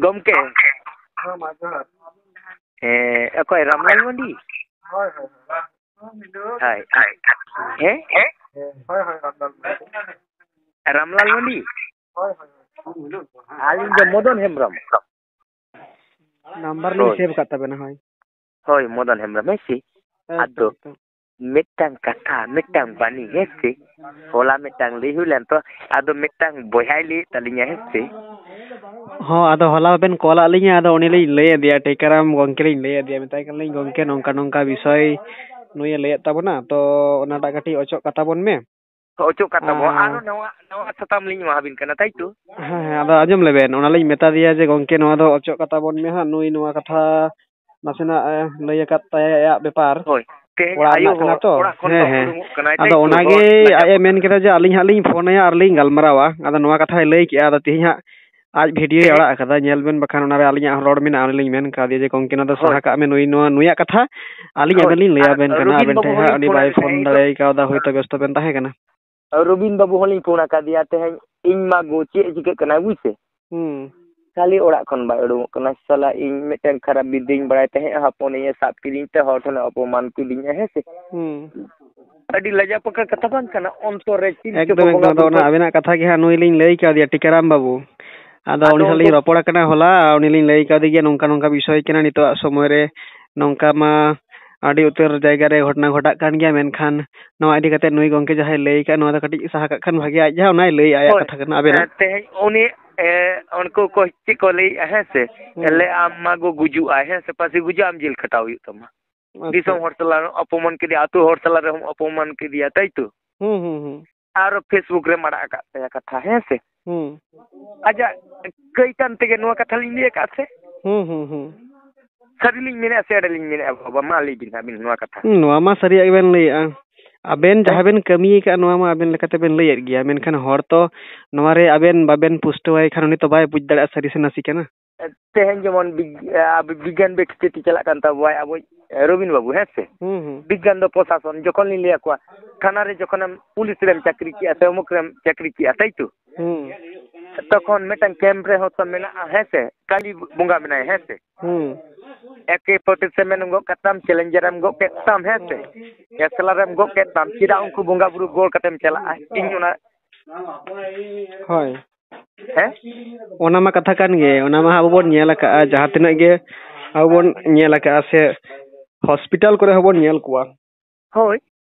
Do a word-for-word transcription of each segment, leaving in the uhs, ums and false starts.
ᱜᱚᱢᱠᱮ᱾ ᱦᱮᱸ, ᱢᱟ ᱡᱚᱦᱟᱨ᱾ ᱦᱮᱸ, ᱚᱠᱚᱭ ᱨᱟᱢᱞᱟᱞ ᱢᱟᱹᱱᱰᱤ? ᱦᱳᱭ, ᱦᱳᱭ, ᱦᱳᱭ᱾ ᱦᱳᱭ᱾ ᱦᱮᱸ? ᱦᱳᱭ, ᱦᱳᱭ, ᱨᱟᱢᱞᱟᱞ ᱢᱟᱹᱱᱰᱤ᱾ ᱨᱟᱢᱞᱟᱞ ᱢᱟᱹᱱᱰᱤ? ᱦᱳᱭ, ᱦᱳᱭ, ᱦᱳᱭ᱾ ᱟᱹᱞᱤᱧ ᱫᱚ ᱢᱚᱫᱚᱱ ᱦᱮᱢᱵᱨᱚᱢ᱾ ᱱᱟᱢᱵᱟᱨ ᱞᱤᱧ ᱦᱳᱭ᱾ ᱥᱮᱵᱷ ᱟᱠᱟᱫ ᱛᱟᱵᱮᱱᱟ, ᱦᱳᱭ᱾ ᱦᱳᱭ, ᱢᱚᱫᱚᱱ ᱦᱮᱢᱵᱨᱚᱢ, ᱦᱮᱸ ᱥᱮ? ᱮᱠᱫᱚᱢ, ᱟᱫᱚ ᱮᱠᱫᱚᱢ᱾ ᱢᱤᱫᱴᱟᱝ ᱠᱟᱛᱷᱟ, ᱢᱤᱫᱴᱟᱝ ᱵᱟᱹᱱᱤ, ᱦᱮᱸ ᱥᱮ? ᱦᱚᱞᱟ ᱢᱤᱫᱴᱟᱝ ᱞᱟᱹᱭ ᱦᱩᱭ ᱞᱮᱱ ᱛᱚ, ᱟᱫᱚ ᱢᱤᱫᱴᱟᱝ ᱵᱚᱭᱦᱟᱭ ᱞᱟᱹᱭᱮᱫ ᱛᱟᱹᱞᱤᱧᱟ, ᱦᱮᱸ ᱥᱮ? ᱦᱚᱸ, ᱟᱫᱚ ᱦᱚᱞᱟ ᱵᱮᱱ ᱠᱚᱞᱟᱫ ᱞᱤᱧᱟ, ᱟᱫᱚ ᱩᱱᱤ ᱞᱤᱧ ᱞᱟᱹᱭ ᱟᱫᱮᱭᱟ, ᱴᱤᱠᱟᱹᱨᱟᱢ ᱜᱚᱢᱠᱮ ᱞᱤᱧ ᱞᱟᱹᱭ ᱟᱫᱮᱭᱟ, ᱢᱮᱛᱟᱭ ᱠᱟᱱᱟᱞᱤᱧ, "ᱜᱚᱢᱠᱮ, ᱱᱚᱝᱠᱟ ᱱᱚᱝᱠᱟ ᱵᱤᱥᱚᱭ ᱱᱩᱭᱮ ᱞᱟᱹᱭᱮᱫ ᱛᱟᱵᱚᱱᱟ, ᱛᱚ ᱚᱱᱟᱴᱟᱜ ᱠᱟᱹᱴᱤᱡ ᱚᱪᱚᱜ ᱠᱟᱛᱟ ᱵᱚᱱ ᱢᱮ᱾" ᱚᱪᱚᱜ ᱠᱟᱛᱟ ᱵᱚᱱ, ᱟᱨ ᱟᱨᱦᱚᱸ ᱱᱟᱣᱟ, ᱱᱟᱣᱟ ᱥᱟᱛᱟᱢ ᱞᱤᱧ ᱮᱢᱟ ᱵᱤᱱ ᱠᱟᱱᱟ, ᱛᱟᱭ ᱛᱚ? ᱦᱮᱸ, ᱦᱮᱸ, ᱟᱫᱚ ᱟᱸᱡᱚᱢ ᱞᱮᱵᱮᱱ, ᱚᱱᱟ ᱞᱤᱧ ᱢᱮᱛᱟ ᱫᱮᱭᱟ ᱡᱮ, "ᱜᱚᱢᱠᱮ, ᱱᱚᱣᱟ ᱫᱚ ᱚᱪᱚᱜ ᱠᱟᱛᱟ ᱵᱚᱱ ᱢᱮ ᱦᱟᱸᱜ, ᱱᱩᱭ ᱱᱚᱣᱟ ᱠᱟᱛᱷᱟ ᱱᱟᱥᱮᱱᱟᱜ ᱮ ᱞᱟᱹᱭ ᱟᱠᱟᱫ ᱛᱟᱭᱟ ᱟᱭᱟᱜ ᱵᱮᱯᱟᱨ᱾" ᱦᱳᱭ, ᱛᱮᱦᱮᱧ ᱚᱲᱟᱜ ᱟᱭᱳ ᱨᱮᱱᱟᱜ ᱦᱚᱸ ᱠᱟᱱᱟ ᱛᱚ᱾ ᱚᱲᱟᱜ ᱠᱷᱚᱱ ᱦᱮᱸ, ᱫᱚ ᱦᱮᱸ᱾ ᱩᱰᱩᱝᱚᱜ ᱠᱟᱱᱟᱭ, ᱟᱫᱚ ᱛᱟᱭ ᱛᱚ? ᱚᱱᱟᱜᱮ ᱦᱚᱲ ᱞᱟᱡᱟᱣ ᱟᱡ ᱮ ᱯᱟᱲᱟ᱾ ᱢᱮᱱ ᱠᱮᱫᱟ ᱡᱮ, "ᱟᱹᱞᱤᱧ ᱦᱟᱸᱜ ᱞᱤᱧ ᱯᱷᱳᱱ ᱟᱭᱟ ᱟᱨ ᱞᱤᱧ ᱜᱟᱞᱢᱟᱨᱟᱣᱟ᱾" ᱟᱫᱚ ᱱᱚᱣᱟ ᱠᱟᱛᱷᱟᱭ ᱞᱟᱹᱭ ᱠᱮᱜᱼᱟ, ᱟᱫᱚ ᱛᱮᱦᱮᱧ ᱦᱟᱸᱜ ᱟᱡ ᱵᱷᱤᱰᱤᱭᱳᱭ ᱛᱮᱦᱮᱧ ᱟᱲᱟᱜ ᱟᱠᱟᱫᱟ, ᱧᱮᱞ ᱵᱮᱱ, ᱵᱟᱠᱷᱟᱱ ᱚᱱᱟᱨᱮ ᱟᱹᱞᱤᱧᱟᱜ ᱦᱚᱸ ᱨᱚᱲ ᱢᱮᱱᱟᱜᱼᱟ᱾ ᱩᱱᱤ ᱞᱤᱧ ᱢᱮᱱ ᱠᱟᱣᱫᱮᱭᱟ ᱡᱮ, "ᱜᱚᱢᱠᱮ, ᱱᱚᱣᱟ ᱫᱚ ᱦᱳᱭ᱾ ᱥᱟᱦᱟ ᱠᱟᱜ ᱢᱮ, ᱱᱩᱭ ᱱᱚᱣᱟ, ᱱᱩᱭᱟᱜ ᱠᱟᱛᱷᱟ ᱟᱹᱞᱤᱧ ᱦᱳᱭ᱾ ᱟᱵᱮᱱ ᱞᱤᱧ ᱞᱟᱹᱭ ᱟᱨ ᱟᱵᱮᱱ ᱠᱟᱱᱟ, ᱨᱚᱵᱤᱱ ᱟᱵᱮᱱ ᱵᱟᱹᱵᱩ ᱴᱷᱮᱱ ᱦᱚᱸ ᱦᱟᱸᱜ ᱞᱤᱧ ᱩᱱᱤ ᱯᱷᱳᱱ ᱵᱟᱭ ᱟᱠᱟᱫ ᱯᱷᱳᱱ ᱛᱟᱦᱮᱸᱫ, ᱫᱟᱲᱮ ᱠᱟᱣᱫᱟ, ᱦᱳᱭᱛᱳ ᱵᱮᱥᱛᱚ ᱵᱮᱱ ᱛᱟᱦᱮᱸ ᱠᱟᱱᱟ᱾ ᱨᱚᱵᱤᱱ ᱵᱟᱹᱵᱩ ᱦᱚᱸᱞᱤᱧ ᱯᱷᱳᱱ ᱟᱠᱟᱫᱮᱭᱟ ᱛᱮᱦᱮᱧ, ᱤᱧ ᱢᱟ ᱜᱳ ᱪᱮᱫ ᱮ ᱪᱤᱠᱟᱹᱜ ᱠᱟᱱᱟ, ᱵᱩᱡᱽ ᱥᱮ? ᱦᱩᱸ᱾ ᱠᱷᱟᱹᱞᱤ ᱚᱲᱟᱜ ᱠᱷᱚᱱ ᱵᱟᱭ ᱩᱰᱩᱝᱚᱜ ᱠᱟᱱᱟ᱾ ᱥᱟᱞᱟ, ᱤᱧ ᱢᱤᱫᱴᱮᱱ ᱠᱷᱟᱨᱟᱯ ᱵᱤᱫᱽᱫᱟᱹᱧ ᱵᱟᱲᱟᱭ ᱛᱟᱦᱮᱸᱫ, ᱦᱚᱯᱚᱱᱤᱧ ᱮ ᱥᱟᱵ ᱠᱤᱫᱤᱧ ᱛᱮ ᱦᱚᱲ ᱴᱷᱮᱱ ᱮ ᱚᱯᱚᱢᱟᱱ ᱠᱤᱫᱤᱧᱟ, ᱦᱮᱸ ᱥᱮ? ᱦᱩᱸ᱾ ᱟᱹᱰᱤ ᱞᱟᱡᱟ ᱯᱟᱠᱟ ᱠᱟᱛᱷᱟ ᱵᱟᱝ ᱠᱟᱱᱟ, ᱚᱱᱛᱚᱨ ᱨᱮ ᱪᱤᱱᱛᱟᱹ ᱮᱠᱫᱚᱢ, ᱵᱷᱟᱵᱽᱱᱟ ᱮᱠᱫᱚᱢ᱾ ᱟᱫᱚ ᱵᱚᱞᱛᱮ ᱚᱱᱟ ᱟᱵᱮᱱᱟᱜ ᱠᱟᱛᱷᱟ ᱜᱮ ᱦᱟᱸᱜ ᱱᱩᱭ ᱞᱤᱧ ᱞᱟᱹᱭ ᱠᱟᱣᱫᱮᱭᱟ, ᱴᱤᱠᱟᱨᱟᱢ ᱵᱟᱹᱵᱩ᱾ ᱟᱫᱚ ᱟᱫᱚ ᱩᱱᱤ ᱥᱟᱶ ᱩᱱᱠᱩ ᱞᱤᱧ ᱨᱚᱯᱚᱲ ᱟᱠᱟᱱᱟ ᱦᱚᱞᱟ, ᱩᱱᱤ ᱞᱤᱧ ᱞᱟᱹᱭ ᱠᱟᱣᱫᱮ ᱜᱮᱭᱟ, ᱱᱚᱝᱠᱟ ᱱᱚᱝᱠᱟ ᱵᱤᱥᱚᱭ ᱠᱟᱱᱟ, ᱱᱤᱛᱚᱜᱟᱜ ᱥᱚᱢᱚᱭ ᱨᱮ ᱱᱚᱝᱠᱟ ᱢᱟ ᱟᱹᱰᱤ ᱩᱛᱟᱹᱨ ᱡᱟᱭᱜᱟ ᱨᱮ ᱜᱷᱚᱴᱚᱱᱟ ᱜᱷᱚᱴᱟᱜ ᱠᱟᱱ ᱜᱮᱭᱟ, ᱢᱮᱱᱠᱷᱟᱱ ᱱᱚᱣᱟ ᱤᱫᱤ ᱠᱟᱛᱮ ᱱᱩᱭ ᱜᱚᱢᱠᱮ ᱡᱟᱦᱟᱸᱭ ᱞᱟᱹᱭ ᱠᱟᱜ, ᱱᱚᱣᱟ ᱫᱚ ᱠᱟᱹᱴᱤᱡ ᱥᱟᱦᱟ ᱠᱟᱜ ᱠᱷᱟᱱ ᱵᱷᱟᱜᱮ, ᱟᱡ ᱡᱟᱦᱟᱸ ᱚᱱᱟᱭ ᱞᱟᱹᱭ ᱟᱭᱟᱜ ᱦᱳᱭ᱾ ᱠᱟᱛᱷᱟ ᱠᱟᱱᱟ, ᱟᱵᱮᱱᱟᱜ᱾ ᱦᱮᱸ, ᱛᱮᱦᱮᱧ ᱩᱱᱤ, ᱮ, ᱩᱱᱠᱩ ᱠᱚ ᱪᱮᱫ ᱠᱚ ᱞᱟᱹᱭᱮᱜᱼᱟ, ᱦᱮᱸ ᱥᱮ? ᱦᱩᱸ᱾ ᱞᱟᱹᱭ ᱟᱢ ᱢᱟ ᱜᱳ ᱜᱩᱡᱩᱜᱼᱟᱭ, ᱦᱮᱸ ᱥᱮ? ᱯᱟᱹᱥᱤ ᱜᱩᱡᱩᱜ, ᱟᱢ ᱡᱮᱞ ᱠᱷᱟᱴᱟᱣ ᱦᱩᱭᱩᱜ ᱛᱟᱢᱟ᱾ ᱟᱪᱪᱷᱟ᱾ ᱫᱤᱥᱚᱢ ᱦᱚᱲ ᱛᱟᱞᱟ ᱨᱮᱦᱚᱸ ᱚᱯᱚᱢᱟᱱ ᱠᱮᱫᱮᱭᱟ, ᱟᱹᱛᱩ ᱦᱚᱲ ᱛᱟᱞᱟ ᱨᱮᱦᱚᱸ ᱚᱯᱚᱢᱟᱱ ᱠᱮᱫᱮᱭᱟ, ᱛᱟᱭ ᱛᱚ? ᱦᱩᱸ, ᱦᱩᱸ, ᱦᱩᱸ᱾ ᱟᱨᱚ Facebook ᱨᱮᱢ ᱟᱲᱟᱜ ᱟᱠᱟᱫ ᱛᱟᱭᱟ ᱠᱟᱛᱷᱟ, ᱦᱮᱸ ᱥᱮ? ᱦᱩᱸ᱾ ᱟᱡᱟᱜ ᱠᱟᱹᱭ ᱠᱟᱱ ᱛᱮᱜᱮ ᱱᱚᱣᱟ ᱠᱟᱛᱷᱟ ᱞᱤᱧ ᱞᱟᱹᱭ ᱟᱠᱟᱫ ᱥᱮ? ᱦᱩᱸ, ᱦᱩᱸ, ᱦᱩᱸ᱾ ᱥᱟᱹᱨᱤ ᱞᱤᱧ ᱢᱮᱱᱮᱫᱼᱟ ᱥᱮ ᱮᱲᱮ ᱞᱤᱧ ᱢᱮᱱᱮᱫᱼᱟ ᱵᱟᱵᱟ? ᱢᱟ ᱞᱟᱹᱭ ᱵᱤᱱ ᱟᱹᱵᱤᱱ ᱱᱚᱣᱟ ᱠᱟᱛᱷᱟ᱾ ᱦᱩᱸ, ᱱᱚᱣᱟ ᱢᱟ ᱥᱟᱹᱨᱤᱭᱟᱜ ᱜᱮᱵᱮᱱ ᱞᱟᱹᱭᱮᱫᱼᱟ᱾ ᱟᱵᱮᱱ ᱦᱮᱸ? ᱡᱟᱦᱟᱸ ᱵᱮᱱ ᱠᱟᱹᱢᱤ ᱟᱠᱟᱫ, ᱱᱚᱣᱟ ᱢᱟ ᱟᱵᱮᱱ ᱞᱮᱠᱟᱛᱮ ᱵᱮᱱ ᱞᱟᱹᱭᱮᱫ ᱜᱮᱭᱟ, ᱢᱮᱱᱠᱷᱟᱱ ᱦᱚᱲ ᱛᱚ ᱱᱚᱣᱟ ᱨᱮ ᱟᱵᱮᱱ ᱵᱟᱵᱮᱱ ᱯᱩᱥᱴᱟᱹᱣᱟᱭ ᱠᱷᱟᱱ ᱩᱱᱤ ᱛᱚ ᱵᱟᱭ ᱵᱩᱡᱽ ᱫᱟᱲᱮᱭᱟᱜᱼᱟ ᱥᱟᱹᱨᱤ ᱥᱮ ᱱᱟᱥᱮ ᱠᱟᱱᱟ᱾ ᱛᱮᱦᱮᱧ ᱡᱮᱢᱚᱱ ᱵᱤᱜ-, ᱟᱵᱚ ᱵᱤᱜᱽᱜᱟᱱ ᱵᱮᱠᱛᱤ ᱪᱟᱞᱟᱜ ᱠᱟᱱ ᱛᱟᱵᱚᱣᱟᱭ ᱟᱵᱚᱭᱤᱡ ᱨᱚᱵᱤᱱ ᱵᱟᱹᱵᱩ, ᱦᱮᱸ ᱥᱮ? ᱦᱩᱸ, ᱦᱩᱸ᱾ ᱵᱤᱜᱽᱜᱟᱱ ᱫᱚ ᱯᱨᱚᱥᱟᱥᱚᱱ, ᱡᱚᱠᱷᱚᱱ ᱞᱤᱧ ᱞᱟᱹᱭ ᱟᱠᱚᱣᱟ, ᱛᱷᱟᱱᱟ ᱨᱮ ᱡᱚᱠᱷᱚᱱᱮᱢ ᱯᱩᱞᱤᱥ ᱨᱮᱢ ᱪᱟᱹᱠᱨᱤ ᱠᱮᱜᱼᱟ ᱥᱮ ᱚᱢᱩᱠ ᱨᱮᱢ ᱪᱟᱹᱠᱨᱤ ᱠᱮᱜᱼᱟ, ᱛᱟᱭ ᱛᱚ? ᱦᱩᱸ᱾ ᱛᱚᱠᱷᱚᱱ ᱢᱤᱫᱴᱟᱝ ᱠᱮᱢᱯ ᱨᱮ ᱦᱚᱸᱛᱚ ᱢᱮᱱᱟᱜᱼᱟ, ᱦᱮᱸ ᱥᱮ? ᱠᱟᱹᱞᱤ ᱵᱚᱸᱜᱟ ᱢᱮᱱᱟᱭᱟ, ᱦᱮᱸ ᱥᱮ? ᱦᱩᱸ᱾ ᱮᱠᱮ ᱯᱷᱳᱨᱴᱤ ᱥᱮᱵᱷᱮᱱ ᱮᱢ ᱜᱚᱜ ᱠᱮᱫ ᱛᱟᱢ, ᱪᱮᱞᱮᱧᱡᱟᱨ ᱮᱢ ᱜᱚᱜ ᱠᱮᱫ ᱛᱟᱢ, ᱦᱮᱸ ᱥᱮ? ᱮᱥᱞᱟᱨ ᱮᱢ ᱜᱚᱜ ᱠᱮᱫ ᱛᱟᱢ, ᱪᱮᱫᱟᱜ ᱩᱱᱠᱩ ᱵᱚᱸᱜᱟ ᱵᱩᱨᱩ ᱜᱚᱲ ᱠᱟᱛᱮᱢ ᱪᱟᱞᱟᱜᱼᱟ? ᱤᱧ ᱚᱱᱟ ᱦᱳᱭ᱾ ᱦᱮᱸ? ᱚᱱᱟ ᱢᱟ ᱠᱟᱛᱷᱟ ᱠᱟᱱ ᱜᱮ, ᱚᱱᱟ ᱢᱟ ᱟᱵᱚ ᱵᱚᱱ ᱧᱮᱞ ᱟᱠᱟᱜᱼᱟ, ᱡᱟᱦᱟᱸ ᱛᱤᱱᱟᱹᱜ ᱜᱮ ᱟᱵᱚ ᱵᱚᱱ ᱧᱮᱞ ᱟᱠᱟᱜᱼᱟ ᱥᱮ ᱦᱚᱥᱯᱤᱴᱟᱞ ᱠᱚᱨᱮ ᱦᱚᱸᱵᱚᱱ ᱧᱮᱞ ᱠᱚᱣᱟ᱾ ᱦᱳᱭ᱾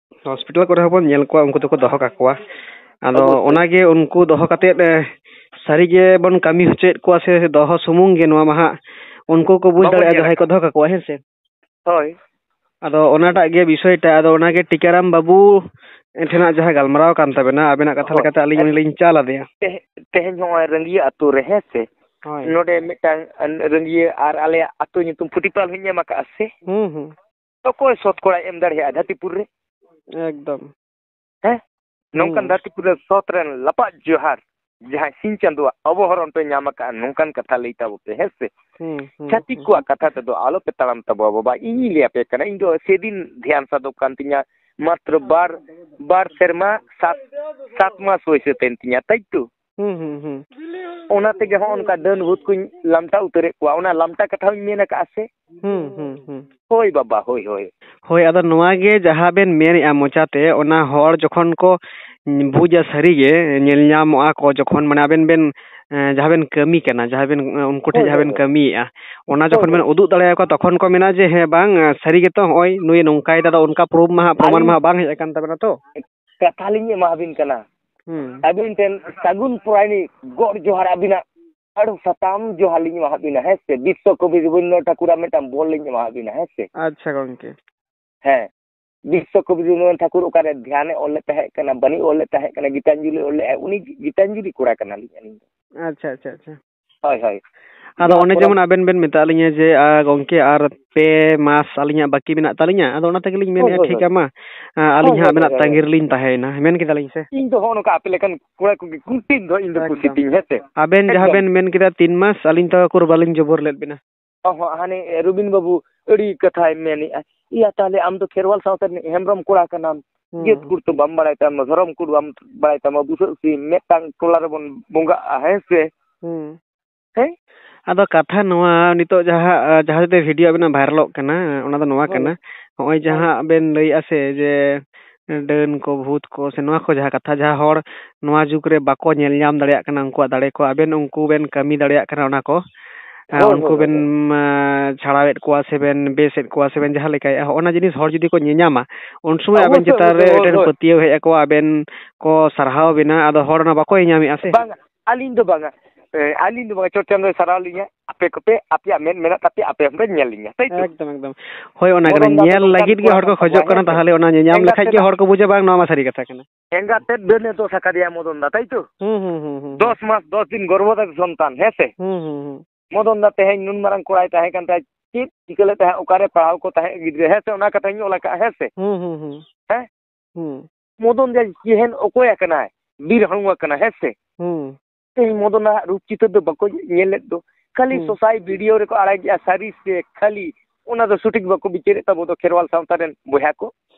ᱦᱚᱥᱯᱤᱴᱟᱞ ᱠᱚᱨᱮ ᱦᱚᱸᱵᱚᱱ ᱧᱮᱞ ᱠᱚᱣᱟ, ᱩᱱᱠᱩ ᱫᱚᱠᱚ ᱫᱚᱦᱚ ᱠᱟᱠᱚᱣᱟ᱾ ᱟᱫᱚ ᱚᱵᱚᱥᱥᱳᱭ᱾ ᱚᱱᱟᱜᱮ ᱩᱱᱠᱩ ᱫᱚᱦᱚ ᱠᱟᱛᱮᱫ, ᱮ, ᱥᱟᱹᱨᱤ ᱜᱮ ᱵᱚᱱ ᱠᱟᱹᱢᱤ ᱦᱚᱪᱚᱭᱮᱫ ᱠᱚᱣᱟ ᱥᱮ ᱫᱚᱦᱚ ᱥᱩᱢᱩᱝ ᱜᱮ, ᱱᱚᱣᱟ ᱢᱟ ᱦᱟᱸᱜ ᱩᱱᱠᱩ ᱠᱚ ᱵᱩᱡᱽ ᱵᱟᱵᱚᱱ ᱫᱟᱲᱮᱭᱟᱜᱼᱟ, ᱧᱮᱞ ᱡᱟᱦᱟᱸᱭ ᱠᱚ ᱟᱠᱟᱫ᱾ ᱫᱚᱦᱚ ᱠᱟᱠᱚᱣᱟ, ᱦᱮᱸ ᱥᱮ? ᱦᱳᱭ᱾ ᱟᱫᱚ ᱚᱱᱟᱴᱟᱜ ᱜᱮ ᱵᱤᱥᱚᱭᱴᱟ, ᱟᱫᱚ ᱚᱱᱟᱜᱮ ᱴᱤᱠᱟᱨᱟᱢ ᱵᱟᱹᱵᱩ ᱴᱷᱮᱱᱟᱜ ᱡᱟᱦᱟᱸ ᱜᱟᱞᱢᱟᱨᱟᱣ ᱠᱟᱱ ᱛᱟᱵᱮᱱᱟ, ᱟᱵᱮᱱᱟᱜ ᱠᱟᱛᱷᱟ ᱦᱳᱭ᱾ ᱞᱮᱠᱟᱛᱮ ᱟᱹᱞᱤᱧ ᱩᱱᱤ ᱞᱤᱧ ᱪᱟᱞ ᱟᱫᱮᱭᱟ᱾ ᱛᱮᱦᱮ-, ᱛᱮᱦᱮᱧ ᱦᱚᱸᱜᱼᱚᱭ ᱨᱟᱺᱜᱤᱭᱟᱹ ᱟᱹᱛᱩ ᱨᱮ, ᱦᱮᱸ ᱥᱮ? ᱦᱳᱭ᱾ ᱱᱚᱰᱮ ᱢᱤᱫᱴᱟᱝ ᱨᱟᱺᱜᱤᱭᱟᱹ ᱟᱨ ᱟᱞᱮᱭᱟᱜ ᱟᱹᱛᱩ ᱧᱩᱛᱩᱢ ᱯᱷᱩᱴᱤᱯᱟᱞ ᱦᱚᱸᱧ ᱮᱢ ᱟᱠᱟᱫᱼᱟ ᱥᱮ? ᱦᱩᱸ, ᱦᱩᱸ᱾ ᱚᱠᱚᱭ ᱥᱚᱛ ᱠᱚᱲᱟᱭ ᱮᱢ ᱫᱟᱲᱮᱭᱟᱜᱼᱟ ᱫᱷᱟᱹᱨᱛᱤᱯᱩᱨ ᱨᱮ? ᱮᱠᱫᱚᱢ᱾ ᱦᱮᱸ? ᱱᱚᱝᱠᱟᱱ ᱦᱩᱸ᱾ ᱫᱷᱟᱹᱨᱛᱤᱯᱩᱨ ᱨᱮ ᱥᱚᱛ ᱨᱮᱱ ᱞᱟᱯᱟᱜ ᱡᱚᱦᱟᱨ, ᱡᱟᱦᱟᱸᱭ ᱥᱤᱧ ᱪᱟᱸᱫᱳᱣᱟᱜ ᱚᱵᱚᱦᱚᱨᱚᱱ ᱯᱮ ᱧᱟᱢ ᱟᱠᱟᱫᱼᱟ, ᱱᱚᱝᱠᱟᱱ ᱠᱟᱛᱷᱟ ᱞᱟᱹᱭ ᱛᱟᱵᱚ ᱯᱮ, ᱦᱮᱸ ᱥᱮ? ᱦᱩᱸ, ᱦᱩᱸ, ᱪᱷᱟᱹᱛᱤᱠ ᱦᱩᱸ᱾ ᱠᱚᱣᱟᱜ ᱠᱟᱛᱷᱟ ᱛᱮᱫᱚ ᱟᱞᱚ ᱯᱮ ᱛᱟᱲᱟᱢ ᱛᱟᱵᱚᱣᱟ ᱵᱟᱵᱟ, ᱤᱧᱤᱧ ᱞᱟᱹᱭ ᱟᱯᱮ ᱠᱟᱱᱟ, ᱤᱧ ᱫᱚ ᱥᱮᱫᱤᱱ ᱫᱷᱮᱭᱟᱱ ᱥᱟᱫᱚᱵ ᱠᱟᱱ ᱛᱤᱧᱟ, ᱢᱟᱛᱨᱚ ᱵᱟᱨ, ᱵᱟᱨ ᱥᱮᱨᱢᱟ ᱥᱟᱛ, ᱥᱟᱛ ᱢᱟᱥ ᱵᱚᱭᱮᱥ ᱛᱟᱦᱮᱱ ᱛᱤᱧᱟ, ᱛᱟᱭ ᱛᱚ? ᱦᱩᱸ, ᱦᱩᱸ, ᱦᱩᱸ᱾ ᱚᱱᱟ ᱛᱮᱜᱮ ᱦᱚᱸᱜᱼᱚ ᱱᱚᱝᱠᱟ ᱰᱟᱹᱱ ᱵᱷᱩᱛ ᱠᱚᱧ ᱞᱟᱢᱴᱟ ᱩᱛᱟᱹᱨᱮᱫ ᱠᱚᱣᱟ, ᱚᱱᱟ ᱞᱟᱢᱴᱟ ᱠᱟᱛᱷᱟ ᱦᱚᱸᱧ ᱢᱮᱱ ᱟᱠᱟᱫᱼᱟ ᱥᱮ? ᱦᱩᱸ, ᱦᱩᱸ, ᱦᱩᱸ᱾ ᱦᱳᱭ ᱵᱟᱵᱟ, ᱦᱳᱭ, ᱦᱳᱭ᱾ ᱦᱳᱭ, ᱟᱫᱚ ᱱᱚᱣᱟ ᱜᱮ ᱡᱟᱦᱟᱸ ᱵᱮᱱ ᱢᱮᱱᱮᱫᱼᱟ ᱢᱚᱪᱟᱛᱮ, ᱚᱱᱟ ᱦᱚᱲ ᱡᱚᱠᱷᱚᱱ ᱠᱚ ᱵᱩᱡᱟ ᱥᱟᱹᱨᱤ ᱜᱮ, ᱧᱮᱞ ᱧᱟᱢᱚᱜᱼᱟ ᱠᱚ ᱡᱚᱠᱷᱚᱱ, ᱢᱟᱱᱮ ᱟᱵᱮᱱ ᱵᱮᱱ, ᱮᱸ, ᱡᱟᱦᱟᱸ ᱵᱮᱱ ᱠᱟᱹᱢᱤ ᱠᱟᱱᱟ, ᱡᱟᱦᱟᱸ ᱵᱮᱱ, ᱩᱱᱠᱩ ᱴᱷᱮᱱ ᱦᱳᱭ, ᱡᱟᱦᱟᱸ ᱦᱳᱭ, ᱵᱮᱱ ᱦᱳᱭ᱾ ᱠᱟᱹᱢᱤᱭᱮᱫᱼᱟ, ᱚᱱᱟ ᱦᱳᱭ, ᱡᱚᱠᱷᱚᱱ ᱵᱮᱱ ᱦᱳᱭ᱾ ᱩᱫᱩᱜ ᱫᱟᱲᱮᱭᱟᱠᱚᱣᱟ, ᱛᱚᱠᱷᱚᱱ ᱠᱚ ᱢᱮᱱᱟ ᱡᱮ, "ᱦᱮᱸ, ᱵᱟᱝ, ᱥᱟᱹᱨᱤ ᱜᱮᱛᱚ, ᱦᱚᱸᱜᱼᱚᱭ ᱱᱩᱭ ᱱᱚᱝᱠᱟᱭ ᱫᱟ, ᱟᱫᱚ ᱚᱱᱠᱟ ᱯᱨᱩᱯᱷ ᱢᱟ ᱦᱟᱸᱜ, ᱯᱨᱚᱢᱟᱱ ᱢᱟ ᱟᱹᱞᱤᱧ ᱦᱟᱸᱜ ᱵᱟᱝ ᱦᱮᱡ ᱟᱠᱟᱱ ᱛᱟᱵᱮᱱᱟ ᱛᱚ?" ᱠᱟᱛᱷᱟ ᱞᱤᱧ ᱮᱢᱟᱵᱤᱱ ᱠᱟᱱᱟ᱾ ᱦᱩᱸ᱾ ᱟᱹᱵᱤᱱ ᱴᱷᱮᱱ ᱥᱟᱹᱜᱩᱱ ᱯᱚᱨᱟᱭᱱᱤ ᱜᱚᱰ ᱡᱚᱦᱟᱨ ᱟᱹᱵᱤᱱᱟᱜ ᱟᱹᱨᱩ ᱥᱟᱛᱟᱢ ᱡᱚᱦᱟᱨ ᱞᱤᱧ ᱮᱢᱟᱦᱟᱜ ᱵᱤᱱᱟ, ᱦᱮᱸ ᱥᱮ? ᱵᱤᱥᱥᱚ ᱠᱚᱵᱤ ᱨᱚᱵᱤᱱᱫᱨᱚ ᱴᱷᱟᱠᱩᱨᱟᱜ ᱢᱤᱫᱴᱟᱝ ᱵᱚᱞ ᱞᱤᱧ ᱮᱢᱟᱦᱟᱜ ᱵᱤᱱᱟ, ᱦᱮᱸ ᱥᱮ? ᱟᱪᱪᱷᱟ ᱜᱚᱝᱠᱮ᱾ ᱦᱮᱸ, ᱵᱤᱥᱥᱚ ᱠᱚᱵᱤ ᱨᱚᱵᱤᱱᱫᱨᱚ ᱴᱷᱟᱠᱩᱨ ᱚᱠᱟᱨᱮ ᱫᱷᱮᱭᱟᱱᱮ ᱚᱞ ᱞᱮᱫ ᱛᱟᱦᱮᱸ ᱠᱟᱱᱟ, ᱵᱟᱹᱱᱤ ᱚᱞ ᱞᱮᱫ ᱛᱟᱦᱮᱸ ᱠᱟᱱᱟ, ᱜᱤᱛᱟᱧᱡᱚᱞᱤ ᱚᱞ ᱞᱮᱫᱼᱟᱭ, ᱩᱱᱤ ᱜᱤᱛᱟᱧᱡᱚᱞᱤ ᱠᱚᱲᱟ ᱠᱟᱱᱟᱞᱤᱧ ᱟᱹᱞᱤᱧ ᱫᱚ᱾ ᱟᱪᱪᱷᱟ, ᱟᱪᱪᱷᱟ, ᱟᱪᱪᱷᱟ᱾ ᱦᱳᱭ, ᱦᱳᱭ᱾ ᱟᱫᱚ ᱡᱟᱦᱟᱸ ᱚᱱᱮ ᱯᱚᱨᱚᱵᱽ ᱡᱮᱢᱚᱱ ᱟᱵᱮᱱ ᱵᱮᱱ ᱢᱮᱛᱟᱜ ᱞᱤᱧᱟᱹ ᱡᱮ, ᱟ, ᱜᱚᱝᱠᱮ, ᱟᱨ ᱯᱮ ᱢᱟᱥ ᱟᱹᱞᱤᱧᱟᱜ ᱵᱟᱹᱠᱤ ᱢᱮᱱᱟᱜ ᱛᱟᱹᱞᱤᱧᱟ, ᱟᱫᱚ ᱚᱱᱟ ᱛᱮᱜᱮᱞᱤᱧ ᱦᱳᱭ, ᱢᱮᱱᱮᱫᱼᱟ, ᱦᱳᱭ, ᱴᱷᱤᱠ ᱦᱳᱭ᱾ ᱜᱮᱭᱟ, ᱢᱟ, ᱟ, ᱦᱳᱭ, ᱟᱹᱞᱤᱧ ᱦᱳᱭ, ᱦᱟᱸᱜ ᱦᱳᱭ, ᱟᱵᱮᱱᱟᱜ ᱦᱳᱭ᱾ ᱛᱟᱺᱜᱤ ᱨᱮᱞᱤᱧ ᱛᱟᱦᱮᱸᱭᱮᱱᱟ, ᱢᱮᱱ ᱠᱮᱫᱟᱞᱤᱧ ᱥᱮ? ᱤᱧ ᱫᱚ ᱦᱚᱸᱜᱼᱚ ᱱᱚᱝᱠᱟ ᱟᱯᱮ ᱞᱮᱠᱟᱱ ᱠᱚᱲᱟ ᱠᱚᱜᱮ ᱠᱩᱥᱤ ᱫᱚ ᱤᱧ ᱫᱚ ᱠᱩᱥᱤ ᱮᱠᱫᱚᱢ᱾ ᱛᱤᱧ, ᱦᱮᱸ ᱥᱮ? ᱟᱵᱮᱱ ᱡᱟᱦᱟᱸ ᱮᱠᱫᱚᱢ᱾ ᱵᱮᱱ ᱢᱮᱱ ᱠᱮᱫᱟ ᱛᱤᱱ ᱢᱟᱥ, ᱟᱹᱞᱤᱧ ᱛᱚ ᱩᱠᱩᱨ ᱵᱟᱹᱞᱤᱧ ᱡᱚᱵᱚᱨ ᱞᱮᱫ ᱵᱮᱱᱟ᱾ ᱚ ᱦᱚᱸ, ᱦᱟᱱᱮ ᱨᱚᱵᱤᱱ ᱵᱟᱹᱵᱩ ᱟᱹᱰᱤ ᱠᱟᱛᱷᱟᱭ ᱢᱮᱱᱮᱜᱼᱟ᱾ ᱤᱭᱟ, ᱛᱟᱦᱞᱮ ᱟᱢ ᱫᱚ ᱠᱷᱮᱨᱣᱟᱞ ᱥᱟᱶᱛᱟ ᱨᱤᱱᱤᱡ ᱦᱮᱢᱵᱨᱚᱢ ᱠᱚᱲᱟ ᱠᱟᱱᱟᱢ᱾ ᱦᱩᱸ᱾ ᱡᱟᱹᱛ ᱠᱳᱰ ᱛᱚ ᱵᱟᱢ ᱵᱟᱲᱟᱭ ᱛᱟᱢᱟ, ᱫᱷᱚᱨᱚᱢ ᱠᱳᱰ ᱵᱟᱢ ᱵᱟᱲᱟᱭ ᱛᱟᱢᱟ, ᱵᱩᱥᱟᱹᱜ ᱥᱤᱢ ᱢᱤᱫᱴᱟᱝ ᱴᱚᱞᱟ ᱨᱮᱵᱚᱱ ᱵᱚᱸᱜᱟᱜᱼᱟ, ᱦᱮᱸ ᱥᱮ? ᱦᱩᱸ᱾ ᱦᱮᱸ? ᱟᱫᱚ ᱠᱟᱛᱷᱟ ᱱᱚᱣᱟ, ᱱᱤᱛᱚᱜ ᱡᱟᱦᱟᱸ, ᱡᱟᱦᱟᱸ ᱡᱩᱫᱤ ᱵᱷᱤᱰᱤᱭᱳ ᱟᱵᱤᱱᱟᱜ ᱵᱷᱟᱭᱨᱟᱞᱚᱜ ᱠᱟᱱᱟ, ᱚᱱᱟ ᱫᱚ ᱱᱚᱣᱟ ᱦᱳᱭ᱾ ᱠᱟᱱᱟ, ᱱᱚᱜᱼᱚᱭ ᱦᱳᱭ᱾ ᱡᱟᱦᱟᱸ ᱵᱮᱱ ᱞᱟᱹᱭᱮᱜᱼᱟ ᱥᱮ ᱡᱮ ᱰᱟᱹᱱ ᱠᱚ, ᱵᱷᱩᱛ ᱠᱚ, ᱥᱮ ᱱᱚᱣᱟ ᱠᱚ ᱡᱟᱦᱟᱸ ᱠᱟᱛᱷᱟ, ᱡᱟᱦᱟᱸ ᱦᱚᱲ ᱱᱚᱣᱟ ᱡᱩᱜᱽ ᱨᱮ ᱵᱟᱠᱚ ᱧᱮᱞ ᱧᱟᱢ ᱫᱟᱲᱮᱭᱟᱜ ᱠᱟᱱᱟ, ᱩᱱᱠᱩᱣᱟᱜ ᱫᱟᱲᱮ ᱠᱚ ᱟᱵᱮᱱ ᱩᱱᱠᱩ ᱵᱮᱱ ᱠᱟᱹᱢᱤ ᱫᱟᱲᱮᱭᱟᱜ ᱠᱟᱱᱟ, ᱚᱱᱟ ᱠᱚ, ᱟᱨ ᱦᱳᱭ, ᱩᱱᱠᱩ ᱦᱳᱭ, ᱦᱳᱭ, ᱵᱮᱱ, ᱦᱳᱭ᱾ ᱟᱸ, ᱪᱷᱟᱲᱟᱣᱮᱫ ᱠᱚᱣᱟ ᱥᱮ ᱵᱮᱱ ᱵᱮᱥᱮᱫ ᱠᱚᱣᱟ ᱥᱮ ᱵᱮᱱ ᱡᱟᱦᱟᱸ ᱞᱮᱠᱟᱭᱮᱫᱼᱟ, ᱦᱚᱸᱜᱼᱚ ᱱᱟ ᱡᱤᱱᱤᱥ ᱦᱚᱲ ᱡᱩᱫᱤ ᱠᱚ ᱧᱮᱧᱟᱢᱟ, ᱩᱱ ᱥᱚᱢᱚᱭ ᱟᱵᱮᱱ ᱚᱵᱚᱥᱥᱳᱭ, ᱪᱮᱛᱟᱱ ᱨᱮ ᱚᱵᱚᱥᱥᱳᱭ, ᱢᱤᱫᱴᱮᱱ ᱚᱵᱚᱥᱥᱳᱭ᱾ ᱯᱟᱹᱛᱭᱟᱹᱣ ᱦᱮᱡ ᱟᱠᱚᱣᱟ, ᱟᱵᱮᱱ ᱠᱚ ᱥᱟᱨᱦᱟᱣ ᱵᱮᱱᱟ, ᱟᱫᱚ ᱦᱚᱲ ᱚᱱᱟ ᱵᱟᱠᱚ ᱧᱮᱧᱟᱢᱮᱫᱼᱟ ᱥᱮ᱾ ᱵᱟᱝ, ᱟᱹᱞᱤᱧ ᱫᱚ ᱵᱟᱝᱟ᱾ ᱮ, ᱟᱹᱞᱤᱧ ᱫᱚ ᱵᱟᱝᱟ, ᱪᱚᱴ ᱪᱟᱸᱫᱚᱭ ᱥᱟᱨᱦᱟᱣ ᱞᱤᱧᱟ᱾ ᱟᱯᱮ ᱠᱚᱯᱮ, ᱟᱯᱮᱭᱟᱜ ᱢᱮᱫ ᱢᱮᱱᱟᱜ ᱛᱟᱯᱮᱭᱟ, ᱟᱯᱮ ᱦᱚᱸᱯᱮ ᱧᱮᱞ ᱞᱤᱧᱟ, ᱛᱟᱭ ᱛᱚ? ᱮᱠᱫᱚᱢ, ᱮᱠᱫᱚᱢ᱾ ᱦᱳᱭ, ᱚᱱᱟ ᱠᱟᱱᱟ᱾ ᱢᱚᱫᱚᱱ ᱫᱟ ᱫᱚ ᱧᱮᱞ ᱱᱚᱝᱠᱟᱱ ᱞᱟᱹᱜᱤᱫ ᱜᱮ ᱠᱚᱲᱟ ᱦᱚᱲ ᱠᱚ ᱠᱟᱱ ᱠᱷᱚᱡᱚᱜ ᱛᱟᱵᱚᱣᱟ, ᱠᱟᱱᱟ, ᱦᱮᱸ ᱥᱮ? ᱛᱟᱦᱚᱞᱮ ᱚᱱᱟ ᱧᱮᱧᱟᱢ ᱮᱸᱜᱟᱛ ᱞᱮᱠᱷᱟᱡ ᱛᱮᱫ ᱜᱮ ᱦᱚᱲ ᱠᱚ ᱵᱩᱡᱟ, ᱵᱟᱝ, ᱱᱚᱣᱟ ᱢᱟ ᱥᱟᱹᱨᱤ ᱠᱟᱛᱷᱟ ᱠᱟᱱᱟ᱾ ᱮᱸᱜᱟᱛ ᱛᱮᱫ ᱰᱟᱹᱱᱮ ᱫᱚᱥ ᱟᱠᱟᱫᱮᱭᱟ ᱢᱚᱫᱚᱱ ᱫᱟ, ᱛᱟᱭ ᱛᱚ? ᱦᱩᱸ, ᱦᱩᱸ, ᱦᱩᱸ, ᱦᱩᱸ᱾ ᱫᱚᱥ ᱢᱟᱥ, ᱫᱚᱥ ᱫᱤᱱ ᱜᱚᱨᱵᱷᱚ ᱫᱷᱟᱨᱤ ᱥᱚᱱᱛᱟᱱ, ᱦᱮᱸ ᱥᱮ? ᱦᱩᱸ, ᱦᱩᱸ, ᱦᱩᱸ᱾ ᱢᱚᱫᱚᱱ ᱫᱟ ᱛᱮᱦᱮᱧ ᱱᱩᱱ ᱢᱟᱨᱟᱝ ᱠᱚᱲᱟᱭ ᱛᱟᱦᱮᱸ ᱠᱟᱱ ᱛᱟᱭᱟ, ᱪᱮᱫ ᱪᱤᱠᱟᱹ ᱞᱮᱫ ᱛᱟᱦᱮᱸᱫ, ᱚᱠᱟᱨᱮ ᱯᱟᱲᱦᱟᱣ ᱠᱚ ᱛᱟᱦᱮᱸᱫ ᱜᱤᱫᱽᱨᱟᱹ, ᱦᱮᱸ ᱥᱮ? ᱚᱱᱟ ᱠᱟᱛᱷᱟᱧ ᱚᱞ ᱟᱠᱟᱫᱼᱟ, ᱦᱮᱸ ᱥᱮ? ᱦᱩᱸ, ᱦᱩᱸ, ᱦᱩᱸ᱾ ᱦᱮᱸ? ᱦᱩᱸ᱾ ᱢᱚᱫᱚᱱ ᱫᱟ ᱡᱮᱦᱮᱱ ᱚᱠᱚᱭ ᱟᱠᱟᱱᱟᱭ? ᱵᱤᱨ ᱦᱟᱹᱲᱩ ᱟᱠᱟᱱᱟ, ᱦᱮᱸ ᱥᱮ? ᱦᱩᱸ᱾ ᱛᱮᱦᱮᱧ ᱢᱚᱫᱚᱱᱟᱜ ᱨᱩᱯ ᱪᱤᱛᱟᱹᱨ ᱫᱚ ᱵᱟᱠᱚ ᱧᱮᱞᱮᱫ ᱫᱚ᱾ ᱠᱷᱟᱹᱞᱤ ᱦᱩᱸ᱾ ᱥᱚᱥᱟᱭ ᱵᱷᱤᱰᱤᱭᱳ ᱨᱮᱠᱚ ᱟᱲᱟᱜᱮᱜᱼᱟ, ᱥᱟᱹᱨᱤ ᱥᱮ ᱠᱷᱟᱹᱞᱤ, ᱚᱱᱟ ᱫᱚ ᱥᱚᱴᱷᱤᱠ ᱵᱟᱠᱚ ᱵᱤᱪᱟᱹᱨᱮᱫ ᱛᱟᱵᱚ ᱫᱚ ᱠᱷᱮᱨᱣᱟᱞ ᱥᱟᱶᱛᱟ ᱨᱮᱱ ᱵᱚᱭᱦᱟ ᱠᱚ᱾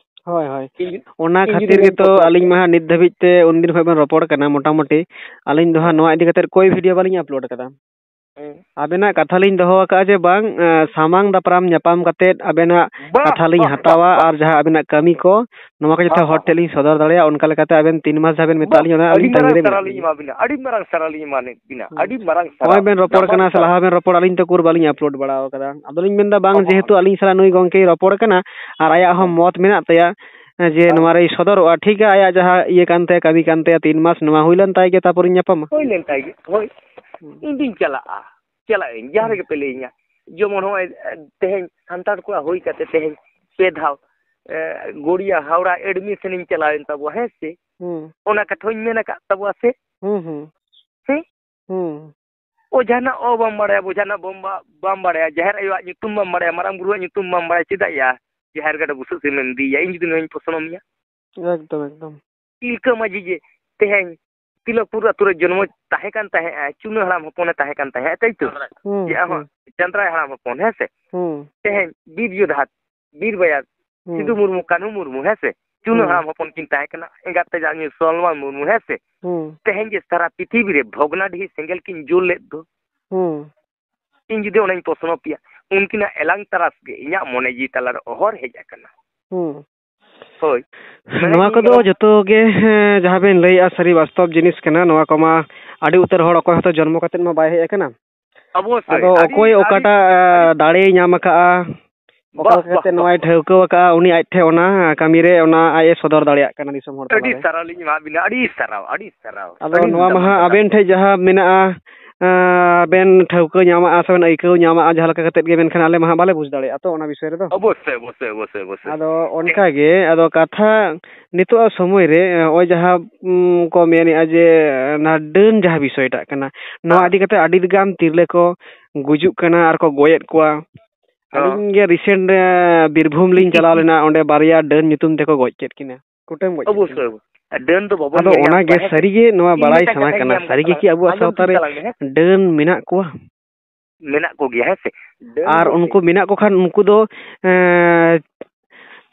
ᱦᱳᱭ, ᱦᱳᱭ᱾ ᱤᱧ, ᱚᱱᱟ ᱤᱧ ᱠᱷᱟᱹᱛᱤᱨ ᱡᱩᱫᱤ ᱢᱮᱱ ᱜᱮᱛᱚ ᱠᱚᱣᱟ ᱟᱹᱞᱤᱧ ᱢᱟ ᱦᱟᱸᱜ ᱱᱤᱛ ᱫᱷᱟᱹᱵᱤᱡ ᱛᱮ ᱩᱱᱫᱤᱱ ᱠᱷᱚᱱ ᱵᱮᱱ ᱨᱚᱯᱚᱲ ᱠᱟᱱᱟ, ᱢᱚᱴᱟᱢᱩᱴᱤ ᱟᱹᱞᱤᱧ ᱫᱚ ᱦᱟᱸᱜ ᱦᱮᱸ᱾ ᱱᱚᱣᱟ ᱤᱫᱤ ᱠᱟᱛᱮᱫ ᱠᱳᱭ ᱵᱷᱤᱰᱤᱭᱳ ᱵᱟᱹᱞᱤᱧ ᱟᱯᱞᱳᱰ ᱠᱟᱫᱟ᱾ ᱦᱮᱸ᱾ ᱟᱵᱮᱱᱟᱜ ᱠᱟᱛᱷᱟ ᱞᱤᱧ ᱫᱚᱦᱚ ᱟᱠᱟᱫᱼᱟ ᱡᱮ ᱵᱟᱝ, ᱮᱸ, ᱥᱟᱢᱟᱝ ᱫᱟᱯᱨᱟᱢ ᱧᱟᱯᱟᱢ ᱠᱟᱛᱮᱫ ᱟᱵᱮᱱᱟᱜ ᱵᱟ, ᱠᱟᱛᱷᱟ ᱞᱤᱧ ᱵᱟ, ᱵᱟ, ᱦᱟᱛᱟᱣᱟ ᱵᱟ᱾ ᱟᱨ ᱡᱟᱦᱟᱸ ᱟᱵᱮᱱᱟᱜ ᱠᱟᱹᱢᱤ ᱠᱚ, ᱱᱚᱣᱟ ᱠᱚ ᱡᱚᱛᱚ ᱦᱚᱸ, ᱦᱚᱲ ᱦᱚᱸ, ᱴᱷᱮᱱ ᱦᱚᱸ᱾ ᱞᱤᱧ ᱥᱚᱫᱚᱨ ᱫᱟᱲᱮᱭᱟᱜᱼᱟ, ᱚᱱᱠᱟ ᱞᱮᱠᱟᱛᱮ ᱟᱵᱮᱱ ᱛᱤᱱ ᱢᱟᱥ ᱡᱟᱦᱟᱸ ᱵᱮᱱ ᱢᱮᱛᱟᱜ ᱵᱟ, ᱞᱤᱧᱟ, ᱚᱱᱟ ᱟᱹᱰᱤ ᱟᱹᱞᱤᱧ ᱛᱟᱺᱜᱤ ᱢᱟᱨᱟᱝ ᱨᱮ ᱢᱮᱱᱟᱜ ᱥᱟᱨᱦᱟᱣ ᱞᱤᱧᱟ᱾ ᱞᱤᱧ ᱮᱢᱟᱵᱤᱱᱟ, ᱟᱹᱰᱤ ᱢᱟᱨᱟᱝ ᱥᱟᱨᱦᱟᱣ ᱞᱤᱧ ᱮᱢᱟᱵᱤᱱᱟ, ᱟᱹᱰᱤ ᱢᱟᱨᱟᱝ ᱥᱟᱨᱦᱟᱣ᱾ ᱦᱩᱸ᱾ ᱱᱚᱜᱼᱚᱭ ᱵᱮᱱ ᱨᱚᱯᱚᱲ ᱱᱟᱯᱟᱭ ᱠᱟᱱᱟ, ᱥᱮ ᱱᱟᱯᱟᱭ᱾ ᱞᱟᱦᱟ ᱵᱮᱱ ᱨᱚᱯᱚᱲ, ᱟᱹᱞᱤᱧ ᱛᱚ ᱩᱠᱩᱨ ᱵᱟᱹᱞᱤᱧ ᱟᱯᱞᱳᱰ ᱵᱟᱲᱟ ᱟᱠᱟᱫᱟ᱾ ᱟᱫᱚᱞᱤᱧ ᱢᱮᱱᱫᱟ ᱵᱟᱝ, ᱦᱚᱸ, ᱦᱚᱸ᱾ ᱡᱮᱦᱮᱛᱩ ᱟᱹᱞᱤᱧ ᱥᱟᱞᱟᱜ ᱱᱩᱭ ᱜᱚᱝᱠᱮᱭ ᱨᱚᱯᱚᱲ ᱠᱟᱱᱟ ᱟᱨ ᱟᱭᱟᱜ ᱦᱚᱸ ᱦᱮᱸ᱾ ᱢᱚᱛ ᱢᱮᱱᱟᱜ ᱛᱟᱭᱟ, ᱡᱮ ᱦᱮᱸ᱾ ᱱᱚᱣᱟ ᱨᱮᱭ ᱥᱚᱫᱚᱨᱚᱜᱼᱟ, ᱴᱷᱤᱠ ᱜᱮᱭᱟ, ᱟᱭᱟᱜ ᱡᱟᱦᱟᱸ ᱤᱭᱟᱹ ᱠᱟᱱ ᱛᱟᱭᱟ, ᱠᱟᱹᱢᱤ ᱠᱟᱱ ᱛᱟᱭᱟ, ᱛᱤᱱ ᱢᱟᱥ ᱱᱚᱣᱟ ᱦᱩᱭ ᱞᱮᱱ ᱛᱟᱭ ᱜᱮ, ᱛᱟᱨᱯᱚᱨᱤᱧ ᱧᱟᱯᱟᱢᱟ᱾ ᱦᱩᱭ ᱞᱮᱱ ᱛᱟᱭ ᱜᱮ, ᱦᱳᱭ᱾ ᱦᱩᱸ᱾ ᱤᱧ ᱫᱩᱧ ᱪᱟᱞᱟᱜᱼᱟ, ᱪᱟᱞᱟᱜ ᱟᱹᱧ, ᱡᱟᱦᱟᱸ ᱦᱩᱸ᱾ ᱨᱮᱜᱮ ᱯᱮ ᱞᱟᱹᱭᱟᱹᱧᱟ᱾ ᱡᱮᱢᱚᱱ ᱦᱚᱸᱜᱼᱚᱭ, ᱮ, ᱛᱮᱦᱮᱧ ᱥᱟᱱᱛᱟᱲ ᱠᱚᱲᱟ ᱦᱩᱭ ᱠᱟᱛᱮ ᱛᱮᱦᱮᱧ ᱯᱮ ᱫᱷᱟᱣ, ᱮ, ᱜᱚᱲᱤᱭᱟ ᱦᱟᱣᱲᱟ ᱮᱰᱢᱤᱥᱚᱱᱤᱧ ᱪᱟᱞᱟᱣᱮᱱ ᱛᱟᱵᱚᱣᱟ, ᱦᱮᱸ ᱥᱮ? ᱦᱩᱸ᱾ ᱚᱱᱟ ᱠᱟᱛᱷᱟ ᱦᱚᱧ ᱢᱮᱱ ᱟᱠᱟᱫ ᱛᱟᱵᱚᱣᱟ ᱥᱮ? ᱦᱩᱸ, ᱦᱩᱸ᱾ ᱦᱮᱸ? ᱦᱩᱸ᱾ ᱚᱡᱷᱟᱱᱟᱜ ᱚ ᱵᱟᱢ ᱵᱟᱲᱟᱭᱟ, ᱵᱚᱡᱷᱟᱱᱟᱜ ᱵᱚᱢ ᱵᱟ-, ᱵᱟᱢ ᱵᱟᱲᱟᱭᱟ, ᱡᱟᱦᱮᱨ ᱟᱭᱳᱣᱟᱜ ᱧᱩᱛᱩᱢ ᱵᱟᱢ ᱵᱟᱲᱟᱭᱟ, ᱢᱟᱨᱟᱝ ᱵᱩᱨᱩᱣᱟᱜ ᱧᱩᱛᱩᱢ ᱵᱟᱢ ᱵᱟᱲᱟᱭᱟ, ᱪᱮᱫᱟᱜ ᱭᱟ ᱡᱟᱦᱮᱨ ᱜᱟᱰᱟ ᱵᱩᱥᱟᱹᱜ ᱥᱤᱢᱮᱢ ᱤᱫᱤᱭᱮᱭᱟ? ᱤᱧ ᱡᱩᱫᱤ ᱱᱚᱣᱟᱧ ᱯᱚᱥᱱᱚ ᱢᱮᱭᱟ? ᱮᱠᱫᱚᱢ, ᱮᱠᱫᱚᱢ᱾ ᱛᱤᱞᱠᱟᱹ ᱢᱟᱹᱡᱷᱤ ᱡᱮ ᱛᱮᱦᱮᱧ ᱛᱤᱞᱚᱠᱯᱩᱨ ᱟᱛᱳ ᱨᱮ ᱡᱚᱱᱢᱚ ᱛᱟᱦᱮᱸ ᱠᱟᱱ ᱛᱟᱦᱮᱸᱜᱼᱟ, ᱪᱩᱱᱟᱹ ᱦᱟᱲᱟᱢ ᱦᱚᱯᱚᱱᱮ ᱛᱟᱦᱮᱸ ᱠᱟᱱ ᱛᱟᱦᱮᱸᱜᱼᱟ, ᱛᱟᱭ ᱛᱚ? ᱦᱩᱸ, ᱡᱮ ᱟᱢᱟᱜ ᱦᱩᱸ᱾ ᱪᱟᱸᱫᱽᱨᱟᱭ ᱦᱟᱲᱟᱢ ᱦᱚᱯᱚᱱ, ᱦᱮᱸ ᱥᱮ? ᱦᱩᱸ᱾ ᱛᱮᱦᱮᱧ ᱵᱤᱨ ᱡᱳᱫᱷᱟ, ᱵᱤᱨ ᱵᱟᱭᱟᱨ, ᱦᱩᱸ᱾ ᱥᱤᱫᱩ ᱢᱩᱨᱢᱩ, ᱠᱟᱹᱱᱦᱩ ᱢᱩᱨᱢᱩ, ᱦᱮᱸ ᱥᱮ? ᱪᱩᱱᱩ ᱦᱩᱸ᱾ ᱦᱟᱲᱟᱢ ᱦᱚᱯᱚᱱ ᱠᱤᱱ ᱛᱟᱦᱮᱸ ᱠᱟᱱᱟ, ᱮᱸᱜᱟᱛ ᱛᱮ ᱡᱟᱦᱟᱸᱭ ᱥᱚᱞᱢᱟ ᱢᱩᱨᱢᱩ, ᱦᱮᱸ ᱥᱮ? ᱦᱩᱸ᱾ ᱛᱮᱦᱮᱧ ᱡᱮ ᱥᱟᱨᱟ ᱯᱨᱤᱛᱷᱤᱵᱤ ᱨᱮ ᱵᱷᱚᱜᱽᱱᱟᱰᱤᱦᱤ ᱥᱮᱸᱜᱮᱞ ᱠᱤᱱ ᱡᱩᱞ ᱞᱮᱫ ᱫᱚ, ᱦᱩᱸ᱾ ᱤᱧ ᱡᱩᱫᱤ ᱚᱱᱟᱧ ᱯᱨᱚᱥᱱᱚ ᱯᱮᱭᱟ, ᱩᱱᱠᱤᱱᱟᱜ ᱮᱞᱟᱝ ᱛᱟᱨᱟᱥ ᱜᱮ ᱤᱧᱟᱹᱜ ᱢᱚᱱᱮ ᱡᱤᱣᱤ ᱛᱟᱞᱟᱨᱮ ᱚᱦᱚᱨ ᱦᱮᱡ ᱟᱠᱟᱱᱟ᱾ ᱦᱩᱸ᱾ ᱦᱳᱭ᱾ ᱱᱚᱣᱟ ᱢᱮᱱᱮᱫ ᱠᱚᱫᱚ ᱤᱧ ᱡᱚᱛᱚ ᱜᱮ, ᱦᱮᱸ, ᱡᱟᱦᱟᱸ ᱵᱮᱱ ᱞᱟᱹᱭᱮᱜᱼᱟ, ᱥᱟᱹᱨᱤ ᱵᱟᱥᱛᱚᱵ ᱡᱤᱱᱤᱥ ᱠᱟᱱᱟ᱾ ᱱᱚᱣᱟ ᱠᱚᱢᱟ ᱟᱹᱰᱤ ᱩᱛᱟᱹᱨ ᱦᱚᱲ ᱚᱠᱚᱭ ᱦᱚᱸᱛᱚ ᱡᱚᱱᱢᱚ ᱠᱟᱛᱮᱫ ᱢᱟ ᱵᱟᱭ ᱦᱮᱡ ᱟᱠᱟᱱᱟ᱾ ᱚᱵᱚᱥᱥᱳᱭ, ᱟᱫᱚ ᱟᱹᱰᱤ, ᱚᱠᱚᱭ ᱟᱹᱰᱤ, ᱚᱠᱟᱴᱟᱜ, ᱟᱹᱰᱤ ᱮ, ᱫᱟᱲᱮᱭ ᱧᱟᱢ ᱟᱠᱟᱜᱼᱟ, ᱚᱠᱟ ᱵᱟᱦ, ᱵᱟᱦ, ᱞᱮᱠᱟᱛᱮ ᱵᱟᱦ, ᱱᱚᱣᱟᱭ ᱵᱟᱦ᱾ ᱴᱷᱟᱹᱣᱠᱟᱹ ᱟᱠᱟᱜᱼᱟ, ᱩᱱᱤ ᱟᱡ ᱴᱷᱮᱱ ᱚᱱᱟ ᱠᱟᱹᱢᱤ ᱨᱮ ᱚᱱᱟ ᱟᱡ ᱮ ᱥᱚᱫᱚᱨ ᱫᱟᱲᱮᱭᱟᱜ ᱠᱟᱱᱟ ᱫᱤᱥᱚᱢ ᱦᱚᱲ ᱟᱹᱰᱤ ᱛᱟᱞᱟᱨᱮ᱾ ᱥᱟᱨᱦᱟᱣ ᱞᱤᱧ ᱮᱢᱟᱜ ᱵᱤᱱᱟ, ᱟᱹᱰᱤ ᱥᱟᱨᱦᱟᱣ, ᱟᱹᱰᱤ ᱥᱟᱨᱦᱟᱣ, ᱟᱫᱚ ᱟᱹᱰᱤ ᱱᱚᱣᱟ ᱢᱟᱦᱟ ᱫᱟᱢᱟᱱ ᱠᱟᱛᱷᱟ ᱟᱵᱮᱱ ᱵᱤᱱ ᱴᱷᱮᱱ ᱡᱟᱦᱟᱸ ᱢᱮᱱᱟᱜᱼᱟ, ᱮᱸ, ᱵᱮᱱ ᱴᱷᱟᱹᱣᱠᱟᱹ ᱧᱟᱢᱟᱜᱼᱟ ᱥᱮ ᱵᱮᱱ ᱟᱹᱭᱠᱟᱹᱣ ᱧᱟᱢᱟᱜᱼᱟ, ᱡᱟᱦᱟᱸ ᱞᱮᱠᱟ ᱠᱟᱛᱮᱫ ᱜᱮ, ᱢᱮᱱᱠᱷᱟᱱ ᱟᱞᱮ ᱢᱟ ᱦᱟᱸᱜ ᱵᱟᱞᱮ ᱵᱩᱡᱽ ᱫᱟᱲᱮᱭᱟᱜᱼᱟ ᱛᱚ ᱚᱱᱟ ᱵᱤᱥᱚᱭ ᱨᱮᱫᱚ᱾ ᱚᱵᱚᱥᱥᱳᱭ, ᱚᱵᱚᱥᱥᱳᱭ, ᱚᱵᱚᱥᱥᱳᱭ, ᱚᱵᱚᱥᱥᱳᱭ᱾ ᱟᱫᱚ ᱚᱱᱠᱟ ᱜᱮ, ᱟᱫᱚ ᱠᱟᱛᱷᱟ ᱱᱤᱛᱚᱜᱟᱜ ᱥᱚᱢᱚᱭ ᱨᱮ, ᱮᱸ, ᱱᱚᱜᱼᱚᱭ ᱡᱟᱦᱟᱸ, ᱩᱸ, ᱠᱚ ᱢᱮᱱᱮᱜᱼᱟ ᱡᱮ, ᱚᱱᱟ ᱰᱟᱹᱱ ᱡᱟᱦᱟᱸ ᱵᱤᱥᱚᱭᱴᱟᱜ ᱠᱟᱱᱟ, ᱱᱚᱣᱟ ᱦᱮᱸ᱾ ᱤᱫᱤ ᱠᱟᱛᱮ ᱟᱹᱰᱤ ᱜᱟᱱ ᱛᱤᱨᱞᱟᱹ ᱠᱚ ᱜᱩᱡᱩᱜ ᱠᱟᱱᱟ ᱟᱨ ᱠᱚ ᱜᱚᱡᱮᱫ ᱠᱚᱣᱟ᱾ ᱦᱮᱸ᱾ ᱟᱹᱞᱤᱧ ᱜᱮ recent, ᱮᱸ, ᱵᱤᱨᱵᱷᱩᱢ ᱞᱤᱧ ᱪᱟᱞᱟᱣ ᱞᱮᱱᱟ, ᱚᱸᱰᱮ ᱵᱟᱨᱭᱟ ᱰᱟᱹᱱ ᱧᱩᱛᱩᱢ ᱛᱮᱠᱚ ᱜᱚᱡ ᱠᱮᱫ ᱠᱤᱱᱟ, ᱠᱩᱴᱟᱹᱢ ᱜᱚᱡ ᱠᱮᱫ ᱚᱵᱚᱥᱥᱳᱭ, ᱠᱤᱱᱟ᱾ ᱚᱵᱚᱥᱥᱳᱭ᱾ ᱰᱟᱹᱱ ᱫᱚ ᱵᱟᱵᱚᱱ ᱟᱫᱚ ᱧᱮᱞ ᱧᱟᱢ ᱚᱱᱟ ᱜᱮ ᱠᱚᱣᱟ, ᱦᱮᱸ ᱥᱮ? ᱥᱟᱹᱨᱤ ᱜᱮ ᱱᱚᱣᱟ ᱤᱧ ᱵᱟᱲᱟᱭ ᱢᱤᱫᱴᱟᱝ ᱥᱟᱱᱟ ᱠᱟᱛᱷᱟᱧ ᱠᱟᱱᱟ, ᱞᱟᱹᱭᱟᱢ ᱥᱟᱹᱨᱤ ᱜᱮ ᱠᱟᱱᱟ, ᱠᱤ ᱟᱵᱚᱣᱟᱜ ᱟᱸᱡᱚᱢ ᱥᱟᱶᱛᱟ ᱴᱷᱤᱠ ᱨᱮ ᱛᱟᱞᱟᱝ ᱢᱮ, ᱦᱮᱸ? ᱰᱟᱹᱱ ᱢᱮᱱᱟᱜ ᱠᱚᱣᱟ? ᱢᱮᱱᱟᱜ ᱠᱚᱜᱮᱭᱟ, ᱦᱮᱸ ᱥᱮ? ᱰᱟᱹᱱ ᱟᱨ ᱫᱚ ᱩᱱᱠᱩ ᱦᱮᱸ᱾ ᱢᱮᱱᱟᱜ ᱠᱚ ᱠᱷᱟᱱ ᱩᱱᱠᱩ ᱫᱚ, ᱮᱸ,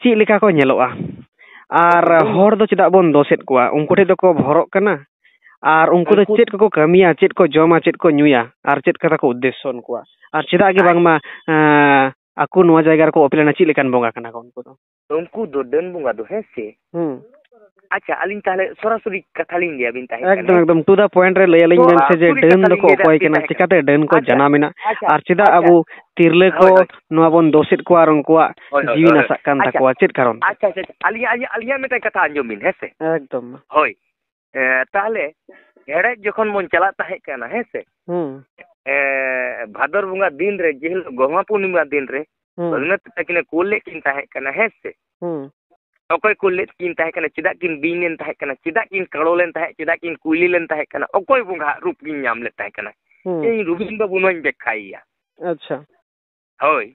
ᱪᱮᱫ ᱞᱮᱠᱟ ᱠᱚ ᱧᱮᱞᱚᱜᱼᱟ? ᱟᱨ ᱩᱱᱠᱩ ᱦᱚᱲ ᱫᱚ ᱪᱮᱫᱟᱜ ᱵᱚᱱ ᱫᱳᱥᱮᱫ ᱠᱚᱣᱟ? ᱩᱱᱠᱩ ᱴᱷᱮᱱ ᱫᱚᱠᱚ ᱵᱷᱚᱨᱚᱜ ᱠᱟᱱᱟ? ᱟᱨ ᱩᱱᱠᱩ ᱫᱚ ᱩᱱᱠᱩ ᱪᱮᱫ ᱠᱚᱠᱚ ᱠᱟᱹᱢᱤᱭᱟ, ᱪᱮᱫ ᱠᱚ ᱡᱚᱢᱟ, ᱪᱮᱫ ᱠᱚ ᱧᱩᱭᱟ, ᱟᱨ ᱪᱮᱫ ᱠᱟᱛᱷᱟ ᱠᱚ ᱩᱫᱽᱫᱮᱥᱥᱚ ᱩᱱᱠᱩᱣᱟᱜ? ᱟᱨ ᱪᱮᱫᱟᱜ ᱜᱮ ᱟᱪᱪᱷᱟ᱾ ᱵᱟᱝᱢᱟ, ᱮᱸ, ᱟᱠᱚ ᱱᱚᱣᱟ ᱡᱟᱭᱜᱟ ᱨᱮᱠᱚ ᱚᱯᱮᱞ ᱮᱱᱟ, ᱪᱮᱫ ᱞᱮᱠᱟᱱ ᱵᱚᱸᱜᱟ ᱠᱟᱱᱟ ᱠᱚ ᱩᱱᱠᱩ ᱫᱚ? ᱩᱱᱠᱩ ᱫᱚ ᱰᱟᱹᱱ ᱵᱚᱸᱜᱟ ᱫᱚ, ᱦᱮᱸ ᱥᱮ? ᱦᱩᱸ᱾ ᱟᱪᱪᱷᱟ, ᱟᱹᱞᱤᱧ ᱛᱟᱦᱞᱮ ᱥᱚᱨᱟᱥᱚᱨᱤ ᱠᱟᱛᱷᱟ ᱞᱤᱧ ᱞᱟᱹᱭ ᱟᱵᱤᱱ ᱛᱟᱦᱮᱸ ᱠᱟᱱᱟ, ᱮᱠᱫᱚᱢ, ᱦᱮᱸ? ᱮᱠᱫᱚᱢ, to the point ᱨᱮ ᱞᱟᱹᱭ ᱟᱹᱞᱤᱧ ᱵᱮᱱ ᱥᱮ ᱡᱮ ᱥᱚᱨᱟᱥᱚᱨᱤ ᱰᱟᱹᱱ ᱠᱟᱛᱷᱟ ᱫᱚᱠᱚ ᱞᱤᱧ ᱞᱟᱹᱭ ᱚᱠᱚᱭ ᱟᱵᱤᱱ ᱠᱟᱱᱟ, ᱛᱟᱦᱮᱸ ᱠᱟᱱᱟ᱾ ᱪᱤᱠᱟᱛᱮ ᱰᱟᱹᱱ ᱠᱚ ᱟᱪᱪᱷᱟ, ᱡᱟᱱᱟᱢ ᱮᱱᱟ, ᱟᱪᱪᱷᱟ, ᱟᱨ ᱪᱮᱫᱟᱜ ᱟᱪᱪᱷᱟ᱾ ᱟᱵᱚ ᱛᱤᱨᱞᱟᱹ ᱦᱳᱭ, ᱠᱚ ᱦᱳᱭ᱾ ᱱᱚᱣᱟ ᱵᱚᱱ ᱫᱳᱥᱮᱫ ᱠᱚᱣᱟ ᱟᱨ ᱩᱱᱠᱩᱣᱟᱜ ᱦᱳᱭ, ᱦᱳᱭ, ᱡᱤᱣᱤ ᱦᱳᱭ, ᱦᱳᱭ᱾ ᱱᱟᱥᱟᱜ ᱠᱟᱱ ᱟᱪᱪᱷᱟ, ᱛᱟᱠᱚᱣᱟ, ᱪᱮᱫ ᱠᱟᱨᱚᱱ ᱛᱮ? ᱟᱪᱪᱷᱟ, ᱟᱪᱪᱷᱟ, ᱟᱪᱪᱷᱟ᱾ ᱟᱹᱞᱤᱧᱟᱜ, ᱟᱹᱞᱤᱧᱟᱜ, ᱟᱹᱞᱤᱧᱟᱜ ᱢᱤᱫᱴᱟᱝ ᱠᱟᱛᱷᱟ ᱟᱸᱡᱚᱢ ᱵᱤᱱ, ᱦᱮᱸ ᱥᱮ? ᱮᱠᱫᱚᱢ᱾ ᱦᱳᱭ᱾ ᱮ, ᱛᱟᱦᱞᱮ ᱦᱮᱲᱦᱮᱫ ᱡᱚᱠᱷᱚᱱ ᱵᱚᱱ ᱪᱟᱞᱟᱜ ᱛᱟᱦᱮᱸ ᱠᱟᱱᱟ, ᱦᱮᱸ ᱥᱮ? ᱦᱩᱸ᱾ ᱮ, ᱵᱷᱟᱫᱚᱨ ᱵᱚᱸᱜᱟ ᱫᱤᱱ ᱨᱮ, ᱡᱮ ᱦᱤᱞᱳᱜ ᱜᱚᱢᱦᱟ ᱯᱩᱨᱱᱤᱢᱟ ᱫᱤᱱ ᱨᱮ, ᱦᱩᱸ᱾ ᱵᱷᱟᱹᱜᱽᱱᱟᱹ ᱛᱟᱹᱠᱤᱱᱮ ᱠᱩᱞ ᱞᱮᱫ ᱠᱤᱱ ᱛᱟᱦᱮᱸ ᱠᱟᱱᱟ, ᱦᱮᱸ ᱥᱮ? ᱦᱩᱸ᱾ ᱚᱠᱚᱭ ᱠᱩᱞ ᱞᱮᱫ ᱠᱤᱱ ᱛᱟᱦᱮᱸ ᱠᱟᱱᱟ, ᱪᱮᱫᱟᱜ ᱠᱤᱱ ᱵᱤᱧ ᱞᱮᱱ ᱛᱟᱦᱮᱸ ᱠᱟᱱᱟ, ᱪᱮᱫᱟᱜ ᱠᱤᱱ ᱠᱟᱲᱚ ᱞᱮᱱ ᱛᱟᱦᱮᱸ, ᱪᱮᱫᱟᱜ ᱠᱤᱱ ᱠᱩᱭᱞᱤ ᱞᱮᱱ ᱛᱟᱦᱮᱸ ᱠᱟᱱᱟ, ᱚᱠᱚᱭ ᱵᱚᱸᱜᱟ ᱟᱜ ᱨᱩᱯ ᱠᱤᱱ ᱧᱟᱢ ᱞᱮᱫ ᱛᱟᱦᱮᱸ ᱠᱟᱱᱟ? ᱦᱩᱸ᱾ ᱤᱧ ᱨᱚᱵᱤᱱ ᱵᱟᱹᱵᱩ ᱱᱚᱣᱟᱧ ᱵᱮᱠᱠᱷᱟᱭᱮᱭᱟ᱾ ᱟᱪᱪᱷᱟ᱾ ᱦᱳᱭ᱾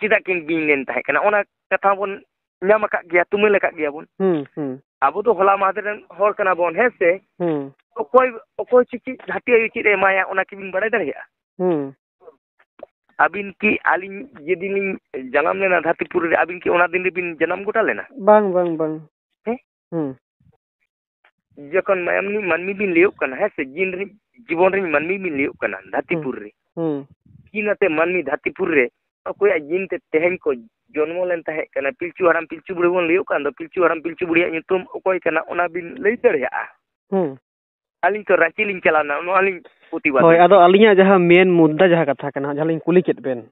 ᱪᱮᱫᱟᱜ ᱠᱤᱱ ᱵᱤᱧ ᱞᱮᱱ ᱛᱟᱦᱮᱸ ᱠᱟᱱᱟ? ᱚᱱᱟ ᱠᱟᱛᱷᱟ ᱵᱚᱱ ᱧᱟᱢ ᱟᱠᱟᱫ ᱜᱮᱭᱟ, ᱛᱩᱢᱟᱹᱞ ᱟᱠᱟᱫ ᱜᱮᱭᱟ ᱵᱚᱱ᱾ ᱦᱩᱸ, ᱦᱩᱸ᱾ ᱟᱵᱚ ᱫᱚ ᱦᱚᱞᱟ ᱢᱟᱦᱫᱮᱨ ᱨᱮᱱ ᱦᱚᱲ ᱠᱟᱱᱟ ᱵᱚᱱ, ᱦᱮᱸ ᱥᱮ? ᱦᱩᱸ᱾ ᱚᱠᱚᱭ, ᱚᱠᱚᱭ ᱪᱮᱫ, ᱪᱮᱫ ᱦᱟᱹᱛᱤ ᱟᱭᱳ ᱪᱮᱫ ᱮ ᱮᱢᱟᱭᱟ, ᱚᱱᱟ ᱠᱤᱵᱤᱱ ᱵᱟᱲᱟᱭ ᱫᱟᱲᱮᱭᱟᱜᱼᱟ? ᱦᱩᱸ᱾ ᱟᱹᱵᱤᱱ ᱠᱤ ᱟᱹᱞᱤᱧ ᱡᱮᱫᱤᱱ ᱞᱤᱧ ᱡᱟᱱᱟᱢ ᱞᱮᱱᱟ ᱫᱷᱟᱹᱨᱛᱤᱯᱩᱨᱤ ᱨᱮ, ᱟᱹᱵᱤᱱ ᱠᱤ ᱚᱱᱟ ᱫᱤᱱ ᱨᱮᱵᱤᱱ ᱡᱟᱱᱟᱢ ᱜᱚᱴᱟ ᱞᱮᱱᱟ? ᱵᱟᱝ, ᱵᱟᱝ, ᱵᱟᱝ᱾ ᱦᱮᱸ? ᱦᱩᱸ᱾ ᱡᱚᱠᱷᱚᱱ ᱢᱟᱹᱱᱢᱤ, ᱢᱟᱹᱱᱢᱤ ᱵᱤᱱ ᱞᱟᱹᱭᱚᱜ ᱠᱟᱱᱟ, ᱦᱮᱸ ᱥᱮ, ᱡᱤᱱ ᱨᱮ, ᱡᱤᱵᱚᱱ ᱨᱮᱱ ᱢᱟᱹᱱᱢᱤ ᱵᱤᱱ ᱞᱟᱹᱭᱚᱜ ᱠᱟᱱᱟ ᱫᱷᱟᱹᱨᱛᱤᱯᱩᱨ ᱨᱮ᱾ ᱦᱩᱸ᱾ ᱡᱤᱱ ᱟᱛᱮ ᱢᱟᱹᱱᱢᱤ ᱫᱷᱟᱹᱨᱛᱤᱯᱩᱨ ᱨᱮ ᱚᱠᱚᱭᱟᱜ ᱡᱤᱱ ᱛᱮ ᱛᱮᱦᱮᱧ ᱠᱚ ᱡᱚᱱᱢᱚ ᱞᱮᱱ ᱛᱟᱦᱮᱸ ᱠᱟᱱᱟ, ᱯᱤᱞᱪᱩ ᱦᱟᱲᱟᱢ ᱯᱤᱞᱪᱩ ᱵᱩᱲᱦᱤ ᱵᱚᱱ ᱞᱟᱹᱭᱚᱜ ᱠᱟᱱ ᱫᱚ, ᱯᱤᱞᱪᱩ ᱦᱟᱲᱟᱢ ᱯᱤᱞᱪᱩ ᱵᱩᱲᱦᱤᱭᱟᱜ ᱧᱩᱛᱩᱢ ᱚᱠᱚᱭ ᱠᱟᱱᱟ, ᱚᱱᱟ ᱵᱤᱱ ᱞᱟᱹᱭ ᱫᱟᱲᱮᱭᱟᱜᱼᱟ? ᱦᱩᱸ᱾ ᱟᱹᱞᱤᱧ ᱛᱚ ᱨᱟᱸᱪᱤ ᱞᱤᱧ ᱪᱟᱞᱟᱣ ᱞᱮᱱᱟ, ᱱᱚᱣᱟ ᱞᱤᱧ ᱯᱨᱚᱛᱤᱵᱟᱫ ᱦᱳᱭ, ᱞᱮᱫᱟ᱾ ᱟᱫᱚ ᱟᱹᱞᱤᱧᱟᱜ ᱡᱟᱦᱟᱸ ᱢᱮᱱ ᱢᱩᱫᱽᱫᱟ ᱡᱟᱦᱟᱸ ᱠᱟᱛᱷᱟ ᱠᱟᱱᱟ, ᱡᱟᱦᱟᱸ ᱞᱤᱧ ᱠᱩᱞᱤ ᱠᱮᱫ ᱵᱮᱱ,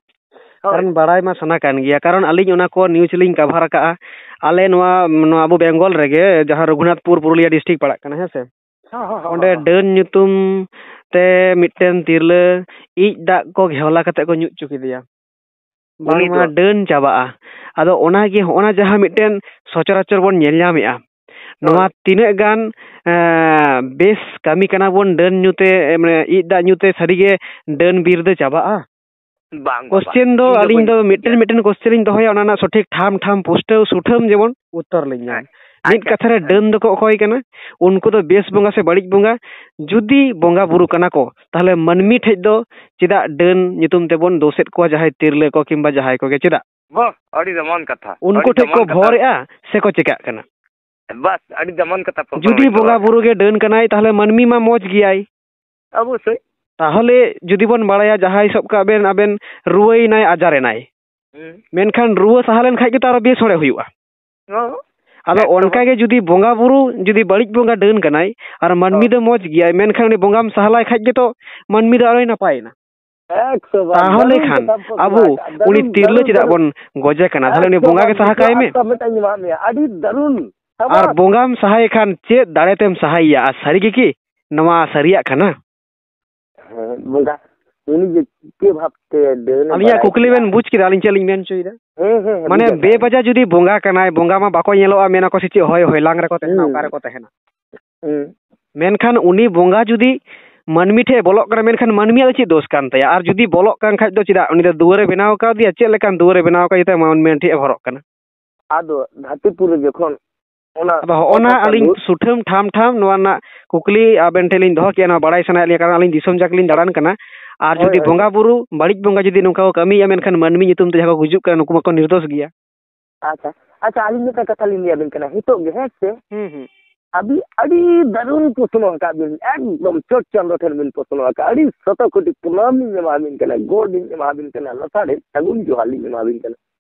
ᱦᱳᱭ᱾ ᱠᱟᱨᱚᱱ ᱵᱟᱲᱟᱭ ᱢᱟ ᱥᱟᱱᱟ ᱠᱟᱱ ᱜᱮᱭᱟ, ᱠᱟᱨᱚᱱ ᱟᱹᱞᱤᱧ ᱚᱱᱟ ᱠᱚ news ᱞᱤᱧ cover ᱟᱠᱟᱜᱼᱟ᱾ ᱟᱞᱮ ᱱᱚᱣᱟ, ᱱᱚᱣᱟ ᱟᱵᱚ ᱵᱮᱝᱜᱚᱞ ᱨᱮᱜᱮ ᱡᱟᱦᱟᱸ ᱨᱚᱜᱷᱩᱱᱟᱛᱷᱯᱩᱨ ᱯᱩᱨᱩᱞᱤᱭᱟᱹ district ᱯᱟᱲᱟᱜ ᱠᱟᱱᱟ, ᱦᱮᱸ ᱥᱮ? ᱦᱚᱸ, ᱦᱚᱸ, ᱦᱚᱸ, ᱚᱸᱰᱮ ᱦᱚᱸ᱾ ᱰᱟᱹᱱ ᱧᱩᱛᱩᱢ ᱛᱮ ᱢᱤᱫᱴᱮᱱ ᱛᱤᱨᱞᱟᱹ ᱤᱡ ᱫᱟᱜ ᱠᱚ ᱜᱷᱮᱣᱞᱟ ᱠᱟᱛᱮ ᱠᱚ ᱧᱩ ᱦᱚᱪᱚ ᱠᱮᱫᱮᱭᱟ᱾ ᱩᱱᱤ ᱵᱟᱝᱢᱟ ᱫᱚ ᱰᱟᱹᱱ ᱪᱟᱵᱟᱜᱼᱟ᱾ ᱟᱫᱚ ᱚᱱᱟᱜᱮ, ᱦᱚᱸᱜᱼᱚ ᱱᱟ ᱡᱟᱦᱟᱸ ᱢᱤᱫᱴᱮᱱ ᱥᱚᱪᱚᱨᱟᱪᱚᱨ ᱵᱚᱱ ᱧᱮᱞ ᱧᱟᱢᱮᱜᱼᱟ, ᱱᱚᱣᱟ ᱦᱳᱭ᱾ ᱛᱤᱱᱟᱹᱜ ᱜᱟᱱ, ᱮᱸ, ᱵᱮᱥ ᱠᱟᱹᱢᱤ ᱠᱟᱱᱟ ᱵᱚᱱ ᱰᱟᱹᱱ ᱧᱩ ᱛᱮ, ᱢᱟᱱᱮ ᱤᱡ ᱫᱟᱜ ᱧᱩ ᱛᱮ ᱥᱟᱹᱨᱤᱜᱮ ᱰᱟᱹᱱ ᱵᱤᱨ ᱫᱚ ᱪᱟᱵᱟᱜᱼᱟ? ᱵᱟᱝ, ᱵᱟᱝ, ᱠᱚᱥᱪᱮᱱ ᱵᱟᱝ᱾ ᱫᱚ ᱤᱧ ᱫᱚ ᱟᱹᱞᱤᱧ ᱵᱟᱹᱧ ᱫᱚ ᱢᱤᱫᱴᱮᱱ, ᱢᱤᱫᱴᱮᱱ ᱠᱚᱥᱪᱮᱱ ᱤᱧ ᱫᱚᱦᱚᱭᱟ, ᱚᱱᱟ ᱨᱮᱱᱟᱜ ᱥᱚᱴᱷᱤᱠ ᱴᱷᱟᱢ ᱴᱷᱟᱢ ᱯᱩᱥᱴᱟᱹᱣ ᱥᱩᱴᱷᱟᱹᱢ ᱡᱮᱢᱚᱱ ᱩᱛᱛᱚᱨ ᱞᱤᱧ ᱧᱟᱢ᱾ ᱦᱮᱸ᱾ ᱢᱤᱫ ᱟᱪᱪᱷᱟ᱾ ᱠᱟᱛᱷᱟ ᱨᱮ ᱦᱮᱸ᱾ ᱰᱟᱹᱱ ᱫᱚᱠᱚ ᱚᱠᱚᱭ ᱠᱟᱱᱟ? ᱩᱱᱠᱩ ᱫᱚ ᱵᱮᱥ ᱵᱚᱸᱜᱟ ᱥᱮ ᱵᱟᱹᱲᱤᱡ ᱵᱚᱸᱜᱟ? ᱡᱩᱫᱤ ᱵᱚᱸᱜᱟ ᱵᱩᱨᱩ ᱠᱟᱱᱟ ᱠᱚ, ᱛᱟᱦᱞᱮ ᱢᱟᱹᱱᱢᱤ ᱴᱷᱮᱡ ᱫᱚ ᱪᱮᱫᱟᱜ ᱰᱟᱹᱱ ᱧᱩᱛᱩᱢ ᱛᱮᱵᱚᱱ ᱫᱳᱥᱮᱫ ᱠᱚᱣᱟ, ᱡᱟᱦᱟᱸᱭ ᱛᱤᱨᱞᱟᱹ ᱠᱚ ᱠᱤᱝᱵᱟ ᱡᱟᱦᱟᱸᱭ ᱠᱚᱜᱮ, ᱪᱮᱫᱟᱜ? ᱵᱟᱦ, ᱟᱹᱰᱤ ᱫᱟᱢᱟᱱ ᱠᱟᱛᱷᱟ, ᱩᱱᱠᱩ ᱟᱹᱰᱤ ᱴᱷᱮᱡ ᱠᱚ ᱫᱟᱢᱟᱱ ᱠᱟᱛᱷᱟ᱾ ᱵᱷᱚᱨᱮᱜᱼᱟ ᱥᱮᱠᱚ ᱪᱮᱠᱟᱜ ᱠᱟᱱᱟ? ᱵᱟᱥ, ᱟᱹᱰᱤ ᱫᱟᱢᱟᱱ ᱠᱟᱛᱷᱟ ᱯᱨᱚᱥᱚᱝᱜᱚ ᱡᱩᱫᱤ ᱵᱤᱱ ᱵᱚᱸᱜᱟ ᱫᱚᱦᱚ ᱵᱩᱨᱩ ᱜᱮ ᱰᱟᱹᱱ ᱠᱟᱱᱟᱭ, ᱛᱟᱦᱞᱮ ᱢᱟᱹᱱᱢᱤ ᱢᱟ ᱢᱚᱡᱽ ᱜᱮᱭᱟᱭ᱾ ᱚᱵᱚᱥᱥᱳᱭ᱾ ᱛᱟᱦᱚᱞᱮ ᱡᱩᱫᱤ ᱵᱚᱱ ᱵᱟᱲᱟᱭᱟ, ᱡᱟᱦᱟᱸᱭ ᱥᱟᱵ ᱠᱟᱜ ᱵᱮᱱ, ᱟᱵᱮᱱ ᱨᱩᱣᱟᱹᱭᱮᱱᱟᱭ, ᱟᱡᱟᱨᱮᱱᱟᱭ, ᱦᱩᱸ᱾ ᱢᱮᱱᱠᱷᱟᱱ ᱨᱩᱣᱟᱹ ᱥᱟᱦᱟ ᱞᱮᱱᱠᱷᱟᱡ ᱜᱮᱛᱚ ᱟᱨᱚ ᱵᱮᱥ ᱦᱚᱲᱮ ᱦᱩᱭᱩᱜᱼᱟ᱾ ᱦᱚᱸ᱾ ᱟᱫᱚ ᱮᱠᱫᱚᱢ᱾ ᱚᱱᱠᱟ ᱜᱮ ᱡᱩᱫᱤ ᱵᱚᱸᱜᱟ ᱵᱩᱨᱩ, ᱡᱩᱫᱤ ᱵᱟᱹᱲᱤᱡ ᱵᱚᱸᱜᱟ ᱰᱟᱹᱱ ᱠᱟᱱᱟᱭ ᱟᱨ ᱢᱟᱹᱱᱢᱤ ᱦᱚᱸ᱾ ᱫᱚ ᱢᱚᱡᱽ ᱜᱮᱭᱟᱭ, ᱢᱮᱱᱠᱷᱟᱱ ᱩᱱᱤ ᱵᱚᱸᱜᱟᱢ ᱥᱟᱦᱟ ᱞᱟᱭ ᱠᱷᱟᱡ ᱜᱮᱛᱚ ᱢᱟᱹᱱᱢᱤ ᱫᱚ ᱟᱨᱚᱭ ᱱᱟᱯᱟᱭᱮᱱᱟ᱾ ᱮᱠᱥᱚ ᱵᱟᱨ᱾ ᱛᱟᱦᱚᱞᱮ ᱫᱟᱨᱩᱱ ᱠᱷᱟᱱ ᱠᱟᱛᱷᱟᱢ ᱯᱷᱚᱥᱞᱟ ᱟᱵᱚ ᱟᱠᱟᱫ᱾ ᱩᱱᱤ ᱫᱟᱨᱩᱱ, ᱛᱤᱨᱞᱟᱹ ᱫᱟᱨᱩᱱ, ᱪᱮᱫᱟᱜ ᱫᱟᱨᱩᱱ᱾ ᱵᱚᱱ ᱜᱚᱡᱮ ᱠᱟᱱᱟ? ᱛᱟᱦᱚᱞᱮ ᱮᱠᱥᱚ ᱩᱱᱤ ᱵᱚᱸᱜᱟ ᱵᱟᱨ ᱜᱮ ᱥᱟᱦᱟ ᱢᱤᱫᱴᱟᱝ ᱠᱟᱭ ᱢᱮ᱾ ᱟᱯᱠᱟ ᱢᱤᱫᱴᱟᱝ ᱮᱢᱟᱜ ᱢᱮᱭᱟ᱾ ᱟᱹᱰᱤ ᱫᱟᱨᱩᱱ᱾ ᱟᱨ ᱥᱟᱵᱟᱥ᱾ ᱵᱚᱸᱜᱟᱢ ᱥᱟᱦᱟᱭᱮ ᱠᱷᱟᱱ ᱪᱮᱫ ᱫᱟᱲᱮ ᱛᱮᱢ ᱥᱟᱦᱟᱭᱮᱭᱟ? ᱟᱨ ᱥᱟᱹᱨᱤ ᱜᱮ ᱠᱤ ᱱᱚᱣᱟ ᱥᱟᱹᱨᱤᱭᱟᱜ ᱠᱟᱱᱟ? ᱦᱮᱸ, ᱵᱚᱸᱜᱟ, ᱩᱱᱤ ᱡᱮ ᱪᱤᱠᱟᱹ ᱵᱷᱟᱵᱛᱮ ᱰᱟᱹᱱᱮ ᱟᱹᱞᱤᱧᱟᱜ ᱵᱟᱲᱟᱭ ᱠᱩᱠᱞᱤ ᱠᱮᱫᱟ? ᱵᱮᱱ ᱵᱩᱡᱽ ᱠᱮᱫᱟ, ᱟᱹᱞᱤᱧ ᱪᱮᱫ ᱞᱤᱧ ᱢᱮᱱ ᱦᱚᱪᱚᱭᱮᱫᱟ? ᱦᱮᱸ, ᱦᱮᱸ, ᱦᱮᱸ, ᱢᱟᱱᱮ, ᱵᱩᱡᱷᱟᱹᱣ ᱠᱮᱫᱟ᱾ ᱵᱮᱵᱟᱡᱟ ᱡᱩᱫᱤ ᱵᱚᱸᱜᱟ ᱠᱟᱱᱟᱭ, ᱵᱚᱸᱜᱟ ᱢᱟ ᱵᱟᱠᱚ ᱧᱮᱞᱚᱜᱼᱟ, ᱢᱮᱱᱟ ᱠᱚ ᱥᱮ ᱪᱮᱫ ᱦᱚᱭ ᱦᱚᱭᱞᱟᱝ ᱨᱮᱠᱚ ᱛᱟᱦᱮᱱᱟ, ᱦᱩᱸ᱾ ᱚᱠᱟ ᱨᱮᱠᱚ ᱛᱟᱦᱮᱱᱟ? ᱦᱩᱸ᱾ ᱢᱮᱱᱠᱷᱟᱱ ᱩᱱᱤ ᱵᱚᱸᱜᱟ ᱡᱩᱫᱤ ᱢᱟᱹᱱᱢᱤ ᱴᱷᱮᱡ ᱵᱚᱞᱚᱜ ᱠᱟᱱᱟ, ᱢᱮᱱᱠᱷᱟᱱ ᱢᱟᱹᱱᱢᱤᱭᱟᱜ ᱫᱚ ᱪᱮᱫ ᱫᱳᱥ ᱠᱟᱱ ᱛᱟᱭᱟ? ᱟᱨ ᱡᱩᱫᱤ ᱵᱚᱞᱚᱜ ᱠᱟᱱ ᱠᱷᱟᱡ ᱫᱚ ᱪᱮᱫᱟᱜ ᱩᱱᱤ ᱫᱚ ᱫᱩᱣᱟᱹᱨᱮ ᱵᱮᱱᱟᱣ ᱠᱟᱣᱫᱮᱭᱟ? ᱪᱮᱫ ᱞᱮᱠᱟᱱ ᱫᱩᱣᱟᱹᱨᱮ ᱵᱮᱱᱟᱣ ᱠᱟᱣᱫᱮᱭᱟ ᱡᱮ ᱢᱟᱹᱱᱢᱤ ᱴᱷᱮᱡ ᱮ ᱵᱚᱞᱚᱜ ᱠᱟᱱᱟ? ᱟᱫᱚ ᱫᱷᱟᱹᱨᱛᱤᱯᱩᱨᱤ ᱡᱚᱠᱷᱚᱱ ᱚᱱᱟ ᱟᱫᱚ ᱦᱚᱸᱜᱼᱚ ᱱᱟ ᱚᱛ ᱦᱟᱥᱟ ᱟᱹᱞᱤᱧ ᱫᱩ- ᱥᱩᱴᱷᱟᱹᱢ ᱴᱷᱟᱢ ᱴᱷᱟᱢ ᱱᱚᱣᱟ ᱨᱮᱱᱟᱜ ᱠᱩᱠᱞᱤ ᱟᱵᱮᱱ ᱴᱷᱮᱱ ᱞᱤᱧ ᱫᱚᱦᱚ ᱠᱮᱜᱼᱟ, ᱱᱚᱣᱟ ᱵᱟᱲᱟᱭ ᱥᱟᱱᱟᱭᱮᱫ ᱞᱤᱧᱟ, ᱠᱟᱨᱚᱱ ᱟᱹᱞᱤᱧ ᱫᱤᱥᱚᱢ ᱡᱟᱠ ᱞᱤᱧ ᱫᱟᱬᱟᱱ ᱠᱟᱱᱟ᱾ ᱟᱨ ᱦᱳᱭ, ᱡᱩᱫᱤ ᱦᱳᱭ᱾ ᱵᱚᱸᱜᱟ ᱵᱩᱨᱩ ᱵᱟᱹᱲᱤᱡ ᱵᱚᱸᱜᱟ ᱡᱩᱫᱤ ᱱᱚᱝᱠᱟ ᱠᱚ ᱠᱟᱹᱢᱤᱭᱮᱫᱼᱟ, ᱢᱮᱱᱠᱷᱟᱱ ᱢᱟᱹᱱᱢᱤ ᱧᱩᱛᱩᱢ ᱛᱮ ᱡᱟᱦᱟᱸ ᱠᱚ ᱜᱩᱡᱩᱜ ᱠᱟᱱᱟ, ᱱᱩᱠᱩ ᱢᱟᱠᱚ ᱱᱤᱨᱫᱳᱥ ᱜᱮᱭᱟ᱾ ᱟᱪᱪᱷᱟ, ᱟᱪᱪᱷᱟ, ᱟᱹᱞᱤᱧ ᱢᱤᱫᱴᱟᱝ ᱠᱟᱛᱷᱟ ᱞᱤᱧ ᱞᱟᱹᱭ ᱟᱵᱤᱱ ᱠᱟᱱᱟ, ᱱᱤᱛᱚᱜ ᱜᱮ, ᱦᱮᱸ ᱥᱮ? ᱦᱩᱸ, ᱦᱩᱸ᱾ ᱟᱹᱵᱤᱱ ᱟᱹᱰᱤ ᱫᱟᱨᱩᱱ ᱯᱨᱚᱥᱱᱚ ᱟᱠᱟᱫ ᱵᱤᱱ, ᱮᱠᱫᱚᱢ ᱪᱚᱴ ᱪᱟᱸᱫᱚ ᱴᱷᱮᱱ ᱵᱤᱱ ᱯᱨᱚᱥᱱᱚ ᱟᱠᱟᱫ, ᱟᱹᱰᱤ ᱥᱚᱛᱚ ᱠᱳᱴᱤ ᱯᱨᱚᱱᱟᱢ ᱞᱤᱧ ᱮᱢᱟ ᱵᱤᱱ ᱠᱟᱱᱟ, ᱜᱚᱰ ᱞᱤᱧ ᱮᱢᱟ ᱵᱤᱱ ᱠᱟᱱᱟ, ᱞᱟᱥᱟᱲᱦᱮᱫ ᱥᱟᱹᱜᱩᱱ ᱡᱚᱦᱟᱨ ᱞᱤᱧ ᱮᱢᱟ ᱵᱤᱱ ᱠᱟᱱᱟ᱾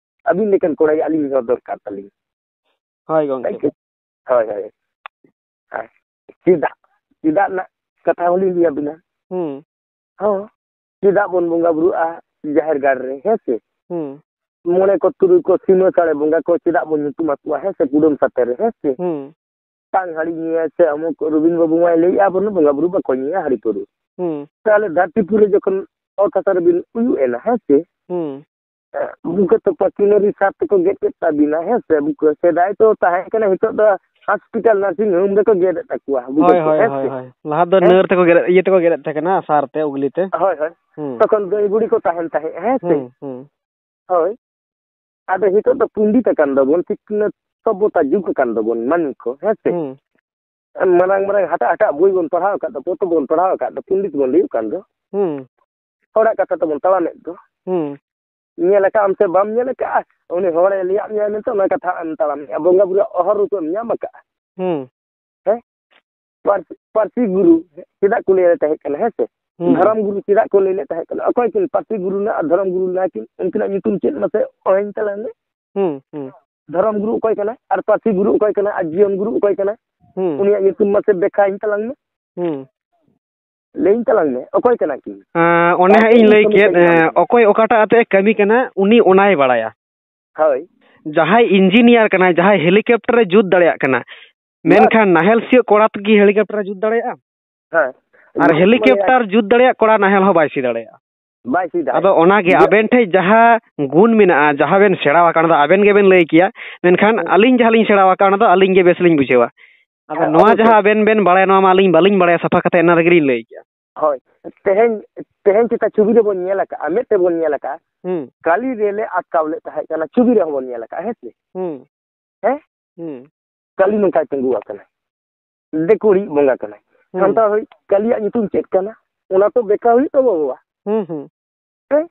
ᱟᱹᱵᱤᱱ ᱞᱮᱠᱟᱱ ᱠᱚᱲᱟ ᱜᱮ ᱟᱹᱞᱤᱧ ᱦᱚᱸ ᱫᱚᱨᱠᱟᱨ ᱛᱟᱹᱞᱤᱧ᱾ ᱦᱳᱭ ᱜᱚᱝᱠᱮ᱾ ᱛᱟᱭ ᱛᱚ? ᱦᱳᱭ, ᱦᱳᱭ᱾ ᱟᱨ ᱪᱮᱫᱟᱜ, ᱪᱮᱫᱟᱜ ᱨᱮᱱᱟᱜ ᱠᱟᱛᱷᱟ ᱦᱚᱸᱞᱤᱧ ᱞᱟᱹᱭ ᱟᱵᱤᱱᱟ᱾ ᱦᱩᱸ᱾ ᱦᱚᱸ, ᱪᱮᱫᱟᱜ ᱵᱚᱱ ᱵᱚᱸᱜᱟ ᱵᱩᱨᱩᱜᱼᱟ ᱡᱟᱦᱮᱨ ᱜᱟᱲ ᱨᱮ, ᱦᱮᱸ ᱥᱮ? ᱦᱩᱸ᱾ ᱢᱚᱬᱮ ᱠᱚ, ᱛᱩᱨᱩᱭ ᱠᱚ, ᱥᱤᱢᱟᱹ ᱥᱟᱲᱮ ᱵᱚᱸᱜᱟ ᱠᱚ ᱪᱮᱫᱟᱜ ᱵᱚᱱ ᱧᱩᱛᱩᱢ ᱟᱠᱚᱣᱟ, ᱦᱮᱸ ᱥᱮ? ᱠᱩᱰᱟᱹᱢ ᱥᱟᱛᱮ ᱨᱮ, ᱦᱮᱸ ᱥᱮ? ᱦᱩᱸ᱾ ᱵᱟᱝ ᱦᱟᱹᱲᱤᱧ ᱧᱩᱭᱟ ᱥᱮ ᱟᱢᱩᱠ ᱨᱚᱵᱤᱱ ᱵᱟᱹᱵᱩ ᱢᱟᱭ ᱞᱟᱹᱭᱮᱫᱼᱟ, ᱵᱚᱱ ᱵᱚᱸᱜᱟ ᱵᱩᱨᱩ ᱵᱟᱠᱚ ᱧᱩᱭᱟ ᱦᱟᱹᱲᱤ ᱯᱟᱹᱣᱨᱟᱹ᱾ ᱦᱩᱸ᱾ ᱛᱟᱦᱞᱮ ᱫᱷᱟᱹᱨᱛᱤ ᱯᱩᱨᱤ ᱡᱚᱠᱷᱚᱱ ᱚᱛ ᱦᱟᱥᱟ ᱨᱮᱵᱤᱱ ᱩᱭᱩᱜ ᱮᱱᱟ, ᱦᱮᱸ ᱥᱮ? ᱦᱩᱸ᱾ ᱮ, ᱵᱩᱠᱟᱹ ᱛᱚᱯᱟ ᱠᱤᱱᱟᱹᱨᱤ ᱥᱟᱨ ᱛᱮᱠᱚ ᱜᱮᱫ ᱠᱮᱫ ᱛᱟᱵᱤᱱᱟ, ᱦᱮᱸ ᱥᱮ? ᱵᱩᱠᱟᱹ ᱥᱮᱫᱟᱭ ᱛᱚ ᱛᱟᱦᱮᱸ ᱠᱟᱱᱟ, ᱱᱤᱛᱚᱜ ᱫᱚ ᱦᱚᱥᱯᱤᱴᱟᱞ ᱱᱟᱨᱥᱤᱝ ᱦᱳᱢ ᱨᱮᱠᱚ ᱜᱮᱫ ᱮᱫ ᱛᱟᱠᱚᱣᱟ ᱵᱩᱠᱟᱹ ᱦᱳᱭ, ᱠᱚ, ᱦᱳᱭ, ᱦᱮᱸ ᱦᱳᱭ, ᱥᱮ? ᱦᱳᱭ᱾ ᱞᱟᱦᱟ ᱫᱚ ᱦᱮᱸ? ᱱᱟᱹᱨ ᱛᱮᱠᱚ ᱜᱮᱫ, ᱤᱭᱟᱹ ᱛᱮᱠᱚ ᱜᱮᱫ ᱮᱫ ᱛᱟᱦᱮᱸ ᱠᱟᱱᱟ, ᱥᱟᱨ ᱛᱮ, ᱩᱜᱽᱞᱤ ᱛᱮ᱾ ᱦᱳᱭ, ᱦᱳᱭ᱾ ᱦᱩᱸ᱾ ᱛᱚᱠᱷᱚᱱ ᱫᱟᱹᱭ ᱵᱩᱲᱤ ᱠᱚ ᱛᱟᱦᱮᱱ ᱛᱟᱦᱮᱸᱫ, ᱦᱮᱸ ᱥᱮ? ᱦᱩᱸ, ᱦᱩᱸ᱾ ᱦᱳᱭ᱾ ᱟᱫᱚ ᱱᱤᱛᱚᱜ ᱫᱚ ᱯᱚᱱᱰᱤᱛ ᱟᱠᱟᱱ ᱫᱚᱵᱚᱱ, ᱥᱤᱠᱷᱱᱟᱹᱛ ᱥᱚᱵᱷᱚᱛᱟ ᱡᱩᱜᱽ ᱟᱠᱟᱱ ᱫᱚᱵᱚᱱ ᱢᱟᱹᱱᱢᱤ ᱠᱚ, ᱦᱮᱸ ᱥᱮ? ᱦᱩᱸ᱾ ᱢᱟᱨᱟᱝ ᱢᱟᱨᱟᱝ ᱦᱟᱴᱟᱜ ᱦᱟᱴᱟᱜ ᱵᱳᱭ ᱵᱚᱱ ᱯᱟᱲᱦᱟᱣ ᱟᱠᱟᱫ ᱫᱚ, ᱯᱚᱛᱚᱵ ᱵᱚᱱ ᱯᱟᱲᱦᱟᱣ ᱟᱠᱟᱫ ᱫᱚ, ᱯᱚᱱᱰᱤᱛ ᱵᱚᱱ ᱞᱟᱹᱭᱚᱜ ᱠᱟᱱ ᱫᱚ᱾ ᱦᱩᱸ᱾ ᱦᱚᱲᱟᱜ ᱠᱟᱛᱷᱟ ᱛᱮᱵᱚᱱ ᱛᱟᱲᱟᱢᱮᱫ ᱫᱚ᱾ ᱦᱩᱸ᱾ ᱧᱮᱞ ᱟᱠᱟᱫ ᱟᱢ ᱥᱮ ᱵᱟᱢ ᱧᱮᱞ ᱟᱠᱟᱫᱼᱟ? ᱩᱱᱤ ᱦᱚᱲᱮ ᱞᱟᱹᱭᱟᱫ ᱢᱮᱭᱟ ᱢᱮᱱᱛᱮ ᱚᱱᱟ ᱠᱟᱛᱷᱟ ᱟᱢ ᱛᱟᱲᱟᱢᱮᱫᱼᱟ᱾ ᱵᱚᱸᱜᱟ ᱵᱩᱨᱩᱣᱟᱜ ᱦᱚᱨ ᱨᱩᱯᱮᱢ ᱧᱟᱢ ᱟᱠᱟᱫᱼᱟ? ᱦᱩᱸ᱾ ᱦᱮᱸ? ᱯᱟᱹᱨᱥᱤ, ᱯᱟᱹᱨᱥᱤ ᱜᱩᱨᱩ ᱪᱮᱫᱟᱜ ᱠᱚ ᱞᱟᱹᱭ ᱛᱟᱦᱮᱸ ᱠᱟᱱᱟ, ᱦᱮᱸ ᱥᱮ? ᱦᱩᱸ᱾ ᱫᱷᱚᱨᱚᱢ ᱜᱩᱨᱩ ᱪᱮᱫᱟᱜ ᱠᱚ ᱞᱟᱹᱭ ᱞᱮᱫ ᱛᱟᱦᱮᱸ ᱠᱟᱱᱟ? ᱚᱠᱚᱭ ᱠᱤᱱ ᱯᱟᱹᱨᱥᱤ ᱜᱩᱨᱩ ᱨᱮᱱᱟᱜ ᱟᱨ ᱫᱷᱚᱨᱚᱢ ᱜᱩᱨᱩ ᱨᱮᱱᱟᱜ ᱠᱤᱱ, ᱩᱱᱠᱤᱱᱟᱜ ᱧᱩᱛᱩᱢ ᱪᱮᱫ ᱢᱟᱥᱮ ᱚᱦᱚᱧ ᱛᱟᱞᱟᱝ ᱢᱮ? ᱦᱩᱸ, ᱦᱩᱸ᱾ ᱫᱷᱚᱨᱚᱢ ᱜᱩᱨᱩ ᱚᱠᱚᱭ ᱠᱟᱱᱟᱭ ᱟᱨ ᱯᱟᱹᱨᱥᱤ ᱜᱩᱨᱩ ᱚᱠᱚᱭ ᱠᱟᱱᱟᱭ ᱟᱨ ᱡᱤᱭᱚᱱ ᱜᱩᱨᱩ ᱚᱠᱚᱭ ᱠᱟᱱᱟᱭ? ᱦᱩᱸ᱾ ᱩᱱᱤᱭᱟᱜ ᱧᱩᱛᱩᱢ ᱢᱟᱥᱮ ᱵᱮᱠᱷᱟᱧ ᱛᱟᱞᱟᱝ ᱢᱮ᱾ ᱦᱩᱸ᱾ ᱞᱟᱹᱭᱟᱹᱧ ᱛᱟᱞᱟᱝ ᱢᱮ, ᱚᱠᱚᱭ ᱠᱟᱱᱟ ᱠᱤᱱ? ᱮᱸ, ᱚᱱᱮ ᱦᱟᱸᱜ ᱤᱧ ᱞᱟᱹᱭ ᱠᱮᱫ, ᱮᱸ, ᱚᱠᱚᱭ ᱚᱠᱟᱴᱟᱜ ᱟᱛᱮ ᱠᱟᱹᱢᱤ ᱠᱟᱱᱟ, ᱩᱱᱤ ᱚᱱᱟᱭ ᱵᱟᱲᱟᱭᱟ᱾ ᱦᱳᱭ᱾ ᱡᱟᱦᱟᱸᱭ ᱤᱧᱡᱤᱱᱤᱭᱟᱨ ᱠᱟᱱᱟᱭ, ᱡᱟᱦᱟᱸᱭ ᱦᱮᱞᱤᱠᱚᱯᱴᱟᱨ ᱮ ᱡᱩᱛ ᱫᱟᱲᱮᱭᱟᱜ ᱠᱟᱱᱟ, ᱵᱟᱥ᱾ ᱢᱮᱱᱠᱷᱟᱱ ᱱᱟᱦᱮᱞ ᱥᱤᱭᱳᱜ ᱠᱚᱲᱟ ᱛᱮᱠᱤ ᱦᱮᱞᱤᱠᱚᱯᱴᱟᱨ ᱮ ᱡᱩᱛ ᱫᱟᱲᱮᱭᱟᱜᱼᱟ? ᱦᱮᱸ᱾ ᱟᱨ ᱱᱚᱣᱟ ᱠᱚ ᱦᱮᱞᱤᱠᱚᱯᱴᱟᱨ ᱞᱟᱹᱭᱟ᱾ ᱡᱩᱛ ᱫᱟᱲᱮᱭᱟᱜ ᱠᱚᱲᱟ ᱱᱟᱦᱮᱞ ᱦᱚᱸ ᱵᱟᱭ ᱥᱤ ᱫᱟᱲᱮᱭᱟᱜᱼᱟ᱾ ᱵᱟᱭ ᱥᱤ ᱫᱟᱲᱮᱭᱟᱜᱼᱟ᱾ ᱟᱫᱚ ᱚᱱᱟᱜᱮ ᱡᱮ ᱟᱵᱮᱱ ᱴᱷᱮᱡ ᱡᱟᱦᱟᱸ ᱜᱩᱱ ᱢᱮᱱᱟᱜᱼᱟ, ᱡᱟᱦᱟᱸ ᱵᱮᱱ ᱥᱮᱬᱟ ᱟᱠᱟᱱ, ᱚᱱᱟ ᱫᱚ ᱟᱵᱮᱱ ᱜᱮᱵᱮᱱ ᱞᱟᱹᱭ ᱠᱮᱭᱟ, ᱢᱮᱱᱠᱷᱟᱱ ᱦᱮᱸ᱾ ᱟᱹᱞᱤᱧ ᱡᱟᱦᱟᱸ ᱞᱤᱧ ᱥᱮᱬᱟ ᱟᱠᱟᱱ, ᱚᱱᱟ ᱫᱚ ᱟᱹᱞᱤᱧ ᱜᱮ ᱵᱮᱥ ᱞᱤᱧ ᱵᱩᱡᱷᱟᱹᱣᱟ᱾ ᱟᱫᱚ ᱦᱮᱸ, ᱱᱚᱣᱟ ᱚᱵᱚᱥᱥᱳᱭ᱾ ᱡᱟᱦᱟᱸ ᱟᱵᱮᱱ ᱵᱮᱱ ᱵᱟᱲᱟᱭᱟ, ᱱᱚᱣᱟ ᱢᱟ ᱟᱹᱞᱤᱧ ᱵᱟᱹᱞᱤᱧ ᱵᱟᱲᱟᱭᱟ ᱥᱟᱯᱷᱟ ᱠᱟᱛᱷᱟ, ᱚᱱᱟ ᱨᱮᱜᱮ ᱞᱤᱧ ᱞᱟᱹᱭ ᱠᱮᱜᱼᱟ᱾ ᱦᱳᱭ, ᱛᱮᱦᱮᱧ, ᱛᱮᱦᱮᱧ ᱪᱮᱛᱟ ᱪᱷᱚᱵᱤ ᱨᱮᱵᱚᱱ ᱧᱮᱞ ᱟᱠᱟᱫᱼᱟ, ᱢᱮᱫ ᱛᱮᱵᱚᱱ ᱧᱮᱞ ᱟᱠᱟᱫᱼᱟ, ᱦᱩᱸ᱾ ᱠᱟᱞᱤ ᱨᱮᱞᱮ ᱟᱴᱠᱟᱣ ᱞᱮᱫ ᱛᱟᱦᱮᱸ ᱠᱟᱱᱟ, ᱪᱷᱚᱵᱤ ᱨᱮᱦᱚᱸ ᱵᱚᱱ ᱧᱮᱞ ᱟᱠᱟᱫᱼᱟ, ᱦᱮᱸ ᱥᱮ? ᱦᱩᱸ᱾ ᱦᱮᱸ? ᱦᱩᱸ᱾ ᱠᱟᱞᱤ ᱱᱚᱝᱠᱟᱭ ᱛᱤᱸᱜᱩ ᱟᱠᱟᱱᱟ, ᱫᱤᱠᱩᱲᱤᱡ ᱵᱚᱸᱜᱟ ᱠᱟᱱᱟᱭ᱾ ᱦᱩᱸ᱾ ᱥᱟᱱᱛᱟᱲ ᱦᱩᱭ, ᱠᱟᱞᱤᱭᱟᱜ ᱧᱩᱛᱩᱢ ᱪᱮᱫ ᱠᱟᱱᱟ? ᱚᱱᱟ ᱛᱚ ᱵᱮᱠᱟ ᱦᱩᱭᱩᱜ ᱛᱟᱵᱚ ᱵᱟᱵᱟ᱾ ᱦᱩᱸ, ᱦᱩᱸ᱾ ᱦᱮᱸ?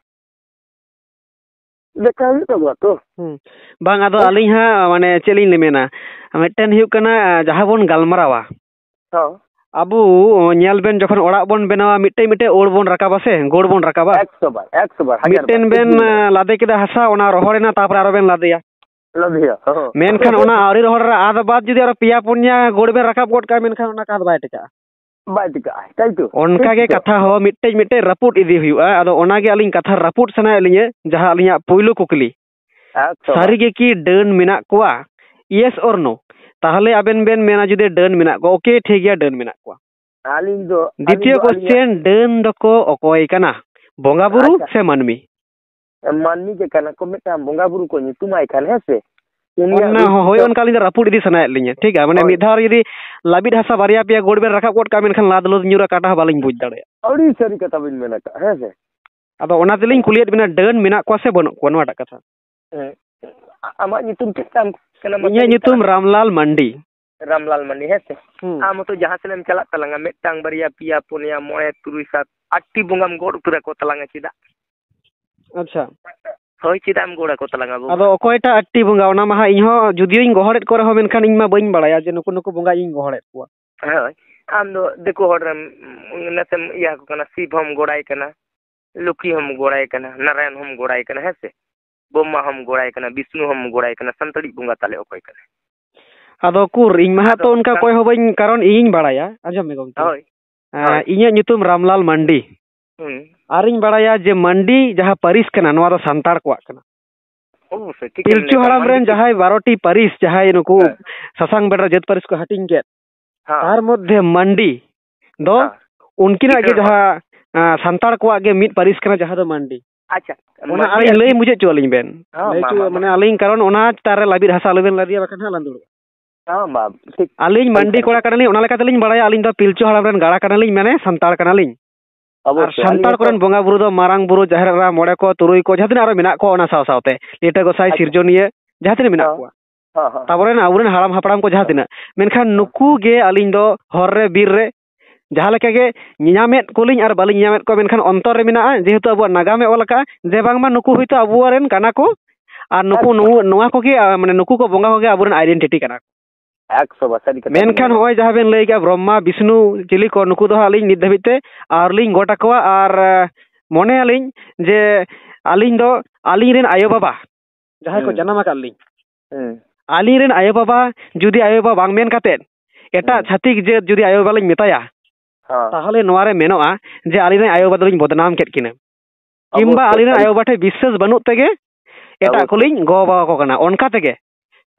ᱫᱮᱠᱷᱟ ᱦᱩᱭᱩᱜ ᱛᱟᱵᱚᱱᱟ ᱛᱚ᱾ ᱦᱩᱸ᱾ ᱵᱟᱝ, ᱟᱫᱚ ᱦᱮᱸ? ᱟᱹᱞᱤᱧ ᱦᱟᱸᱜ, ᱢᱟᱱᱮ, ᱪᱮᱫ ᱞᱤᱧ ᱢᱮᱱᱟ, ᱢᱤᱫᱴᱮᱱ ᱦᱩᱭᱩᱜ ᱠᱟᱱᱟ, ᱡᱟᱦᱟᱸ ᱵᱚᱱ ᱜᱟᱞᱢᱟᱨᱟᱣᱟ, ᱦᱚᱸ᱾ ᱟᱵᱚ ᱧᱮᱞ ᱵᱮᱱ, ᱡᱚᱠᱷᱚᱱ ᱚᱲᱟᱜ ᱵᱚᱱ ᱵᱮᱱᱟᱣᱟ, ᱢᱤᱫᱴᱮᱡ ᱢᱤᱫᱴᱮᱡ ᱳᱲ ᱵᱚᱱ ᱨᱟᱠᱟᱵᱟ ᱥᱮ, ᱜᱳᱲ ᱵᱚᱱ ᱨᱟᱠᱟᱵᱟ᱾ ᱮᱠᱥᱚ ᱵᱟᱨ, ᱮᱠᱥᱚ ᱵᱟᱨ, ᱦᱟᱡᱟᱨ ᱢᱤᱫᱴᱮᱱ ᱵᱟᱨ, ᱵᱮᱱ, ᱮᱠᱫᱚᱢ᱾ ᱟᱸ, ᱞᱟᱫᱮ ᱠᱮᱫᱟ ᱦᱟᱥᱟ, ᱚᱱᱟ ᱨᱚᱦᱚᱲ ᱮᱱᱟ, ᱛᱟᱨᱯᱚᱨᱮ ᱟᱨᱚ ᱵᱮᱱ ᱞᱟᱫᱮᱭᱟ᱾ ᱞᱟᱫᱮᱭᱟ, ᱦᱚᱸ᱾ ᱢᱮᱱᱠᱷᱟᱱ ᱚᱱᱟ ᱟᱹᱣᱨᱤ ᱨᱚᱦᱚᱲ ᱨᱮ ᱟᱫ ᱵᱟᱫ ᱡᱩᱫᱤ ᱟᱨᱚ ᱯᱮᱭᱟ ᱯᱩᱱᱭᱟ ᱜᱳᱲ ᱵᱮᱱ ᱨᱟᱠᱟᱵ ᱜᱚᱫ ᱠᱟᱜᱼᱟ, ᱢᱮᱱᱠᱷᱟᱱ ᱚᱱᱟ ᱠᱟᱸᱛ ᱵᱟᱭ ᱴᱮᱠᱟᱜᱼᱟ᱾ ᱵᱟᱭ ᱴᱤᱠᱟᱹᱜᱼᱟ, ᱛᱟᱭ ᱛᱚ? ᱚᱱᱠᱟ ᱜᱮ ᱴᱷᱤᱠ ᱛᱚ᱾ ᱠᱟᱛᱷᱟ ᱦᱚᱸ ᱢᱤᱫᱴᱮᱡ ᱢᱤᱫᱴᱮᱡ ᱨᱟᱹᱯᱩᱫ ᱤᱫᱤ ᱦᱩᱭᱩᱜᱼᱟ᱾ ᱟᱫᱚ ᱚᱱᱟ ᱜᱮ ᱟᱹᱞᱤᱧ ᱠᱟᱛᱷᱟ ᱨᱟᱹᱯᱩᱫ ᱥᱟᱱᱟᱭᱮᱫ ᱞᱤᱧᱟᱹ, ᱡᱟᱦᱟᱸ ᱟᱹᱞᱤᱧᱟᱜ ᱯᱩᱭᱞᱩ ᱠᱩᱠᱞᱤ᱾ ᱮᱠᱥᱚ ᱵᱟᱨ᱾ ᱥᱟᱹᱨᱤ ᱜᱮ ᱠᱤ ᱰᱟᱹᱱ ᱢᱮᱱᱟᱜ ᱠᱚᱣᱟ? Yes or no? ᱛᱟᱦᱚᱞᱮ ᱟᱵᱮᱱ ᱵᱮᱱ ᱢᱮᱱᱟ ᱡᱩᱫᱤ ᱰᱟᱹᱱ ᱢᱮᱱᱟᱜ ᱠᱚᱣᱟ, okay, ᱴᱷᱤᱠ ᱜᱮᱭᱟ, ᱰᱟᱹᱱ ᱢᱮᱱᱟᱜ ᱠᱚᱣᱟ᱾ ᱟᱹᱞᱤᱧ ᱫᱚ, ᱟᱹᱞᱤᱧ ᱫᱤᱛᱤᱭᱚ ᱫᱚ ᱟᱹᱞᱤᱧᱟᱜ question, ᱰᱟᱹᱱ ᱫᱚᱠᱚ ᱚᱠᱚᱭ ᱠᱟᱱᱟ? ᱵᱚᱸᱜᱟ ᱵᱩᱨᱩ ᱟᱪᱪᱷᱟ᱾ ᱥᱮ ᱢᱟᱹᱱᱢᱤ? ᱢᱟᱹᱱᱢᱤ ᱜᱮ ᱠᱟᱱᱟ ᱠᱚ, ᱢᱤᱫᱴᱟᱝ ᱵᱚᱸᱜᱟ ᱵᱩᱨᱩ ᱠᱚ ᱧᱩᱛᱩᱢᱟᱭ ᱠᱷᱟᱱ, ᱦᱮᱸ ᱥᱮ? ᱩᱱᱤᱭᱟᱜ ᱚᱱᱟ ᱨᱩᱯ ᱦᱚᱸ, ᱦᱳᱭ, ᱫᱚ ᱚᱱᱠᱟ ᱟᱹᱞᱤᱧ ᱫᱚ ᱨᱟᱹᱯᱩᱫ ᱤᱫᱤ ᱥᱟᱱᱟᱭᱮᱫ ᱞᱤᱧᱟᱹ, ᱴᱷᱤᱠ ᱜᱮᱭᱟ? ᱢᱟᱱᱮ, ᱦᱳᱭ᱾ ᱢᱤᱫ ᱫᱷᱟᱣ ᱨᱮ ᱡᱩᱫᱤ ᱞᱟᱹᱵᱤᱫ ᱦᱟᱥᱟ ᱵᱟᱨᱭᱟ ᱯᱮᱭᱟ ᱜᱳᱲ ᱵᱮᱱ ᱨᱟᱠᱟᱵ ᱜᱚᱫ ᱠᱟᱜᱼᱟ, ᱢᱮᱱᱠᱷᱟᱱ ᱞᱟᱫ ᱞᱚᱫ ᱧᱩᱨᱟ ᱠᱟᱴᱟ ᱦᱚᱸ ᱵᱟᱹᱞᱤᱧ ᱵᱩᱡᱽ ᱫᱟᱲᱮᱭᱟᱜᱼᱟ᱾ ᱟᱹᱰᱤ ᱥᱟᱹᱨᱤ ᱠᱟᱛᱷᱟ ᱵᱤᱱ ᱢᱮᱱ ᱟᱠᱟᱫ, ᱦᱮᱸ ᱥᱮ? ᱟᱫᱚ ᱚᱱᱟ ᱛᱮᱞᱤᱧ ᱠᱩᱞᱤᱭᱮᱫ ᱵᱮᱱᱟ, ᱰᱟᱹᱱ ᱢᱮᱱᱟᱜ ᱠᱚᱣᱟ ᱥᱮ ᱵᱟᱹᱱᱩᱜ ᱠᱚᱣᱟ, ᱱᱚᱣᱟᱴᱟᱜ ᱠᱟᱛᱷᱟ᱾ ᱦᱮᱸ᱾ ᱟᱢᱟᱜ ᱧᱩᱛᱩᱢ ᱪᱮᱫ ᱛᱟᱢ ᱠᱟᱱᱟ, ᱢᱟᱥᱮ ᱤᱧᱟᱹᱜ ᱞᱟᱹᱭ ᱧᱩᱛᱩᱢ ᱛᱟᱞᱟᱝ ᱢᱮ᱾ ᱨᱟᱢᱞᱟᱞ ᱢᱟᱱᱰᱤ᱾ ᱨᱟᱢᱞᱟᱞ ᱢᱟᱱᱰᱤ, ᱦᱮᱸ ᱥᱮ? ᱦᱩᱸ᱾ ᱟᱢ ᱦᱚᱸᱛᱚ ᱡᱟᱦᱟᱸ ᱥᱮᱫ ᱮᱢ ᱪᱟᱞᱟᱜ ᱛᱟᱞᱟᱝᱟ, ᱢᱤᱫᱴᱟᱝ, ᱵᱟᱨᱭᱟ, ᱯᱮᱭᱟ, ᱯᱩᱱᱭᱟ, ᱢᱚᱬᱮ, ᱛᱩᱨᱩᱭ, ᱥᱟᱛ, ᱟᱴ ᱴᱤ ᱵᱚᱸᱜᱟᱢ ᱜᱚᱰ ᱩᱛᱟᱹᱨ ᱟᱠᱚ ᱛᱟᱞᱟᱝᱟ, ᱪᱮᱫᱟᱜ? ᱟᱪᱪᱷᱟ᱾ ᱦᱳᱭ, ᱪᱮᱫᱟᱜ ᱮᱢ ᱜᱚᱲ ᱟᱠᱚ ᱛᱟᱞᱟᱝᱟ ᱵᱟᱹᱵᱩ? ᱟᱫᱚ ᱚᱠᱚᱭᱴᱟᱜ ᱟᱴᱴᱤ ᱵᱚᱸᱜᱟ, ᱚᱱᱟ ᱢᱟ ᱦᱟᱸᱜ ᱤᱧ ᱦᱚᱸ ᱡᱩᱫᱤᱭᱳᱧ ᱜᱚᱦᱚᱲᱮᱫ ᱠᱚ ᱨᱮᱦᱚᱸ, ᱢᱮᱱᱠᱷᱟᱱ ᱤᱧ ᱢᱟ ᱵᱟᱹᱧ ᱵᱟᱲᱟᱭᱟ ᱡᱮ ᱱᱩᱠᱩ ᱱᱩᱠᱩ ᱵᱚᱸᱜᱟ ᱤᱧ ᱜᱚᱦᱚᱲᱮᱫ ᱠᱚᱣᱟ᱾ ᱦᱳᱭ, ᱟᱢ ᱫᱚ ᱫᱤᱠᱩ ᱦᱚᱲ ᱨᱮᱢ ᱱᱟᱥᱮᱢ ᱤᱭᱟᱹ ᱟᱠᱚ ᱠᱟᱱᱟ, ᱥᱤᱵ ᱦᱚᱸᱢ ᱜᱚᱲᱟᱭ ᱠᱟᱱᱟ, ᱞᱚᱠᱠᱷᱤ ᱦᱚᱸᱢ ᱜᱚᱲᱟᱭ ᱠᱟᱱᱟ, ᱱᱟᱨᱟᱭᱚᱱ ᱦᱚᱸᱢ ᱜᱚᱲᱟᱭ ᱠᱟᱱᱟ, ᱦᱮᱸ ᱥᱮ? ᱵᱨᱚᱦᱢᱟ ᱦᱚᱸᱢ ᱜᱚᱲᱟᱭ ᱠᱟᱱᱟ, ᱵᱤᱥᱱᱩ ᱦᱚᱸᱢ ᱜᱚᱲᱟᱭ ᱠᱟᱱᱟ, ᱥᱟᱱᱛᱟᱲᱤᱡ ᱵᱚᱸᱜᱟ ᱛᱟᱞᱮ ᱚᱠᱚᱭ ᱠᱟᱱᱟᱭ? ᱟᱫᱚ ᱩᱠᱩᱨ, ᱤᱧ ᱢᱟ ᱦᱟᱸᱜ ᱟᱫᱚ ᱛᱚ ᱚᱱᱠᱟ ᱥᱟᱱ- ᱚᱠᱚᱭ ᱦᱚᱸ ᱵᱟᱹᱧ, ᱠᱟᱨᱚᱱ ᱤᱧᱤᱧ ᱵᱟᱲᱟᱭᱟ, ᱟᱸᱡᱚᱢ ᱢᱮ ᱜᱚᱢᱠᱮ᱾ ᱦᱳᱭ, ᱟᱸ, ᱦᱳᱭ᱾ ᱤᱧᱟᱹᱜ ᱧᱩᱛᱩᱢ ᱨᱟᱢᱞᱟᱞ ᱢᱟᱱᱰᱤ᱾ ᱦᱩᱸ᱾ ᱟᱨᱤᱧ ᱵᱟᱲᱟᱭᱟ ᱡᱮ ᱢᱟᱱᱰᱤ ᱡᱟᱦᱟᱸ ᱯᱟᱹᱨᱤᱥ ᱠᱟᱱᱟ, ᱱᱚᱣᱟ ᱫᱚ ᱥᱟᱱᱛᱟᱲ ᱠᱚᱣᱟᱜ ᱠᱟᱱᱟ᱾ ᱚᱵᱚᱥᱥᱳᱭ, ᱴᱷᱤᱠ ᱮᱢ ᱞᱟᱹᱭ ᱯᱤᱞᱪᱩ ᱠᱟᱫᱟ, ᱦᱟᱲᱟᱢ ᱢᱟᱱᱰᱤ ᱨᱮᱱ ᱠᱤ- ᱡᱟᱦᱟᱸᱭ ᱵᱟᱨᱚᱴᱤ ᱯᱟᱹᱨᱤᱥ, ᱡᱟᱦᱟᱸᱭ ᱱᱩᱠᱩ ᱦᱮᱸ᱾ ᱥᱟᱥᱟᱝ ᱵᱮᱰᱟ ᱡᱟᱹᱛ ᱯᱟᱹᱨᱤᱥ ᱠᱚ ᱦᱟᱹᱴᱤᱧ ᱠᱮᱫ, ᱦᱮᱸ᱾ ᱛᱟᱨ ᱢᱚᱫᱽᱫᱷᱮ ᱢᱟᱱᱰᱤ ᱫᱚ ᱦᱮᱸ᱾ ᱩᱱᱠᱤᱱᱟᱜ ᱜᱮ ᱠᱤᱥᱟᱹᱬ ᱦᱚᱲ᱾ ᱡᱟᱦᱟᱸ, ᱟᱸ, ᱥᱟᱱᱛᱟᱲ ᱠᱚᱣᱟᱜ ᱜᱮ ᱢᱤᱫ ᱯᱟᱹᱨᱤᱥ ᱠᱟᱱᱟ, ᱡᱟᱦᱟᱸ ᱫᱚ ᱢᱟᱱᱰᱤ᱾ ᱟᱪᱪᱷᱟ, ᱚᱱᱟ ᱢᱟᱱᱰᱤ ᱟᱹᱞᱤᱧ ᱟᱨ ᱞᱟᱹᱭ ᱢᱩᱪᱟᱹᱫ ᱦᱚᱪᱚᱣᱟᱞᱤᱧ ᱵᱮᱱ᱾ ᱦᱮᱸ, ᱞᱟᱹᱭ ᱢᱟ, ᱦᱚᱪᱚ, ᱢᱟ, ᱢᱟ᱾ ᱢᱟᱱᱮ, ᱟᱹᱞᱤᱧ, ᱠᱟᱨᱚᱱ ᱚᱱᱟ ᱪᱮᱛᱟᱱ ᱨᱮ ᱞᱟᱹᱵᱤᱫ ᱦᱟᱥᱟ ᱟᱞᱚᱵᱮᱱ ᱞᱟᱫᱮᱭᱟ, ᱵᱟᱠᱷᱟᱱ ᱦᱟᱸᱜ ᱞᱟᱸᱫᱩᱲᱚᱜᱼᱟ᱾ ᱦᱮᱸ, ᱢᱟ, ᱴᱷᱤᱠ᱾ ᱟᱹᱞᱤᱧ ᱢᱟᱱᱰᱤ ᱠᱚᱲᱟ ᱠᱟᱱᱟᱞᱤᱧ, ᱚᱱᱟ ᱞᱮᱠᱟ ᱛᱮᱞᱤᱧ ᱵᱟᱲᱟᱭᱟ, ᱟᱹᱞᱤᱧ ᱫᱚ ᱯᱤᱞᱪᱩ ᱦᱟᱲᱟᱢ ᱨᱮᱱ ᱜᱟᱲᱟ ᱠᱟᱱᱟᱞᱤᱧ, ᱢᱟᱱᱮ ᱥᱟᱱᱛᱟᱲ ᱠᱟᱱᱟᱞᱤᱧ᱾ ᱟᱨ ᱚᱵᱚᱥᱥᱳᱭ, ᱟᱹᱞᱤᱧ ᱥᱟᱱᱛᱟᱲ ᱦᱚᱸᱛᱚ ᱠᱚᱨᱮᱱ ᱵᱚᱸᱜᱟ ᱵᱩᱨᱩ ᱫᱚ ᱢᱟᱨᱟᱝ ᱵᱩᱨᱩ, ᱡᱟᱦᱮᱨ ᱮᱨᱟ, ᱢᱚᱬᱮ ᱠᱚ, ᱛᱩᱨᱩᱭ ᱠᱚ, ᱡᱟᱦᱟᱸ ᱛᱤᱱᱟᱹᱜ ᱟᱨᱚ ᱢᱮᱱᱟᱜ ᱠᱚᱣᱟ, ᱚᱱᱟ ᱥᱟᱶ ᱥᱟᱶᱛᱮ ᱞᱤᱴᱟᱹ ᱜᱚᱸᱥᱟᱭ ᱟᱪᱪᱷᱟ᱾ ᱥᱤᱨᱡᱚᱱᱤᱭᱟᱹ, ᱡᱟᱦᱟᱸ ᱛᱤᱱᱟᱹᱜ ᱢᱮᱱᱟᱜ ᱦᱮᱸ᱾ ᱠᱚᱣᱟ᱾ ᱦᱮᱸ, ᱦᱮᱸ᱾ ᱛᱟᱯᱚᱨᱮ ᱟᱵᱚᱨᱮᱱ ᱦᱟᱲᱟᱢ ᱦᱟᱯᱲᱟᱢ ᱠᱚ ᱡᱟᱦᱟᱸ ᱦᱮᱸ᱾ ᱛᱤᱱᱟᱹᱜ, ᱢᱮᱱᱠᱷᱟᱱ ᱦᱮᱸ᱾ ᱱᱩᱠᱩ ᱜᱮ ᱟᱹᱞᱤᱧ ᱫᱚ ᱦᱚᱨ ᱨᱮ ᱵᱤᱨ ᱨᱮ ᱡᱟᱦᱟᱸ ᱞᱮᱠᱟ ᱜᱮ ᱧᱮᱧᱟᱢᱮᱫ ᱠᱚᱞᱤᱧ ᱟᱨ ᱵᱟᱹᱞᱤᱧ ᱧᱮᱧᱟᱢᱮᱫ ᱠᱚᱣᱟ, ᱢᱮᱱᱠᱷᱟᱱ ᱚᱱᱛᱚᱨ ᱨᱮ ᱢᱮᱱᱟᱜᱼᱟ, ᱡᱮᱦᱮᱛᱩ ᱟᱵᱚᱣᱟᱜ ᱱᱟᱜᱟᱢᱮ ᱚᱞ ᱟᱠᱟᱫᱼᱟ ᱡᱮ ᱵᱟᱝᱢᱟ ᱱᱩᱠᱩ ᱦᱚᱭᱛᱳ ᱟᱵᱚᱨᱮᱱ ᱠᱟᱱᱟ ᱠᱚ, ᱟᱨ ᱱᱩᱠᱩ, ᱮᱠᱫᱚᱢ᱾ ᱱᱩ-, ᱱᱚᱣᱟ ᱠᱚᱜᱮ, ᱟ, ᱢᱟᱱᱮ ᱱᱩᱠᱩ ᱠᱚ ᱵᱚᱸᱜᱟ ᱠᱚᱜᱮ ᱟᱵᱚᱨᱮᱱ identity ᱠᱟᱱᱟ ᱠᱚ᱾ ᱮᱠᱥᱚ ᱵᱟᱨ ᱥᱟᱹᱨᱤ ᱠᱟᱛᱷᱟ ᱵᱮᱱ ᱢᱮᱱᱠᱷᱟᱱ ᱢᱮᱱ ᱱᱚᱜᱼᱚᱭ ᱡᱟᱦᱟᱸ ᱵᱮᱱ ᱞᱟᱹᱭ ᱠᱮᱜᱼᱟ, ᱵᱨᱚᱦᱢᱟ, ᱵᱤᱥᱱᱩ, ᱪᱤᱞᱤ ᱠᱚ, ᱱᱩᱠᱩ ᱫᱚ ᱦᱟᱸᱜ ᱟᱹᱞᱤᱧ ᱱᱤᱛ ᱫᱷᱟᱹᱵᱤᱡ ᱛᱮ ᱟᱹᱣᱨᱤ ᱞᱤᱧ ᱜᱚᱴ ᱟᱠᱚᱣᱟ᱾ ᱟᱨ, ᱟ, ᱢᱚᱱᱮᱭᱟᱞᱤᱧ ᱡᱮ ᱟᱹᱞᱤᱧ ᱫᱚ ᱟᱹᱞᱤᱧ ᱨᱮᱱ ᱟᱭᱳᱼᱵᱟᱵᱟ, ᱡᱟᱦᱟᱸᱭ ᱠᱚ ᱦᱩᱸ᱾ ᱡᱟᱱᱟᱢ ᱟᱠᱟᱫ ᱞᱤᱧ, ᱦᱩᱸ᱾ ᱟᱹᱞᱤᱧ ᱨᱮᱱ ᱟᱭᱳᱼᱵᱟᱵᱟ ᱡᱩᱫᱤ ᱟᱭᱳᱼᱵᱟᱵᱟ ᱵᱟᱝ ᱢᱮᱱ ᱠᱟᱛᱮᱫ ᱮᱴᱟᱜ ᱦᱩᱸ᱾ ᱪᱷᱟᱹᱛᱤᱠ ᱡᱟᱹᱛ ᱡᱩᱫᱤ ᱟᱭᱳᱼᱵᱟᱵᱟ ᱞᱤᱧ ᱢᱮᱛᱟᱭᱟ, ᱦᱚᱸ᱾ ᱛᱟᱦᱚᱞᱮ ᱱᱚᱣᱟ ᱨᱮ ᱢᱮᱱᱚᱜᱼᱟ ᱡᱮ ᱟᱹᱞᱤᱧ ᱨᱮᱱ ᱟᱭᱳᱼᱵᱟᱵᱟ ᱫᱚᱞᱤᱧ ᱵᱚᱫᱱᱟᱢ ᱠᱮᱫ ᱠᱤᱱᱟ᱾ ᱠᱤᱢᱵᱟ ᱚᱵᱚᱥᱥᱳᱭ, ᱟᱹᱞᱤᱧ ᱨᱮᱱ ᱟᱹᱞᱤᱧ ᱟᱭᱳᱼᱵᱟᱵᱟ ᱴᱷᱮᱱ ᱵᱤᱥᱥᱟᱹᱥ ᱵᱟᱹᱱᱩᱜ ᱛᱮᱜᱮ ᱮᱴᱟᱜ ᱚᱵᱚᱥᱥᱳᱭ᱾ ᱠᱚᱞᱤᱧ ᱜᱚ ᱵᱟᱵᱟ ᱠᱚ ᱠᱟᱱᱟ᱾ ᱚᱱᱠᱟ ᱛᱮᱜᱮ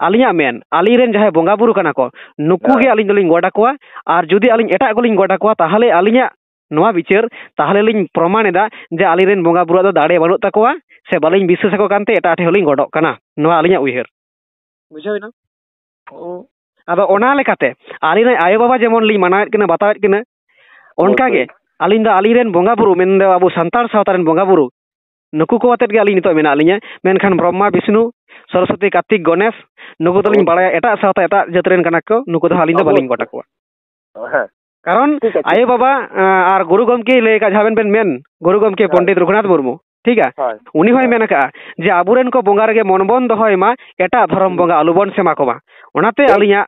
ᱟᱹᱞᱤᱧᱟᱜ ᱢᱮᱱ, ᱟᱹᱞᱤᱧ ᱨᱮᱱ ᱡᱟᱦᱟᱸᱭ ᱵᱚᱸᱜᱟ ᱵᱩᱨᱩ ᱠᱟᱱᱟ ᱠᱚ, ᱱᱩᱠᱩ ᱜᱮ ᱦᱮᱸ᱾ ᱟᱹᱞᱤᱧ ᱫᱚᱞᱤᱧ ᱜᱚᱰ ᱟᱠᱚᱣᱟ᱾ ᱟᱨ ᱡᱩᱫᱤ ᱟᱹᱞᱤᱧ ᱮᱴᱟᱜ ᱠᱚᱞᱤᱧ ᱜᱚᱰ ᱟᱠᱚᱣᱟ, ᱛᱟᱦᱚᱞᱮ ᱟᱹᱞᱤᱧᱟᱜ ᱱᱚᱣᱟ ᱵᱤᱪᱟᱹᱨ, ᱛᱟᱦᱚᱞᱮ ᱞᱤᱧ ᱯᱨᱚᱢᱟᱱ ᱮᱫᱟ ᱡᱮ ᱟᱹᱞᱤᱧ ᱨᱮᱱ ᱵᱚᱸᱜᱟ ᱵᱩᱨᱩᱣᱟᱜ ᱫᱚ ᱫᱟᱲᱮ ᱵᱟᱹᱱᱩᱜ ᱛᱟᱠᱚᱣᱟ, ᱥᱮ ᱵᱟᱹᱞᱤᱧ ᱵᱤᱥᱥᱟᱹᱥ ᱟᱠᱚ ᱠᱟᱱᱛᱮ ᱮᱴᱟᱜ ᱴᱷᱮᱱ ᱦᱚᱸᱞᱤᱧ ᱜᱚᱰᱚᱜ ᱠᱟᱱᱟ᱾ ᱱᱚᱣᱟ ᱟᱹᱞᱤᱧᱟᱜ ᱩᱭᱦᱟᱹᱨ᱾ ᱵᱩᱡᱷᱟᱹᱣ ᱮᱱᱟ? ᱚ᱾ ᱟᱫᱚ ᱚᱱᱟ ᱞᱮᱠᱟᱛᱮ ᱟᱹᱞᱤᱧ ᱨᱮᱱ ᱟᱭᱳᱼᱵᱟᱵᱟ ᱡᱮᱢᱚᱱ ᱞᱤᱧ ᱢᱟᱱᱟᱣᱮᱫ ᱠᱤᱱᱟ, ᱵᱟᱛᱟᱣᱮᱫ ᱠᱤᱱᱟ, ᱚᱱᱠᱟ ᱜᱮ ᱚᱵᱚᱥᱥᱳᱭ᱾ ᱟᱹᱞᱤᱧ ᱫᱚ ᱟᱹᱞᱤᱧ ᱨᱮᱱ ᱵᱚᱸᱜᱟ ᱵᱩᱨᱩ, ᱢᱮᱱᱫᱚ ᱟᱵᱚ ᱥᱟᱱᱛᱟᱲ ᱥᱟᱶᱛᱟ ᱨᱮᱱ ᱵᱚᱸᱜᱟ ᱵᱩᱨᱩ, ᱱᱩᱠᱩ ᱠᱚ ᱟᱛᱮᱫ ᱜᱮ ᱟᱹᱞᱤᱧ ᱱᱤᱛᱚᱜ ᱢᱮᱱᱟᱜ ᱞᱤᱧᱟ᱾ ᱢᱮᱱᱠᱷᱟᱱ ᱵᱨᱚᱦᱢᱟ, ᱵᱤᱥᱱᱩ, ᱥᱚᱨᱚᱥᱚᱛᱤ, ᱠᱟᱨᱛᱤᱠ, ᱜᱚᱱᱮᱥ, ᱱᱩᱠᱩ ᱫᱚᱞᱤᱧ ᱚᱵᱚᱥᱥᱳᱭ᱾ ᱵᱟᱲᱟᱭᱟ ᱮᱴᱟᱜ ᱥᱟᱶᱛᱟ, ᱮᱴᱟᱜ ᱡᱟᱹᱛ ᱨᱮᱱ ᱠᱟᱱᱟ ᱠᱚ, ᱱᱩᱠᱩ ᱫᱚ ᱟᱹᱞᱤᱧ ᱫᱚ ᱵᱟᱹᱞᱤᱧ ᱜᱚᱰ ᱚᱵᱚᱥᱥᱳᱭ᱾ ᱟᱠᱚᱣᱟ᱾ ᱦᱮᱸ᱾ ᱠᱟᱨᱚᱱ ᱴᱷᱤᱠ ᱟᱪᱷᱮ᱾ ᱟᱭᱳᱼᱵᱟᱵᱟ, ᱟᱸ, ᱟᱨ ᱜᱩᱨᱩ ᱜᱚᱢᱠᱮᱭ ᱞᱟᱹᱭ ᱟᱠᱟᱫ, ᱡᱟᱦᱟᱸ ᱵᱮᱱ, ᱵᱮᱱ ᱢᱮᱱ, ᱜᱩᱨᱩ ᱜᱚᱢᱠᱮ ᱦᱳᱭ᱾ ᱯᱚᱱᱰᱤᱛ ᱨᱚᱜᱷᱩᱱᱟᱛᱷ ᱢᱩᱨᱢᱩ, ᱴᱷᱤᱠᱟ? ᱦᱳᱭ᱾ ᱩᱱᱤ ᱦᱚᱸᱭ ᱦᱳᱭ᱾ ᱢᱮᱱ ᱟᱠᱟᱫᱼᱟ ᱡᱮ ᱟᱵᱚᱨᱮᱱ ᱠᱚ ᱵᱚᱸᱜᱟ ᱨᱮᱜᱮ ᱢᱚᱱ ᱵᱚᱱ ᱫᱚᱦᱚᱭ ᱢᱟ, ᱮᱴᱟᱜ ᱫᱷᱚᱨᱚᱢ ᱦᱩᱸ᱾ ᱵᱚᱸᱜᱟ ᱟᱞᱚᱵᱚᱱ ᱥᱮᱢᱟ ᱠᱚᱢᱟ᱾ ᱚᱱᱟᱛᱮ ᱴᱷᱤᱠ᱾ ᱟᱹᱞᱤᱧᱟᱜ,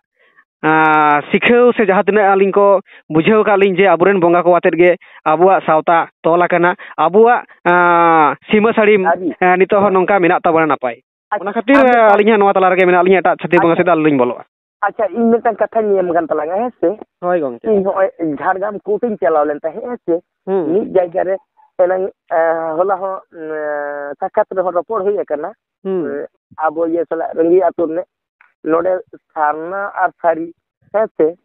ᱟᱸ, ᱥᱤᱠᱷᱟᱹᱣ ᱥᱮ ᱡᱟᱦᱟᱸ ᱛᱤᱱᱟᱹᱜ ᱟᱹᱞᱤᱧ ᱠᱚ ᱵᱩᱡᱷᱟᱹᱣ ᱟᱠᱟᱫ ᱞᱤᱧ ᱡᱮ ᱟᱵᱚᱨᱮᱱ ᱵᱚᱸᱜᱟ ᱠᱚ ᱟᱛᱮᱫ ᱜᱮ ᱟᱵᱚᱣᱟᱜ ᱥᱟᱶᱛᱟ ᱛᱚᱞ ᱟᱠᱟᱱᱟ, ᱟᱵᱚᱣᱟᱜ, ᱟᱸ, ᱥᱤᱢᱟᱹ ᱥᱟᱹᱲᱤᱢ, ᱟᱹᱨᱤ᱾ ᱮᱸ, ᱱᱤᱛᱚᱜ ᱦᱚᱸ ᱦᱳᱭ᱾ ᱱᱚᱝᱠᱟ ᱢᱮᱱᱟᱜ ᱛᱟᱵᱚᱱᱟ ᱱᱟᱯᱟᱭ᱾ ᱟᱪᱪᱷᱟ, ᱚᱱᱟ ᱠᱷᱟᱹᱛᱤᱨ, ᱟᱨ ᱢᱤᱫᱴᱟᱝ ᱟᱹᱞᱤᱧ ᱦᱚᱸ ᱱᱚᱣᱟ ᱛᱟᱞᱟ ᱨᱮᱜᱮ ᱢᱮᱱᱟᱜ ᱞᱤᱧᱟ, ᱮᱴᱟᱜ ᱪᱷᱟᱹᱛᱤᱠ ᱵᱚᱸᱜᱟ ᱟᱪᱪᱷᱟ᱾ ᱥᱮᱫ ᱫᱚ ᱟᱞᱚ ᱞᱤᱧ ᱵᱚᱞᱚᱜᱼᱟ᱾ ᱟᱪᱪᱷᱟ, ᱤᱧ ᱢᱤᱫᱴᱟᱝ ᱠᱟᱛᱷᱟᱧ ᱮᱢ ᱠᱟᱱ ᱛᱟᱞᱟᱝᱟ, ᱦᱮᱸ ᱥᱮ? ᱦᱳᱭ ᱜᱚᱢᱠᱮ᱾ ᱤᱧ ᱦᱚᱸᱜᱼᱚᱭ ᱡᱷᱟᱲᱜᱨᱟᱢ ᱠᱳᱨᱴ ᱤᱧ ᱪᱟᱞᱟᱣ ᱞᱮᱱ ᱛᱟᱦᱮᱸᱫ, ᱦᱮᱸ ᱥᱮ? ᱦᱩᱸ᱾ ᱢᱤᱫ ᱡᱟᱭᱜᱟ ᱨᱮ ᱮᱱᱟᱝ, ᱮᱸ, ᱦᱚᱞᱟ ᱦᱚᱸ, ᱮᱸ, ᱥᱟᱠᱷᱟᱛ ᱨᱮᱦᱚᱸ ᱨᱚᱯᱚᱲ ᱦᱩᱭ ᱟᱠᱟᱱᱟ᱾ ᱦᱩᱸ᱾ ᱮᱸ, ᱟᱵᱚ ᱤᱭᱟᱹ ᱥᱟᱞᱟᱜ, ᱨᱟᱺᱜᱤ ᱟᱛᱳ ᱨᱤᱱᱤᱡ, ᱱᱚᱰᱮ ᱥᱟᱨᱱᱟ ᱟᱨ ᱥᱟᱹᱨᱤ, ᱦᱮᱸ ᱥᱮ?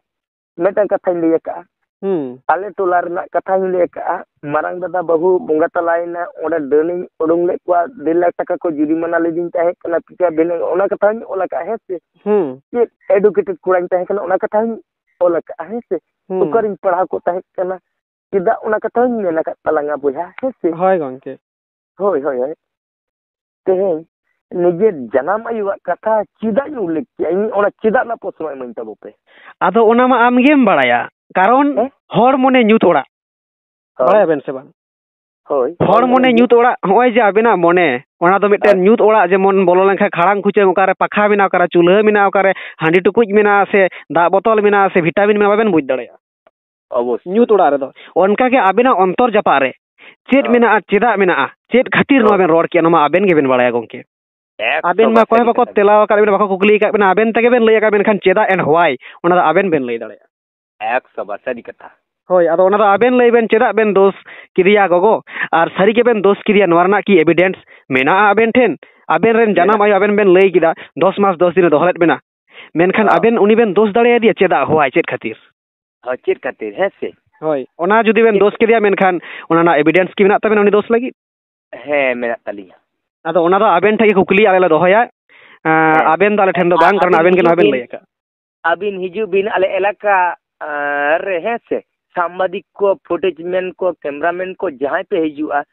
ᱢᱤᱫᱴᱟᱝ ᱠᱟᱛᱷᱟᱧ ᱞᱟᱹᱭ ᱟᱠᱟᱫᱼᱟ᱾ ᱦᱩᱸ᱾ ᱟᱞᱮ ᱴᱚᱞᱟ ᱨᱮᱱᱟᱜ ᱠᱟᱛᱷᱟᱧ ᱞᱟᱹᱭ ᱟᱠᱟᱫᱼᱟ, ᱢᱟᱨᱟᱝ ᱫᱟᱫᱟ ᱵᱟᱹᱦᱩ ᱵᱚᱸᱜᱟ ᱛᱟᱞᱟᱭᱮᱱᱟ, ᱚᱸᱰᱮ ᱰᱟᱹᱱᱤᱧ ᱩᱰᱩᱝ ᱞᱮᱫ ᱠᱚᱣᱟ, ᱰᱮᱲ ᱞᱟᱠᱷ ᱴᱟᱠᱟ ᱠᱚ ᱡᱩᱨᱤᱢᱟᱱᱟ ᱞᱤᱫᱤᱧ ᱛᱟᱦᱮᱸ ᱠᱟᱱᱟ, ᱯᱤᱠᱟᱯ ᱵᱷᱮᱱ, ᱚᱱᱟ ᱠᱟᱛᱷᱟᱧ ᱚᱞ ᱟᱠᱟᱫᱼᱟ, ᱦᱮᱸ ᱥᱮ? ᱦᱩᱸ᱾ ᱪᱮᱫ educated ᱠᱚᱲᱟᱧ ᱛᱟᱦᱮᱸ ᱠᱟᱱᱟ, ᱚᱱᱟ ᱠᱟᱛᱷᱟᱧ ᱚᱞ ᱟᱠᱟᱫᱼᱟ, ᱦᱮᱸ ᱥᱮ? ᱦᱩᱸ᱾ ᱚᱠᱟᱨᱤᱧ ᱯᱟᱲᱦᱟᱣ ᱠᱚᱜ ᱛᱟᱦᱮᱸ ᱠᱟᱱᱟ, ᱪᱮᱫᱟᱜ ᱚᱱᱟ ᱠᱟᱛᱷᱟᱧ ᱢᱮᱱ ᱟᱠᱟᱫ ᱛᱟᱞᱟᱝᱟ ᱵᱚᱭᱦᱟ, ᱦᱮᱸ ᱥᱮ? ᱦᱳᱭ ᱜᱚᱢᱠᱮ᱾ ᱦᱳᱭ, ᱦᱳᱭ, ᱦᱳᱭ᱾ ᱛᱮᱦᱮᱧ ᱱᱤᱡᱮᱨ ᱡᱟᱱᱟᱢ ᱟᱭᱳᱣᱟᱜ ᱠᱟᱛᱷᱟ ᱪᱮᱫᱟᱜ ᱤᱧ ᱩᱞᱞᱮᱠᱷ ᱠᱮᱜᱼᱟ? ᱤᱧ ᱚᱱᱟ ᱪᱮᱫᱟᱜ ᱨᱮᱱᱟᱜ ᱯᱨᱚᱥᱱᱚ ᱮᱢᱟᱹᱧ ᱛᱟᱵᱚ ᱯᱮ᱾ ᱟᱫᱚ ᱚᱱᱟ ᱢᱟ ᱟᱢ ᱜᱮᱢ ᱵᱟᱲᱟᱭᱟ, ᱠᱟᱨᱚᱱ ᱦᱮᱸ? ᱦᱚᱲ ᱢᱚᱱᱮ ᱧᱩᱛ ᱚᱲᱟᱜ᱾ ᱦᱳᱭ᱾ ᱵᱟᱲᱟᱭᱟᱵᱮᱱ ᱥᱮ ᱵᱟᱝ? ᱦᱳᱭ᱾ ᱦᱚᱲ ᱦᱚᱲ ᱢᱚᱱᱮ ᱢᱚᱱᱮ ᱧᱩᱛ ᱧᱩᱛ ᱚᱲᱟᱜ, ᱦᱚᱸᱜᱼᱚᱭ ᱡᱮ ᱟᱵᱮᱱᱟᱜ ᱢᱚᱱᱮ, ᱚᱱᱟ ᱫᱚ ᱢᱤᱫᱴᱮᱱ ᱦᱳᱭ᱾ ᱧᱩᱛ ᱚᱲᱟᱜ, ᱡᱮᱢᱚᱱ ᱵᱚᱞᱚ ᱞᱮᱱᱠᱷᱟᱱ ᱠᱷᱟᱲᱟᱝ ᱠᱷᱩᱪᱟᱹᱝ, ᱚᱠᱟᱨᱮ ᱯᱟᱠᱷᱟ ᱢᱮᱱᱟᱜᱼᱟ, ᱚᱠᱟᱨᱮ ᱪᱩᱞᱦᱟᱹ ᱢᱮᱱᱟᱜᱼᱟ, ᱚᱠᱟᱨᱮ ᱦᱟᱺᱰᱤ ᱴᱩᱠᱩᱡ ᱢᱮᱱᱟᱜᱼᱟ, ᱥᱮ ᱫᱟᱜ ᱵᱚᱛᱚᱞ ᱢᱮᱱᱟᱜᱼᱟ, ᱥᱮ ᱵᱷᱤᱴᱟᱢᱤᱱ ᱢᱮᱱᱟᱜᱼᱟ, ᱵᱟᱵᱮᱱ ᱵᱩᱡᱽ ᱫᱟᱲᱮᱭᱟᱜᱼᱟ᱾ ᱚᱵᱚᱥᱥᱳᱭ᱾ ᱧᱩᱛ ᱚᱲᱟᱜ ᱨᱮᱫᱚ᱾ ᱚᱱᱠᱟ ᱜᱮ ᱦᱳᱭ᱾ ᱟᱵᱮᱱᱟᱜ ᱚᱱᱛᱚᱨ ᱡᱟᱯᱟᱜ ᱨᱮ ᱪᱮᱫ ᱦᱳᱭ᱾ ᱢᱮᱱᱟᱜᱼᱟ, ᱪᱮᱫᱟᱜ ᱢᱮᱱᱟᱜᱼᱟ, ᱪᱮᱫ ᱠᱷᱟᱹᱛᱤᱨ ᱱᱚᱣᱟ ᱦᱳᱭ᱾ ᱵᱮᱱ ᱨᱚᱲ ᱠᱮᱜᱼᱟ, ᱱᱚᱣᱟ ᱢᱟ ᱟᱵᱮᱱ ᱜᱮᱵᱮᱱ ᱵᱟᱲᱟᱭᱟ ᱜᱚᱢᱠᱮ᱾ ᱮᱠᱥᱚ ᱟᱵᱮᱱ ᱢᱟ ᱵᱟᱨ ᱚᱠᱚᱭ ᱦᱚᱸ ᱥᱟᱹᱨᱤ ᱵᱟᱠᱚ ᱠᱟᱛᱷᱟ ᱵᱮᱱ ᱛᱮᱞᱟᱣ ᱟᱠᱟᱫ ᱵᱮᱱᱟ, ᱵᱟᱠᱚ ᱠᱩᱠᱞᱤ ᱟᱠᱟᱫ ᱵᱮᱱᱟ, ᱟᱵᱮᱱ ᱛᱮᱜᱮ ᱵᱮᱱ ᱞᱟᱹᱭ ᱟᱠᱟᱫ, ᱢᱮᱱᱠᱷᱟᱱ ᱪᱮᱫᱟᱜ and why, ᱚᱱᱟ ᱫᱚ ᱟᱵᱮᱱ ᱵᱮᱱ ᱞᱟᱹᱭ ᱫᱟᱲᱮᱭᱟᱜᱼᱟ᱾ ᱮᱠᱥᱚ ᱵᱟᱨ ᱥᱟᱹᱨᱤ ᱠᱟᱛᱷᱟ᱾ ᱦᱳᱭ, ᱟᱫᱚ ᱚᱱᱟ ᱫᱚ ᱟᱵᱮᱱ ᱞᱟᱹᱭ ᱵᱮᱱ, ᱪᱮᱫᱟᱜ ᱵᱮᱱ ᱫᱳᱥ ᱠᱮᱫᱮᱭᱟ ᱜᱚᱜᱚ, ᱟᱨ ᱥᱟᱹᱨᱤ ᱜᱮᱵᱮᱱ ᱫᱳᱥ ᱠᱮᱫᱮᱭᱟ, ᱱᱚᱣᱟ ᱨᱮᱱᱟᱜ ᱠᱤ ᱮᱵᱷᱤᱰᱮᱱᱥ ᱢᱮᱱᱟᱜᱼᱟ ᱟᱵᱮᱱ ᱴᱷᱮᱱ? ᱟᱵᱮᱱ ᱨᱮᱱ ᱡᱟᱱᱟᱢ ᱢᱮᱱᱟᱜ᱾ ᱟᱭᱳ ᱟᱵᱮᱱ ᱵᱮᱱ ᱞᱟᱹᱭ ᱠᱮᱫᱟ, ᱫᱚᱥ ᱢᱟᱥ ᱫᱚᱥ ᱫᱤᱱᱮ ᱫᱚᱦᱚ ᱞᱮᱫ ᱵᱮᱱᱟ, ᱢᱮᱱᱠᱷᱟᱱ ᱦᱚᱸ᱾ ᱟᱵᱮᱱ ᱩᱱᱤ ᱵᱮᱱ ᱫᱳᱥ ᱫᱟᱲᱮᱭᱟᱫᱮᱭᱟ ᱪᱮᱫᱟᱜ, why, ᱪᱮᱫ ᱠᱷᱟᱹᱛᱤᱨ? ᱦᱳᱭ, ᱪᱮᱫ ᱠᱷᱟᱹᱛᱤᱨ, ᱦᱮᱸ ᱥᱮ? ᱦᱳᱭ, ᱚᱱᱟ ᱡᱩᱫᱤ ᱵᱮᱱ ᱪᱮᱫ ᱫᱳᱥ ᱠᱮᱫᱮᱭᱟ, ᱢᱮᱱᱠᱷᱟᱱ ᱚᱱᱟ ᱨᱮᱱᱟᱜ ᱮᱵᱷᱤᱰᱮᱱᱥ ᱠᱤ ᱢᱮᱱᱟᱜ ᱛᱟᱵᱮᱱᱟ ᱩᱱᱤ ᱫᱳᱥ ᱞᱟᱹᱜᱤᱫ? ᱦᱮᱸ, ᱢᱮᱱᱟᱜ ᱛᱟᱹᱞᱤᱧᱟ᱾ ᱟᱫᱚ ᱚᱱᱟ ᱫᱚ ᱟᱵᱮᱱ ᱴᱷᱮᱱ ᱜᱮ ᱠᱩᱠᱞᱤ ᱟᱞᱮ ᱞᱮ ᱫᱚᱦᱚᱭᱟ᱾ ᱮᱸ, ᱦᱮᱸ᱾ ᱟᱵᱮᱱ ᱫᱚ ᱟᱞᱮ ᱴᱷᱮᱱ ᱫᱚ ᱦᱮᱸ, ᱵᱟᱝ, ᱠᱟᱨᱚᱱ ᱟᱹᱵᱤᱱ ᱟᱵᱮᱱ ᱜᱮ ᱦᱤᱡᱩᱜ ᱱᱚᱣᱟ ᱵᱮᱱ ᱵᱤᱱ, ᱞᱟᱹᱭ ᱟᱠᱟᱫ᱾ ᱟᱹᱵᱤᱱ ᱦᱤᱡᱩᱜ ᱵᱤᱱ ᱟᱞᱮ ᱮᱞᱟᱠᱟ, ᱟᱸ, ᱨᱮ, ᱦᱮᱸ ᱥᱮ, ᱥᱟᱢᱵᱟᱫᱤᱠ ᱠᱚ, ᱯᱷᱩᱴᱮᱡᱽ ᱢᱮᱱ ᱠᱚ, ᱠᱮᱢᱨᱟ ᱢᱮᱱ ᱠᱚ, ᱡᱟᱦᱟᱸᱭ ᱯᱮ ᱦᱤᱡᱩᱜᱼᱟ,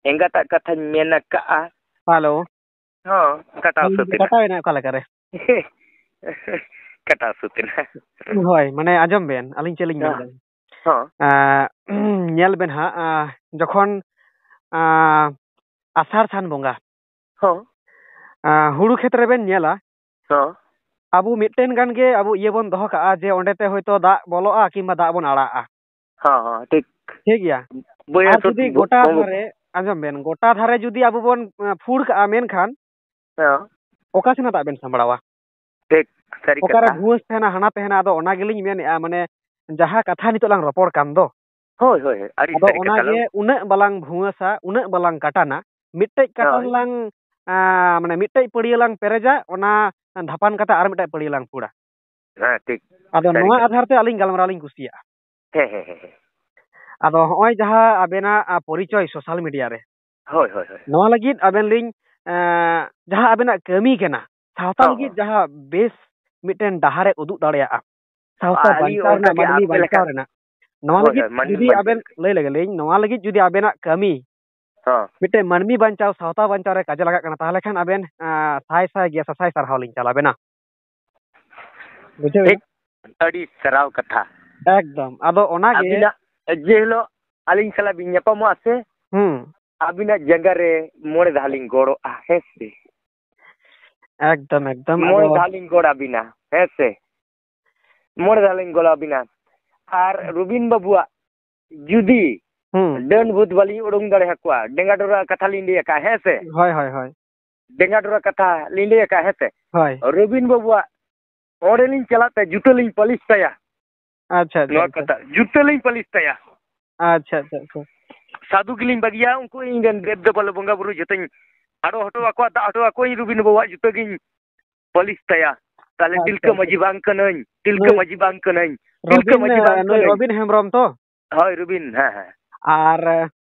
ᱮᱸᱜᱟᱛᱟᱜ ᱠᱟᱛᱷᱟᱧ ᱢᱮᱱ ᱟᱠᱟᱜᱼᱟ᱾ ᱦᱮᱞᱳ᱾ ᱦᱚᱸ, ᱠᱟᱴᱟᱣ ᱦᱩᱸ, ᱥᱟᱹᱛ ᱮᱱᱟ᱾ ᱠᱟᱴᱟᱣ ᱮᱱᱟ ᱚᱠᱟ ᱞᱮᱠᱟ ᱨᱮ? ᱠᱟᱴᱟᱣ ᱥᱟᱹᱛ ᱮᱱᱟ᱾ ᱦᱳᱭ, ᱢᱟᱱᱮ ᱟᱸᱡᱚᱢ ᱵᱮᱱ, ᱟᱹᱞᱤᱧ ᱪᱮᱫ ᱞᱤᱧ ᱦᱚᱸ᱾ ᱢᱮᱱᱫᱟ᱾ ᱦᱚᱸ᱾ ᱟᱸ, ᱧᱮᱞ ᱵᱮᱱ ᱦᱟᱸᱜ, ᱟᱸ, ᱡᱚᱠᱷᱚᱱ, ᱟᱸ, ᱟᱥᱟᱲ ᱥᱟᱱ ᱵᱚᱸᱜᱟ, ᱦᱚᱸ᱾ ᱟᱸ, ᱦᱩᱲᱩ ᱠᱷᱮᱛ ᱨᱮᱵᱮᱱ ᱧᱮᱞᱟ, ᱦᱚᱸ᱾ ᱟᱵᱚ ᱢᱤᱫᱴᱮᱱ ᱜᱟᱱ ᱜᱮ ᱟᱵᱚ ᱤᱭᱟᱹ ᱵᱚᱱ ᱫᱚᱦᱚ ᱠᱟᱜᱼᱟ ᱡᱮ ᱚᱸᱰᱮ ᱛᱮ ᱦᱚᱭᱛᱳ ᱫᱟᱜ ᱵᱚᱞᱚᱜᱼᱟ ᱠᱤᱝᱵᱟ ᱫᱟᱜ ᱵᱚᱱ ᱟᱲᱟᱜᱼᱟ᱾ ᱦᱚᱸ, ᱦᱚᱸ, ᱴᱷᱤᱠ᱾ ᱴᱷᱤᱠ ᱜᱮᱭᱟ᱾ ᱵᱟᱹᱭᱦᱟᱹᱲ ᱟᱨ ᱥᱩᱫ ᱡᱩᱫᱤ ᱵᱚ-, ᱜᱚᱴᱟ ᱵᱚ-, ᱫᱷᱟᱨᱮ, ᱟᱸᱡᱚᱢ ᱵᱮᱱ, ᱜᱚᱴᱟ ᱫᱷᱟᱨᱮ ᱡᱩᱫᱤ ᱟᱵᱚ ᱵᱚᱱ, ᱮᱸ, ᱯᱷᱩᱲ ᱠᱟᱜᱼᱟ, ᱢᱮᱱᱠᱷᱟᱱ ᱦᱮᱸ᱾ ᱚᱠᱟ ᱥᱮᱱᱟᱜ ᱫᱟᱜ ᱵᱮᱱ ᱥᱟᱢᱵᱲᱟᱣᱟ? ᱴᱷᱤᱠ, ᱥᱟᱹᱨᱤ ᱚᱠᱟᱨᱮ ᱠᱟᱛᱷᱟ᱾ ᱵᱷᱩᱣᱟᱹ ᱛᱟᱦᱮᱱᱟ, ᱦᱟᱱᱟ ᱛᱟᱦᱮᱱᱟ, ᱟᱫᱚ ᱚᱱᱟ ᱜᱮᱞᱤᱧ ᱢᱮᱱᱮᱫᱼᱟ, ᱢᱟᱱᱮ ᱡᱟᱦᱟᱸ ᱠᱟᱛᱷᱟ ᱱᱤᱛᱚᱜ ᱞᱟᱝ ᱨᱚᱯᱚᱲ ᱠᱟᱱ ᱫᱚ, ᱦᱳᱭ, ᱦᱳᱭ, ᱦᱳᱭ, ᱟᱹᱰᱤ ᱟᱫᱚ ᱥᱟᱹᱨᱤ ᱚᱱᱟ ᱠᱟᱛᱷᱟ ᱜᱮ ᱞᱟᱝ᱾ ᱩᱱᱟᱹᱜ ᱵᱟᱞᱟᱝ ᱵᱷᱩᱣᱟᱹᱥᱟ, ᱩᱱᱟᱹᱜ ᱵᱟᱞᱟᱝ ᱠᱟᱴᱟᱱᱟ, ᱢᱤᱫᱴᱮᱡ ᱠᱟᱴᱟᱱ ᱦᱳᱭ᱾ ᱞᱟᱝ, ᱟᱸ, ᱢᱟᱱᱮ ᱢᱤᱫᱴᱮᱡ ᱯᱟᱹᱲᱭᱟᱹ ᱞᱟᱝ ᱯᱮᱨᱮᱡᱟ, ᱚᱱᱟ ᱫᱷᱟᱯᱟᱱ ᱠᱟᱛᱮ ᱟᱨ ᱢᱤᱫᱴᱮᱡ ᱯᱟᱹᱲᱭᱟᱹ ᱞᱟᱝ ᱯᱷᱩᱲᱟ᱾ ᱦᱮᱸ, ᱴᱷᱤᱠ᱾ ᱟᱫᱚ ᱥᱟᱹᱨᱤ ᱱᱚᱣᱟ ᱠᱟᱛᱷᱟ᱾ ᱟᱫᱷᱟᱨ ᱛᱮ ᱟᱹᱞᱤᱧ ᱜᱟᱞᱢᱟᱨᱟᱣ ᱞᱤᱧ ᱠᱩᱥᱤᱭᱟᱜᱼᱟ᱾ ᱦᱮᱸ, ᱦᱮᱸ, ᱦᱮᱸ, ᱦᱮᱸ᱾ ᱟᱫᱚ ᱦᱚᱸᱜᱼᱚᱭ ᱡᱟᱦᱟᱸ ᱟᱵᱮᱱᱟᱜ, ᱟ, ᱯᱚᱨᱤᱪᱚᱭ ᱥᱳᱥᱟᱞ ᱢᱤᱰᱤᱭᱟ ᱨᱮ, ᱦᱳᱭ, ᱦᱳᱭ, ᱦᱳᱭ᱾ ᱱᱚᱣᱟ ᱞᱟᱹᱜᱤᱫ ᱟᱵᱮᱱ ᱞᱤᱧ, ᱮᱸ, ᱡᱟᱦᱟᱸ ᱟᱵᱮᱱᱟᱜ ᱠᱟᱹᱢᱤ ᱠᱟᱱᱟ, ᱥᱟᱶᱛᱟ ᱦᱚᱸ, ᱞᱟᱹᱜᱤᱫ ᱦᱚᱸ᱾ ᱡᱟᱦᱟᱸ ᱵᱮᱥ ᱢᱤᱫᱴᱮᱱ ᱰᱟᱦᱟᱨᱮ ᱩᱫᱩᱜ ᱫᱟᱲᱮᱭᱟᱜᱼᱟ, ᱥᱟᱶᱛᱟ ᱟᱹᱞᱤᱧ ᱵᱟᱧᱪᱟᱣ ᱚᱱᱠᱟ ᱨᱮᱱᱟᱜ, ᱜᱮ ᱢᱟᱹᱱᱢᱤ ᱟᱯᱮ ᱞᱮᱠᱟ᱾ ᱵᱟᱧᱪᱟᱣ ᱨᱮᱱᱟᱜ, ᱱᱚᱣᱟ ᱦᱳᱭ, ᱞᱟᱹᱜᱤᱫ ᱦᱳᱭ, ᱢᱟᱹᱱᱢᱤ ᱡᱩᱫᱤ ᱵᱟᱧᱪᱟᱣ ᱟᱵᱮᱱ ᱞᱮᱠᱟ᱾ ᱞᱟᱹᱭ ᱞᱮᱜᱮ ᱞᱤᱧ, ᱱᱚᱣᱟ ᱞᱟᱹᱜᱤᱫ ᱡᱩᱫᱤ ᱟᱵᱮᱱᱟᱜ ᱠᱟᱹᱢᱤ ᱦᱚᱸ᱾ ᱢᱤᱫᱴᱮᱱ ᱢᱟᱹᱱᱢᱤ ᱵᱟᱧᱪᱟᱣ, ᱥᱟᱶᱛᱟ ᱵᱟᱧᱪᱟᱣ ᱨᱮ ᱠᱟᱡᱮ ᱞᱟᱜᱟᱜ ᱠᱟᱱᱟ, ᱛᱟᱦᱚᱞᱮ ᱠᱷᱟᱱ ᱟᱵᱮᱱ, ᱟᱸ, ᱥᱟᱭ ᱥᱟᱭ ᱜᱮ ᱥᱟᱥᱟᱭ ᱥᱟᱨᱦᱟᱣ ᱞᱤᱧ ᱪᱟᱞ ᱟᱵᱮᱱᱟ᱾ ᱵᱩᱡᱷᱟᱹᱣ ᱮᱱᱟ? ᱴᱷᱤᱠ᱾ ᱟᱹᱰᱤ ᱥᱟᱨᱦᱟᱣ ᱠᱟᱛᱷᱟ᱾ ᱮᱠᱫᱚᱢ᱾ ᱟᱫᱚ ᱚᱱᱟᱜᱮ ᱟᱹᱵᱤᱱᱟᱜ ᱡᱮ ᱦᱤᱞᱳᱜ ᱟᱹᱞᱤᱧ ᱥᱟᱞᱟᱜ ᱵᱤᱱ ᱧᱟᱯᱟᱢᱚᱜᱼᱟ ᱥᱮ, ᱦᱩᱸ᱾ ᱟᱹᱵᱤᱱᱟᱜ ᱡᱟᱸᱜᱟ ᱨᱮ ᱢᱚᱬᱮ ᱫᱷᱟᱣ ᱞᱤᱧ ᱜᱚᱲᱚᱜᱼᱟ, ᱦᱮᱸ ᱥᱮ? ᱮᱠᱫᱚᱢ, ᱮᱠᱫᱚᱢ᱾ ᱢᱚᱬᱮ ᱟᱫᱚ ᱫᱷᱟᱣ ᱞᱤᱧ ᱜᱚᱲ ᱟᱹᱵᱤᱱᱟ, ᱦᱮᱸ ᱥᱮ? ᱢᱚᱬᱮ ᱫᱷᱟᱣ ᱞᱤᱧ ᱜᱚᱲ ᱟᱹᱵᱤᱱᱟ᱾ ᱟᱨ ᱨᱩᱵᱤᱱ ᱵᱟᱹᱵᱩᱣᱟᱜ ᱡᱩᱫᱤ ᱦᱩᱸ᱾ ᱰᱟᱹᱱ ᱵᱷᱩᱛ ᱵᱟᱹᱞᱤᱧ ᱩᱰᱩᱝ ᱫᱟᱲᱮᱭᱟᱠᱚᱣᱟ, ᱰᱮᱸᱜᱟ ᱰᱚᱨᱟ ᱠᱟᱛᱷᱟ ᱞᱤᱧ ᱞᱟᱹᱭ ᱟᱠᱟᱫᱼᱟ, ᱦᱮᱸ ᱥᱮ? ᱦᱳᱭ, ᱦᱳᱭ, ᱦᱳᱭ᱾ ᱰᱮᱸᱜᱟ ᱰᱚᱨᱟ ᱠᱟᱛᱷᱟ ᱞᱤᱧ ᱞᱟᱹᱭ ᱟᱠᱟᱫᱼᱟ, ᱦᱮᱸ ᱥᱮ? ᱦᱳᱭ᱾ ᱨᱚᱵᱤᱱ ᱵᱟᱹᱵᱩᱣᱟᱜ ᱚᱸᱰᱮ ᱞᱤᱧ ᱪᱟᱞᱟᱜ ᱛᱮ ᱡᱩᱛᱟᱹ ᱞᱤᱧ ᱯᱟᱹᱞᱤᱥ ᱛᱟᱭᱟ᱾ ᱟᱪᱪᱷᱟ, ᱟᱪᱪᱷᱟ, ᱱᱚᱣᱟ ᱟᱪᱪᱷᱟ᱾ ᱠᱟᱛᱷᱟ, ᱡᱩᱛᱟᱹ ᱞᱤᱧ ᱯᱟᱹᱞᱤᱥ ᱛᱟᱭᱟ᱾ ᱟᱪᱪᱷᱟ, ᱟᱪᱪᱷᱟ, ᱟᱪᱪᱷᱟ᱾ ᱥᱟᱹᱫᱷᱩ ᱜᱮᱞᱤᱧ ᱵᱟᱹᱜᱤᱭᱟ, ᱩᱱᱠᱩ ᱤᱧ ᱨᱮᱱ ᱫᱮᱵ ᱫᱮᱵᱟᱞᱳ ᱵᱚᱸᱜᱟ ᱵᱩᱨᱩ ᱡᱚᱛᱚᱧ ᱟᱲᱚ ᱦᱚᱴᱚ ᱟᱠᱚᱣᱟ, ᱫᱟᱜ ᱦᱚᱴᱚ ᱟᱠᱚᱣᱟᱧ, ᱨᱚᱵᱤᱱ ᱵᱟᱹᱵᱩᱣᱟᱜ ᱡᱩᱛᱟᱹ ᱜᱤᱧ ᱯᱟᱹᱞᱤᱥ ᱛᱟᱭᱟ᱾ ᱛᱟᱦᱞᱮ ᱟᱪᱪᱷᱟ, ᱛᱤᱞᱠᱟᱹ ᱟᱪᱪᱷᱟ᱾ ᱢᱟᱹᱡᱷᱤ ᱵᱟᱝ ᱠᱟᱹᱱᱟᱹᱧ, ᱛᱤᱞᱠᱟᱹ ᱱᱩᱭ ᱢᱟᱹᱡᱷᱤ ᱵᱟᱝ ᱠᱟᱹᱱᱟᱹᱧ, ᱛᱤᱞᱠᱟᱹ ᱨᱚᱵᱤᱱ, ᱢᱟᱹᱡᱷᱤ ᱵᱟᱝ ᱱᱩᱭ ᱠᱟᱹᱱᱟᱹᱧ᱾ ᱨᱚᱵᱤᱱ ᱦᱮᱢᱵᱨᱚᱢ ᱛᱚ? ᱦᱳᱭ, ᱨᱚᱵᱤᱱ, ᱦᱮᱸ, ᱦᱮᱸ᱾ ᱟᱨ,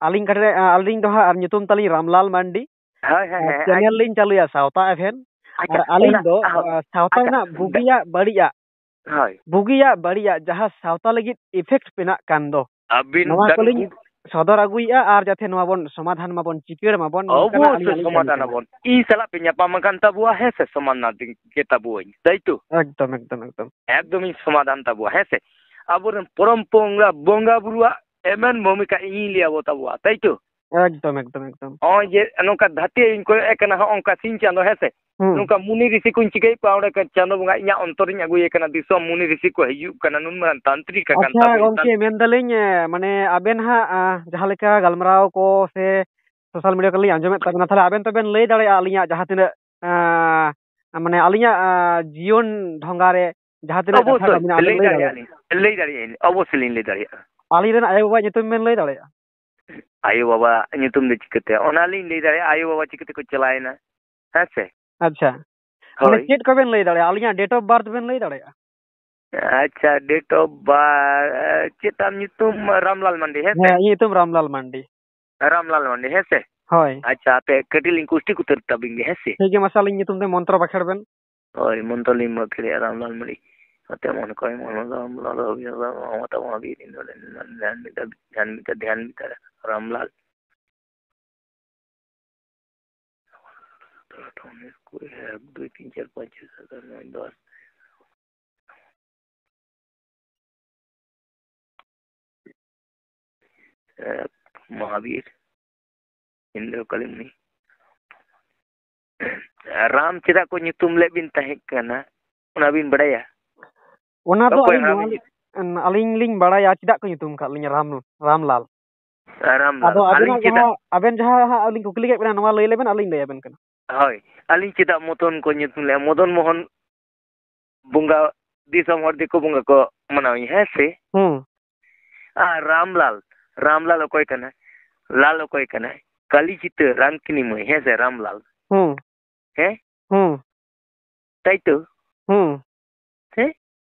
ᱟᱹᱞᱤᱧ ᱠᱟᱹᱴᱤᱡ, ᱟᱹᱞᱤᱧ ᱫᱚ ᱦᱟᱸᱜ ᱧᱩᱛᱩᱢ ᱛᱟᱹᱞᱤᱧ ᱨᱟᱢᱞᱟᱞ ᱢᱟᱱᱰᱤ᱾ ᱦᱳᱭ, ᱦᱮᱸ, ᱟᱨ ᱦᱮᱸ, ᱦᱮᱸ᱾ ᱪᱮᱱᱮᱞ ᱞᱤᱧ ᱪᱟᱹᱞᱩᱭᱟ ᱥᱟᱶᱛᱟ ᱮᱯᱷ ᱮᱢ᱾ ᱟᱪᱪᱷᱟ, ᱟᱨ ᱟᱹᱞᱤᱧ ᱚᱱᱟ, ᱫᱚ, ᱦᱳᱭ, ᱟᱨ, ᱥᱟᱶᱛᱟ ᱟᱪᱪᱷᱟ, ᱨᱮᱱᱟᱜ ᱵᱩᱜᱤᱭᱟᱜ ᱵᱟᱹᱲᱤᱡᱟᱜ, ᱦᱳᱭ᱾ ᱵᱩᱜᱤᱭᱟᱜ ᱵᱟᱹᱲᱤᱡᱟᱜ ᱡᱟᱦᱟᱸ ᱥᱟᱶᱛᱟ ᱞᱟᱹᱜᱤᱫ effect ᱢᱮᱱᱟᱜ ᱠᱟᱱ ᱫᱚ, ᱟᱹᱵᱤᱱ ᱱᱚᱣᱟ ᱫᱟᱨᱩ ᱠᱚᱞᱤᱧ ᱥᱚᱫᱚᱨ ᱟᱹᱜᱩᱭᱮᱫᱼᱟ, ᱟᱨ ᱡᱟᱛᱮ ᱱᱚᱣᱟ ᱵᱚᱱ ᱥᱚᱢᱟᱫᱷᱟᱱ ᱢᱟᱵᱚᱱ, ᱪᱤᱠᱟᱹᱲ ᱢᱟᱵᱚᱱ, ᱱᱚᱝᱠᱟᱱᱟᱜ ᱚᱵᱚᱥᱥᱳᱭ ᱟᱹᱞᱤᱧᱟᱜ ᱞᱤᱧ ᱠᱟᱹᱢᱤ ᱥᱚᱢᱟᱫᱷᱟᱱ ᱠᱟᱱᱟ᱾ ᱟᱵᱚᱱ᱾ ᱤᱧ ᱥᱟᱞᱟᱜ ᱯᱮ ᱧᱟᱯᱟᱢ ᱟᱠᱟᱱ ᱛᱟᱵᱚᱣᱟ, ᱦᱮᱸ ᱥᱮ, ᱥᱚᱢᱟᱫᱷᱟᱱ ᱜᱮ ᱛᱟᱵᱚᱣᱟᱹᱧ, ᱛᱟᱭ ᱛᱚ? ᱮᱠᱫᱚᱢ, ᱮᱠᱫᱚᱢ, ᱮᱠᱫᱚᱢ᱾ ᱮᱠᱫᱚᱢᱤᱧ ᱥᱚᱢᱟᱫᱷᱟᱱ ᱛᱟᱵᱚᱣᱟ, ᱦᱮᱸ ᱥᱮ? ᱟᱵᱚᱨᱮᱱ ᱯᱚᱨᱚᱢ ᱵᱚᱸᱜᱟ, ᱵᱚᱸᱜᱟ ᱵᱩᱨᱩᱣᱟᱜ ᱮᱢᱮᱱ ᱵᱷᱩᱢᱤᱠᱟ ᱤᱧᱤᱧ ᱞᱟᱹᱭ ᱟᱵᱚ ᱛᱟᱵᱚᱣᱟ, ᱛᱟᱭ ᱛᱚ? ᱮᱠᱫᱚᱢ, ᱮᱠᱫᱚᱢ, ᱮᱠᱫᱚᱢ᱾ ᱱᱚᱜᱼᱚᱭ ᱡᱮ ᱱᱚᱝᱠᱟ ᱫᱷᱟᱹᱨᱛᱤ ᱤᱧ ᱠᱚᱭᱚᱜ ᱮ ᱠᱟᱱᱟ, ᱦᱚᱸᱜᱼᱚ ᱱᱚᱝᱠᱟ ᱥᱤᱧ ᱪᱟᱸᱫᱚ, ᱦᱮᱸ ᱥᱮ? ᱦᱩᱸ᱾ ᱱᱚᱝᱠᱟ ᱢᱩᱱᱤ ᱨᱤᱥᱤ ᱠᱚᱧ ᱪᱤᱠᱟᱹᱭᱮᱫ ᱠᱚᱣᱟ, ᱚᱸᱰᱮ ᱠᱷᱚᱱ ᱪᱟᱸᱫᱚ ᱵᱚᱸᱜᱟ ᱤᱧᱟᱹᱜ ᱚᱱᱛᱚᱨᱤᱧ ᱟᱹᱜᱩᱭᱮ ᱠᱟᱱᱟ, ᱫᱤᱥᱚᱢ ᱢᱩᱱᱤ ᱨᱤᱥᱤ ᱠᱚ ᱦᱤᱡᱩᱜ ᱠᱟᱱᱟ, ᱱᱩᱱ ᱢᱟᱨᱟᱝ ᱛᱟᱱᱛᱨᱤᱠ ᱟᱠᱟᱱ ᱟᱪᱪᱷᱟ, ᱛᱟᱵᱚᱱ ᱜᱚᱢᱠᱮ, ᱛᱟᱱ- ᱢᱮᱱᱫᱟᱞᱤᱧ, ᱮ, ᱢᱟᱱᱮ ᱟᱵᱮᱱ ᱦᱟᱸᱜ, ᱟ, ᱡᱟᱦᱟᱸ ᱞᱮᱠᱟ ᱜᱟᱞᱢᱟᱨᱟᱣ ᱠᱚ ᱥᱮ social media ᱠᱚᱨᱮ ᱞᱤᱧ ᱟᱸᱡᱚᱢᱮᱫ ᱛᱟᱵᱮᱱᱟ, ᱛᱟᱦᱞᱮ ᱟᱵᱮᱱ ᱛᱚᱵᱮᱱ ᱞᱟᱹᱭ ᱫᱟᱲᱮᱭᱟᱜᱼᱟ ᱟᱹᱞᱤᱧᱟᱜ ᱡᱟᱦᱟᱸ ᱛᱤᱱᱟᱹᱜ, ᱟ, ᱢᱟᱱᱮ ᱟᱹᱞᱤᱧᱟᱜ, ᱟ, ᱡᱤᱭᱚᱱ ᱰᱷᱚᱸᱜᱟ ᱨᱮ ᱡᱟᱦᱟᱸ ᱛᱤᱱᱟᱹᱜ ᱠᱟᱛᱷᱟ ᱠᱚ ᱚᱵᱚᱥᱥᱳᱭ, ᱢᱮᱱᱟᱜᱼᱟ, ᱟᱵᱮᱱ ᱞᱟᱹᱭ ᱞᱟᱹᱭ ᱫᱟᱲᱮᱭᱟᱜᱼᱟ ᱫᱟᱲᱮᱭᱟᱜᱼᱟ᱾ ᱞᱤᱧ, ᱞᱟᱹᱭ ᱫᱟᱲᱮᱭᱟᱜᱼᱟ ᱞᱤᱧ, ᱚᱵᱚᱥᱥᱳᱭ ᱞᱤᱧ ᱞᱟᱹᱭ ᱫᱟᱲᱮᱭᱟᱜᱼᱟ᱾ ᱟᱹᱞᱤᱧ ᱨᱮᱱ ᱟᱭᱳ ᱵᱟᱵᱟᱣᱟᱜ ᱧᱩᱛᱩᱢ ᱵᱮᱱ ᱞᱟᱹᱭ ᱫᱟᱲᱮᱭᱟᱜᱼᱟ? ᱟᱭᱳ ᱵᱟᱵᱟ ᱧᱩᱛᱩᱢ ᱫᱚ ᱪᱤᱠᱟᱹᱛᱮ? ᱚᱱᱟ ᱞᱤᱧ ᱞᱟᱹᱭ ᱫᱟᱲᱮᱭᱟᱜᱼᱟ, ᱟᱭᱳ ᱵᱟᱵᱟ ᱪᱤᱠᱟᱹ ᱛᱮᱠᱚ ᱪᱟᱞᱟᱣᱮᱱᱟ, ᱦᱮᱸ ᱥᱮ? ᱟᱪᱪᱷᱟ᱾ ᱢᱟᱱᱮ ᱦᱳᱭ᱾ ᱪᱮᱫ ᱠᱚᱵᱮᱱ ᱞᱟᱹᱭ ᱫᱟᱲᱮᱭᱟᱜᱼᱟ? ᱟᱹᱞᱤᱧᱟᱜ date of birth ᱵᱮᱱ ᱞᱟᱹᱭ ᱫᱟᱲᱮᱭᱟᱜᱼᱟ? ᱟᱪᱪᱷᱟ, date of birth, ᱪᱮᱫ ᱛᱟᱢ ᱧᱩᱛᱩᱢ? ᱨᱟᱢᱞᱟᱞ ᱢᱟᱱᱰᱤ, ᱦᱮᱸ ᱥᱮ? ᱦᱮᱸ, ᱤᱧᱟᱹᱜ ᱧᱩᱛᱩᱢ ᱨᱟᱢᱞᱟᱞ ᱢᱟᱱᱰᱤ᱾ ᱨᱟᱢᱞᱟᱞ ᱢᱟᱱᱰᱤ, ᱦᱮᱸ ᱥᱮ? ᱦᱳᱭ᱾ ᱟᱪᱪᱷᱟ, ᱟᱯᱮ ᱠᱟᱹᱴᱤᱡ ᱞᱤᱧ ᱠᱩᱥᱴᱤ ᱠᱩᱛᱟᱹᱨ ᱛᱟᱵᱤᱱ ᱜᱮ, ᱦᱮᱸ ᱥᱮ? ᱴᱷᱤᱠ ᱜᱮᱭᱟ, ᱢᱟᱥᱮ ᱟᱹᱞᱤᱧ ᱧᱩᱛᱩᱢ ᱛᱮ ᱢᱚᱱᱛᱨᱚ ᱵᱟᱠᱷᱮᱲ ᱵᱮᱱ᱾ ᱦᱳᱭ, ᱢᱚᱱᱛᱨᱚ ᱞᱤᱧ ᱵᱟᱠᱷᱮᱲᱮᱜᱼᱟ, ᱨᱟᱢᱞᱟᱞ ᱢᱟᱱᱰᱤ᱾ ᱟᱛᱮ ᱢᱚᱱ ᱠᱚᱭ ᱢᱚᱱ ᱫᱚ ᱨᱟᱢᱞᱟᱞ ᱦᱚᱵᱤ ᱨᱟᱢ ᱢᱟᱛᱟ ᱢᱚᱦᱟᱵᱤᱨ ᱤᱱᱫᱨᱚ ᱫᱷᱮᱭᱟᱱ ᱢᱤᱫᱴᱟ ᱫᱷᱮᱭᱟᱱ ᱢᱤᱫᱴᱟ ᱨᱟᱢᱞᱟᱞ᱾ ᱟᱴᱷᱟᱨᱚ, ᱩᱱᱤᱥ, ᱠᱩᱲᱤ, ᱮᱠ, ᱫᱩᱭ, ᱛᱤᱱ, ᱪᱟᱨ, ᱯᱟᱸᱪ, ᱪᱷᱚᱭ, ᱥᱟᱛ, ᱟᱴ, ᱱᱚᱭ, ᱫᱚᱥ᱾ ᱮ, ᱢᱚᱦᱟᱵᱤᱨ, ᱤᱱᱫᱨᱚ ᱠᱟᱞᱤᱢᱩᱱᱤ᱾ ᱨᱟᱢ ᱪᱮᱫᱟᱜ ᱠᱚ ᱧᱩᱛᱩᱢ ᱞᱮᱫ ᱵᱤᱱ ᱛᱟᱦᱮᱸ ᱠᱟᱱᱟ, ᱚᱱᱟ ᱵᱤᱱ ᱵᱟᱲᱟᱭᱟ? ᱚᱱᱟ ᱫᱚ ᱚᱠᱚᱭ ᱟᱹᱞᱤᱧ ᱨᱟᱢ ᱱᱚᱣᱟ ᱧᱩᱛᱩᱢ? ᱞᱤᱧ, ᱟᱹᱞᱤᱧ ᱞᱤᱧ ᱵᱟᱲᱟᱭᱟ ᱪᱮᱫᱟᱜ ᱠᱚ ᱧᱩᱛᱩᱢ ᱟᱠᱟᱫ ᱞᱤᱧᱟ ᱨᱟᱢ, ᱨᱟᱢᱞᱟᱞ᱾ ᱨᱟᱢᱞᱟᱞ᱾ ᱟᱫᱚ ᱟᱹᱞᱤᱧ ᱟᱵᱮᱱᱟᱜ ᱪᱮᱫᱟᱜ? ᱡᱟᱦᱟᱸ, ᱟᱵᱮᱱ ᱡᱟᱦᱟᱸ ᱦᱟᱸᱜ ᱟᱹᱞᱤᱧ ᱠᱩᱠᱞᱤ ᱠᱮᱫ ᱵᱮᱱᱟ, ᱱᱚᱣᱟ ᱞᱟᱹᱭ ᱞᱮᱵᱮᱱ, ᱟᱹᱞᱤᱧ ᱞᱟᱹᱭ ᱟᱵᱮᱱ ᱠᱟᱱᱟ᱾ ᱦᱳᱭ, ᱟᱹᱞᱤᱧ ᱪᱮᱫᱟᱜ ᱢᱚᱫᱚᱱ ᱠᱚ ᱧᱩᱛᱩᱢ ᱞᱮᱫᱼᱟ? ᱢᱚᱫᱚᱱ ᱢᱳᱦᱚᱱ ᱵᱚᱸᱜᱟ, ᱫᱤᱥᱚᱢ ᱦᱚᱲ ᱫᱤᱠᱩ ᱵᱚᱸᱜᱟ ᱠᱚ ᱢᱟᱱᱟᱣᱤᱧ, ᱦᱮᱸ ᱥᱮ? ᱦᱩᱸ᱾ ᱟᱨ ᱨᱟᱢᱞᱟᱞ, ᱨᱟᱢᱞᱟᱞ ᱚᱠᱚᱭ ᱠᱟᱱᱟᱭ? ᱞᱟᱞ ᱚᱠᱚᱭ ᱠᱟᱱᱟᱭ? ᱠᱟᱹᱞᱤ ᱪᱤᱛᱟᱹ, ᱨᱟᱝᱠᱤᱱᱤ ᱢᱟᱹᱭ, ᱦᱮᱸ ᱥᱮ? ᱨᱟᱢᱞᱟᱞ᱾ ᱦᱩᱸ᱾ ᱦᱮᱸ? ᱦᱩᱸ᱾ ᱛᱟᱭ ᱛᱚ? ᱦᱩᱸ᱾ ᱦᱮᱸ?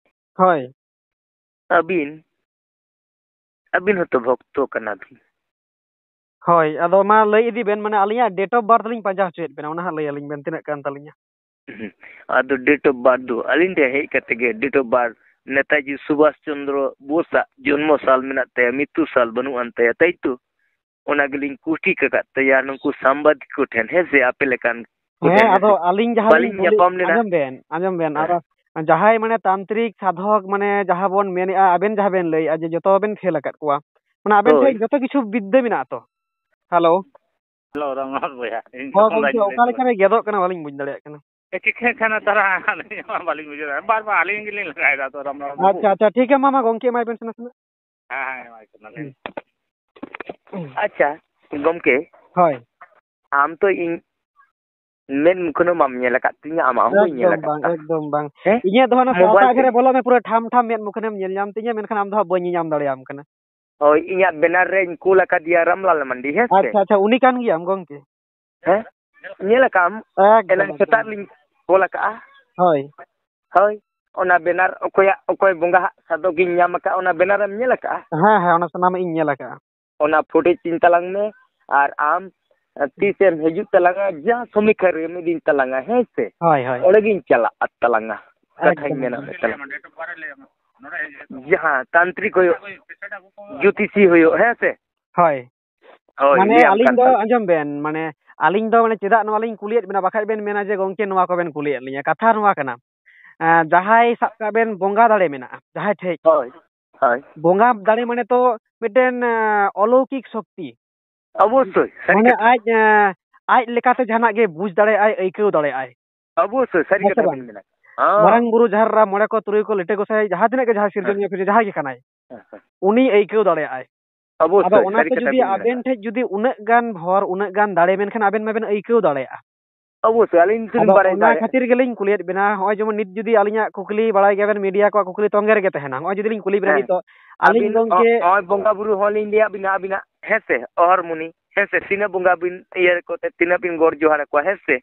ᱦᱳᱭ᱾ ᱟᱹᱵᱤᱱ, ᱟᱹᱵᱤᱱ ᱦᱚᱸᱛᱚ ᱵᱷᱚᱠᱛᱚ ᱠᱟᱱᱟ ᱵᱤᱱ᱾ ᱦᱳᱭ, ᱟᱫᱚ ᱢᱟ ᱞᱟᱹᱭ ᱤᱫᱤ ᱵᱮᱱ, ᱢᱟᱱᱮ ᱟᱹᱞᱤᱧᱟᱜ date of birth ᱞᱤᱧ ᱯᱟᱸᱡᱟ ᱦᱚᱪᱚᱭᱮᱫ ᱵᱮᱱᱟ, ᱚᱱᱟ ᱦᱟᱸᱜ ᱞᱟᱹᱭ ᱟᱹᱞᱤᱧ ᱵᱮᱱ ᱛᱤᱱᱟᱹᱜ ᱠᱟᱱ ᱛᱟᱹᱞᱤᱧᱟ᱾ ᱦᱩᱸ᱾ ᱟᱫᱚ date of birth ᱫᱚ ᱟᱹᱞᱤᱧ ᱴᱷᱮᱱ ᱦᱮᱡ ᱠᱟᱛᱮ ᱜᱮ date of birth ᱱᱮᱛᱟᱡᱤ ᱥᱩᱵᱷᱟᱥ ᱪᱚᱱᱫᱨᱚ ᱵᱳᱥᱟᱜ ᱡᱚᱱᱢᱚ ᱥᱟᱞ ᱢᱮᱱᱟᱜ ᱛᱟᱭᱟ, ᱢᱨᱤᱛᱭᱩ ᱥᱟᱞ ᱵᱟᱹᱱᱩᱜ ᱟᱱ ᱛᱟᱭᱟ, ᱛᱟᱭ ᱛᱚ? ᱚᱱᱟ ᱜᱮᱞᱤᱧ ᱠᱩᱴᱤ ᱠᱟᱠᱟᱫ ᱛᱟᱭᱟ ᱱᱩᱠᱩ ᱥᱟᱢᱵᱟᱫᱤᱠ ᱠᱚ ᱴᱷᱮᱱ, ᱦᱮᱸ ᱥᱮ, ᱟᱯᱮ ᱞᱮᱠᱟᱱ ᱠᱚ ᱦᱮᱸ, ᱴᱷᱮᱱ, ᱦᱮᱸ ᱟᱫᱚ ᱥᱮ? ᱟᱹᱞᱤᱧ ᱡᱟᱦᱟᱸ ᱵᱟᱹᱞᱤᱧ ᱞᱤᱧ ᱠᱩᱞᱤ, ᱧᱟᱯᱟᱢ ᱞᱮᱱᱟ᱾ ᱟᱸᱡᱚᱢ ᱵᱮᱱ, ᱟᱸᱡᱚᱢ ᱵᱮᱱ, ᱦᱮᱸ᱾ ᱟᱨ ᱡᱟᱦᱟᱸᱭ ᱢᱟᱱᱮ ᱛᱟᱱᱛᱨᱤᱠ ᱥᱟᱫᱷᱚᱠ, ᱢᱟᱱᱮ ᱡᱟᱦᱟᱸ ᱵᱚᱱ ᱢᱮᱱᱮᱫᱼᱟ, ᱟᱵᱮᱱ ᱡᱟᱦᱟᱸ ᱵᱮᱱ ᱞᱟᱹᱭᱮᱫᱼᱟ ᱡᱮ ᱡᱚᱛᱚ ᱵᱮᱱ ᱯᱷᱮᱞ ᱟᱠᱟᱫ ᱠᱚᱣᱟ, ᱢᱟᱱᱮ ᱟᱵᱮᱱ ᱦᱳᱭ᱾ ᱴᱷᱮᱱ ᱡᱚᱛᱚ ᱠᱤᱪᱷᱩ ᱵᱤᱫᱽᱫᱟᱹ ᱢᱮᱱᱟᱜᱼᱟ ᱛᱚ? ᱦᱮᱞᱳ᱾ ᱦᱮᱞᱳ, ᱨᱟᱢᱱᱟᱛᱷ ᱵᱚᱭᱦᱟ, ᱤᱧ ᱦᱳᱭ ᱥᱚᱢᱚᱭ ᱜᱚᱢᱠᱮ, ᱞᱟᱹᱭ ᱚᱠᱟ ᱛᱟᱵᱚᱱᱟ᱾ ᱞᱮᱠᱟ ᱨᱮ ᱜᱮᱫᱚᱜ ᱠᱟᱱᱟ ᱵᱟᱹᱞᱤᱧ ᱵᱩᱡᱽ ᱫᱟᱲᱮᱭᱟᱜ ᱠᱟᱱᱟ᱾ ᱮ, ᱪᱤᱠᱟᱹᱜ ᱠᱟᱱᱟ ᱛᱟᱨᱟ, ᱟᱹᱞᱤᱧ ᱢᱟ ᱵᱟᱹᱞᱤᱧ ᱵᱩᱡᱷᱟᱹᱣ ᱫᱟᱲᱮᱭᱟᱜᱼᱟ᱾ ᱵᱟᱨ ᱵᱟᱨ ᱟᱹᱞᱤᱧ ᱜᱮᱞᱤᱧ ᱞᱟᱜᱟᱭᱮᱫᱟ ᱛᱚ, ᱨᱟᱢᱱᱟᱛᱷ ᱵᱟᱹᱵᱩ᱾ ᱟᱪᱪᱷᱟ, ᱟᱪᱪᱷᱟ, ᱴᱷᱤᱠ ᱜᱮᱭᱟ, ᱢᱟ, ᱢᱟ, ᱜᱚᱢᱠᱮ, ᱮᱢᱟᱭ ᱵᱮᱱ ᱥᱮ ᱱᱟᱥᱮᱱᱟᱜ᱾ ᱦᱮᱸ, ᱦᱮᱸ, ᱮᱢᱟᱭ ᱠᱟᱱᱟᱞᱤᱧ᱾ ᱦᱩᱸ᱾ ᱟᱪᱪᱷᱟ, ᱜᱚᱢᱠᱮ᱾ ᱦᱳᱭ᱾ ᱟᱢ ᱛᱚ ᱤᱧ ᱢᱮᱫ ᱢᱩᱠᱷᱟᱹᱱ ᱦᱚᱸ ᱵᱟᱢ ᱧᱮᱞ ᱟᱠᱟᱫ ᱛᱤᱧᱟ, ᱟᱢᱟᱜ ᱦᱚᱸ ᱵᱟᱹᱧ ᱧᱮᱞ ᱮᱠᱫᱚᱢ ᱟᱠᱟᱫ ᱵᱟᱝ, ᱛᱟᱢᱟ᱾ ᱮᱠᱫᱚᱢ ᱵᱟᱝ᱾ ᱦᱮᱸ? ᱤᱧᱟᱹᱜ ᱫᱚ ᱦᱟᱱᱟ ᱢᱳᱵᱟᱭᱤᱞ ᱥᱟᱶᱛᱟ ᱛᱮ᱾ ᱜᱷᱮᱨᱮ ᱵᱚᱞᱚᱜ ᱢᱮ, ᱯᱩᱨᱟᱹ ᱴᱷᱟᱢ ᱴᱷᱟᱢ ᱢᱮᱫ ᱢᱩᱠᱷᱟᱹᱱᱮᱢ ᱧᱮᱞ ᱧᱟᱢ ᱛᱤᱧᱟ, ᱢᱮᱱᱠᱷᱟᱱ ᱟᱢ ᱫᱚ ᱦᱟᱸᱜ ᱵᱟᱹᱧ ᱧᱮᱧᱟᱢ ᱫᱟᱲᱮᱭᱟᱢ ᱠᱟᱱᱟ᱾ ᱦᱳᱭ, ᱤᱧᱟᱹᱜ banner ᱨᱮᱧ ᱠᱩᱞ ᱟᱠᱟᱫᱮᱭᱟ ᱨᱟᱢᱞᱟᱞ ᱢᱟᱱᱰᱤ, ᱦᱮᱸ ᱥᱮ? ᱟᱪᱪᱷᱟ, ᱟᱪᱪᱷᱟ, ᱩᱱᱤ ᱠᱟᱱ ᱜᱮᱭᱟᱢ ᱜᱚᱢᱠᱮ? ᱦᱮᱸ? ᱧᱮᱞ ᱟᱠᱟᱫ ᱟᱢ? ᱮᱠᱫᱚᱢ, ᱮᱱᱟᱝ ᱮᱠᱫᱚᱢ᱾ ᱥᱮᱛᱟᱜ ᱨᱮᱞᱤᱧ ᱠᱚᱞ ᱟᱠᱟᱫᱼᱟ᱾ ᱦᱳᱭ᱾ ᱦᱳᱭ, ᱚᱱᱟ banner ᱚᱠᱚᱭᱟᱜ, ᱚᱠᱚᱭ ᱵᱚᱸᱜᱟ ᱦᱟᱜ ᱥᱟᱫᱚᱢ ᱤᱧ ᱧᱟᱢ ᱟᱠᱟᱫ, ᱚᱱᱟ banner ᱮᱢ ᱧᱮᱞ ᱟᱠᱟᱫᱼᱟ? ᱦᱮᱸ, ᱦᱮᱸ, ᱚᱱᱟ ᱥᱟᱱᱟᱢᱟᱜ ᱤᱧ ᱧᱮᱞ ᱟᱠᱟᱫᱼᱟ᱾ ᱚᱱᱟ footage ᱤᱧ ᱛᱟᱞᱟᱝ ᱢᱮ, ᱟᱨ ᱟᱢ ᱛᱤᱥᱮᱢ ᱦᱤᱡᱩᱜ ᱛᱟᱞᱟᱝᱟ, ᱡᱟᱦᱟᱸ ᱥᱚᱢᱤᱠᱠᱷᱟ ᱨᱮ ᱢᱤᱫ ᱫᱤᱱ ᱛᱟᱞᱟᱝᱟ, ᱦᱮᱸ ᱥᱮ? ᱦᱳᱭ, ᱦᱳᱭ᱾ ᱚᱸᱰᱮ ᱜᱤᱧ ᱪᱟᱞᱟᱜ ᱛᱟᱞᱟᱝᱟ, ᱠᱟᱛᱷᱟᱧ ᱮᱠᱫᱚᱢ, ᱢᱮᱱᱟ ᱮᱠᱫᱚᱢ᱾ ᱢᱤᱫ ᱛᱟᱞᱟᱝ᱾ ᱡᱟᱦᱟᱸ ᱛᱟᱱᱛᱨᱤᱠ ᱦᱩᱭᱩᱜ, ᱡᱳᱛᱤᱥᱤ ᱦᱩᱭᱩᱜ, ᱦᱮᱸ ᱥᱮ? ᱦᱳᱭ᱾ ᱦᱳᱭ, ᱢᱟᱱᱮ ᱞᱟᱹᱭᱟᱢ ᱟᱹᱞᱤᱧ ᱠᱟᱱ ᱫᱚ ᱛᱟᱦᱮᱸᱫ᱾ ᱟᱸᱡᱚᱢ ᱵᱮᱱ, ᱢᱟᱱᱮ ᱟᱹᱞᱤᱧ ᱫᱚ ᱢᱟᱱᱮ ᱪᱮᱫᱟᱜ ᱱᱚᱣᱟ ᱞᱤᱧ ᱠᱩᱞᱤᱭᱮᱫ ᱵᱮᱱᱟ, ᱵᱟᱠᱷᱟᱡ ᱵᱮᱱ ᱢᱮᱱᱟ ᱡᱮ ᱜᱚᱝᱠᱮ ᱱᱚᱣᱟ ᱠᱚᱵᱮᱱ ᱠᱩᱞᱤᱭᱮᱫ ᱞᱤᱧᱟ᱾ ᱠᱟᱛᱷᱟ ᱱᱚᱣᱟ ᱠᱟᱱᱟ, ᱮᱸ, ᱡᱟᱦᱟᱸᱭ ᱥᱟᱵ ᱠᱟᱜ ᱵᱮᱱ ᱵᱚᱸᱜᱟ ᱫᱟᱲᱮ ᱢᱮᱱᱟᱜᱼᱟ ᱡᱟᱦᱟᱸᱭ ᱴᱷᱮᱡ, ᱦᱳᱭ, ᱦᱳᱭ᱾ ᱵᱚᱸᱜᱟ ᱫᱟᱲᱮ ᱢᱟᱱᱮ ᱛᱚ ᱢᱤᱫᱴᱮᱱ, ᱮᱸ, ᱚᱞᱚᱩᱠᱤᱠ ᱥᱚᱠᱛᱤ᱾ ᱚᱵᱚᱥᱥᱳᱭ, ᱥᱟᱹᱨᱤ ᱢᱟᱱᱮ ᱠᱟᱛᱷᱟ᱾ ᱟᱡ, ᱮᱸ, ᱟᱡ ᱞᱮᱠᱟᱛᱮ ᱡᱟᱦᱟᱱᱟᱜ ᱜᱮ ᱵᱩᱡᱽ ᱫᱟᱲᱮᱭᱟᱜᱼᱟᱭ, ᱟᱹᱭᱠᱟᱹᱣ ᱫᱟᱲᱮᱭᱟᱜᱼᱟᱭ᱾ ᱚᱵᱚᱥᱥᱳᱭ, ᱥᱟᱹᱨᱤ ᱦᱮᱸ ᱥᱮ ᱠᱟᱛᱷᱟ ᱵᱟᱝ? ᱵᱤᱱ ᱢᱮᱱᱟ᱾ ᱦᱚᱸ᱾ ᱢᱟᱨᱟᱝ ᱵᱩᱨᱩ, ᱡᱟᱦᱮᱨ ᱮᱨᱟ, ᱢᱚᱬᱮ ᱠᱚ, ᱛᱩᱨᱩᱭ ᱠᱚ, ᱞᱤᱴᱟᱹ ᱜᱚᱸᱥᱟᱭ, ᱡᱟᱦᱟᱸ ᱛᱤᱱᱟᱹᱜ ᱜᱮ ᱡᱟᱦᱟᱸᱭ ᱦᱮᱸ᱾ ᱥᱤᱨᱡᱚᱱᱤᱭᱟᱹ ᱯᱤᱨᱡᱚᱱ ᱡᱟᱦᱟᱸᱭ ᱜᱮ ᱠᱟᱱᱟᱭ, ᱦᱮᱸ, ᱦᱮᱸ᱾ ᱩᱱᱤ ᱟᱹᱭᱠᱟᱹᱣ ᱫᱟᱲᱮᱭᱟᱜᱼᱟᱭ᱾ ᱚᱵᱚᱥᱥᱳᱭ, ᱟᱫᱚ ᱚᱱᱟ ᱥᱟᱹᱨᱤ ᱠᱚ ᱠᱟᱛᱷᱟ ᱡᱩᱫᱤ ᱵᱤᱱ ᱢᱮᱱᱟ᱾ ᱟᱵᱮᱱ ᱴᱷᱮᱡ ᱡᱩᱫᱤ ᱩᱱᱟᱹᱜ ᱜᱟᱱ ᱵᱷᱚᱨ, ᱩᱱᱟᱹᱜ ᱜᱟᱱ ᱫᱟᱲᱮ, ᱢᱮᱱᱠᱷᱟᱱ ᱟᱵᱮᱱ ᱢᱟᱵᱮᱱ ᱟᱹᱭᱠᱟᱹᱣ ᱫᱟᱲᱮᱭᱟᱜᱼᱟ᱾ ᱚᱵᱚᱥᱥᱳᱭ, ᱟᱹᱞᱤᱧ ᱛᱚᱞᱤᱧ ᱟᱫᱚ ᱵᱟᱲᱟᱭ ᱚᱱᱟ ᱫᱟᱲᱮᱭᱟᱜᱼᱟ᱾ ᱠᱷᱟᱹᱛᱤᱨ ᱜᱮᱞᱤᱧ ᱠᱩᱞᱤᱭᱮᱫ ᱵᱮᱱᱟ, ᱱᱚᱜᱼᱚᱭ ᱡᱮᱢᱚᱱ ᱱᱤᱛ ᱡᱩᱫᱤ ᱟᱹᱞᱤᱧᱟᱜ ᱠᱩᱠᱞᱤ, ᱵᱟᱲᱟᱭ ᱜᱮᱭᱟᱵᱮᱱ, ᱢᱤᱰᱤᱭᱟ ᱠᱚᱣᱟᱜ ᱠᱩᱠᱞᱤ ᱛᱚᱸᱜᱮ ᱨᱮᱜᱮ ᱛᱟᱦᱮᱱᱟ᱾ ᱱᱚᱜᱼᱚᱭ ᱡᱩᱫᱤ ᱞᱤᱧ ᱠᱩᱞᱤ ᱵᱮᱱᱟ ᱦᱮᱸ᱾ ᱱᱤᱛᱚᱜ, ᱟᱹᱞᱤᱧ ᱟᱹᱵᱤᱱ ᱜᱚᱝᱠᱮ ᱦᱚᱸ-, ᱱᱚᱜᱼᱚᱭ ᱵᱚᱸᱜᱟ ᱵᱩᱨᱩ ᱦᱚᱸᱞᱤᱧ ᱞᱟᱹᱭᱟᱫ ᱵᱤᱱᱟ, ᱟᱹᱵᱤᱱᱟᱜ, ᱦᱮᱸ ᱥᱮ, ᱚᱦᱚᱨ ᱢᱩᱱᱤ, ᱦᱮᱸ ᱥᱮ, ᱛᱤᱱᱟᱹᱜ ᱵᱚᱸᱜᱟ ᱵᱤᱱ ᱤᱭᱟᱹ ᱠᱚᱛᱮ, ᱛᱤᱱᱟᱹᱜ ᱵᱤᱱ ᱜᱚᱰ ᱡᱚᱦᱟᱨ ᱟᱠᱚᱣᱟ, ᱦᱮᱸ ᱥᱮ?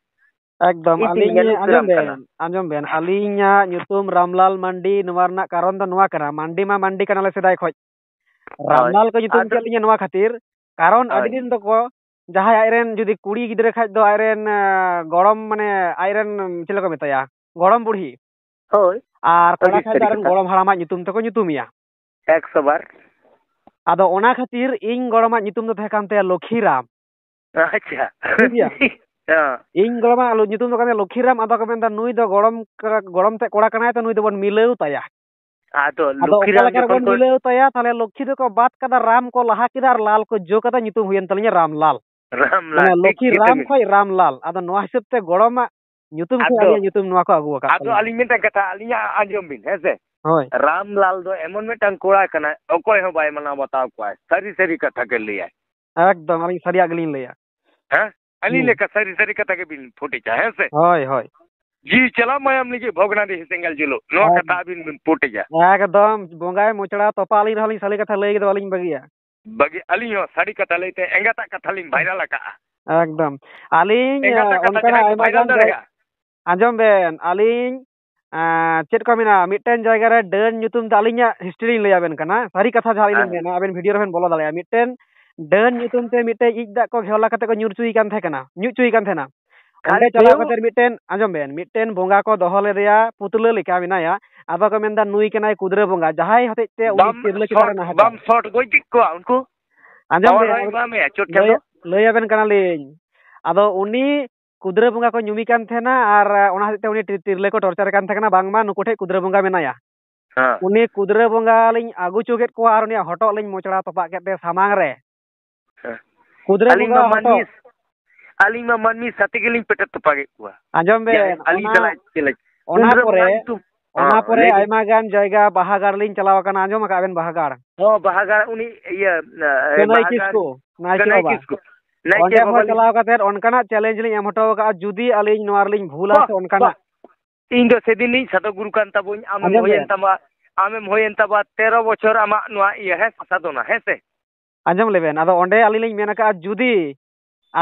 ᱮᱠᱫᱚᱢ, ᱤᱧ ᱟᱹᱞᱤᱧ ᱧᱮᱞ ᱟᱸᱡᱚᱢ ᱩᱛᱟᱹᱨᱟᱢ ᱵᱮᱱ, ᱠᱟᱱᱟ᱾ ᱟᱸᱡᱚᱢ ᱵᱮᱱ, ᱟᱹᱞᱤᱧᱟᱜ ᱧᱩᱛᱩᱢ ᱨᱟᱢᱞᱟᱞ ᱢᱟᱱᱰᱤ, ᱱᱚᱣᱟ ᱨᱮᱱᱟᱜ ᱠᱟᱨᱚᱱ ᱫᱚ ᱱᱚᱣᱟ ᱠᱟᱱᱟ, ᱢᱟᱱᱰᱤ ᱢᱟ ᱢᱟᱱᱰᱤ ᱠᱟᱱᱟᱞᱮ ᱥᱮᱫᱟᱭ ᱠᱷᱚᱡ᱾ ᱦᱳᱭ᱾ ᱨᱟᱢᱞᱟᱞ ᱠᱚ ᱧᱩᱛᱩᱢ ᱟᱫᱚ ᱠᱮᱫ ᱞᱤᱧᱟ ᱱᱚᱣᱟ ᱠᱷᱟᱹᱛᱤᱨ, ᱠᱟᱨᱚᱱ ᱟᱹᱰᱤ ᱦᱳᱭ᱾ ᱫᱤᱱ ᱫᱚᱠᱚ, ᱡᱟᱦᱟᱸᱭ ᱟᱡᱨᱮᱱ ᱡᱩᱫᱤ ᱠᱩᱲᱤ ᱜᱤᱫᱽᱨᱟᱹ ᱠᱷᱟᱡ ᱫᱚ ᱟᱡᱨᱮᱱ, ᱟᱸ, ᱜᱚᱲᱚᱢ, ᱢᱟᱱᱮ ᱟᱡᱨᱮᱱ ᱪᱮᱫ ᱠᱚ ᱢᱮᱛᱟᱭᱟ, ᱜᱚᱲᱚᱢ ᱵᱩᱲᱦᱤ᱾ ᱦᱳᱭ᱾ ᱟᱨ ᱠᱚᱲᱟ ᱟᱹᱰᱤ ᱠᱷᱟᱡ ᱫᱚ ᱥᱟᱹᱨᱤ ᱟᱡᱨᱮᱱ ᱠᱟᱛᱷᱟ᱾ ᱜᱚᱲᱚᱢ ᱦᱟᱲᱟᱢᱟᱜ ᱧᱩᱛᱩᱢ ᱛᱮᱠᱚ ᱧᱩᱛᱩᱢᱮᱭᱟ᱾ ᱮᱠᱥᱚ ᱵᱟᱨ᱾ ᱟᱫᱚ ᱚᱱᱟ ᱠᱷᱟᱹᱛᱤᱨ ᱤᱧ ᱜᱚᱲᱚᱢᱟᱜ ᱧᱩᱛᱩᱢ ᱫᱚ ᱛᱟᱦᱮᱸ ᱠᱟᱱ ᱛᱟᱭᱟ ᱞᱚᱠᱷᱤᱨᱟᱢ᱾ ᱟᱪᱪᱷᱟ᱾ ᱴᱷᱤᱠ ᱜᱮᱭᱟ? ᱦᱮᱸ᱾ ᱤᱧ ᱜᱚᱲᱚᱢᱟᱜ ᱧᱩᱛᱩᱢ ᱫᱚ ᱠᱟᱱᱟ ᱞᱚᱠᱷᱤᱨᱟᱢ, ᱟᱫᱚ ᱠᱚ ᱢᱮᱱᱫᱟ, "ᱱᱩᱭ ᱫᱚ ᱜᱚᱲᱚᱢ ᱠᱚᱲᱟ, ᱜᱚᱲᱚᱢ ᱛᱮᱫ ᱠᱚᱲᱟ ᱠᱟᱱᱟᱭ, ᱛᱚ ᱱᱩᱭ ᱫᱚᱵᱚᱱ ᱢᱤᱞᱟᱹᱣ ᱛᱟᱭᱟ᱾" ᱟᱫᱚ ᱟᱫᱚ ᱚᱠᱟ ᱞᱚᱠᱷᱤᱨᱟᱢ ᱞᱮᱠᱟ ᱡᱚᱠᱷᱚᱱ ᱨᱮᱵᱚᱱ ᱠᱚ ᱢᱤᱞᱟᱹᱣ ᱛᱟᱭᱟ? ᱛᱟᱦᱞᱮ ᱞᱚᱠᱷᱤ ᱫᱚᱠᱚ ᱵᱟᱫ ᱠᱟᱫᱟ, ᱨᱟᱢ ᱠᱚ ᱞᱟᱦᱟ ᱠᱮᱫᱟ ᱟᱨ ᱞᱟᱞ ᱠᱚ ᱡᱳ ᱠᱟᱫᱟ, ᱧᱩᱛᱩᱢ ᱦᱩᱭᱮᱱ ᱛᱟᱹᱞᱤᱧᱟ ᱨᱟᱢᱞᱟᱞ᱾ ᱨᱟᱢᱞᱟᱞ, ᱢᱟᱱᱮ ᱴᱷᱤᱠ ᱞᱚᱠᱷᱤ ᱜᱮ ᱨᱟᱢ ᱛᱟᱹᱵᱤᱱ᱾ ᱠᱷᱚᱡ ᱨᱟᱢᱞᱟᱞ᱾ ᱟᱫᱚ ᱱᱚᱣᱟ ᱦᱤᱥᱟᱹᱵ ᱛᱮ ᱜᱚᱲᱚᱢᱟᱜ ᱧᱩᱛᱩᱢ ᱠᱷᱚᱡ ᱟᱫᱚ, ᱟᱹᱞᱤᱧᱟᱜ ᱧᱩᱛᱩᱢ ᱱᱚᱣᱟ ᱠᱚ ᱟᱹᱜᱩ ᱟᱠᱟᱫ ᱟᱫᱚ ᱛᱟᱹᱞᱤᱧᱟ᱾ ᱟᱹᱞᱤᱧ ᱢᱤᱫᱴᱟᱝ ᱠᱟᱛᱷᱟ, ᱟᱹᱞᱤᱧᱟᱜ ᱟᱸᱡᱚᱢ ᱵᱤᱱ, ᱦᱮᱸ ᱥᱮ? ᱦᱳᱭ᱾ ᱨᱟᱢᱞᱟᱞ ᱫᱚ ᱮᱢᱚᱱ ᱢᱤᱫᱴᱟᱝ ᱠᱚᱲᱟ ᱠᱟᱱᱟᱭ, ᱚᱠᱚᱭ ᱦᱚᱸ ᱵᱟᱭ ᱢᱟᱱᱟᱣ ᱵᱟᱛᱟᱣ ᱠᱚᱣᱟᱭ᱾ ᱥᱟᱹᱨᱤ ᱥᱟᱹᱨᱤ ᱠᱟᱛᱷᱟ ᱜᱮ ᱞᱟᱹᱭᱟᱭ᱾ ᱮᱠᱫᱚᱢ, ᱟᱹᱞᱤᱧ ᱥᱟᱹᱨᱤᱭᱟᱜ ᱜᱮᱞᱤᱧ ᱞᱟᱹᱭᱟ᱾ ᱦᱮᱸ? ᱟᱹᱞᱤᱧ ᱦᱩᱸ᱾ ᱞᱮᱠᱟ ᱥᱟᱹᱨᱤ ᱥᱟᱹᱨᱤ ᱠᱟᱛᱷᱟ ᱜᱮᱵᱤᱱ ᱯᱷᱩᱴᱮᱡᱟ, ᱦᱮᱸ ᱥᱮ? ᱦᱳᱭ, ᱦᱳᱭ᱾ ᱡᱤᱣᱤ ᱪᱟᱞᱟᱜ ᱢᱟᱭᱟᱢ ᱞᱟᱹᱜᱤᱫ ᱵᱷᱚᱜᱽᱱᱟᱰᱤ ᱥᱮᱸᱜᱮᱞ ᱡᱩᱞᱩᱜ᱾ ᱱᱚᱣᱟ ᱮᱠ-, ᱠᱟᱛᱷᱟ ᱟᱹᱵᱤᱱ ᱵᱤᱱ ᱯᱷᱩᱴᱮᱡᱟ᱾ ᱮᱠᱫᱚᱢ, ᱵᱚᱸᱜᱟᱭ ᱢᱚᱪᱲᱟ ᱛᱚᱯᱟ ᱟᱹᱞᱤᱧ ᱨᱮᱦᱚᱸ ᱞᱤᱧ ᱥᱟᱹᱨᱤ ᱠᱟᱛᱷᱟ ᱞᱟᱹᱭ ᱜᱮᱫᱚ ᱵᱟᱹᱞᱤᱧ ᱵᱟᱹᱜᱤᱭᱟ᱾ ᱵᱟᱹᱜᱤ, ᱟᱹᱞᱤᱧ ᱦᱚᱸ ᱥᱟᱹᱨᱤ ᱠᱟᱛᱷᱟ ᱞᱟᱹᱭᱛᱮ ᱮᱸᱜᱟᱛᱟᱜ ᱠᱟᱛᱷᱟ ᱞᱤᱧ ᱵᱷᱟᱭᱨᱟᱞ ᱟᱠᱟᱜᱼᱟ᱾ ᱮᱠᱫᱚᱢ᱾ ᱟᱹᱞᱤᱧ, ᱮᱸᱜᱟᱛᱟᱜ ᱠᱟᱛᱷᱟ ᱚᱱᱠᱟᱱᱟᱜ ᱪᱮᱫᱟᱜ ᱠᱚ ᱟᱭᱢᱟ ᱵᱷᱟᱭᱨᱟᱞ ᱜᱟᱱ ᱡᱟᱭ-, ᱫᱟᱲᱮᱭᱟᱜᱼᱟ? ᱟᱸᱡᱚᱢ ᱵᱮᱱ, ᱟᱹᱞᱤᱧ, ᱮᱸ, ᱪᱮᱫ ᱠᱚ ᱢᱮᱱᱟ, ᱢᱤᱫᱴᱮᱱ ᱡᱟᱭᱜᱟ ᱨᱮ ᱰᱟᱹᱱ ᱧᱩᱛᱩᱢ ᱛᱮ ᱟᱹᱞᱤᱧᱟᱜ history ᱞᱤᱧ ᱞᱟᱹᱭ ᱟᱵᱮᱱ ᱠᱟᱱᱟ᱾ ᱥᱟᱹᱨᱤ ᱠᱟᱛᱷᱟ ᱡᱟᱦᱟᱸ ᱟᱹᱞᱤᱧ ᱞᱤᱧ ᱦᱮᱸ᱾ ᱢᱮᱱᱟ, ᱟᱵᱮᱱ video ᱨᱮᱵᱮᱱ ᱵᱚᱞᱚ ᱫᱟᱲᱮᱭᱟᱜᱼᱟ᱾ ᱢᱤᱫᱴᱮᱱ ᱰᱟᱹᱱ ᱧᱩᱛᱩᱢ ᱛᱮ ᱢᱤᱫᱴᱮᱱ ᱤᱡ ᱫᱟᱜ ᱠᱚ ᱜᱷᱮᱣᱞᱟ ᱠᱟᱛᱮ ᱠᱚ ᱧᱩᱨ ᱦᱚᱪᱚᱭᱮ ᱠᱟᱱ ᱛᱟᱦᱮᱸ ᱠᱟᱱᱟ, ᱧᱩ ᱦᱚᱪᱚᱭᱮ ᱠᱟᱱ ᱛᱟᱦᱮᱱᱟ᱾ ᱚᱸᱰᱮ ᱠᱷᱟᱹᱞᱤ ᱪᱟᱞᱟᱣ ᱛᱟᱹᱣ? ᱠᱟᱛᱮ ᱢᱤᱫᱴᱮᱱ, ᱟᱸᱡᱚᱢ ᱵᱮᱱ, ᱢᱤᱫᱴᱮᱱ ᱵᱚᱸᱜᱟ ᱠᱚ ᱫᱚᱦᱚ ᱞᱮᱫᱮᱭᱟ, ᱯᱩᱛᱞᱟᱹ ᱞᱮᱠᱟ ᱢᱮᱱᱟᱭᱟ᱾ ᱟᱫᱚ ᱠᱚ ᱢᱮᱱᱫᱟ, "ᱱᱩᱭ ᱠᱟᱱᱟᱭ ᱠᱩᱫᱽᱨᱟᱹ ᱵᱚᱸᱜᱟ", ᱡᱟᱦᱟᱸᱭ ᱦᱚᱛᱮᱡ ᱛᱮ ᱩᱱᱤ ᱵᱟᱢ ᱛᱤᱨᱞᱟᱹ ᱪᱮᱛᱟᱱ ᱥᱚᱴ, ᱨᱮ ᱱᱟᱦᱟᱪᱟᱨ᱾ ᱵᱟᱢ ᱥᱚᱴ ᱜᱚᱡ ᱠᱮᱫ ᱠᱚᱣᱟ ᱩᱱᱠᱩ? ᱟᱸᱡᱚᱢ ᱦᱳᱭ, ᱵᱮᱱ, ᱦᱳᱭ, ᱮᱢᱟᱢᱮᱭᱟ, ᱪᱚᱴ ᱪᱟᱸᱫᱚ᱾ ᱞᱟᱹᱭ-, ᱞᱟᱹᱭ ᱟᱵᱮᱱ ᱠᱟᱱᱟᱞᱤᱧ᱾ ᱟᱫᱚ ᱩᱱᱤ ᱠᱩᱫᱽᱨᱟᱹ ᱵᱚᱸᱜᱟ ᱠᱚ ᱧᱩᱢᱤ ᱠᱟᱱ ᱛᱟᱦᱮᱱᱟ, ᱟᱨ ᱚᱱᱟ ᱦᱚᱛᱮᱡ ᱛᱮ ᱩᱱᱤ ᱛᱤᱨ-, ᱛᱤᱨᱞᱟᱹ ᱠᱚ ᱴᱚᱨᱪᱟᱨᱮ ᱠᱟᱱ ᱛᱟᱦᱮᱸ ᱠᱟᱱᱟ, ᱵᱟᱝᱢᱟ ᱱᱩᱠᱩ ᱴᱷᱮᱡ ᱠᱩᱫᱽᱨᱟᱹ ᱵᱚᱸᱜᱟ ᱢᱮᱱᱟᱭᱟ᱾ ᱦᱮᱸ᱾ ᱩᱱᱤ ᱠᱩᱫᱽᱨᱟᱹ ᱵᱚᱸᱜᱟ ᱞᱤᱧ ᱟᱹᱜᱩ ᱦᱚᱪᱚ ᱠᱮᱫ ᱠᱚᱣᱟ ᱟᱨ ᱩᱱᱤᱭᱟᱜ ᱦᱚᱴᱚᱜ ᱞᱤᱧ ᱢᱚᱪᱲᱟ ᱛᱚᱯᱟᱜ ᱠᱮᱫ ᱛᱟᱭᱟ ᱥᱟᱢᱟᱝ ᱨᱮ᱾ ᱦᱮᱸ᱾ ᱠᱩᱫᱽᱨᱟᱹ ᱟᱹᱞᱤᱧ ᱵᱚᱸᱜᱟ ᱢᱟ ᱢᱟᱹᱱᱢᱤ, ᱦᱚᱴᱚᱜ᱾ ᱟᱹᱞᱤᱧ ᱢᱟ ᱢᱟᱹᱱᱢᱤ ᱥᱟᱛᱮ ᱜᱮᱞᱤᱧ ᱯᱮᱴᱮᱨ ᱛᱚᱯᱟᱜᱮᱫ ᱠᱚᱣᱟ᱾ ᱟᱸᱡᱚᱢ ᱵᱮᱱ, ᱡᱟᱦᱟᱸᱭ ᱟᱹᱞᱤᱧ ᱚᱱᱟ, ᱥᱟᱞᱟᱜ ᱪᱮᱞᱮᱧᱡᱽ᱾ ᱚᱱᱟ ᱩᱱ ᱨᱮ ᱯᱚᱨᱮ, ᱵᱚᱸᱜᱟ ᱧᱩᱛᱩᱢ, ᱚᱱᱟ ᱦᱚᱸ, ᱯᱚᱨᱮ ᱞᱟᱹᱭ ᱵᱤᱱ᱾ ᱟᱭᱢᱟ ᱜᱟᱱ ᱡᱟᱭᱜᱟ ᱵᱟᱦᱟ ᱜᱟᱲ ᱞᱤᱧ ᱪᱟᱞᱟᱣ ᱟᱠᱟᱱᱟ᱾ ᱟᱸᱡᱚᱢ ᱟᱠᱟᱫ ᱵᱮᱱ ᱵᱟᱦᱟ ᱜᱟᱲ? ᱦᱚᱸ, ᱵᱟᱦᱟ ᱜᱟᱲ ᱩᱱᱤ ᱤᱭᱟᱹ, ᱮ, ᱠᱟᱹᱱᱟᱹᱭ ᱵᱟᱦᱟ ᱜᱟᱲ ᱠᱤᱥᱠᱩ, ᱱᱟᱭᱠᱮ ᱠᱟᱹᱱᱟᱹᱭ ᱵᱟᱵᱟ᱾ ᱠᱤᱥᱠᱩ, ᱱᱟᱭᱠᱮ ᱚᱸᱰᱮ ᱵᱟᱵᱟ ᱦᱚᱸ ᱞᱤᱧ ᱪᱟᱞᱟᱣ ᱠᱟᱛᱮ ᱚᱱᱠᱟᱱᱟᱜ ᱪᱮᱞᱮᱧᱡᱽ ᱞᱤᱧ ᱮᱢ ᱦᱚᱴᱚ ᱟᱠᱟᱫᱼᱟ, ᱡᱩᱫᱤ ᱟᱹᱞᱤᱧ ᱱᱚᱣᱟ ᱨᱮᱞᱤᱧ ᱵᱷᱩᱞᱟ ᱵᱟᱦ, ᱥᱮ ᱚᱱᱠᱟᱱᱟᱜ᱾ ᱵᱟᱦ᱾ ᱤᱧ ᱫᱚ ᱥᱮᱫᱤᱱ ᱤᱧ ᱥᱟᱫᱚ ᱜᱩᱨᱩ ᱠᱟᱱ ᱛᱟᱵᱚᱧ, ᱟᱢᱮᱢ ᱟᱸᱡᱚᱢ ᱦᱩᱭᱮᱱ ᱵᱮᱱ᱾ ᱛᱟᱵᱚᱣᱟ, ᱟᱢᱮᱢ ᱦᱩᱭᱮᱱ ᱛᱟᱵᱚᱣᱟ ᱛᱮᱨᱚ ᱵᱚᱪᱷᱚᱨ ᱟᱢᱟᱜ ᱱᱚᱣᱟ ᱤᱭᱟᱹ, ᱦᱮᱸ, ᱥᱟᱫᱷᱚᱱᱟ, ᱦᱮᱸ ᱥᱮ? ᱟᱸᱡᱚᱢ ᱞᱮᱵᱮᱱ, ᱟᱫᱚ ᱚᱸᱰᱮ ᱟᱹᱞᱤᱧ ᱞᱤᱧ ᱢᱮᱱ ᱟᱠᱟᱫᱼᱟ, ᱡᱩᱫᱤ ᱦᱮᱸ᱾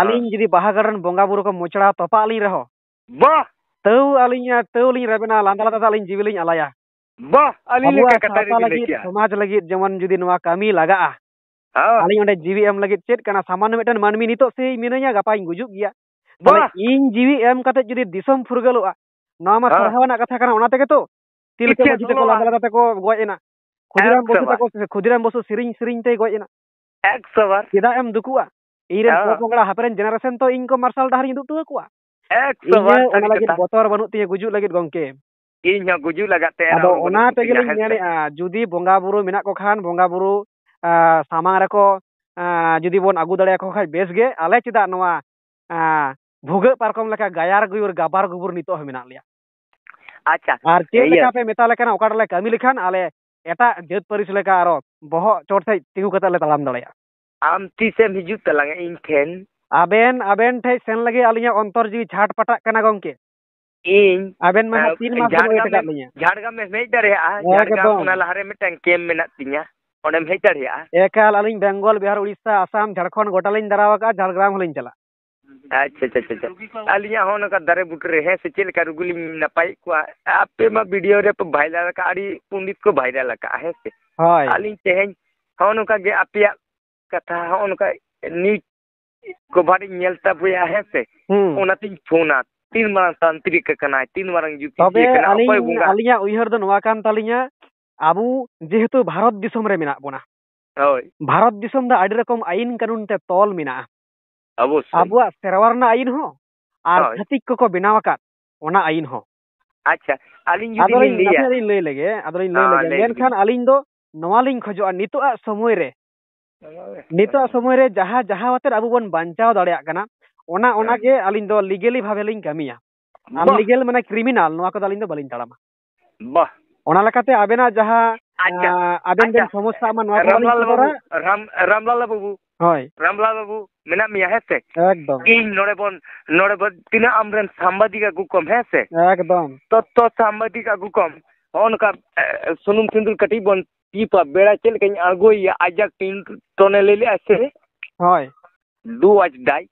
ᱟᱹᱞᱤᱧ ᱡᱩᱫᱤ ᱵᱟᱦᱟ ᱜᱟᱲ ᱨᱮᱱ ᱵᱚᱸᱜᱟ ᱵᱩᱨᱩ ᱠᱚ ᱢᱚᱪᱲᱟ ᱛᱚᱯᱟᱜ ᱟᱹᱞᱤᱧ ᱨᱮᱦᱚᱸ, ᱵᱟᱦ! ᱛᱟᱹᱣ ᱟᱹᱞᱤᱧ, ᱛᱟᱹᱣ ᱞᱤᱧ ᱨᱮᱵᱮᱱᱟ, ᱞᱟᱸᱫᱟ ᱞᱟᱸᱫᱟ ᱛᱮ ᱟᱹᱞᱤᱧ ᱡᱤᱣᱤ ᱞᱤᱧ ᱟᱞᱟᱭᱟ᱾ ᱵᱟᱦ! ᱟᱹᱞᱤᱧ ᱞᱮᱠᱟ ᱟᱵᱚᱣᱟᱜ ᱠᱟᱛᱷᱟ ᱥᱟᱶᱛᱟ ᱵᱤᱱ ᱞᱟᱹᱭ ᱞᱟᱹᱜᱤᱫ, ᱠᱮᱜᱼᱟ᱾ ᱥᱚᱢᱟᱡᱽ ᱞᱟᱹᱜᱤᱫ ᱡᱮᱢᱚᱱ ᱡᱩᱫᱤ ᱱᱚᱣᱟ ᱠᱟᱹᱢᱤ ᱞᱟᱜᱟᱜᱼᱟ, ᱦᱮᱸ᱾ ᱟᱹᱞᱤᱧ ᱚᱸᱰᱮ ᱡᱤᱣᱤ ᱮᱢ ᱞᱟᱹᱜᱤᱫ ᱪᱮᱫ ᱠᱟᱱᱟ? ᱥᱟᱢᱟᱱᱱᱚ ᱢᱤᱫᱴᱮᱱ ᱢᱟᱹᱱᱢᱤ ᱱᱤᱛᱚᱜ ᱥᱮᱭ ᱢᱤᱱᱟᱹᱧᱟ, ᱜᱟᱯᱟᱧ ᱜᱩᱡᱩᱜ ᱜᱮᱭᱟ᱾ ᱛᱟᱦᱞᱮ ᱵᱟᱦ! ᱤᱧ ᱡᱤᱣᱤ ᱮᱢ ᱠᱟᱛᱮ ᱡᱩᱫᱤ ᱫᱤᱥᱚᱢ ᱯᱷᱩᱨᱜᱟᱹᱞᱚᱜᱼᱟ, ᱱᱚᱣᱟ ᱢᱟ ᱦᱮᱸ᱾ ᱥᱟᱨᱦᱟᱣ ᱨᱮᱱᱟᱜ ᱠᱟᱛᱷᱟ ᱠᱟᱱᱟ᱾ ᱚᱱᱟ ᱛᱮᱜᱮ ᱛᱚ ᱛᱤᱞᱠᱟᱹ ᱤᱪᱪᱷᱟᱹ ᱢᱟᱹᱡᱷᱤ ᱛᱟᱠᱚ ᱥᱚᱞᱚᱜᱼᱟ᱾ ᱞᱟᱸᱫᱟ ᱞᱟᱸᱫᱟ ᱛᱮᱠᱚ ᱜᱚᱡ ᱮᱱᱟ᱾ ᱠᱷᱩᱫᱤᱨᱟᱢ ᱮᱠᱥᱚ ᱵᱚᱥᱩ ᱵᱟᱨ᱾ ᱛᱟᱠᱚ, ᱠᱷᱩᱫᱤᱨᱟᱢ ᱵᱚᱥᱩ ᱥᱮᱨᱮᱧ ᱥᱮᱨᱮᱧ ᱛᱮᱭ ᱜᱚᱡ ᱮᱱᱟ᱾ ᱮᱠᱥᱚ ᱵᱟᱨ᱾ ᱪᱮᱫᱟᱜ ᱮᱢ ᱫᱩᱠᱩᱜᱼᱟ? ᱤᱧ ᱨᱮᱱ ᱦᱮᱸ᱾ ᱯᱚᱼᱯᱚᱝᱲᱟ, ᱦᱟᱯᱮ ᱨᱮᱱ generation ᱛᱚ ᱤᱧ ᱠᱚ ᱢᱟᱨᱥᱟᱞ ᱰᱟᱦᱟᱨᱤᱧ ᱩᱫᱩᱜ ᱦᱚᱴᱚ ᱟᱠᱚᱣᱟ᱾ ᱮᱠᱥᱚ ᱵᱟᱨ ᱤᱧᱟᱹᱜ ᱚᱱᱟ ᱥᱟᱹᱨᱤ ᱞᱟᱹᱜᱤᱫ ᱠᱟᱛᱷᱟ᱾ ᱵᱚᱛᱚᱨ ᱵᱟᱹᱱᱩᱜ ᱛᱤᱧᱟᱹ, ᱜᱩᱡᱩᱜ ᱞᱟᱹᱜᱤᱫ ᱜᱚᱝᱠᱮ᱾ ᱤᱧ ᱦᱚᱸ ᱜᱩᱡᱩᱜ ᱞᱟᱜᱟᱫ ᱛᱮ ᱟᱫᱚ ᱮᱱᱦᱚᱸ ᱵᱟᱹᱱᱩᱜ ᱚᱱᱟ ᱠᱚ ᱛᱤᱧᱟ, ᱛᱮᱜᱮᱞᱤᱧ ᱦᱮᱸ ᱥᱮ? ᱢᱮᱱᱮᱫᱼᱟ, ᱡᱩᱫᱤ ᱵᱚᱸᱜᱟ ᱵᱩᱨᱩ ᱢᱮᱱᱟᱜ ᱠᱚ ᱠᱷᱟᱱ, ᱵᱚᱸᱜᱟ ᱵᱩᱨᱩ, ᱟ, ᱥᱟᱢᱟᱝ ᱨᱮᱠᱚ, ᱟ, ᱡᱩᱫᱤ ᱵᱚᱱ ᱟᱹᱜᱩ ᱫᱟᱲᱮᱭᱟᱠᱚ ᱠᱷᱟᱱ ᱵᱮᱥ ᱜᱮ, ᱟᱞᱮ ᱪᱮᱫᱟᱜ ᱱᱚᱣᱟ, ᱟ, ᱵᱷᱩᱜᱟᱹᱜ ᱯᱟᱨᱠᱚᱢ ᱞᱮᱠᱟ ᱜᱟᱭᱟᱨ ᱜᱩᱭᱩᱨ ᱜᱟᱵᱟᱨ ᱜᱩᱵᱩᱨ ᱱᱤᱛᱚᱜ ᱦᱚᱸ ᱢᱮᱱᱟᱜ ᱞᱮᱭᱟ? ᱟᱪᱪᱷᱟ, ᱟᱨ ᱪᱮᱫ ᱤᱭᱟᱹ᱾ ᱞᱮᱠᱟ ᱯᱮ ᱢᱮᱛᱟ ᱞᱮ ᱠᱟᱱᱟ, ᱚᱠᱟᱴᱟᱜ ᱞᱮ ᱠᱟᱹᱢᱤ ᱞᱮᱠᱷᱟᱱ ᱟᱞᱮ ᱮᱴᱟᱜ ᱡᱟᱹᱛ ᱯᱟᱹᱨᱤᱥ ᱞᱮᱠᱟ ᱟᱨᱚ ᱵᱚᱦᱚᱜ ᱪᱚᱴ ᱥᱮᱫ ᱛᱤᱸᱜᱩ ᱠᱟᱛᱮ ᱞᱮ ᱛᱟᱲᱟᱢ ᱫᱟᱲᱮᱭᱟᱜᱼᱟ? ᱟᱢ ᱛᱤᱥᱮᱢ ᱦᱤᱡᱩᱜ ᱛᱟᱞᱟᱝᱟ ᱤᱧ ᱴᱷᱮᱱ? ᱟᱵᱮᱱ, ᱟᱵᱮᱱ ᱴᱷᱮᱡ ᱥᱮᱱ ᱞᱟᱹᱜᱤᱫ ᱟᱹᱞᱤᱧᱟᱜ ᱚᱱᱛᱚᱨ ᱡᱤᱣᱤ ᱪᱷᱟᱴ ᱯᱟᱴᱟᱜ ᱠᱟᱱᱟ ᱜᱚᱝᱠᱮ᱾ ᱤᱧ, ᱟᱵᱮᱱ ᱢᱟ ᱦᱟᱸᱜ ᱮᱸ, ᱛᱤᱱ ᱢᱟᱥ ᱵᱮᱱ wait ᱡᱷᱟᱲᱜᱨᱟᱢ ᱟᱠᱟᱫ ᱮᱢ, ᱞᱤᱧᱟ᱾ ᱡᱷᱟᱲᱜᱨᱟᱢ ᱮᱢ ᱦᱮᱡ ᱫᱟᱲᱮᱭᱟᱜᱼᱟ? ᱡᱷᱟᱲᱜᱨᱟᱢ ᱮᱠᱫᱚᱢ᱾ ᱚᱱᱟ ᱞᱟᱦᱟᱨᱮ ᱢᱤᱫᱴᱟᱝ camp ᱢᱮᱱᱟᱜ ᱛᱤᱧᱟ, ᱚᱸᱰᱮᱢ ᱦᱮᱡ ᱫᱟᱲᱮᱭᱟᱜᱼᱟ? ᱮᱠᱟᱞ, ᱟᱹᱞᱤᱧ ᱵᱮᱝᱜᱚᱞ, ᱵᱤᱦᱟᱨ, ᱩᱲᱤᱥᱥᱟ, ᱟᱥᱟᱢ, ᱡᱷᱟᱲᱠᱷᱚᱸᱰ ᱜᱚᱴᱟ ᱞᱤᱧ ᱫᱟᱬᱟ ᱟᱠᱟᱫᱼᱟ, ᱡᱷᱟᱲᱜᱨᱟᱢ ᱦᱚᱸᱞᱤᱧ ᱪᱟᱞᱟᱜᱼᱟ᱾ ᱟᱪᱪᱷᱟ, ᱟᱪᱪᱷᱟ, ᱟᱪᱪᱷᱟ, ᱟᱪᱪᱷᱟ᱾ ᱟᱹᱞᱤᱧᱟᱜ ᱦᱚᱸ ᱱᱚᱝᱠᱟ ᱫᱟᱨᱮ ᱵᱩᱴᱟᱹ ᱨᱮ, ᱦᱮᱸ ᱥᱮ, ᱪᱮᱫ ᱞᱮᱠᱟ ᱨᱩᱜᱤ ᱞᱤᱧ ᱱᱟᱯᱟᱭᱮᱫ ᱠᱚᱣᱟ? ᱟᱯᱮ ᱢᱟ video ᱨᱮ ᱯᱮ viral ᱟᱠᱟᱫᱼᱟ, ᱟᱹᱰᱤ ᱯᱚᱱᱰᱤᱛ ᱠᱚ viral ᱟᱠᱟᱫᱼᱟ, ᱦᱮᱸ ᱥᱮ? ᱦᱳᱭ᱾ ᱟᱹᱞᱤᱧ ᱛᱮᱦᱮᱧ ᱦᱚᱸᱜᱼᱚ ᱱᱚᱝᱠᱟ ᱜᱮ ᱟᱯᱮᱭᱟᱜ ᱠᱟᱛᱷᱟ, ᱦᱚᱸᱜᱼᱚ ᱱᱚᱝᱠᱟ news cover ᱤᱧ ᱧᱮᱞ ᱛᱟᱯᱮᱭᱟ, ᱦᱮᱸ ᱥᱮ? ᱦᱩᱸ᱾ ᱚᱱᱟᱛᱤᱧ ᱯᱷᱳᱱᱟ, ᱛᱤᱱ ᱢᱟᱨᱟᱝ ᱛᱟᱱᱛᱨᱤᱠ ᱠᱟᱱᱟᱭ, ᱛᱤᱱ ᱢᱟᱨᱟᱝ ᱡᱳᱛᱤᱥᱤ ᱛᱚᱵᱮ ᱠᱟᱱᱟᱭ, ᱚᱠᱚᱭ ᱟᱹᱞᱤᱧ, ᱵᱚᱸᱜᱟ? ᱟᱹᱞᱤᱧᱟᱜ ᱩᱭᱦᱟᱹᱨ ᱫᱚ ᱱᱚᱣᱟ ᱠᱟᱱ ᱛᱟᱹᱞᱤᱧᱟ, ᱟᱵᱚ ᱡᱮᱦᱮᱛᱩ ᱵᱷᱟᱨᱚᱛ ᱫᱤᱥᱚᱢ ᱨᱮ ᱢᱮᱱᱟᱜ ᱵᱚᱱᱟ, ᱦᱳᱭ᱾ ᱵᱷᱟᱨᱚᱛ ᱫᱤᱥᱚᱢ ᱫᱚ ᱟᱹᱰᱤ ᱨᱚᱠᱚᱢ ᱟᱹᱭᱤᱱ ᱠᱟᱹᱱᱩᱱ ᱛᱮ ᱛᱚᱞ ᱢᱮᱱᱟᱜᱼᱟ᱾ ᱚᱵᱚᱥᱥᱳᱭ᱾ ᱟᱵᱚᱣᱟᱜ ᱥᱮᱨᱣᱟ ᱨᱮᱱᱟᱜ ᱟᱹᱭᱤᱱ ᱦᱚᱸ ᱟᱨ ᱦᱳᱭ᱾ ᱪᱷᱟᱹᱛᱤᱠ ᱠᱚᱠᱚ ᱵᱮᱱᱟᱣ ᱟᱠᱟᱫ ᱚᱱᱟ ᱟᱹᱭᱤᱱ ᱦᱚᱸ᱾ ᱟᱪᱪᱷᱟ, ᱟᱹᱞᱤᱧ ᱡᱩᱫᱤ ᱟᱫᱚᱞᱤᱧ, ᱞᱤᱧ ᱞᱟᱹᱭᱟ᱾ ᱱᱟᱥᱮ ᱞᱤᱧ ᱞᱟᱹᱭ ᱞᱮᱜᱮ, ᱟᱫᱚᱞᱤᱧ ᱞᱟᱹᱭ ᱦᱮᱸ, ᱞᱮᱜᱮ᱾ ᱞᱟᱹᱭ ᱵᱤᱱ᱾ ᱢᱮᱱᱠᱷᱟᱱ ᱟᱹᱞᱤᱧ ᱫᱚ ᱱᱚᱣᱟ ᱞᱤᱧ ᱠᱷᱚᱡᱚᱜᱼᱟ, ᱱᱤᱛᱚᱜᱟᱜ ᱥᱚᱢᱚᱭ ᱨᱮ, ᱱᱤᱛᱚᱜᱟᱜ ᱥᱚᱢᱚᱭ ᱨᱮ ᱡᱟᱦᱟᱸ, ᱡᱟᱦᱟᱸ ᱟᱛᱮᱫ ᱟᱵᱚ ᱵᱚᱱ ᱵᱟᱧᱪᱟᱣ ᱫᱟᱲᱮᱭᱟᱜ ᱠᱟᱱᱟ, ᱚᱱᱟ, ᱦᱮᱸ᱾ ᱚᱱᱟ ᱜᱮ ᱟᱹᱞᱤᱧ ᱫᱚ legally ᱵᱷᱟᱵᱮ ᱞᱤᱧ ᱠᱟᱹᱢᱤᱭᱟ᱾ ᱵᱟᱦ᱾ Unlegal ᱢᱟᱱᱮ criminal, ᱱᱚᱣᱟ ᱠᱚᱫᱚ ᱟᱹᱞᱤᱧ ᱫᱚ ᱵᱟᱹᱞᱤᱧ ᱛᱟᱲᱟᱢᱟ᱾ ᱵᱟᱦ᱾ ᱚᱱᱟ ᱞᱮᱠᱟᱛᱮ ᱟᱵᱮᱱᱟᱜ ᱡᱟᱦᱟᱸ, ᱟᱪᱪᱷᱟ, ᱟᱸ, ᱟᱵᱮᱱ ᱵᱮᱱ ᱟᱪᱪᱷᱟ᱾ ᱥᱚᱢᱚᱥᱥᱟᱜ ᱢᱟ, ᱱᱚᱣᱟ ᱠᱚ ᱵᱟᱹᱞᱤᱧ ᱨᱟᱢᱞᱟᱞ ᱵᱟᱹᱵᱩ, ᱠᱚᱨᱟᱣᱟ᱾ ᱨᱟᱢ-, ᱨᱟᱢᱞᱟᱞ ᱵᱟᱹᱵᱩ, ᱦᱳᱭ᱾ ᱨᱟᱢᱞᱟᱞ ᱵᱟᱹᱵᱩ, ᱢᱮᱱᱟᱜ ᱢᱮᱭᱟ, ᱦᱮᱸ ᱥᱮ? ᱮᱠᱫᱚᱢ᱾ ᱤᱧ ᱱᱚᱰᱮ ᱵᱚᱱ, ᱱᱚᱰᱮ ᱵᱚᱱ, ᱛᱤᱱᱟᱹᱜ ᱟᱢᱨᱮᱱ ᱥᱟᱢᱵᱟᱫᱤᱠ ᱟᱹᱜᱩ ᱠᱚᱢ, ᱦᱮᱸ ᱥᱮ? ᱮᱠᱫᱚᱢ᱾ ᱛᱚ, ᱛᱚ, ᱥᱟᱢᱵᱟᱫᱤᱠ ᱟᱹᱜᱩ ᱠᱚᱢ᱾ ᱦᱚᱸᱜᱼᱚ ᱱᱚᱝᱠᱟ, ᱮ, ᱥᱩᱱᱩᱢ ᱥᱤᱸᱫᱩᱨ ᱠᱟᱹᱴᱤᱡ ᱵᱚᱱ ᱴᱤᱯᱟ, ᱵᱮᱲᱟ ᱪᱮᱫ ᱞᱮᱠᱟᱧ ᱟᱬᱜᱚᱭᱮᱭᱟ, ᱟᱡᱟᱜ ᱴᱤᱱ ᱴᱚᱱᱮ ᱞᱟᱹᱭ ᱞᱮᱜᱼᱟ ᱥᱮ? ᱦᱳᱭ᱾ Do or die᱾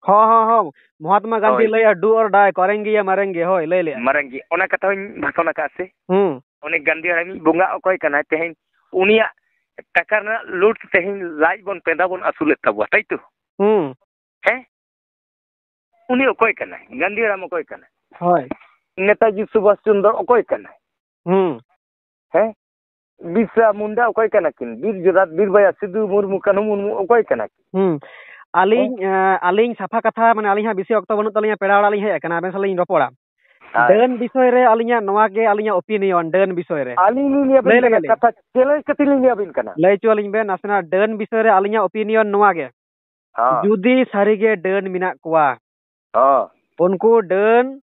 ᱦᱚᱸ, ᱦᱚᱸ, ᱦᱚᱸ᱾ ᱢᱚᱦᱟᱛᱢᱟ ᱜᱟᱱᱫᱷᱤ ᱦᱳᱭ᱾ ᱞᱟᱹᱭᱟ, "Do or die, ᱠᱚᱨᱮᱸᱜᱮ ᱭᱟ ᱢᱟᱨᱮᱸᱜᱮ", ᱦᱳᱭ, ᱞᱟᱹᱭ ᱞᱮᱜᱼᱟ᱾ ᱢᱟᱨᱮᱸᱜᱮ, ᱚᱱᱟ ᱠᱟᱛᱷᱟ ᱦᱚᱧ ᱵᱷᱟᱥᱚᱱ ᱟᱠᱟᱫᱼᱟ ᱥᱮ? ᱦᱩᱸ᱾ ᱩᱱᱤ ᱜᱟᱱᱫᱷᱤ ᱦᱟᱲᱟᱢᱤᱡ ᱵᱚᱸᱜᱟ ᱚᱠᱚᱭ ᱠᱟᱱᱟᱭ? ᱛᱮᱦᱮᱧ ᱩᱱᱤᱭᱟᱜ ᱴᱟᱠᱟ ᱨᱮᱱᱟᱜ ᱞᱩᱴ ᱛᱮᱦᱮᱧ ᱞᱟᱡ ᱵᱚᱱ ᱯᱮᱸᱫᱟ ᱵᱚᱱ ᱟᱹᱥᱩᱞᱮᱫ ᱛᱟᱵᱚᱣᱟ, ᱛᱟᱭ ᱛᱚ? ᱦᱩᱸ᱾ ᱦᱮᱸ? ᱩᱱᱤ ᱚᱠᱚᱭ ᱠᱟᱱᱟᱭ? ᱜᱟᱱᱫᱷᱤ ᱦᱟᱲᱟᱢ ᱚᱠᱚᱭ ᱠᱟᱱᱟᱭ? ᱦᱳᱭ᱾ ᱱᱮᱛᱟᱡᱤ ᱥᱩᱵᱷᱟᱥ ᱪᱚᱱᱫᱨᱚ ᱚᱠᱚᱭ ᱠᱟᱱᱟᱭ? ᱦᱩᱸ᱾ ᱦᱮᱸ? ᱵᱤᱨᱥᱟ ᱢᱩᱱᱰᱟ ᱚᱠᱚᱭ ᱠᱟᱱᱟ ᱠᱤᱱ? ᱵᱤᱨ ᱡᱳᱫᱷᱟ, ᱵᱤᱨ ᱵᱟᱭᱟ, ᱥᱤᱫᱩ ᱢᱩᱨᱢᱩ, ᱠᱟᱹᱱᱦᱩ ᱢᱩᱨᱢᱩ ᱚᱠᱚᱭ ᱠᱟᱱᱟ ᱠᱤᱱ? ᱦᱩᱸ᱾ ᱟᱹᱞᱤᱧ, ᱦᱮᱸ? ᱮᱸ, ᱟᱹᱞᱤᱧ ᱥᱟᱯᱷᱟ ᱠᱟᱛᱷᱟ, ᱢᱟᱱᱮ, ᱟᱹᱞᱤᱧ ᱦᱟᱸᱜ ᱵᱮᱥᱤ ᱚᱠᱛᱚ ᱵᱟᱹᱱᱩᱜ ᱛᱟᱹᱞᱤᱧᱟ, ᱯᱮᱲᱟ ᱚᱲᱟᱜ ᱞᱤᱧ ᱦᱮᱡ ᱟᱠᱟᱱᱟ, ᱟᱵᱮᱱ ᱥᱟᱞᱟᱜ ᱞᱤᱧ ᱨᱚᱯᱚᱲᱟ᱾ ᱦᱳᱭ᱾ ᱰᱟᱹᱱ ᱵᱤᱥᱚᱭ ᱨᱮ ᱟᱹᱞᱤᱧᱟᱜ ᱱᱚᱣᱟ ᱜᱮ ᱟᱹᱞᱤᱧᱟᱜ opinion, ᱰᱟᱹᱱ ᱵᱤᱥᱚᱭ ᱨᱮ᱾ ᱟᱹᱞᱤᱧ ᱞᱤᱧ ᱞᱟᱹᱭ ᱟᱵᱤᱱ ᱞᱟᱹᱭ ᱠᱟᱱᱟ, ᱞᱮᱵᱮᱱ᱾ ᱠᱟᱛᱷᱟ challenge ᱠᱟᱛᱮ ᱞᱤᱧ ᱞᱟᱹᱭ ᱟᱵᱤᱱ ᱠᱟᱱᱟ᱾ ᱞᱟᱹᱭ ᱦᱚᱪᱚ ᱟᱹᱞᱤᱧ ᱵᱮᱱ ᱱᱟᱥᱮᱱᱟᱜ, ᱰᱟᱹᱱ ᱵᱤᱥᱚᱭ ᱨᱮ ᱟᱹᱞᱤᱧᱟᱜ opinion ᱱᱚᱣᱟ ᱜᱮ᱾ ᱦᱚᱸ᱾ ᱡᱩᱫᱤ ᱥᱟᱹᱨᱤ ᱜᱮ ᱰᱟᱹᱱ ᱢᱮᱱᱟᱜ ᱠᱚᱣᱟ, ᱦᱚᱸ᱾ ᱩᱱᱠᱩ ᱰᱟᱹᱱ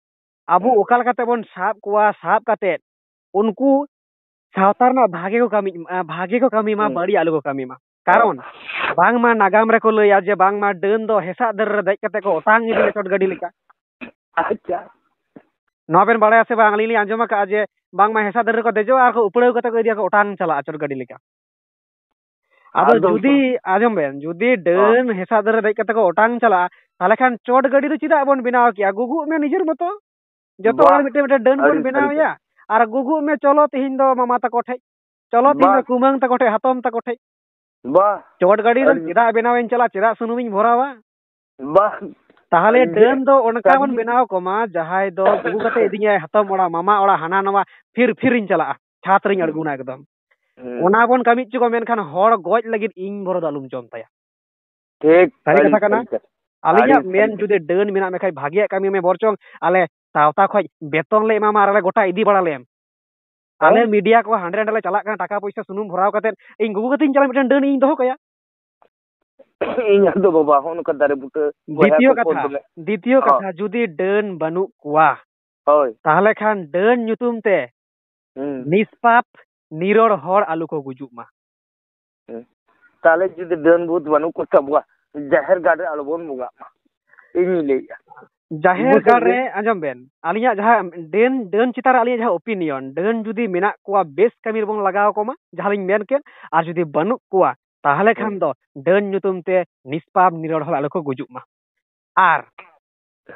ᱟᱵᱚ ᱦᱩᱸ᱾ ᱚᱠᱟ ᱞᱮᱠᱟᱛᱮ ᱵᱚᱱ ᱥᱟᱵ ᱠᱚᱣᱟ, ᱥᱟᱵ ᱠᱟᱛᱮ ᱩᱱᱠᱩ ᱥᱟᱶᱛᱟ ᱨᱮᱱᱟᱜ ᱵᱷᱟᱜᱮ ᱠᱚ ᱠᱟᱹᱢᱤ, ᱵᱷᱟᱜᱮ ᱠᱚ ᱠᱟᱹᱢᱤ ᱢᱟ, ᱦᱩᱸ᱾ ᱵᱟᱹᱲᱤᱡ ᱟᱞᱚ ᱠᱚ ᱠᱟᱹᱢᱤ ᱢᱟ᱾ ᱦᱚᱸ᱾ ᱠᱟᱨᱚᱱ ᱵᱟᱝᱢᱟ ᱱᱟᱜᱟᱢ ᱨᱮᱠᱚ ᱞᱟᱹᱭᱟ ᱡᱮ ᱵᱟᱝᱢᱟ ᱰᱟᱹᱱ ᱫᱚ ᱦᱮᱸᱥᱟᱜ ᱫᱟᱨᱮ ᱨᱮ ᱫᱮᱡ ᱠᱟᱛᱮ ᱠᱚ ᱚᱴᱟᱝ ᱤᱫᱤᱭᱟ ᱪᱚᱴ ᱜᱟᱹᱰᱤ ᱞᱮᱠᱟ᱾ ᱟᱪᱪᱷᱟ᱾ ᱱᱚᱣᱟ ᱵᱮᱱ ᱵᱟᱲᱟᱭᱟ ᱥᱮ ᱵᱟᱝ? ᱟᱹᱞᱤᱧ ᱞᱤᱧ ᱟᱸᱡᱚᱢ ᱟᱠᱟᱫᱼᱟ ᱡᱮ ᱵᱟᱝᱢᱟ ᱦᱮᱸᱥᱟᱜ ᱫᱟᱨᱮ ᱨᱮᱠᱚ ᱫᱮᱡᱚᱜᱼᱟ ᱟᱨ ᱠᱚ ᱩᱯᱲᱟᱹᱣ ᱠᱟᱛᱮ ᱠᱚ ᱤᱫᱤᱭᱟ, ᱠᱚ ᱚᱴᱟᱝ ᱪᱟᱞᱟᱜᱼᱟ ᱪᱚᱴ ᱜᱟᱹᱰᱤ ᱞᱮᱠᱟ᱾ ᱟᱫᱚ ᱟᱫᱚ ᱡᱩᱫᱤ, ᱟᱸᱡᱚᱢ ᱵᱮᱱ, ᱡᱩᱫᱤ ᱦᱚᱸ᱾ ᱰᱟᱹᱱ ᱦᱮᱸᱥᱟᱜ ᱫᱟᱨᱮ ᱨᱮ ᱫᱮᱡ ᱠᱟᱛᱮ ᱠᱚ ᱚᱴᱟᱝ ᱪᱟᱞᱟᱜᱼᱟ, ᱛᱟᱦᱚᱞᱮ ᱠᱷᱟᱱ ᱪᱚᱴ ᱜᱟᱹᱰᱤ ᱫᱚ ᱪᱮᱫᱟᱜ ᱵᱚᱱ ᱵᱮᱱᱟᱣ ᱠᱮᱜᱼᱟ? ᱜᱩᱜᱩᱜ ᱢᱮ ᱱᱤᱡᱮᱨ ᱢᱚᱛᱚ᱾ ᱡᱚᱛᱚ ᱵᱟᱦ, ᱦᱚᱲ ᱢᱤᱫᱴᱮᱱ, ᱢᱤᱫᱴᱮᱱ ᱰᱟᱹᱱ ᱵᱚᱱ ᱟᱹᱰᱤ ᱵᱮᱱᱟᱣ ᱥᱟᱹᱨᱤ᱾ ᱮᱭᱟ᱾ ᱟᱨ ᱜᱩᱜᱩᱜ ᱢᱮ, ᱪᱚᱞᱚ ᱛᱮᱦᱮᱧ ᱫᱚ ᱢᱟᱢᱟ ᱛᱟᱠᱚ ᱴᱷᱮᱡ, ᱪᱚᱞᱚ ᱛᱮᱦᱮᱧ ᱫᱚ ᱵᱟᱦ᱾ ᱠᱩᱢᱟᱹᱝ ᱛᱟᱠᱚ ᱴᱷᱮᱡ, ᱦᱟᱛᱚᱢ ᱛᱟᱠᱚ ᱴᱷᱮᱡ᱾ ᱵᱟᱦ᱾ ᱪᱚᱴ ᱜᱟᱹᱰᱤ ᱨᱮ ᱟᱹᱰᱤ ᱪᱮᱫᱟᱜ ᱵᱮᱱᱟᱣ ᱤᱧ ᱪᱟᱞᱟᱜᱼᱟ? ᱪᱮᱫᱟᱜ ᱥᱩᱱᱩᱢᱤᱧ ᱵᱷᱚᱨᱟᱣᱟ? ᱵᱟᱦ᱾ ᱛᱟᱦᱚᱞᱮ ᱟᱹᱰᱤ ᱰᱟᱹᱱ ᱫᱚ ᱚᱱᱠᱟ ᱵᱚᱱ ᱥᱟᱹᱨᱤ᱾ ᱵᱮᱱᱟᱣ ᱠᱚᱢᱟ, ᱡᱟᱦᱟᱸᱭ ᱫᱚ ᱜᱩᱜᱩ ᱠᱟᱛᱮ ᱤᱫᱤᱧᱟᱭ ᱦᱟᱛᱚᱢ ᱚᱲᱟᱜ, ᱢᱟᱢᱟ ᱚᱲᱟᱜ, ᱦᱟᱱᱟ ᱱᱟᱣᱟ, ᱯᱷᱤᱨ ᱯᱷᱤᱨᱤᱧ ᱪᱟᱞᱟᱜᱼᱟ, ᱪᱷᱟᱛ ᱨᱤᱧ ᱟᱬᱜᱚᱱᱟ ᱮᱠᱫᱚᱢ᱾ ᱦᱩᱸ᱾ ᱚᱱᱟ ᱵᱚᱱ ᱠᱟᱹᱢᱤ ᱦᱚᱪᱚ ᱠᱚ, ᱢᱮᱱᱠᱷᱟᱱ ᱦᱚᱲ ᱜᱚᱡ ᱞᱟᱹᱜᱤᱫ ᱤᱧ ᱵᱚᱨᱚ ᱫᱚ ᱟᱞᱚᱢ ᱡᱚᱢ ᱛᱟᱭᱟ᱾ ᱴᱷᱤᱠ, ᱥᱟᱹᱨᱤ ᱟᱹᱰᱤ ᱠᱟᱛᱷᱟ ᱠᱟᱱᱟ᱾ ᱥᱟᱹᱨᱤ ᱠᱟᱛᱷᱟ᱾ ᱟᱹᱞᱤᱧᱟᱜ ᱟᱹᱰᱤ ᱢᱮᱱ ᱥᱟᱹᱨᱤ ᱡᱩᱫᱤ ᱰᱟᱹᱱ ᱢᱮᱱᱟᱜ ᱢᱮᱠᱷᱟᱡ ᱵᱷᱟᱜᱮᱭᱟᱜ ᱠᱟᱹᱢᱤ ᱢᱮ, ᱵᱚᱨᱪᱚᱝ ᱟᱞᱮ ᱥᱟᱶᱛᱟ ᱠᱷᱚᱡ ᱵᱮᱛᱚᱱ ᱞᱮ ᱮᱢᱟᱢᱟ ᱟᱨ ᱟᱞᱮ ᱜᱚᱴᱟ ᱤᱫᱤ ᱵᱟᱲᱟ ᱞᱮᱢ᱾ ᱦᱮᱸ? ᱟᱞᱮ ᱢᱤᱰᱤᱭᱟ ᱠᱚ ᱦᱟᱸᱰᱮ ᱱᱟᱰᱮ ᱞᱮ ᱪᱟᱞᱟᱜ ᱠᱟᱱᱟ, ᱴᱟᱠᱟ ᱯᱚᱭᱥᱟ ᱥᱩᱱᱩᱢ ᱵᱷᱚᱨᱟᱣ ᱠᱟᱛᱮᱫ ᱤᱧ ᱜᱚᱜᱚ ᱠᱟᱛᱮᱧ ᱪᱟᱞᱟᱜ, ᱢᱤᱫᱴᱮᱱ ᱰᱟᱹᱱ ᱤᱧ ᱫᱚᱦᱚ ᱠᱟᱭᱟ᱾ ᱤᱧ ᱟᱫᱚ ᱵᱟᱵᱟ ᱦᱚᱸ ᱱᱚᱝᱠᱟ ᱫᱟᱨᱮ ᱵᱩᱴᱟᱹ ᱵᱚᱭᱦᱟ ᱫᱤᱛᱤᱭᱚ ᱠᱚ ᱯᱚᱫ ᱠᱟᱛᱷᱟ, ᱫᱚᱢᱮ᱾ ᱫᱤᱛᱤᱭᱚ ᱦᱚᱸ᱾ ᱠᱟᱛᱷᱟ, ᱡᱩᱫᱤ ᱰᱟᱹᱱ ᱵᱟᱹᱱᱩᱜ ᱠᱚᱣᱟ, ᱦᱳᱭ᱾ ᱛᱟᱦᱞᱮ ᱠᱷᱟᱱ ᱰᱟᱹᱱ ᱧᱩᱛᱩᱢ ᱛᱮ ᱦᱩᱸ᱾ ᱱᱤᱥᱯᱟᱯ ᱱᱤᱨᱚᱲ ᱦᱚᱲ ᱟᱞᱚ ᱠᱚ ᱜᱩᱡᱩᱜ ᱢᱟ᱾ ᱦᱩᱸ᱾ ᱛᱟᱦᱞᱮ ᱡᱩᱫᱤ ᱰᱟᱹᱱ ᱵᱷᱩᱛ ᱵᱟᱹᱱᱩᱜ ᱠᱚ ᱛᱟᱵᱚᱣᱟ, ᱡᱟᱦᱮᱨ ᱜᱟᱲ ᱨᱮ ᱟᱞᱚᱵᱚᱱ ᱵᱚᱸᱜᱟᱜ ᱢᱟ᱾ ᱤᱧᱤᱧ ᱞᱟᱹᱭᱮᱜᱼᱟ᱾ ᱡᱟᱦᱮᱨ ᱵᱩᱡᱷᱟᱹᱣ ᱜᱟᱲ ᱜᱮ᱾ ᱨᱮ, ᱟᱸᱡᱚᱢ ᱵᱮᱱ, ᱟᱹᱞᱤᱧᱟᱜ ᱡᱟᱦᱟᱸ ᱰᱟᱹᱱ, ᱰᱟᱹᱱ ᱪᱮᱛᱟᱱ ᱨᱮ ᱟᱹᱞᱤᱧᱟᱜ ᱡᱟᱦᱟᱸ opinion, ᱰᱟᱹᱱ ᱡᱩᱫᱤ ᱢᱮᱱᱟᱜ ᱠᱚᱣᱟ, ᱵᱮᱥ ᱠᱟᱹᱢᱤ ᱨᱮᱵᱚᱱ ᱞᱟᱜᱟᱣ ᱠᱚᱢᱟ, ᱡᱟᱦᱟᱸ ᱞᱤᱧ ᱢᱮᱱ ᱠᱮᱫ, ᱟᱨ ᱡᱩᱫᱤ ᱵᱟᱹᱱᱩᱜ ᱠᱚᱣᱟ, ᱛᱟᱦᱞᱮ ᱠᱷᱟᱱ ᱦᱩᱸ᱾ ᱫᱚ ᱰᱟᱹᱱ ᱧᱩᱛᱩᱢ ᱛᱮ ᱱᱤᱥᱯᱟᱯ ᱱᱤᱨᱚᱲ ᱦᱚᱲ ᱟᱞᱚ ᱠᱚ ᱜᱩᱡᱩᱜ ᱢᱟ᱾ ᱟᱨ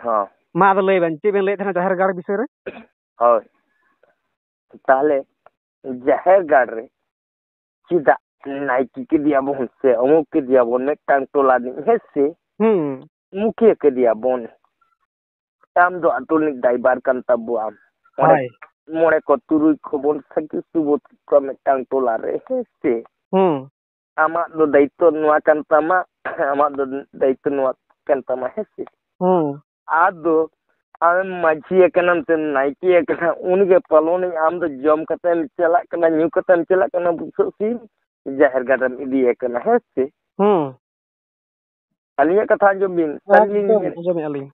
ᱦᱚᱸ᱾ ᱢᱟ ᱟᱫᱚ ᱞᱟᱹᱭ ᱵᱮᱱ, ᱪᱮᱫ ᱵᱮᱱ ᱞᱟᱹᱭᱮᱫ ᱛᱟᱦᱮᱱᱟ ᱡᱟᱦᱮᱨ ᱜᱟᱲ ᱵᱤᱥᱚᱭ ᱨᱮ? ᱦᱳᱭ᱾ ᱛᱟᱦᱞᱮ ᱡᱟᱦᱮᱨ ᱜᱟᱲ ᱨᱮ ᱪᱮᱫᱟᱜ ᱱᱟᱭᱠᱮ ᱠᱮᱫᱮᱭᱟᱵᱚᱱ ᱥᱮ ᱚᱢᱩᱠ ᱠᱮᱫᱮᱭᱟᱵᱚᱱ ᱢᱤᱫᱴᱟᱝ ᱴᱚᱞᱟ ᱨᱤᱱᱤᱡ, ᱦᱮᱸ ᱥᱮ? ᱦᱩᱸ᱾ ᱢᱩᱠᱷᱤᱭᱟᱹ ᱠᱮᱫᱮᱭᱟᱵᱚᱱ᱾ ᱟᱢ ᱫᱚ ᱟᱹᱛᱩ ᱨᱤᱱᱤᱡ ᱫᱟᱭᱵᱟᱨ ᱠᱟᱱ ᱛᱟᱵᱚᱣᱟᱢ᱾ ᱚᱸᱰᱮ ᱦᱳᱭ᱾ ᱢᱚᱬᱮ ᱠᱚ ᱛᱩᱨᱩᱭ ᱠᱚᱵᱚᱱ ᱥᱟᱹᱠᱷᱤ ᱥᱩᱵᱩᱫ ᱠᱚᱣᱟ ᱢᱤᱫᱴᱟᱝ ᱴᱚᱞᱟ ᱨᱮ, ᱦᱮᱸ ᱥᱮ? ᱦᱩᱸ᱾ ᱟᱢᱟᱜ ᱫᱚ ᱫᱟᱭᱤᱛᱛᱚ ᱱᱚᱣᱟ ᱠᱟᱱ ᱛᱟᱢᱟ, ᱟᱢᱟᱜ ᱫᱚ ᱫᱟᱭᱤᱛᱛᱚ ᱱᱚᱣᱟ ᱠᱟᱱ ᱛᱟᱢᱟ, ᱦᱮᱸ ᱥᱮ? ᱦᱩᱸ᱾ ᱟᱫᱚ ᱟᱢ ᱢᱟᱹᱡᱷᱤ ᱟᱠᱟᱱᱟᱢ ᱥᱮ ᱱᱟᱭᱠᱮ ᱟᱠᱟᱱᱟ, ᱩᱱᱤᱜᱮ ᱯᱟᱞᱚᱱᱤᱡ, ᱟᱢ ᱫᱚ ᱡᱚᱢ ᱠᱟᱛᱮᱢ ᱪᱟᱞᱟᱜ ᱠᱟᱱᱟ, ᱧᱩ ᱠᱟᱛᱮᱢ ᱪᱟᱞᱟᱜ ᱠᱟᱱᱟ, ᱵᱩᱥᱟᱹᱜ ᱥᱤᱢ ᱡᱟᱦᱮᱨ ᱜᱟᱲ ᱨᱮᱢ ᱤᱫᱤᱭᱮ ᱠᱟᱱᱟ, ᱦᱮᱸ ᱥᱮ? ᱦᱩᱸ᱾ ᱟᱹᱞᱤᱧᱟᱜ ᱠᱟᱛᱷᱟ ᱟᱸᱡᱚᱢ ᱵᱤᱱ, ᱥᱟᱹᱨᱤ ᱞᱤᱧ ᱮᱠᱫᱚᱢ ᱢᱮᱱ᱾ ᱟᱸᱡᱚᱢᱮᱫᱼᱟ ᱞᱤᱧ᱾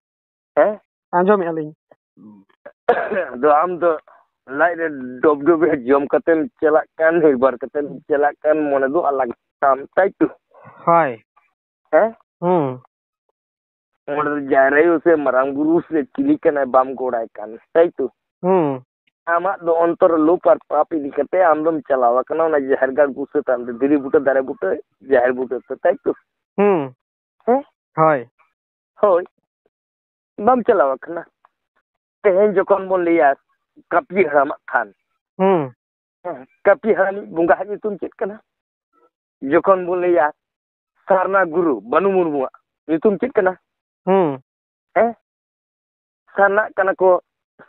ᱦᱮᱸ? ᱟᱸᱡᱚᱢᱮᱫᱼᱟ ᱞᱤᱧ᱾ ᱟᱫᱚ ᱟᱢ ᱫᱚ ᱞᱟᱡ ᱨᱮ ᱰᱚᱵ ᱰᱚᱵᱮ ᱡᱚᱢ ᱠᱟᱛᱮᱢ ᱪᱟᱞᱟᱜ ᱠᱟᱱ, ᱱᱤᱨᱵᱟᱨ ᱠᱟᱛᱮᱢ ᱪᱟᱞᱟᱜ ᱠᱟᱱ, ᱢᱚᱱᱮ ᱫᱚ ᱟᱞᱟᱜᱽ ᱛᱟᱢ, ᱛᱟᱭ ᱛᱚ? ᱦᱳᱭ᱾ ᱦᱮᱸ? ᱦᱩᱸ᱾ ᱚᱸᱰᱮ ᱫᱚ ᱡᱟᱦᱮᱨ ᱟᱭᱳ ᱥᱮ ᱢᱟᱨᱟᱝ ᱵᱩᱨᱩ ᱥᱮ ᱪᱤᱞᱤ ᱠᱟᱱᱟᱭ ᱵᱟᱢ ᱜᱚᱲᱟᱭ ᱠᱟᱱ, ᱛᱟᱭ ᱛᱚ? ᱦᱩᱸ᱾ ᱟᱢᱟᱜ ᱫᱚ ᱚᱱᱛᱚᱨ ᱨᱮ ᱞᱳᱵᱷ ᱟᱨ ᱯᱟᱯ ᱤᱫᱤ ᱠᱟᱛᱮ ᱟᱢ ᱫᱚᱢ ᱪᱟᱞᱟᱣ ᱟᱠᱟᱱᱟ ᱚᱱᱟ ᱡᱟᱦᱮᱨ ᱜᱟᱲ ᱵᱩᱥᱟᱹ ᱛᱟᱢ ᱛᱮ, ᱫᱷᱤᱨᱤ ᱵᱩᱴᱟᱹ, ᱫᱟᱨᱮ ᱵᱩᱴᱟᱹ, ᱡᱟᱦᱮᱨ ᱵᱩᱴᱟᱹ ᱛᱮ, ᱛᱟᱭ ᱛᱚ? ᱦᱩᱸ᱾ ᱦᱮᱸ? ᱦᱳᱭ᱾ ᱦᱳᱭ᱾ ᱵᱟᱢ ᱪᱟᱞᱟᱣ ᱟᱠᱟᱱᱟ᱾ ᱛᱮᱦᱮᱧ ᱡᱚᱠᱷᱚᱱ ᱵᱚᱱ ᱞᱟᱹᱭᱟ ᱠᱟᱹᱯᱤ ᱦᱟᱲᱟᱢᱟᱜ ᱛᱷᱟᱱ, ᱦᱩᱸ᱾ ᱦᱮᱸ, ᱠᱟᱹᱯᱤ ᱦᱟᱲᱟᱢᱤᱡ ᱵᱚᱸᱜᱟ ᱦᱟᱜ ᱧᱩᱛᱩᱢ ᱪᱮᱫ ᱠᱟᱱᱟ? ᱡᱚᱠᱷᱚᱱ ᱵᱚᱱ ᱞᱟᱹᱭᱟ ᱥᱟᱨᱱᱟ ᱜᱩᱨᱩ ᱵᱟᱹᱱᱩ ᱢᱩᱨᱢᱩᱣᱟᱜ ᱧᱩᱛᱩᱢ ᱪᱮᱫ ᱠᱟᱱᱟ? ᱦᱩᱸ᱾ ᱦᱮᱸ? ᱥᱟᱨᱱᱟᱜ ᱠᱟᱱᱟ ᱠᱚ,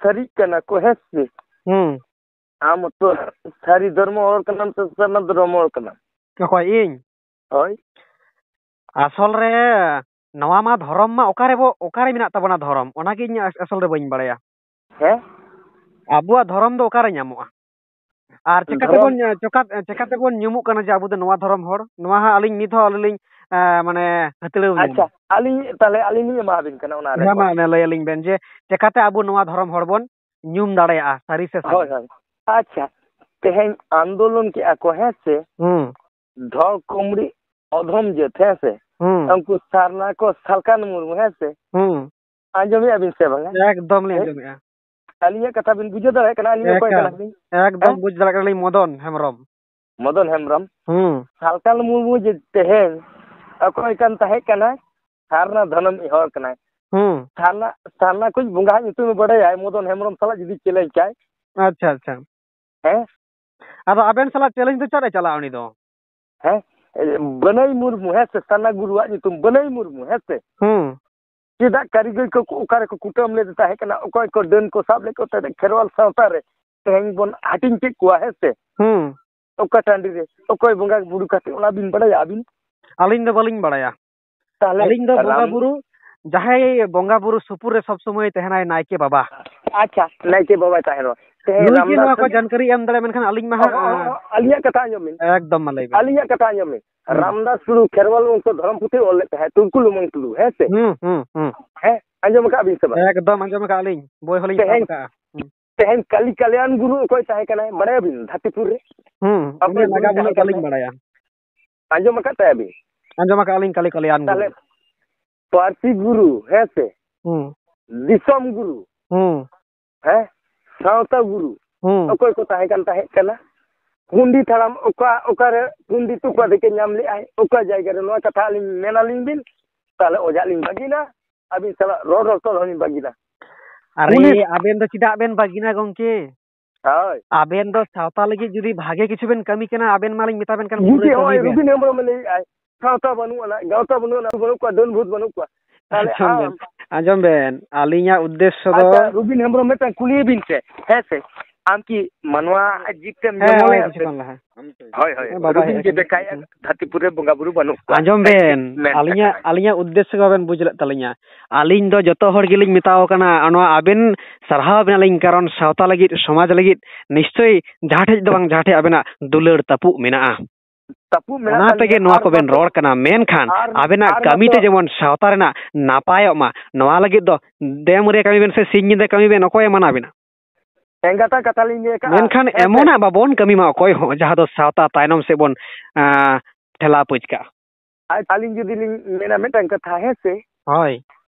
ᱥᱟᱹᱨᱤᱜ ᱠᱟᱱᱟ ᱠᱚ, ᱦᱮᱸ ᱥᱮ? ᱦᱩᱸ᱾ ᱟᱢ ᱢᱚᱛᱚ ᱥᱟᱹᱨᱤ ᱫᱷᱚᱨᱢᱚ ᱦᱚᱲ ᱠᱟᱱᱟᱢ ᱥᱮ ᱥᱟᱨᱱᱟ ᱫᱷᱚᱨᱢᱚ ᱦᱚᱲ ᱠᱟᱱᱟᱢ? ᱚᱠᱚᱭ, ᱤᱧ? ᱦᱳᱭ᱾ ᱟᱥᱚᱞ ᱨᱮ ᱱᱚᱣᱟ ᱢᱟ ᱫᱷᱚᱨᱚᱢ ᱢᱟ ᱚᱠᱟᱨᱮ ᱵᱚ, ᱚᱠᱟᱨᱮ ᱢᱮᱱᱟᱜ ᱛᱟᱵᱚᱱᱟ ᱫᱷᱚᱨᱚᱢ, ᱚᱱᱟᱜᱮ ᱤᱧ ᱟᱥ-, ᱟᱥᱚᱞ ᱨᱮ ᱵᱟᱹᱧ ᱵᱟᱲᱟᱭᱟ᱾ ᱦᱮᱸ? ᱟᱵᱚᱣᱟᱜ ᱫᱷᱚᱨᱚᱢ ᱫᱚ ᱚᱠᱟᱨᱮ ᱧᱟᱢᱚᱜᱼᱟ? ᱟᱨ ᱪᱮᱠᱟᱛᱮᱵᱚᱱ, ᱫᱷᱚᱨᱚᱢ ᱪᱮᱠᱟ-, ᱪᱮᱠᱟᱛᱮᱵᱚᱱ ᱧᱩᱢᱩᱜ ᱠᱟᱱᱟ ᱡᱮ ᱟᱵᱚ ᱫᱚ ᱱᱚᱣᱟ ᱫᱷᱚᱨᱚᱢ ᱦᱚᱲ? ᱱᱚᱣᱟ ᱦᱚᱸ ᱟᱹᱞᱤᱧ ᱱᱤᱛ ᱦᱚᱸ ᱟᱹᱞᱤᱧ ᱞᱤᱧ, ᱮᱸ, ᱢᱟᱱᱮ, ᱦᱟᱹᱛᱲᱟᱹᱣ ᱧᱚᱜ ᱟᱪᱪᱷᱟ, ᱮᱱᱟ᱾ ᱟᱹᱞᱤᱧ ᱛᱟᱦᱞᱮ ᱟᱹᱞᱤᱧ ᱞᱤᱧ ᱮᱢᱟᱵᱤᱱ ᱠᱟᱱᱟ ᱚᱱᱟ ᱦᱮᱸ, ᱢᱟ, ᱨᱮᱠᱚᱨᱰ᱾ ᱚᱱᱮ ᱞᱟᱹᱭ ᱟᱹᱞᱤᱧ ᱵᱮᱱ ᱡᱮ ᱪᱮᱠᱟᱛᱮ ᱟᱵᱚ ᱱᱚᱣᱟ ᱫᱷᱚᱨᱚᱢ ᱦᱚᱲ ᱵᱚᱱ ᱧᱩᱢ ᱫᱟᱲᱮᱭᱟᱜᱼᱟ ᱥᱟᱹᱨᱤ ᱥᱮ ᱥᱟᱹᱨᱤ? ᱦᱳᱭ, ᱦᱳᱭ᱾ ᱟᱪᱪᱷᱟ, ᱛᱮᱦᱮᱧ ᱟᱱᱫᱳᱞᱚᱱ ᱠᱮᱜᱼᱟ ᱠᱚ, ᱦᱮᱸ ᱥᱮ? ᱦᱩᱸ᱾ ᱰᱷᱚᱲ ᱠᱩᱢᱲᱤ ᱚᱫᱷᱚᱢ ᱡᱟᱹᱛ, ᱦᱮᱸ ᱥᱮ? ᱦᱩᱸ᱾ ᱩᱱᱠᱩ ᱥᱟᱨᱱᱟ ᱠᱚ, ᱥᱟᱞᱠᱷᱟᱱ ᱢᱩᱨᱢᱩ, ᱦᱮᱸ ᱥᱮ? ᱦᱩᱸ᱾ ᱟᱸᱡᱚᱢᱮᱜᱼᱟ ᱵᱤᱱ ᱥᱮ ᱵᱟᱝᱟ? ᱮᱠᱫᱚᱢ ᱞᱤᱧ ᱦᱮᱸ? ᱟᱸᱡᱚᱢᱮᱜᱼᱟ᱾ ᱟᱹᱞᱤᱧᱟᱜ ᱠᱟᱛᱷᱟ ᱵᱤᱱ ᱵᱩᱡᱷᱟᱹᱣ ᱫᱟᱲᱮᱭᱟᱜ ᱠᱟᱱᱟ, ᱟᱹᱞᱤᱧ ᱚᱠᱚᱭ ᱮᱠᱟᱞ᱾ ᱠᱟᱱᱟ ᱞᱤᱧ? ᱮᱠᱫᱚᱢ ᱦᱮᱸ? ᱵᱩᱡᱽ ᱫᱟᱲᱮᱭᱟᱜ ᱠᱟᱱᱟ ᱞᱤᱧ, ᱢᱚᱫᱚᱱ ᱦᱮᱢᱵᱨᱚᱢ᱾ ᱢᱚᱫᱚᱱ ᱦᱮᱢᱵᱨᱚᱢ᱾ ᱦᱩᱸ᱾ ᱥᱟᱞᱠᱷᱟᱱ ᱢᱩᱨᱢᱩ ᱡᱮ ᱛᱮᱦᱮᱧ ᱚᱠᱚᱭ ᱠᱟᱱ ᱛᱟᱦᱮᱸ ᱠᱟᱱᱟᱭ? ᱥᱟᱨᱱᱟ ᱫᱷᱚᱨᱚᱢᱤᱡ ᱦᱚᱲ ᱠᱟᱱᱟᱭ᱾ ᱦᱩᱸ᱾ ᱥᱟᱨᱱᱟ, ᱥᱟᱨᱱᱟ ᱠᱚ ᱵᱚᱸᱜᱟᱣᱟᱜ ᱧᱩᱛᱩᱢᱮ ᱵᱟᱰᱟᱭᱟ, ᱢᱚᱫᱚᱱ ᱦᱮᱢᱵᱨᱚᱢ ᱥᱟᱞᱟᱜ ᱡᱩᱫᱤ challenge ᱠᱟᱭ᱾ ᱟᱪᱪᱷᱟ, ᱟᱪᱪᱷᱟ᱾ ᱦᱮᱸ? ᱟᱫᱚ ᱟᱵᱮᱱ ᱥᱟᱞᱟᱜ challenge ᱫᱚ ᱪᱮᱫ ᱮ ᱪᱟᱞᱟᱜᱼᱟ ᱩᱱᱤ ᱫᱚ? ᱦᱮᱸ? ᱵᱟᱹᱱᱟᱹᱭ ᱢᱩᱨᱢᱩ, ᱦᱮᱸ ᱥᱮ? ᱥᱟᱨᱱᱟ ᱜᱩᱨᱩᱣᱟᱜ ᱧᱩᱛᱩᱢ, ᱵᱟᱹᱱᱟᱹᱭ ᱢᱩᱨᱢᱩ, ᱦᱮᱸ ᱥᱮ? ᱦᱩᱸ᱾ ᱪᱮᱫᱟᱜ ᱠᱟᱹᱨᱤᱜᱚᱞ ᱠᱚ ᱚᱠᱟ ᱨᱮᱠᱚ ᱠᱩᱴᱟᱹᱢ ᱞᱮᱫᱮ ᱛᱟᱦᱮᱸ ᱠᱟᱱᱟ? ᱚᱠᱚᱭ ᱠᱚ ᱰᱟᱹᱱ ᱠᱚ ᱥᱟᱵ ᱞᱮᱫ ᱠᱚ ᱛᱟᱦᱮᱸ ᱠᱷᱮᱨᱣᱟᱞ ᱥᱟᱶᱛᱟ ᱨᱮ? ᱛᱮᱦᱮᱧ ᱵᱚᱱ ᱦᱟᱹᱴᱤᱧ ᱠᱮᱫ ᱠᱚᱣᱟ, ᱦᱮᱸ ᱥᱮ? ᱦᱩᱸ᱾ ᱚᱠᱟ ᱴᱟᱺᱰᱤ ᱨᱮ ᱚᱠᱚᱭ ᱵᱚᱸᱜᱟ ᱵᱩᱨᱩ ᱠᱟᱛᱮ, ᱚᱱᱟ ᱵᱤᱱ ᱵᱟᱲᱟᱭᱟ ᱟᱹᱵᱤᱱ? ᱟᱹᱞᱤᱧ ᱫᱚ ᱵᱟᱹᱞᱤᱧ ᱵᱟᱲᱟᱭᱟ᱾ ᱛᱟᱦᱞᱮ ᱟᱹᱞᱤᱧ ᱫᱚ ᱵᱚᱸᱜᱟ ᱨᱟᱢ ᱵᱩᱨᱩ, ᱡᱟᱦᱟᱸᱭ ᱵᱚᱸᱜᱟ ᱵᱩᱨᱩ ᱥᱩᱯᱩᱨ ᱨᱮ ᱥᱚᱵ ᱥᱚᱢᱚᱭ ᱛᱟᱦᱮᱱᱟᱭ ᱱᱟᱭᱠᱮ ᱵᱟᱵᱟ᱾ ᱟᱪᱪᱷᱟ, ᱱᱟᱭᱠᱮ ᱵᱟᱵᱟᱭ ᱛᱟᱦᱮᱱᱟ᱾ ᱛᱮᱦᱮᱧ ᱱᱩᱭ ᱜᱮ ᱨᱟᱢᱫᱟᱥ ᱱᱚᱣᱟ ᱠᱚ ᱴᱩᱰᱩ ᱡᱟᱱᱠᱟᱨᱤ ᱮᱢ ᱫᱟᱲᱮ, ᱢᱮᱱᱠᱷᱟᱱ ᱟᱹᱞᱤᱧ ᱢᱟ ᱦᱟᱸᱜ, ᱚᱦᱚ, ᱚᱦᱚ, ᱟᱹᱞᱤᱧᱟᱜ ᱠᱟᱛᱷᱟ ᱟᱸᱡᱚᱢ ᱵᱤᱱ᱾ ᱮᱠᱫᱚᱢ, ᱢᱟ ᱞᱟᱹᱭ ᱵᱮᱱ᱾ ᱟᱹᱞᱤᱧᱟᱜ ᱠᱟᱛᱷᱟ ᱟᱸᱡᱚᱢ ᱵᱤᱱ᱾ ᱦᱩᱸ᱾ ᱨᱟᱢᱫᱟᱥ ᱴᱩᱰᱩ ᱠᱷᱮᱨᱣᱟᱞ ᱵᱚᱝᱥᱚ ᱫᱷᱚᱨᱚᱢ ᱯᱩᱛᱷᱤ ᱚᱞ ᱞᱮᱫ ᱛᱟᱦᱮᱸᱫ, ᱛᱩᱲᱠᱩ ᱞᱩᱢᱟᱹᱝ ᱴᱩᱰᱩ, ᱦᱮᱸ ᱥᱮ? ᱦᱩᱸ, ᱦᱩᱸ, ᱦᱩᱸ᱾ ᱦᱮᱸ, ᱟᱸᱡᱚᱢ ᱟᱠᱟᱫ ᱵᱤᱱ ᱥᱮ ᱵᱟᱝ? ᱮᱠᱫᱚᱢ ᱟᱸᱡᱚᱢ ᱟᱠᱟᱫ ᱟᱹᱞᱤᱧ, ᱵᱳᱭ ᱦᱚᱸᱞᱤᱧ ᱥᱟᱵ ᱛᱮᱦᱮᱧ, ᱟᱠᱟᱫᱼᱟ᱾ ᱦᱩᱸ᱾ ᱛᱮᱦᱮᱧ ᱠᱟᱞᱤ ᱠᱟᱞᱭᱟᱱ ᱜᱩᱨᱩ ᱚᱠᱚᱭ ᱛᱟᱦᱮᱸ ᱠᱟᱱᱟᱭ, ᱵᱟᱲᱟᱭᱟᱵᱤᱱ? ᱫᱷᱟᱹᱨᱛᱤᱯᱩᱨ ᱨᱮ ᱦᱩᱸ, ᱚᱠᱚᱭ ᱩᱱᱤᱭᱟᱜ ᱜᱩᱨᱩ ᱱᱟᱜᱟᱢ ᱛᱟᱦᱮᱸ ᱩᱱᱟᱹᱜ ᱠᱟᱱᱟᱭ? ᱵᱟᱹᱞᱤᱧ ᱵᱟᱲᱟᱭᱟ᱾ ᱟᱸᱡᱚᱢ ᱟᱠᱟᱫ ᱛᱟᱭᱟ ᱵᱤᱱ? ᱟᱸᱡᱚᱢ ᱟᱠᱟᱫ ᱟᱹᱞᱤᱧ ᱠᱟᱞᱤ ᱠᱟᱞᱭᱟᱱ ᱜᱩᱨᱩ᱾ ᱛᱟᱦᱞᱮ ᱯᱟᱹᱨᱥᱤ ᱜᱩᱨᱩ, ᱦᱮᱸ ᱥᱮ? ᱦᱩᱸ᱾ ᱫᱤᱥᱚᱢ ᱜᱩᱨᱩ, ᱦᱩᱸ᱾ ᱦᱮᱸ? ᱥᱟᱶᱛᱟ ᱜᱩᱨᱩ, ᱦᱩᱸ᱾ ᱚᱠᱚᱭ ᱠᱚ ᱛᱟᱦᱮᱸ ᱠᱟᱱ ᱛᱟᱦᱮᱸ ᱠᱟᱱᱟ? ᱯᱚᱱᱰᱤᱛ ᱦᱟᱲᱟᱢ ᱚᱠᱟ, ᱚᱠᱟᱨᱮ ᱯᱚᱱᱰᱤᱛ ᱚᱠᱟ ᱫᱤᱠᱮ ᱧᱟᱢ ᱞᱮᱫᱟᱭ? ᱚᱠᱟ ᱡᱟᱭᱜᱟ ᱨᱮ? ᱱᱚᱣᱟ ᱠᱟᱛᱷᱟ ᱟᱹᱞᱤᱧ ᱢᱮᱱᱟᱞᱤᱧ ᱵᱤᱱ, ᱛᱟᱦᱞᱮ ᱚᱡᱟᱜ ᱞᱤᱧ ᱵᱟᱹᱜᱤᱱᱟ, ᱟᱹᱵᱤᱱ ᱥᱟᱞᱟᱜ ᱨᱚᱲ ᱨᱚᱲ ᱛᱚᱞ ᱦᱚᱸᱞᱤᱧ ᱵᱟᱹᱜᱤᱱᱟ᱾ ᱟᱨᱮ, ᱯᱩᱞᱤᱥ ᱟᱵᱮᱱ ᱫᱚ ᱪᱮᱫᱟᱜ ᱵᱮᱱ ᱵᱟᱹᱜᱤᱱᱟ ᱜᱚᱝᱠᱮ? ᱦᱳᱭ᱾ ᱟᱵᱮᱱ ᱫᱚ ᱥᱟᱶᱛᱟ ᱞᱟᱹᱜᱤᱫ ᱡᱩᱫᱤ ᱵᱷᱟᱜᱮ ᱠᱤᱪᱷᱩ ᱵᱮᱱ ᱠᱟᱹᱢᱤ ᱠᱟᱱᱟ, ᱟᱵᱮᱱ ᱢᱟᱞᱤᱧ ᱢᱮᱛᱟ ᱵᱮᱱ ᱠᱟᱱ ᱯᱩᱨᱟᱹ ᱡᱩᱫᱤ ᱠᱟᱹᱢᱤ ᱦᱚᱸᱜᱼᱚᱭ ᱵᱮᱱ᱾ ᱨᱩᱵᱤᱱ ᱦᱮᱢᱵᱨᱚᱢᱮ ᱞᱟᱹᱭᱮᱫᱼᱟᱭ, ᱥᱟᱶᱛᱟ ᱵᱟᱹᱱᱩᱜ ᱟᱱᱟ, ᱜᱟᱶᱛᱟ ᱵᱟᱹᱱᱩᱜ ᱟᱱᱟ, ᱵᱟᱹᱱᱩᱜ ᱠᱚᱣᱟ, ᱰᱟᱹᱱ ᱵᱷᱩᱛ ᱵᱟᱹᱱᱩᱜ ᱠᱚᱣᱟ᱾ ᱛᱟᱦᱞᱮ ᱟᱸᱡᱚᱢ ᱟᱢ ᱵᱮᱱ, ᱟᱸᱡᱚᱢ ᱵᱮᱱ, ᱟᱹᱞᱤᱧᱟᱜ ᱩᱫᱽᱫᱮᱥᱥᱚ ᱫᱚ ᱟᱪᱪᱷᱟ, ᱨᱩᱵᱤᱱ ᱦᱮᱢᱵᱨᱚᱢ, ᱢᱤᱫᱴᱟᱝ ᱠᱩᱞᱤᱭᱮ ᱵᱤᱱ ᱥᱮ, ᱦᱮᱸ ᱥᱮ? ᱟᱢ ᱠᱤ ᱢᱟᱱᱣᱟ ᱡᱤᱵ ᱛᱮᱢ ᱦᱮᱸ, ᱧᱮᱞ ᱦᱳᱭ, ᱞᱮᱭᱟ ᱠᱤᱪᱷᱩ ᱥᱮ? ᱠᱷᱚᱱ ᱞᱟᱦᱟ᱾ ᱦᱳᱭ, ᱦᱳᱭ᱾ ᱦᱮᱸ, ᱵᱟᱵᱟ ᱨᱩᱵᱤᱱ ᱦᱮᱡ ᱡᱮ ᱟᱠᱟᱱᱟ᱾ ᱵᱮᱠᱟᱭᱟ, ᱫᱷᱟᱹᱨᱛᱤᱯᱩᱨᱤ ᱨᱮ ᱵᱚᱸᱜᱟ ᱵᱩᱨᱩ ᱵᱟᱹᱱᱩᱜ ᱠᱚᱣᱟ᱾ ᱟᱸᱡᱚᱢ ᱵᱮᱱ, ᱢᱮᱱ ᱟᱹᱞᱤᱧᱟᱜ, ᱠᱟᱛᱷᱟ᱾ ᱟᱹᱞᱤᱧᱟᱜ ᱩᱫᱽᱫᱮᱥᱥᱚ ᱵᱟᱵᱮᱱ ᱵᱩᱡᱽ ᱞᱮᱫ ᱛᱟᱹᱞᱤᱧᱟ᱾ ᱟᱹᱞᱤᱧ ᱫᱚ ᱡᱚᱛᱚ ᱦᱚᱲ ᱜᱮᱞᱤᱧ ᱢᱮᱛᱟᱣ ᱠᱟᱱᱟ, ᱱᱚᱣᱟ ᱟᱵᱮᱱ ᱥᱟᱨᱦᱟᱣ ᱵᱮᱱᱟᱞᱤᱧ, ᱠᱟᱨᱚᱱ ᱥᱟᱶᱛᱟ ᱞᱟᱹᱜᱤᱫ, ᱥᱚᱢᱟᱡᱽ ᱞᱟᱹᱜᱤᱫ ᱱᱤᱥᱪᱳᱭ ᱡᱟᱦᱟᱸ ᱴᱷᱮᱡ ᱫᱚ ᱵᱟᱝ ᱡᱟᱦᱟᱸ ᱴᱷᱮᱡ ᱟᱵᱮᱱᱟᱜ ᱫᱩᱞᱟᱹᱲ ᱛᱟᱹᱯᱩᱜ ᱢᱮᱱᱟᱜᱼᱟ᱾ ᱛᱟᱹᱯᱩᱜ ᱢᱮᱱᱟᱜ ᱚᱱᱟ ᱛᱟᱹᱞᱤᱧᱟ, ᱛᱮᱜᱮ ᱱᱚᱣᱟ ᱟᱨ ᱠᱚᱵᱮᱱ ᱱᱚᱛᱮ, ᱨᱚᱲ ᱠᱟᱱᱟ, ᱢᱮᱱᱠᱷᱟᱱ ᱟᱨ, ᱟᱵᱮᱱᱟᱜ ᱟᱨ ᱠᱟᱹᱢᱤ ᱛᱮ ᱱᱚᱛᱮ ᱡᱮᱢᱚᱱ ᱥᱟᱶᱛᱟ ᱨᱮᱱᱟᱜ ᱱᱟᱯᱟᱭᱚᱜ ᱢᱟ, ᱱᱚᱣᱟ ᱞᱟᱹᱜᱤᱫ ᱫᱚ ᱫᱮᱢ ᱨᱮ ᱠᱟᱹᱢᱤ ᱵᱮᱱ ᱥᱮ ᱥᱤᱧ ᱧᱤᱫᱟᱹ ᱠᱟᱹᱢᱤ ᱵᱮᱱ, ᱚᱠᱚᱭᱮ ᱢᱟᱱᱟ ᱵᱮᱱᱟ? ᱮᱸᱜᱟᱛᱟᱜ ᱠᱟᱛᱷᱟ ᱞᱤᱧ ᱞᱟᱹᱭ ᱟᱠᱟᱫᱼᱟ᱾ ᱢᱮᱱᱠᱷᱟᱱ ᱦᱮᱸ ᱥᱮ? ᱮᱢᱚᱱᱟᱜ ᱵᱟᱵᱚᱱ ᱠᱟᱹᱢᱤ ᱢᱟ ᱚᱠᱚᱭ ᱦᱚᱸ, ᱡᱟᱦᱟᱸ ᱫᱚ ᱥᱟᱶᱛᱟ ᱛᱟᱭᱱᱚᱢ ᱥᱮᱫ ᱵᱚᱱ, ᱟᱸ, ᱴᱷᱮᱞᱟᱣ ᱯᱟᱹᱪ ᱠᱟᱜᱼᱟ᱾ ᱟᱨ ᱟᱹᱞᱤᱧ ᱡᱩᱫᱤ ᱞᱤᱧ ᱢᱮᱱᱟ ᱢᱤᱫᱴᱟᱝ ᱠᱟᱛᱷᱟ, ᱦᱮᱸ ᱥᱮ? ᱦᱳᱭ᱾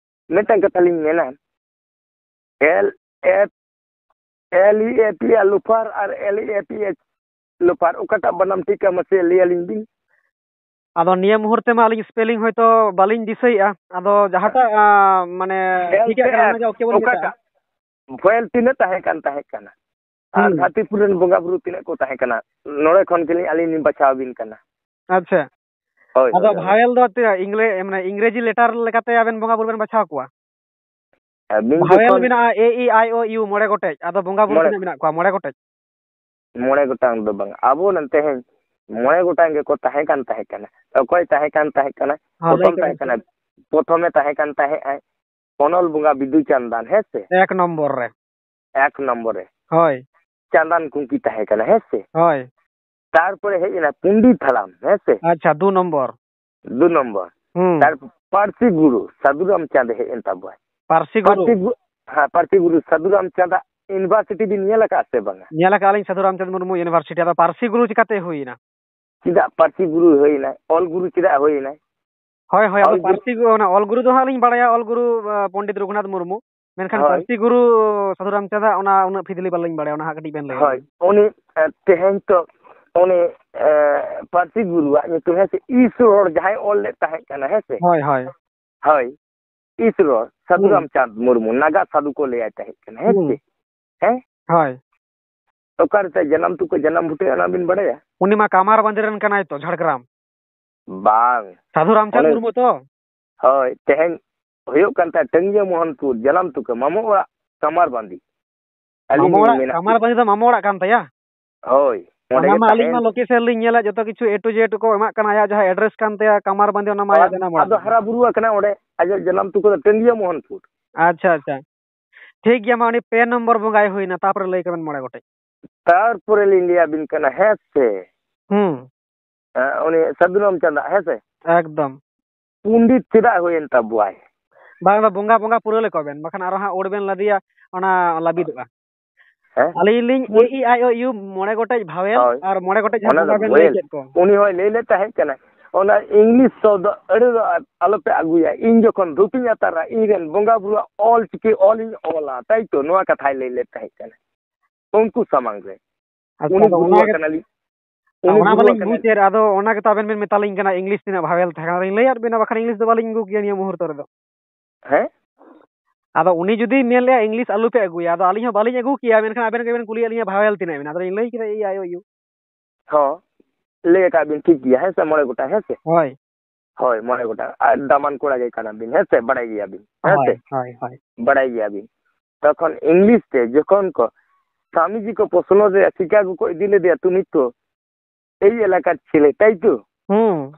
ᱢᱤᱫᱴᱟᱝ ᱠᱟᱛᱷᱟ ᱞᱤᱧ ᱢᱮᱱᱟ, L F, L E F E R ᱞᱳᱯᱷᱟᱨ R L E F E H ᱞᱳᱯᱷᱟᱨ, ᱚᱠᱟᱴᱟᱜ ᱵᱟᱱᱟᱢ ᱴᱷᱤᱠᱟ ᱢᱟᱥᱮ ᱞᱟᱹᱭ ᱟᱹᱞᱤᱧ ᱵᱤᱱ᱾ ᱟᱫᱚ ᱱᱤᱭᱟᱹ ᱢᱩᱦᱩᱨᱛᱮ ᱢᱟ ᱟᱹᱞᱤᱧ spelling ᱦᱚᱭᱛᱳ ᱵᱟᱹᱞᱤᱧ ᱫᱤᱥᱟᱹᱭᱮᱫᱼᱟ, ᱟᱫᱚ ᱡᱟᱦᱟᱸᱴᱟᱜ, ᱟᱸ, ᱢᱟᱱᱮ ᱮᱞ ᱴᱷᱤᱠᱟᱜ ᱛᱮ ᱠᱟᱱᱟ, ᱮᱯᱷ, ᱚᱱᱟᱜᱮ OK ᱵᱚᱱ ᱢᱮᱛᱟᱜᱼᱟ᱾ ᱚᱠᱟᱴᱟᱜ? Vowel ᱛᱤᱱᱟᱹᱜ ᱛᱟᱦᱮᱸ ᱠᱟᱱ ᱛᱟᱦᱮᱸ ᱠᱟᱱᱟ? ᱟᱨ ᱦᱩᱸ᱾ ᱫᱷᱟᱹᱨᱛᱤᱯᱩᱨᱤ ᱨᱮᱱ ᱵᱚᱸᱜᱟ ᱵᱩᱨᱩ ᱛᱤᱱᱟᱹᱜ ᱠᱚ ᱛᱟᱦᱮᱸ ᱠᱟᱱᱟ? ᱱᱚᱰᱮ ᱠᱷᱚᱱ ᱜᱮᱞᱤᱧ ᱟᱹᱞᱤᱧ ᱞᱤᱧ ᱵᱟᱪᱷᱟᱣ ᱟᱹᱵᱤᱱ ᱠᱟᱱᱟ᱾ ᱟᱪᱪᱷᱟ᱾ ᱦᱳᱭ, ᱟᱫᱚ ᱦᱳᱭ, ᱦᱳᱭ᱾ Vowel ᱫᱚ ᱛᱤᱱᱟᱹᱜ ᱤᱝᱞᱮ-, ᱢᱟᱱᱮ ᱤᱝᱨᱮᱡᱤ letter ᱞᱮᱠᱟᱛᱮ ᱟᱵᱮᱱ ᱵᱚᱸᱜᱟ ᱵᱩᱨᱩ ᱵᱮᱱ ᱵᱟᱪᱷᱟᱣ ᱠᱚᱣᱟ? ᱟᱹᱵᱤᱱ ᱵᱷᱟᱣᱮᱞ ᱡᱚᱠᱷᱚᱱ ᱢᱮᱱᱟᱜᱼᱟ, A, E, I, O, U, ᱢᱚᱬᱮ ᱜᱚᱴᱮᱡ᱾ ᱟᱫᱚ ᱵᱚᱸᱜᱟ ᱵᱩᱨᱩ ᱢᱚᱬᱮ ᱛᱤᱱᱟᱹᱜ ᱢᱮᱱᱟᱜ ᱠᱚᱣᱟ? ᱢᱚᱬᱮ ᱜᱚᱴᱮᱡ᱾ ᱢᱚᱬᱮ ᱜᱚᱴᱟᱝ ᱫᱚ ᱵᱟᱝ, ᱟᱵᱚ ᱱᱚᱛᱮ ᱦᱮᱸ ᱢᱚᱬᱮ ᱜᱚᱴᱟᱝ ᱜᱮᱠᱚ ᱛᱟᱦᱮᱸ ᱠᱟᱱ ᱛᱟᱦᱮᱸ ᱠᱟᱱᱟ᱾ ᱚᱠᱚᱭ ᱛᱟᱦᱮᱸ ᱠᱟᱱ ᱛᱟᱦᱮᱸ ᱠᱟᱱᱟ? ᱦᱚᱸ, ᱞᱟᱹᱭ ᱯᱨᱚᱛᱷᱚᱢ ᱠᱟᱹᱴᱤᱡ ᱛᱟᱦᱮᱸ ᱠᱟᱱᱟ, ᱯᱨᱚᱛᱷᱚᱢᱮ ᱛᱟᱦᱮᱸ ᱠᱟᱱ ᱛᱟᱦᱮᱸᱜ ᱟᱭ ᱚᱱᱚᱞ ᱵᱚᱸᱜᱟ ᱵᱤᱫᱩ ᱪᱟᱸᱫᱟᱱ, ᱦᱮᱸ ᱥᱮ? ᱮᱠ ᱱᱚᱢᱵᱚᱨ ᱨᱮ᱾ ᱮᱠ ᱱᱚᱢᱵᱚᱨ ᱨᱮ᱾ ᱦᱳᱭ᱾ ᱪᱟᱸᱫᱟᱱ ᱠᱩᱝᱠᱤ ᱛᱟᱦᱮᱸ ᱠᱟᱱᱟ, ᱦᱮᱸ ᱥᱮ? ᱦᱳᱭ᱾ ᱛᱟᱨᱯᱚᱨᱮ ᱦᱮᱡ ᱮᱱᱟ ᱯᱚᱱᱰᱤᱛ ᱦᱟᱲᱟᱢ, ᱦᱮᱸ ᱥᱮ? ᱟᱪᱪᱷᱟ, ᱫᱩ ᱱᱚᱢᱵᱚᱨ᱾ ᱫᱩ ᱱᱚᱢᱵᱚᱨ᱾ ᱦᱩᱸ᱾ ᱛᱟᱨ ᱯᱟᱹᱨᱥᱤ ᱜᱩᱨᱩ ᱥᱟᱹᱫᱷᱩ ᱨᱟᱢᱪᱟᱸᱫᱽ ᱦᱮᱡ ᱮᱱ ᱛᱟᱵᱚᱣᱟᱭ᱾ ᱯᱟᱹᱨᱥᱤ ᱜᱩᱨᱩ᱾ ᱯᱟᱹᱨᱥᱤ ᱜᱩ-, ᱦᱮᱸ, ᱯᱟᱹᱨᱥᱤ ᱜᱩᱨᱩ ᱥᱟᱹᱫᱷᱩ ᱨᱟᱢᱪᱟᱸᱫᱽ ᱟᱜ university ᱵᱤᱱ ᱧᱮᱞ ᱟᱠᱟᱫᱼᱟ ᱥᱮ ᱵᱟᱝᱟ? ᱧᱮᱞ ᱟᱠᱟᱫᱼᱟ ᱞᱤᱧ ᱥᱟᱹᱫᱷᱩ ᱨᱟᱢᱪᱟᱸᱫᱽ ᱢᱩᱨᱢᱩ university᱾ ᱟᱫᱚ ᱯᱟᱹᱨᱥᱤ ᱜᱩᱨᱩ ᱪᱤᱠᱟᱹᱛᱮ ᱦᱩᱭᱮᱱᱟ? ᱪᱮᱫᱟᱜ ᱯᱟᱹᱨᱥᱤ ᱜᱩᱨᱩ ᱦᱩᱭᱮᱱᱟᱭ? ᱚᱞ ᱜᱩᱨᱩ ᱪᱮᱫᱟᱜ ᱦᱩᱭᱮᱱᱟᱭ? ᱦᱳᱭ, ᱦᱳᱭ, ᱟᱫᱚ ᱚᱞ ᱜᱩᱨᱩ ᱯᱟᱹᱨᱥᱤ ᱜᱩ-, ᱚᱱᱟ ᱚᱞ ᱜᱩᱨᱩ ᱫᱚ ᱦᱟᱸᱜ ᱞᱤᱧ ᱵᱟᱲᱟᱭᱟ, ᱚᱞ ᱜᱩᱨᱩ, ᱟ, ᱯᱚᱱᱰᱤᱛ ᱨᱚᱜᱷᱩᱱᱟᱛᱷ ᱢᱩᱨᱢᱩ᱾ ᱢᱮᱱᱠᱷᱟᱱ ᱦᱳᱭ᱾ ᱯᱟᱹᱨᱥᱤ ᱜᱩᱨᱩ ᱥᱟᱹᱫᱷᱩ ᱨᱟᱢᱪᱟᱸᱫᱽ ᱟᱜ ᱚᱱᱟ ᱩᱱᱟᱹᱜ ᱯᱷᱤᱫᱽᱞᱤ ᱵᱟᱹᱞᱤᱧ ᱵᱟᱲᱟᱭᱟ, ᱚᱱᱟ ᱦᱟᱸᱜ ᱠᱟᱹᱴᱤᱡ ᱵᱮᱱ ᱞᱟᱹᱭᱟ᱾ ᱦᱳᱭ, ᱩᱱᱤ, ᱮ, ᱛᱮᱦᱮᱧ ᱛᱚ ᱩᱱᱤ, ᱮ, ᱯᱟᱹᱨᱥᱤ ᱜᱩᱨᱩᱣᱟᱜ ᱧᱩᱛᱩᱢ, ᱦᱮᱸ ᱥᱮ, ᱤᱥ ᱨᱚᱲ ᱡᱟᱦᱟᱸᱭ ᱚᱞ ᱞᱮᱫ ᱛᱟᱦᱮᱸ ᱠᱟᱱᱟ, ᱦᱮᱸ ᱥᱮ? ᱦᱳᱭ, ᱦᱳᱭ᱾ ᱦᱳᱭ, ᱤᱥ ᱨᱚᱲ, ᱥᱟᱹᱫᱷᱩ ᱦᱩᱸ᱾ ᱨᱟᱢᱪᱟᱸᱫᱽ ᱢᱩᱨᱢᱩ, ᱱᱟᱜᱟ ᱥᱟᱹᱫᱷᱩ ᱠᱚ ᱞᱟᱹᱭᱟᱭ ᱛᱟᱦᱮᱸ ᱠᱟᱱᱟ, ᱦᱮᱸ ᱦᱩᱸ᱾ ᱥᱮ? ᱦᱮᱸ? ᱦᱳᱭ᱾ ᱚᱠᱟᱨᱮ ᱛᱟᱭ ᱡᱟᱱᱟᱢ ᱛᱩᱠᱟᱹ, ᱡᱟᱱᱟᱢ ᱵᱷᱩᱴᱟᱹ, ᱚᱱᱟ ᱵᱤᱱ ᱵᱟᱲᱟᱭᱟ? ᱩᱱᱤ ᱢᱟ ᱠᱟᱢᱟᱨ ᱵᱟᱸᱫᱤ ᱨᱮᱱ ᱠᱟᱱᱟᱭ ᱛᱚ, ᱡᱷᱟᱲᱜᱨᱟᱢ᱾ ᱵᱟᱝ᱾ ᱥᱟᱹᱫᱷᱩ ᱨᱟᱢᱪᱟᱸᱫᱽ ᱚᱱᱮ ᱢᱩᱨᱢᱩ ᱛᱚ? ᱦᱳᱭ, ᱛᱮᱦᱮᱧ ᱦᱩᱭᱩᱜ ᱠᱟᱱ ᱛᱟᱭ ᱴᱟᱹᱝᱜᱤᱭᱟᱹ ᱢᱳᱦᱚᱱᱯᱩᱨ, ᱡᱟᱱᱟᱢ ᱛᱩᱠᱟᱹ, ᱢᱟᱢᱚ ᱚᱲᱟᱜ ᱠᱟᱢᱟᱨ ᱵᱟᱸᱫᱤ᱾ ᱟᱹᱞᱤᱧ ᱢᱟᱢᱟ ᱞᱤᱧ ᱚᱲᱟᱜ, ᱢᱮᱱᱟ᱾ ᱠᱟᱢᱟᱨ ᱵᱟᱸᱫᱷᱤ ᱫᱚ ᱢᱟᱢᱟ ᱚᱲᱟᱜ ᱠᱟᱱ ᱛᱟᱭᱟ? ᱦᱳᱭ, ᱚᱸᱰᱮ ᱚᱱᱟ ᱜᱮ ᱢᱟ ᱟᱹᱞᱤᱧ ᱛᱟᱦᱮᱱ᱾ ᱢᱟ ᱞᱳᱠᱮᱥᱚᱱ ᱞᱤᱧ ᱧᱮᱞᱟ, ᱡᱚᱛᱚ ᱠᱤᱪᱷᱩ A to Z ᱠᱚ ᱮᱢᱟᱜ ᱠᱟᱱᱟ, ᱟᱭᱟᱜ ᱡᱟᱦᱟᱸ ᱮᱰᱨᱮᱥ ᱠᱟᱱ ᱛᱟᱭᱟ ᱠᱟᱢᱟᱨ ᱵᱟᱸᱫᱷᱤ, ᱚᱱᱟ ᱢᱟ ᱟᱭᱟᱜ ᱡᱟᱱᱟᱢ ᱚᱲᱟᱜ ᱟᱫᱚ ᱠᱟᱱᱟ᱾ ᱦᱟᱨᱟ ᱵᱩᱨᱩ ᱟᱠᱟᱱᱟ ᱚᱸᱰᱮ, ᱟᱡᱟᱜ ᱡᱟᱱᱟᱢ ᱟᱹᱛᱩ ᱠᱚᱫᱚ ᱴᱟᱺᱰᱤᱭᱟᱹ ᱢᱳᱦᱚᱱᱯᱩᱨ᱾ ᱟᱪᱪᱷᱟ, ᱟᱪᱪᱷᱟ, ᱴᱷᱤᱠ ᱜᱮᱭᱟ, ᱢᱟ ᱩᱱᱤ ᱯᱮ ᱱᱚᱢᱵᱚᱨ ᱵᱚᱸᱜᱟᱭ ᱦᱩᱭᱱᱟ, ᱛᱟᱯᱚᱨᱮ ᱞᱟᱹᱭ ᱠᱟᱵᱮᱱ ᱢᱚᱬᱮ ᱜᱚᱴᱮᱡ᱾ ᱛᱟᱨᱯᱚᱨᱮ ᱞᱤᱧ ᱞᱟᱹᱭᱟᱵᱤᱱ ᱠᱟᱱᱟ, ᱦᱮᱸ ᱥᱮ? ᱦᱩᱸ᱾ ᱮᱸ, ᱩᱱᱤ ᱥᱟᱹᱫᱷᱩ ᱨᱟᱢᱪᱟᱸᱫᱽ, ᱦᱮᱸ ᱥᱮ? ᱮᱠᱫᱚᱢ᱾ ᱯᱚᱱᱰᱤᱛ ᱪᱮᱫᱟᱜ ᱦᱩᱭᱮᱱ ᱛᱟᱵᱚᱣᱟᱭ? ᱵᱟᱝ, ᱚᱱᱟ ᱵᱚᱸᱜᱟ, ᱵᱚᱸᱜᱟ ᱯᱩᱨᱟᱹ ᱞᱮᱠᱚ ᱵᱮᱱ, ᱵᱟᱠᱷᱟᱱ ᱟᱨᱚ ᱦᱟᱸᱜ ᱳᱰ ᱵᱮᱱ ᱞᱟᱫᱮᱭᱟ, ᱚᱱᱟ ᱞᱟᱹᱵᱤᱫᱚᱜᱼᱟ᱾ ᱦᱮᱸ? ᱟᱹᱞᱤᱧ ᱞᱤᱧ ᱯᱩᱱ- A E I O U ᱢᱚᱬᱮ ᱜᱚᱴᱮᱡ ᱵᱷᱟᱣᱮᱞ ᱦᱳᱭ᱾ ᱟᱨ ᱢᱚᱬᱮ ᱜᱚᱴᱮᱡ ᱡᱟᱦᱟᱸ ᱚᱱᱟ ᱫᱚ ᱵᱚᱸᱜᱟ ᱵᱮᱱ ᱞᱟᱹᱭ ᱵᱷᱟᱣᱮᱞ᱾ ᱠᱮᱫ ᱠᱚ᱾ ᱩᱱᱤ ᱦᱚᱸᱭ ᱞᱟᱹᱭ ᱞᱮᱫ ᱛᱟᱦᱮᱸ ᱠᱟᱱᱟ, ᱚᱱᱟ ᱤᱝᱞᱤᱥ ᱥᱚᱵᱫᱚ ᱟᱹᱲᱟᱹ ᱫᱚ ᱟᱞᱚᱯᱮ ᱟᱹᱜᱩᱭᱟ᱾ ᱤᱧ ᱡᱚᱠᱷᱚᱱ ᱫᱷᱩᱯᱤᱧ ᱟᱛᱟᱨᱟ, ᱤᱧ ᱨᱮᱱ ᱵᱚᱸᱜᱟ ᱵᱩᱨᱩᱣᱟᱜ ᱚᱞ ᱪᱤᱠᱤ ᱚᱞᱤᱧ ᱚᱞᱟ, ᱛᱟᱭ ᱛᱚ? ᱱᱚᱣᱟ ᱠᱟᱛᱷᱟᱭ ᱞᱟᱹᱭ ᱞᱮᱫ ᱛᱟᱦᱮᱸ ᱠᱟᱱᱟ ᱩᱱᱠᱩ ᱥᱟᱢᱟᱝ ᱨᱮ᱾ ᱟᱪᱪᱷᱟ, ᱩᱱᱤ ᱟᱫᱚ ᱜᱩᱨᱩ ᱚᱱᱟ ᱜᱮ, ᱟᱠᱟᱱᱟᱞᱤᱧ, ᱩᱱᱤ ᱚᱱᱟ ᱜᱩᱨᱩ ᱢᱟᱞᱤᱧ ᱟᱠᱟᱱᱟᱞᱤᱧ᱾ ᱵᱩᱡᱮᱫ, ᱟᱫᱚ ᱚᱱᱟ ᱜᱮᱛᱚ ᱟᱵᱮᱱ ᱵᱮᱱ ᱢᱮᱛᱟᱞᱤᱧ ᱠᱟᱱᱟ ᱤᱝᱞᱤᱥ ᱛᱤᱱᱟᱹᱜ ᱵᱷᱟᱣᱮᱞ ᱛᱟᱦᱮᱸ ᱠᱟᱱᱟ᱾ ᱞᱤᱧ ᱞᱟᱹᱭᱟᱫ ᱵᱮᱱᱟ, ᱵᱟᱠᱷᱟᱱ ᱤᱝᱞᱤᱥ ᱫᱚ ᱵᱟᱞᱤᱧ ᱟᱹᱜᱩ ᱠᱮᱭᱟ ᱱᱤᱭᱟᱹ ᱢᱩᱦᱩᱨᱛᱚ ᱨᱮᱫᱚ᱾ ᱦᱮᱸ? ᱟᱫᱚ ᱩᱱᱤ ᱡᱩᱫᱤ ᱢᱮᱱ ᱞᱮᱜᱼᱟ ᱤᱝᱞᱤᱥ ᱟᱞᱚ ᱯᱮ ᱟᱹᱜᱩᱭᱟ, ᱟᱫᱚ ᱟᱹᱞᱤᱧ ᱦᱚᱸ ᱵᱟᱹᱞᱤᱧ ᱟᱹᱜᱩ ᱠᱮᱭᱟ, ᱢᱮᱱᱠᱷᱟᱱ ᱟᱵᱮᱱ ᱜᱮᱵᱮᱱ ᱠᱩᱞᱤᱭᱮᱫ ᱞᱤᱧᱟ ᱵᱷᱟᱣᱮᱞ ᱛᱤᱱᱟᱹᱜ ᱢᱮᱱᱟᱜᱼᱟ, ᱟᱫᱚ ᱞᱤᱧ ᱞᱟᱹᱭ ᱠᱮᱫᱟ ᱮ ᱟᱭ ᱳ ᱤᱭᱩ᱾ ᱦᱚᱸ, ᱞᱟᱹᱭ ᱟᱠᱟᱫ ᱵᱤᱱ ᱴᱷᱤᱠ ᱜᱮᱭᱟ, ᱦᱮᱸ ᱥᱮ, ᱢᱚᱬᱮ ᱜᱚᱴᱟᱝ, ᱦᱮᱸ ᱥᱮ? ᱦᱳᱭ᱾ ᱦᱳᱭ, ᱢᱚᱬᱮ ᱜᱚᱴᱟᱝ᱾ ᱟᱨ ᱫᱟᱢᱟᱱ ᱠᱚᱲᱟ ᱜᱮ ᱠᱟᱱᱟ ᱵᱤᱱ, ᱦᱮᱸ ᱥᱮ? ᱵᱟᱲᱟᱭ ᱜᱮᱭᱟ ᱵᱤᱱ, ᱦᱮᱸ ᱥᱮ? ᱦᱳᱭ, ᱦᱳᱭ, ᱦᱳᱭ᱾ ᱵᱟᱲᱟᱭ ᱜᱮᱭᱟ ᱵᱤᱱ᱾ ᱛᱚᱠᱷᱚᱱ ᱤᱝᱞᱤᱥ ᱛᱮ ᱡᱚᱠᱷᱚᱱ ᱠᱚ ᱥᱟᱢᱤᱡᱤ ᱠᱚ ᱯᱨᱚᱥᱱᱚ ᱨᱮ ᱥᱤᱠᱟᱜᱳ ᱠᱚ ᱤᱫᱤ ᱞᱮᱫᱮᱭᱟ, ᱛᱩᱢᱤ ᱛᱚ ᱮᱭ ᱮᱞᱟᱠᱟ ᱪᱷᱤᱞᱮ, ᱛᱟᱭ ᱛᱚ? ᱦᱩᱸ᱾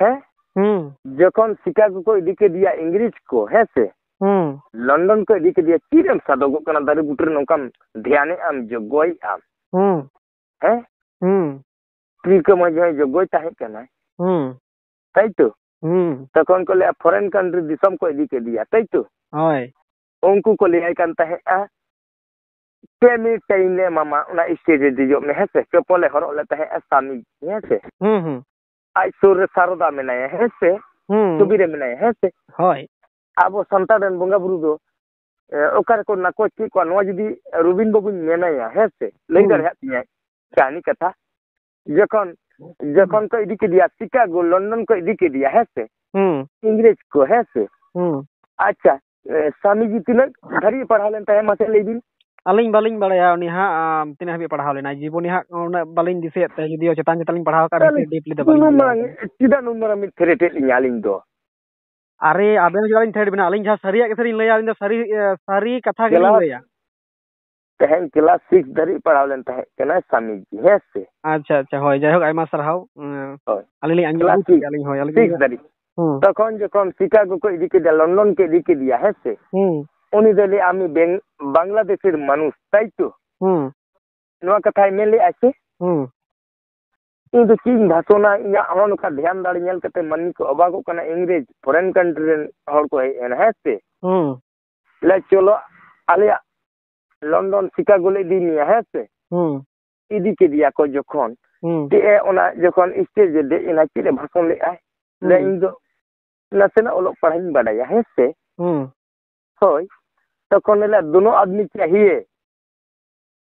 ᱦᱮᱸ? ᱦᱩᱸ᱾ ᱡᱚᱠᱷᱚᱱ ᱥᱤᱠᱟᱜᱳ ᱠᱚ ᱤᱫᱤ ᱠᱮᱫᱮᱭᱟ ᱤᱝᱨᱮᱡᱽ ᱠᱚ, ᱦᱮᱸ ᱥᱮ? ᱦᱩᱸ᱾ ᱞᱚᱱᱰᱚᱱ ᱠᱚ ᱤᱫᱤ ᱠᱮᱫᱮᱭᱟ, ᱪᱮᱫ ᱮᱢ ᱥᱟᱫᱚᱜᱚᱜ ᱠᱟᱱᱟ ᱫᱟᱨᱮ ᱵᱩᱴᱟᱹ ᱨᱮ ᱱᱚᱝᱠᱟᱢ ᱫᱷᱮᱭᱟᱱᱮᱜ ᱟᱢ, ᱡᱚᱜᱽᱜᱚᱭᱮᱜ ᱟᱢ? ᱦᱩᱸ᱾ ᱦᱮᱸ? ᱦᱩᱸ᱾ ᱛᱤᱞᱠᱟᱹ ᱢᱟᱹᱡᱷᱤ ᱦᱚᱸᱭ ᱡᱚᱜᱽᱜᱚᱭ ᱛᱟᱦᱮᱸ ᱠᱟᱱᱟᱭ᱾ ᱦᱩᱸ᱾ ᱛᱟᱭ ᱛᱚ? ᱦᱩᱸ᱾ ᱛᱚᱠᱷᱚᱱ ᱠᱚ ᱞᱟᱹᱭᱟ foreign country ᱫᱤᱥᱚᱢ ᱠᱚ ᱤᱫᱤ ᱠᱮᱫᱮᱭᱟ, ᱛᱟᱭ ᱛᱚ? ᱦᱳᱭ᱾ ᱩᱱᱠᱩ ᱠᱚ ᱞᱟᱹᱭᱟᱭ ᱠᱟᱱ ᱛᱟᱦᱮᱸᱫᱼᱟ, ᱯᱮ ᱢᱤᱱᱤᱴ ᱴᱟᱭᱤᱢ ᱞᱮ ᱮᱢᱟᱢᱟ, ᱚᱱᱟ ᱥᱴᱮᱡ ᱨᱮ ᱫᱮᱡᱚᱜ ᱢᱮ, ᱦᱮᱸ ᱥᱮ? ᱪᱚᱯᱚᱞᱮ ᱦᱚᱨᱚᱜ ᱞᱮᱫ ᱛᱟᱦᱮᱸᱫᱼᱟ ᱥᱟᱢᱤ, ᱦᱮᱸ ᱥᱮ? ᱦᱩᱸ, ᱦᱩᱸ᱾ ᱟᱡ ᱥᱩᱨ ᱨᱮ ᱥᱟᱨᱚᱫᱟ ᱢᱮᱱᱟᱭᱟ, ᱦᱮᱸ ᱥᱮ? ᱦᱩᱸ᱾ ᱪᱷᱚᱵᱤ ᱨᱮ ᱢᱮᱱᱟᱭᱟ, ᱦᱮᱸ ᱥᱮ? ᱦᱳᱭ᱾ ᱟᱵᱚ ᱥᱟᱱᱛᱟᱲ ᱨᱮᱱ ᱵᱚᱸᱜᱟ ᱵᱩᱨᱩ ᱫᱚ, ᱮ, ᱚᱠᱟ ᱨᱮᱠᱚ ᱱᱟᱠᱚᱪ ᱠᱮᱫ ᱠᱚᱣᱟ, ᱱᱚᱣᱟ ᱡᱩᱫᱤ ᱨᱚᱵᱤᱱ ᱵᱟᱵᱩᱧ ᱢᱮᱱᱟᱭᱟ, ᱦᱮᱸ ᱥᱮ? ᱞᱟᱹᱭ ᱦᱩᱸ᱾ ᱫᱟᱲᱮᱭᱟᱜ ᱛᱤᱧᱟᱭ ᱠᱟᱹᱦᱱᱤ ᱠᱟᱛᱷᱟ᱾ ᱡᱚᱠᱷᱚᱱ, ᱡᱚᱠᱷᱚᱱ ᱠᱚ ᱤᱫᱤ ᱠᱮᱫᱮᱭᱟ ᱥᱤᱠᱟᱜᱳ, ᱞᱚᱱᱰᱚᱱ ᱠᱚ ᱤᱫᱤ ᱠᱮᱫᱮᱭᱟ, ᱦᱮᱸ ᱥᱮ? ᱦᱩᱸ᱾ ᱤᱝᱨᱮᱡᱽ ᱠᱚ, ᱦᱮᱸ ᱥᱮ? ᱦᱩᱸ᱾ ᱟᱪᱪᱷᱟ, ᱮ, ᱥᱟᱢᱤᱡᱤ ᱛᱤᱱᱟᱹᱜ ᱫᱷᱟᱹᱨᱤᱡ ᱮ ᱯᱟᱲᱦᱟᱣ ᱞᱮᱱ ᱛᱟᱦᱮᱸᱫ, ᱢᱟᱥᱮ ᱞᱟᱹᱭ ᱵᱤᱱ? ᱟᱹᱞᱤᱧ ᱵᱟᱹᱞᱤᱧ ᱵᱟᱲᱟᱭᱟ ᱩᱱᱤ ᱦᱟᱸᱜ, ᱟᱢ, ᱛᱤᱱᱟᱹᱜ ᱦᱟᱹᱵᱤᱡ ᱯᱟᱲᱦᱟᱣ ᱞᱮᱱᱟᱭ᱾ ᱡᱤᱵᱚᱱᱤ ᱦᱟᱸᱜ ᱩᱱᱟᱹᱜ ᱵᱟᱹᱞᱤᱧ ᱫᱤᱥᱟᱹᱭᱮᱫ ᱛᱟᱭᱟ, ᱡᱩᱫᱤᱭᱳ ᱪᱮᱛᱟᱱ ᱪᱮᱛᱟᱱ ᱞᱤᱧ ᱯᱟᱲᱦᱟᱣ ᱟᱠᱟᱫ ᱨᱮᱦᱚᱸ, ᱛᱟᱦᱞᱮ ᱰᱤᱯᱞᱤ ᱫᱚ ᱵᱟᱹᱞᱤᱧ ᱱᱩᱱᱟᱹᱜ ᱞᱟᱹᱭ ᱢᱟᱨᱟᱝ ᱫᱟᱲᱮᱭᱟᱜ ᱠᱟᱱᱟ᱾ ᱪᱮᱫᱟᱜ ᱱᱩᱱ ᱢᱟᱨᱟᱝ ᱢᱤᱫ ᱛᱷᱨᱮᱴ ᱮᱫ ᱞᱤᱧᱟ ᱟᱹᱞᱤᱧ ᱫᱚ? ᱟᱨᱮ, ᱟᱵᱮᱱ ᱪᱮᱫᱟᱜ ᱞᱤᱧ ᱛᱷᱨᱮᱴ ᱵᱮᱱᱟ? ᱟᱹᱞᱤᱧ ᱡᱟᱦᱟᱸ ᱥᱟᱹᱨᱤᱭᱟᱜ ᱜᱮ ᱥᱮᱞᱤᱧ ᱞᱟᱹᱭᱟ, ᱟᱹᱞᱤᱧ ᱫᱚ ᱥᱟᱹᱨᱤ, ᱮ, ᱥᱟᱹᱨᱤ ᱠᱟᱛᱷᱟ ᱜᱮᱞᱤᱧ ᱜᱮᱞᱟ- ᱞᱟᱹᱭᱟ᱾ ᱛᱮᱦᱮᱧ ᱠᱞᱟᱥ ᱥᱤᱠᱥ ᱫᱷᱟᱹᱨᱤᱡ ᱯᱟᱲᱦᱟᱣ ᱞᱮᱱ ᱛᱟᱦᱮᱸ ᱠᱟᱱᱟᱭ ᱥᱟᱢᱤᱡᱤ, ᱦᱮᱸ ᱥᱮ? ᱟᱪᱪᱷᱟ, ᱟᱪᱪᱷᱟ, ᱦᱳᱭ, ᱡᱟᱭᱦᱳᱠ, ᱟᱭᱢᱟ ᱥᱟᱨᱦᱟᱣ᱾ ᱩᱸ, ᱦᱳᱭ᱾ ᱟᱹᱞᱤᱧ ᱞᱤᱧ ᱟᱸᱡᱚᱢ ᱠᱞᱟᱥ ᱵᱩᱡᱽ ᱥᱤᱠᱥ, ᱠᱮᱫᱼᱟ ᱞᱤᱧ, ᱦᱳᱭ, ᱟᱹᱞᱤᱧ ᱥᱤᱠᱥ ᱞᱤᱧ ᱫᱷᱟᱹᱨᱤᱡ᱾ ᱦᱩᱸ᱾ ᱛᱚᱠᱷᱚᱱ ᱡᱚᱠᱷᱚᱱ ᱥᱤᱠᱟᱜᱳ ᱠᱚ ᱤᱫᱤ ᱠᱮᱫᱮᱭᱟ, ᱞᱚᱱᱰᱚᱱ ᱠᱚ ᱤᱫᱤ ᱠᱮᱫᱮᱭᱟ, ᱦᱮᱸ ᱥᱮ? ᱦᱩᱸ᱾ ᱩᱱᱤ ᱫᱚ ᱞᱟᱹᱭᱟ, "ᱟᱢᱤ ᱵᱮᱝ-, ᱵᱟᱝᱞᱟᱫᱮᱥᱤᱨ ᱢᱟᱱᱩᱥ, ᱛᱟᱭ ᱛᱚ?" ᱦᱩᱸ᱾ ᱱᱚᱣᱟ ᱠᱟᱛᱷᱟᱭ ᱢᱮᱱ ᱞᱮᱜᱼᱟ ᱥᱮ? ᱦᱩᱸ᱾ ᱤᱧ ᱫᱚ ᱪᱮᱫ ᱤᱧ ᱵᱷᱟᱥᱚᱱᱟ, ᱤᱧᱟᱹᱜ ᱦᱚᱸ ᱱᱚᱝᱠᱟ ᱫᱷᱮᱭᱟᱱ ᱫᱟᱲᱮ ᱧᱮᱞ ᱠᱟᱛᱮ ᱢᱟᱹᱱᱢᱤ ᱠᱚ ᱚᱵᱟᱜᱚᱜ ᱠᱟᱱᱟ, ᱤᱝᱨᱮᱡᱽ, ᱯᱷᱚᱨᱮᱱ ᱠᱟᱱᱴᱨᱤ ᱨᱮᱱ ᱦᱚᱲ ᱠᱚ ᱦᱮᱡ ᱮᱱᱟ, ᱦᱮᱸ ᱥᱮ? ᱦᱩᱸ᱾ ᱞᱮ ᱪᱚᱞᱚ, ᱟᱞᱮᱭᱟᱜ ᱞᱚᱱᱰᱚᱱ ᱥᱤᱠᱟᱜᱳ ᱞᱮ ᱤᱫᱤ ᱢᱮᱭᱟ, ᱦᱮᱸ ᱥᱮ? ᱦᱩᱸ᱾ ᱤᱫᱤ ᱠᱮᱫᱮᱭᱟ ᱠᱚ ᱡᱚᱠᱷᱚᱱ, ᱦᱩᱸ᱾ ᱪᱮᱫ ᱮ ᱚᱱᱟ ᱡᱚᱠᱷᱚᱱ ᱥᱴᱮᱡᱽ ᱮ ᱫᱮᱡ ᱮᱱᱟ, ᱪᱮᱫ ᱮ ᱵᱷᱟᱥᱚᱱ ᱞᱮᱫᱼᱟᱭ? ᱞᱟᱹᱭ, ᱦᱩᱸ᱾ "ᱤᱧ ᱫᱚ ᱱᱟᱥᱮᱱᱟᱜ ᱚᱞᱚᱜ ᱯᱟᱲᱦᱟᱜ ᱤᱧ ᱵᱟᱰᱟᱭᱟ, ᱦᱮᱸ ᱥᱮ?" ᱦᱩᱸ᱾ ᱦᱳᱭ᱾ ᱛᱚᱠᱷᱚᱱ ᱞᱟᱹᱭ, "दोनों आदमी चाहिए।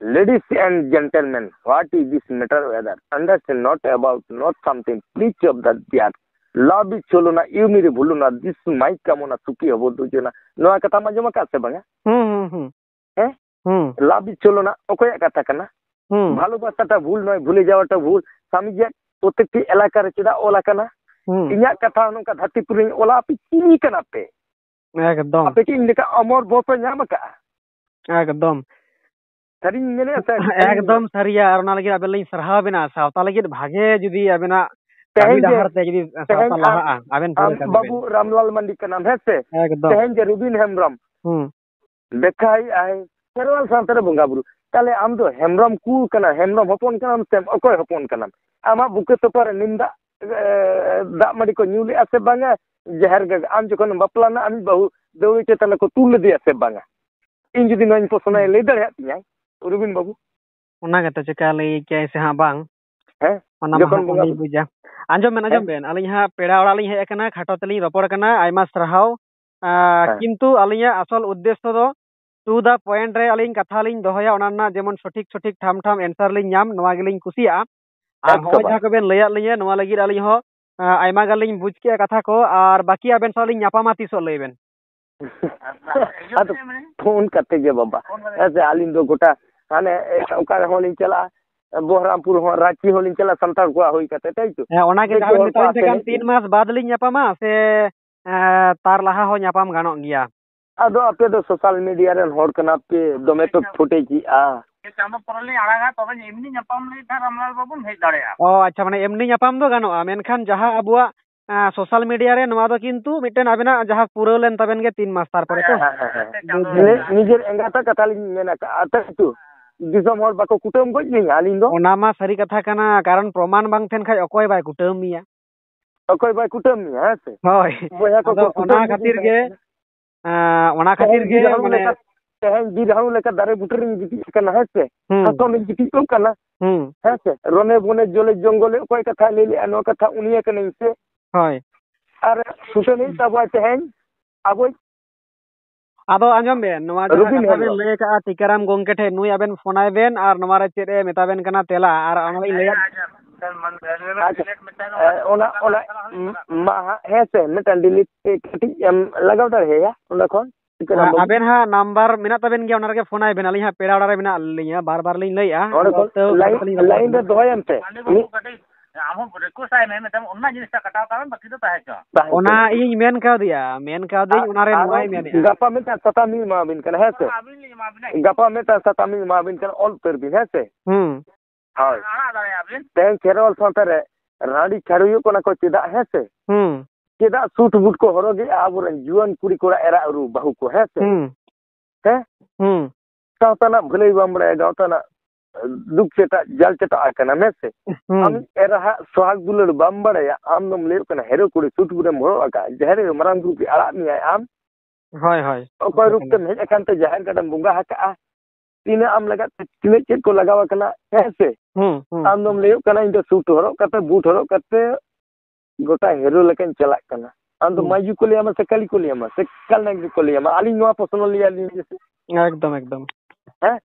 Ladies and gentlemen, what is this matter whether? Understand not about, not something, please of the dear। Love is ᱪᱚᱞᱚᱱᱟ, ᱤᱭᱩ ᱢᱤᱨᱮ ᱵᱷᱩᱞᱚᱱᱟ, this my ᱠᱟᱢᱚᱱᱟ, ᱥᱩᱠᱷᱤ ᱦᱚᱵᱚ ᱫᱩᱡᱚᱱᱟ।" ᱱᱚᱣᱟ ᱠᱟᱛᱷᱟᱢ ᱟᱸᱡᱚᱢ ᱟᱠᱟᱫ ᱥᱮ ᱵᱟᱝᱟ? ᱦᱩᱸ, ᱦᱩᱸ, ᱦᱩᱸ᱾ ᱦᱮᱸ? ᱦᱩᱸ᱾ ᱞᱟᱵᱷ ᱪᱚᱞᱚᱱᱟ ᱚᱠᱚᱭᱟᱜ ᱠᱟᱛᱷᱟ ᱠᱟᱱᱟ? ᱦᱩᱸ᱾ ᱵᱷᱟᱞᱚᱵᱟᱥᱟᱴᱟ ᱵᱷᱩᱞ ᱱᱚᱭ, ᱵᱷᱩᱞᱮ ᱡᱟᱣᱟᱴᱟ ᱵᱷᱩᱞ᱾ ᱥᱟᱢᱤᱡᱤᱭᱟᱜ ᱯᱨᱚᱛᱮᱠᱴᱤ ᱮᱞᱟᱠᱟ ᱨᱮ ᱪᱮᱫᱟᱜ ᱚᱞ ᱟᱠᱟᱱᱟ? ᱦᱩᱸ᱾ ᱤᱧᱟᱜ ᱠᱟᱛᱷᱟ ᱱᱚᱝᱠᱟ ᱫᱷᱟᱹᱨᱛᱤ ᱯᱩᱨᱤᱧ ᱚᱞᱟ, ᱟᱯᱮ ᱪᱤᱞᱤ ᱠᱟᱱᱟ ᱯᱮ? ᱮᱠᱫᱚᱢ᱾ ᱟᱯᱮ ᱠᱤ ᱤᱧ ᱞᱮᱠᱟ ᱚᱢᱚᱨ ᱵᱚ ᱯᱮ ᱧᱟᱢ ᱟᱠᱟᱜᱼᱟ? ᱮᱠᱫᱚᱢ᱾ ᱥᱟᱹᱨᱤᱧ ᱢᱮᱱᱮᱫᱼᱟ ᱥᱮ? ᱮᱠᱫᱚᱢ ᱥᱟᱹᱨᱤᱭᱟ, ᱟᱨ ᱚᱱᱟ ᱞᱟᱹᱜᱤᱫ ᱟᱵᱮᱱ ᱞᱤᱧ ᱥᱟᱨᱦᱟᱣ ᱵᱮᱱᱟ᱾ ᱥᱟᱶᱛᱟ ᱞᱟᱹᱜᱤᱫ ᱵᱷᱟᱜᱮ ᱡᱩᱫᱤ ᱟᱵᱮᱱᱟᱜ ᱠᱟᱹᱢᱤ ᱛᱮᱦᱮᱧ ᱡᱮ, ᱰᱟᱦᱟᱨ ᱛᱮ ᱡᱩᱫᱤ ᱥᱟᱶᱛᱟ ᱛᱮᱦᱮᱧ ᱟᱢ, ᱞᱟᱦᱟᱜᱼᱟ, ᱟᱵᱮᱱ ᱯᱩᱨᱟᱹ ᱟᱢ ᱠᱟᱹᱢᱤ ᱵᱮᱱ᱾ ᱵᱟᱹᱵᱩ ᱨᱟᱢᱞᱟᱞ ᱢᱟᱱᱰᱤ ᱠᱟᱱᱟᱢ, ᱦᱮᱸ ᱥᱮ? ᱮᱠᱫᱚᱢ᱾ ᱛᱮᱦᱮᱧ ᱡᱮ ᱨᱩᱵᱤᱱ ᱦᱮᱢᱵᱨᱚᱢ, ᱦᱩᱸ᱾ ᱫᱮᱠᱷᱟᱭᱮᱫᱼᱟᱭ, ᱠᱷᱮᱨᱣᱟᱞ ᱥᱟᱶᱛᱟ ᱨᱮ ᱵᱚᱸᱜᱟ ᱵᱩᱨᱩ᱾ ᱛᱟᱦᱞᱮ ᱟᱢ ᱫᱚ ᱦᱮᱢᱵᱨᱚᱢ ᱠᱩ ᱠᱟᱱᱟ, ᱦᱮᱢᱵᱨᱚᱢ ᱦᱚᱯᱚᱱ ᱠᱟᱱᱟᱢ ᱥᱮ ᱚᱠᱚᱭ ᱦᱚᱯᱚᱱ ᱠᱟᱱᱟᱢ? ᱟᱢᱟᱜ ᱵᱩᱠᱟᱹ ᱛᱚᱯᱟ ᱨᱮ ᱱᱤᱢ ᱫᱟᱜ, ᱮ, ᱫᱟᱜ ᱢᱟᱹᱰᱤ ᱠᱚ ᱧᱩ ᱞᱮᱜᱼᱟ ᱥᱮ ᱵᱟᱝᱟ? ᱡᱟᱦᱮᱨ ᱜᱟᱲ, ᱟᱢ ᱡᱚᱠᱷᱚᱱ ᱵᱟᱯᱞᱟ ᱨᱮᱱᱟᱜ ᱟᱢᱤᱡ ᱵᱟᱹᱦᱩ ᱫᱟᱹᱣᱲᱟᱹ ᱪᱮᱛᱟᱱ ᱨᱮᱠᱚ ᱛᱩᱞ ᱞᱮᱫᱮᱭᱟ ᱥᱮ ᱵᱟᱝᱟ? ᱤᱧ ᱡᱩᱫᱤ ᱱᱚᱣᱟᱧ ᱯᱚᱥᱱᱟᱭᱟ, ᱞᱟᱹᱭ ᱫᱟᱲᱮᱭᱟᱜ ᱛᱤᱧᱟᱭ ᱨᱩᱵᱤᱱ ᱵᱟᱹᱵᱩ? ᱚᱱᱟ ᱜᱮᱛᱚ, ᱪᱮᱠᱟ ᱞᱟᱹᱭ ᱠᱮᱭᱟᱭ ᱥᱮ ᱦᱟᱸᱜ ᱵᱟᱝ? ᱦᱮᱸ? ᱚᱱᱟ ᱢᱟ ᱡᱚᱠᱷᱚᱱ ᱦᱟᱸᱜ ᱵᱚᱸᱜᱟ ᱵᱟᱹᱞᱤᱧ ᱵᱩᱡᱟ᱾ ᱟᱸᱡᱚᱢ ᱵᱮᱱ, ᱟᱸᱡᱚᱢ ᱦᱮᱸ? ᱵᱮᱱ, ᱟᱹᱞᱤᱧ ᱦᱟᱸᱜ ᱯᱮᱲᱟ ᱚᱲᱟᱜ ᱞᱤᱧ ᱦᱮᱡ ᱟᱠᱟᱱᱟ, ᱠᱷᱟᱴᱚ ᱛᱮᱞᱤᱧ ᱨᱚᱯᱚᱲ ᱠᱟᱱᱟ, ᱟᱭᱢᱟ ᱥᱟᱨᱦᱟᱣ᱾ ᱟᱸ, ᱦᱮᱸ᱾ ᱠᱤᱱᱛᱩ ᱟᱹᱞᱤᱧᱟᱜ ᱟᱥᱚᱞ ᱩᱫᱽᱫᱮᱥᱥᱚ ᱫᱚ to the point ᱨᱮ ᱟᱹᱞᱤᱧ ᱠᱟᱛᱷᱟ ᱞᱤᱧ ᱫᱚᱦᱚᱭᱟ, ᱚᱱᱟ ᱨᱮᱱᱟᱜ ᱡᱮᱢᱚᱱ ᱥᱚᱴᱷᱤᱠ ᱥᱚᱴᱷᱤᱠ ᱴᱷᱟᱢ ᱴᱷᱟᱢ answer ᱞᱤᱧ ᱧᱟᱢ, ᱱᱚᱣᱟ ᱜᱮᱞᱤᱧ ᱠᱩᱥᱤᱭᱟᱜᱼᱟ᱾ ᱟᱨ ᱮᱠᱥᱚ ᱦᱚᱸᱜᱼᱚᱭ ᱵᱟᱨ᱾ ᱡᱟᱦᱟᱸ ᱠᱚᱵᱮᱱ ᱞᱟᱹᱭᱟᱫ ᱞᱤᱧᱟᱹ, ᱱᱚᱣᱟ ᱞᱟᱹᱜᱤᱫ ᱟᱹᱞᱤᱧ ᱦᱚᱸ, ᱟᱸ, ᱟᱭᱢᱟ ᱜᱟᱱ ᱞᱤᱧ ᱵᱩᱡᱽ ᱠᱮᱜᱼᱟ ᱠᱟᱛᱷᱟ ᱠᱚ, ᱟᱨ ᱵᱟᱹᱠᱤ ᱟᱵᱮᱱ ᱥᱟᱶ ᱞᱤᱧ ᱧᱟᱯᱟᱢᱟ ᱛᱤᱥᱚᱜ, ᱞᱟᱹᱭ ᱵᱮᱱ? ᱟᱫᱚ ᱯᱷᱳᱱ ᱠᱟᱛᱮ ᱜᱮ ᱵᱟᱵᱟ᱾ ᱦᱮᱸ ᱥᱮ, ᱟᱹᱞᱤᱧ ᱫᱚ ᱜᱚᱴᱟ, ᱦᱟᱱᱮ, ᱚᱠᱟ ᱨᱮᱦᱚᱸ ᱞᱤᱧ ᱪᱟᱞᱟᱜᱼᱟ, ᱵᱚᱦᱨᱟᱢᱯᱩᱨ ᱦᱚᱸ, ᱨᱟᱸᱪᱤ ᱦᱚᱸ ᱞᱤᱧ ᱪᱟᱞᱟᱜᱼᱟ, ᱥᱟᱱᱛᱟᱲ ᱠᱚᱣᱟᱜ ᱦᱩᱭ ᱠᱟᱛᱮ, ᱛᱟᱭ ᱛᱚ? ᱦᱮᱸ, ᱚᱱᱟ ᱜᱮ ᱫᱤᱠᱩ ᱡᱟᱦᱟᱸ ᱵᱮᱱ ᱦᱚᱲ ᱠᱚ ᱢᱮᱛᱟᱞᱤᱧ ᱟᱥᱮ ᱛᱟᱦᱮᱸ ᱠᱟᱱ, ᱦᱮᱡ ᱛᱤᱱ ᱠᱟᱱᱟ᱾ ᱢᱟᱥ ᱵᱟᱫᱽ ᱞᱤᱧ ᱧᱟᱯᱟᱢᱟ ᱥᱮ, ᱮᱸ, ᱛᱟᱨ ᱞᱟᱦᱟ ᱦᱚᱸ ᱧᱟᱯᱟᱢ ᱜᱟᱱᱚᱜ ᱜᱮᱭᱟ? ᱟᱫᱚ ᱟᱯᱮ ᱫᱚ ᱥᱳᱥᱟᱞ ᱢᱤᱰᱤᱭᱟ ᱨᱮᱱ ᱦᱚᱲ ᱠᱟᱱᱟ ᱯᱮ, ᱫᱚᱢᱮ ᱯᱮ ᱯᱷᱩᱴᱮᱡᱮᱜᱼᱟ᱾ ᱪᱟᱸᱫᱚ ᱯᱚᱨᱮ ᱞᱤᱧ ᱟᱲᱟᱜᱟ, ᱛᱚᱵᱮ ᱮᱢᱱᱤ ᱧᱟᱯᱟᱢ ᱞᱟᱹᱜᱤᱫ ᱫᱚ ᱨᱟᱢᱞᱟᱞ ᱵᱟᱵᱩᱢ ᱦᱮᱡ ᱫᱟᱲᱮᱭᱟᱜᱼᱟ᱾ ᱚ, ᱟᱪᱪᱷᱟ, ᱢᱟᱱᱮ ᱮᱢᱱᱤ ᱧᱟᱯᱟᱢ ᱫᱚ ᱜᱟᱱᱚᱜᱼᱟ, ᱢᱮᱱᱠᱷᱟᱱ ᱡᱟᱦᱟᱸ ᱟᱵᱚᱣᱟᱜ, ᱟᱸ, ᱥᱳᱥᱟᱞ ᱢᱤᱰᱤᱭᱟ ᱨᱮ ᱱᱚᱣᱟ ᱫᱚ ᱠᱤᱱᱛᱩ ᱢᱤᱫᱴᱮᱱ ᱟᱵᱮᱱᱟᱜ ᱡᱟᱦᱟᱸ ᱯᱩᱨᱟᱹᱣ ᱞᱮᱱ ᱛᱟᱵᱮᱱ ᱜᱮ ᱛᱤᱱ ᱢᱟᱥ, ᱛᱟᱨᱯᱚᱨᱮ ᱛᱚ? ᱦᱮᱸ, ᱦᱮᱸ, ᱦᱮᱸ, ᱦᱮᱸ᱾ ᱵᱩᱡᱽ ᱱᱤᱡᱮ-, ᱫᱟᱲᱮᱭᱟᱜᱼᱟ᱾ ᱱᱤᱡᱮᱨ ᱮᱸᱜᱟᱛᱟᱜ ᱠᱟᱛᱷᱟ ᱞᱤᱧ ᱢᱮᱱ ᱟᱠᱟᱫᱼᱟ, ᱛᱟᱭ ᱛᱚ? ᱫᱤᱥᱚᱢ ᱦᱚᱲ ᱵᱟᱠᱚ ᱠᱩᱴᱟᱹᱢ ᱜᱚᱡ ᱞᱤᱧᱟ ᱟᱹᱞᱤᱧ ᱫᱚ? ᱚᱱᱟ ᱢᱟ ᱥᱟᱹᱨᱤ ᱠᱟᱛᱷᱟ ᱠᱟᱱᱟ, ᱠᱟᱨᱚᱱ ᱯᱨᱚᱢᱟᱱ ᱵᱟᱝ ᱛᱟᱦᱮᱱ ᱠᱷᱟᱡ ᱚᱠᱚᱭ ᱵᱟᱭ ᱠᱩᱴᱟᱹᱢ ᱢᱮᱭᱟ᱾ ᱚᱠᱚᱭ ᱵᱟᱭ ᱠᱩᱴᱟᱹᱢ ᱢᱮᱭᱟ, ᱦᱮᱸ ᱥᱮ? ᱦᱳᱭ᱾ ᱵᱚᱭᱦᱟ ᱠᱚᱠᱚ ᱟᱫᱚ ᱚᱱᱟ ᱠᱩᱴᱟᱹᱢ ᱠᱷᱟᱹᱛᱤᱨ ᱞᱤᱫᱤᱧ ᱜᱮ, ᱛᱟᱦᱮᱸᱫ᱾ ᱮᱸ, ᱚᱱᱟ ᱠᱷᱟᱹᱛᱤᱨ ᱛᱮᱦᱮᱧ ᱜᱮ ᱵᱤᱨ ᱦᱟᱹᱲᱩ ᱢᱟᱱᱮ ᱞᱮᱠᱟ, ᱛᱮᱦᱮᱧ ᱵᱤᱨ ᱦᱟᱹᱲᱩ ᱞᱮᱠᱟ ᱫᱟᱨᱮ ᱵᱩᱴᱟᱹ ᱨᱤᱧ ᱜᱤᱛᱤᱡ ᱟᱠᱟᱱᱟ, ᱦᱮᱸ ᱥᱮ? ᱦᱩᱸ᱾ ᱦᱟᱛᱚᱢ ᱤᱧ ᱜᱤᱛᱤᱡ ᱠᱚᱜ ᱠᱟᱱᱟ, ᱦᱩᱸ᱾ ᱦᱮᱸ ᱥᱮ? ᱨᱚᱱᱮ ᱵᱚᱱᱮ ᱡᱚᱞᱮ ᱡᱚᱝᱜᱚᱞᱮ ᱚᱠᱚᱭ ᱠᱟᱛᱷᱟᱭ ᱞᱟᱹᱭ ᱞᱮᱜᱼᱟ, ᱱᱚᱣᱟ ᱠᱟᱛᱷᱟ ᱩᱱᱤᱭᱮ ᱠᱟᱹᱱᱟᱹᱧ ᱥᱮ? ᱦᱳᱭ᱾ ᱟᱨ ᱥᱩᱥᱟᱹᱱᱤᱡ ᱛᱟᱵᱚᱭ ᱛᱮᱦᱮᱧ ᱟᱵᱚᱭ ᱟᱫᱚ ᱟᱸᱡᱚᱢ ᱵᱮᱱ, ᱱᱚᱣᱟ ᱡᱟᱦᱟᱸ ᱨᱚᱵᱤᱱ ᱠᱟᱛᱷᱟ ᱵᱮᱱ ᱦᱮᱢᱵᱨᱚᱢ᱾ ᱞᱟᱹᱭ ᱟᱠᱟᱫᱼᱟ ᱴᱤᱠᱟᱨᱟᱢ ᱜᱚᱢᱠᱮ ᱴᱷᱮᱱ, ᱱᱩᱭ ᱟᱵᱮᱱ ᱯᱷᱳᱱᱟᱭ ᱵᱮᱱ ᱟᱨ ᱱᱚᱣᱟ ᱨᱮ ᱪᱮᱫ ᱮ ᱢᱮᱛᱟ ᱵᱮᱱ ᱠᱟᱱᱟ ᱛᱮᱞᱟ, ᱟᱨ ᱚᱱᱟ ᱞᱤᱧ ᱞᱟᱹᱭᱟ᱾ ᱟᱪᱪᱷᱟ, ᱮ, ᱚᱱᱟ, ᱚᱱᱟ, ᱢᱟ ᱦᱟᱸᱜ, ᱦᱮᱸ ᱥᱮ, ᱢᱤᱫᱴᱟᱝ delete ᱠᱟᱹᱴᱤᱡ ᱮᱢ ᱞᱟᱜᱟᱣ ᱫᱟᱲᱮᱭᱟᱭᱟ ᱚᱸᱰᱮ ᱠᱷᱚᱱ, ᱴᱤᱠᱟᱨᱟᱢ ᱵᱟᱹᱵᱩ᱾ ᱟᱵᱮᱱ ᱦᱟᱸᱜ ᱱᱟᱢᱵᱟᱨ ᱢᱮᱱᱟᱜ ᱛᱟᱵᱮᱱ ᱜᱮᱭᱟ, ᱚᱱᱟ ᱨᱮᱜᱮ ᱯᱷᱳᱱᱟᱭ ᱵᱮᱱ, ᱟᱹᱞᱤᱧ ᱦᱟᱸᱜ ᱯᱮᱲᱟ ᱚᱲᱟᱜ ᱨᱮ ᱢᱮᱱᱟᱜ ᱞᱤᱧᱟ, ᱵᱟᱨ ᱵᱟᱨ ᱞᱤᱧ ᱞᱟᱹᱭᱮᱫᱼᱟ, ᱚᱸᱰᱮ ᱠᱷᱚᱱ ᱛᱟᱹᱣ ᱞᱟᱭᱤᱱ, ᱵᱟᱹᱞᱤᱧ ᱨᱚᱯᱚᱲ ᱞᱟᱭᱤᱱ ᱨᱮ ᱠᱟᱱᱟ᱾ ᱫᱚᱦᱚᱭᱮᱢ ᱥᱮ᱾ ᱟᱢ ᱦᱚᱸ request ᱟᱭ ᱢᱮ, ᱢᱤᱫᱴᱟᱝ ᱚᱱᱟ ᱡᱤᱱᱤᱥᱴᱟ ᱠᱟᱴᱟᱣ ᱛᱟᱵᱮᱱ, ᱵᱟᱹᱠᱤ ᱫᱚ ᱛᱟᱦᱮᱸ ᱦᱚᱪᱚ᱾ ᱛᱟᱦᱮᱸ ᱚᱱᱟ ᱦᱚᱪᱚ᱾ ᱤᱧ ᱢᱮᱱ ᱠᱟᱣᱫᱮᱭᱟ, ᱢᱮᱱ ᱠᱟᱣᱫᱤᱧ ᱟᱨ, ᱚᱱᱟ ᱨᱮ ᱟᱨᱚ ᱱᱚᱣᱟᱭ ᱢᱮᱱᱮᱫᱼᱟ᱾ ᱜᱟᱯᱟ ᱢᱤᱫᱴᱟᱝ ᱥᱟᱛᱟᱢ ᱤᱧ ᱮᱢᱟᱵᱤᱱ ᱠᱟᱱᱟ, ᱦᱮᱸ ᱥᱮ? ᱟᱹᱵᱤᱱ ᱞᱤᱧ ᱮᱢᱟᱵᱤᱱᱟ᱾ ᱜᱟᱯᱟ ᱢᱤᱫᱴᱟᱝ ᱥᱟᱛᱟᱢ ᱤᱧ ᱮᱢᱟᱵᱤᱱ ᱠᱟᱱᱟ, ᱚᱞ ᱩᱛᱟᱹᱨ ᱵᱤᱱ, ᱦᱮᱸ ᱥᱮ? ᱦᱩᱸ᱾ ᱦᱳᱭ᱾ ᱟᱲᱟᱜ ᱫᱟᱲᱮᱭᱟᱜᱼᱟ ᱵᱤᱱ᱾ ᱛᱮᱦᱮᱧ ᱠᱷᱮᱨᱣᱟᱞ ᱥᱟᱶᱛᱟ ᱨᱮ ᱨᱟᱺᱰᱤ ᱪᱷᱟᱹᱲᱩᱭᱚᱜ ᱠᱟᱱᱟ ᱠᱚ ᱪᱮᱫᱟᱜ, ᱦᱮᱸ ᱥᱮ? ᱦᱩᱸ᱾ ᱪᱮᱫᱟᱜ ᱥᱩᱴ ᱵᱩᱴ ᱠᱚ ᱦᱚᱨᱚᱜᱮᱜᱼᱟ ᱟᱵᱚᱨᱮᱱ ᱡᱩᱣᱟᱹᱱ ᱠᱩᱲᱤ ᱠᱚᱲᱟ ᱮᱨᱟ ᱩᱨᱩ ᱵᱟᱹᱦᱩ ᱠᱚ, ᱦᱮᱸ ᱥᱮ? ᱦᱩᱸ᱾ ᱦᱮᱸ? ᱦᱩᱸ᱾ ᱥᱟᱶᱛᱟ ᱨᱮᱱᱟᱜ ᱵᱷᱟᱹᱞᱟᱹᱭ ᱵᱟᱢ ᱵᱟᱲᱟᱭᱟ, ᱜᱟᱶᱛᱟ ᱨᱮᱱᱟᱜ ᱫᱩᱠ ᱪᱮᱴᱟᱜ, ᱡᱟᱞ ᱪᱮᱴᱟᱜ ᱟᱠᱟᱱᱟ, ᱦᱮᱸ ᱥᱮ? ᱦᱩᱸ᱾ ᱟᱢ ᱮᱨᱟᱦᱟᱜ ᱥᱚᱦᱟᱜ ᱫᱩᱞᱟᱹᱲ ᱵᱟᱢ ᱵᱟᱲᱟᱭᱟ, ᱟᱢ ᱫᱚᱢ ᱞᱟᱹᱭᱚᱜ ᱠᱟᱱᱟ ᱦᱮᱨᱳ ᱠᱩᱲᱤ ᱥᱩᱴ ᱵᱩᱴᱮᱢ ᱦᱚᱨᱚᱜ ᱟᱠᱟᱫᱼᱟ, ᱡᱟᱦᱮᱨ ᱨᱮ ᱢᱟᱨᱟᱝ ᱵᱩᱨᱩ ᱠᱤ ᱟᱲᱟᱜ ᱢᱮᱭᱟᱭ ᱟᱢ? ᱦᱳᱭ, ᱦᱳᱭ᱾ ᱚᱠᱚᱭ ᱨᱩᱯ ᱛᱮᱢ ᱦᱮᱡ ᱟᱠᱟᱱ ᱛᱮ ᱡᱟᱦᱮᱨ ᱜᱟᱲᱮᱢ ᱵᱚᱸᱜᱟ ᱟᱠᱟᱜᱼᱟ? ᱛᱤᱱᱟᱹᱜ ᱟᱢ ᱞᱟᱜᱟᱫ ᱛᱮ ᱛᱤᱱᱟᱹᱜ ᱪᱮᱫ ᱠᱚ ᱞᱟᱜᱟᱣ ᱟᱠᱟᱱᱟ, ᱦᱮᱸ ᱥᱮ? ᱦᱩᱸ, ᱦᱩᱸ᱾ ᱟᱢ ᱫᱚᱢ ᱞᱟᱹᱭᱚᱜ ᱠᱟᱱᱟ, ᱤᱧ ᱫᱚ ᱥᱩᱴ ᱦᱚᱨᱚᱜ ᱠᱟᱛᱮ, ᱵᱩᱴ ᱦᱚᱨᱚᱜ ᱠᱟᱛᱮ ᱜᱚᱴᱟ ᱦᱮᱨᱳ ᱞᱮᱠᱟᱧ ᱪᱟᱞᱟᱜ ᱠᱟᱱᱟ᱾ ᱟᱢ ᱫᱚ ᱦᱩᱸ᱾ ᱢᱟᱹᱭᱡᱩ ᱠᱚ ᱞᱟᱹᱭᱟᱢᱟ ᱥᱮ ᱠᱟᱹᱞᱤ ᱠᱚ ᱞᱟᱹᱭᱟᱢᱟ ᱥᱮ ᱠᱟᱞᱱᱟᱜᱽᱨᱤ ᱠᱚ ᱞᱟᱹᱭᱟᱢᱟ? ᱟᱹᱞᱤᱧ ᱱᱚᱣᱟ ᱯᱨᱚᱥᱱᱚ ᱞᱟᱹᱭ ᱟᱹᱞᱤᱧ ᱢᱮᱥᱮ᱾ ᱮᱠᱫᱚᱢ, ᱮᱠᱫᱚᱢ᱾ ᱦᱮᱸ?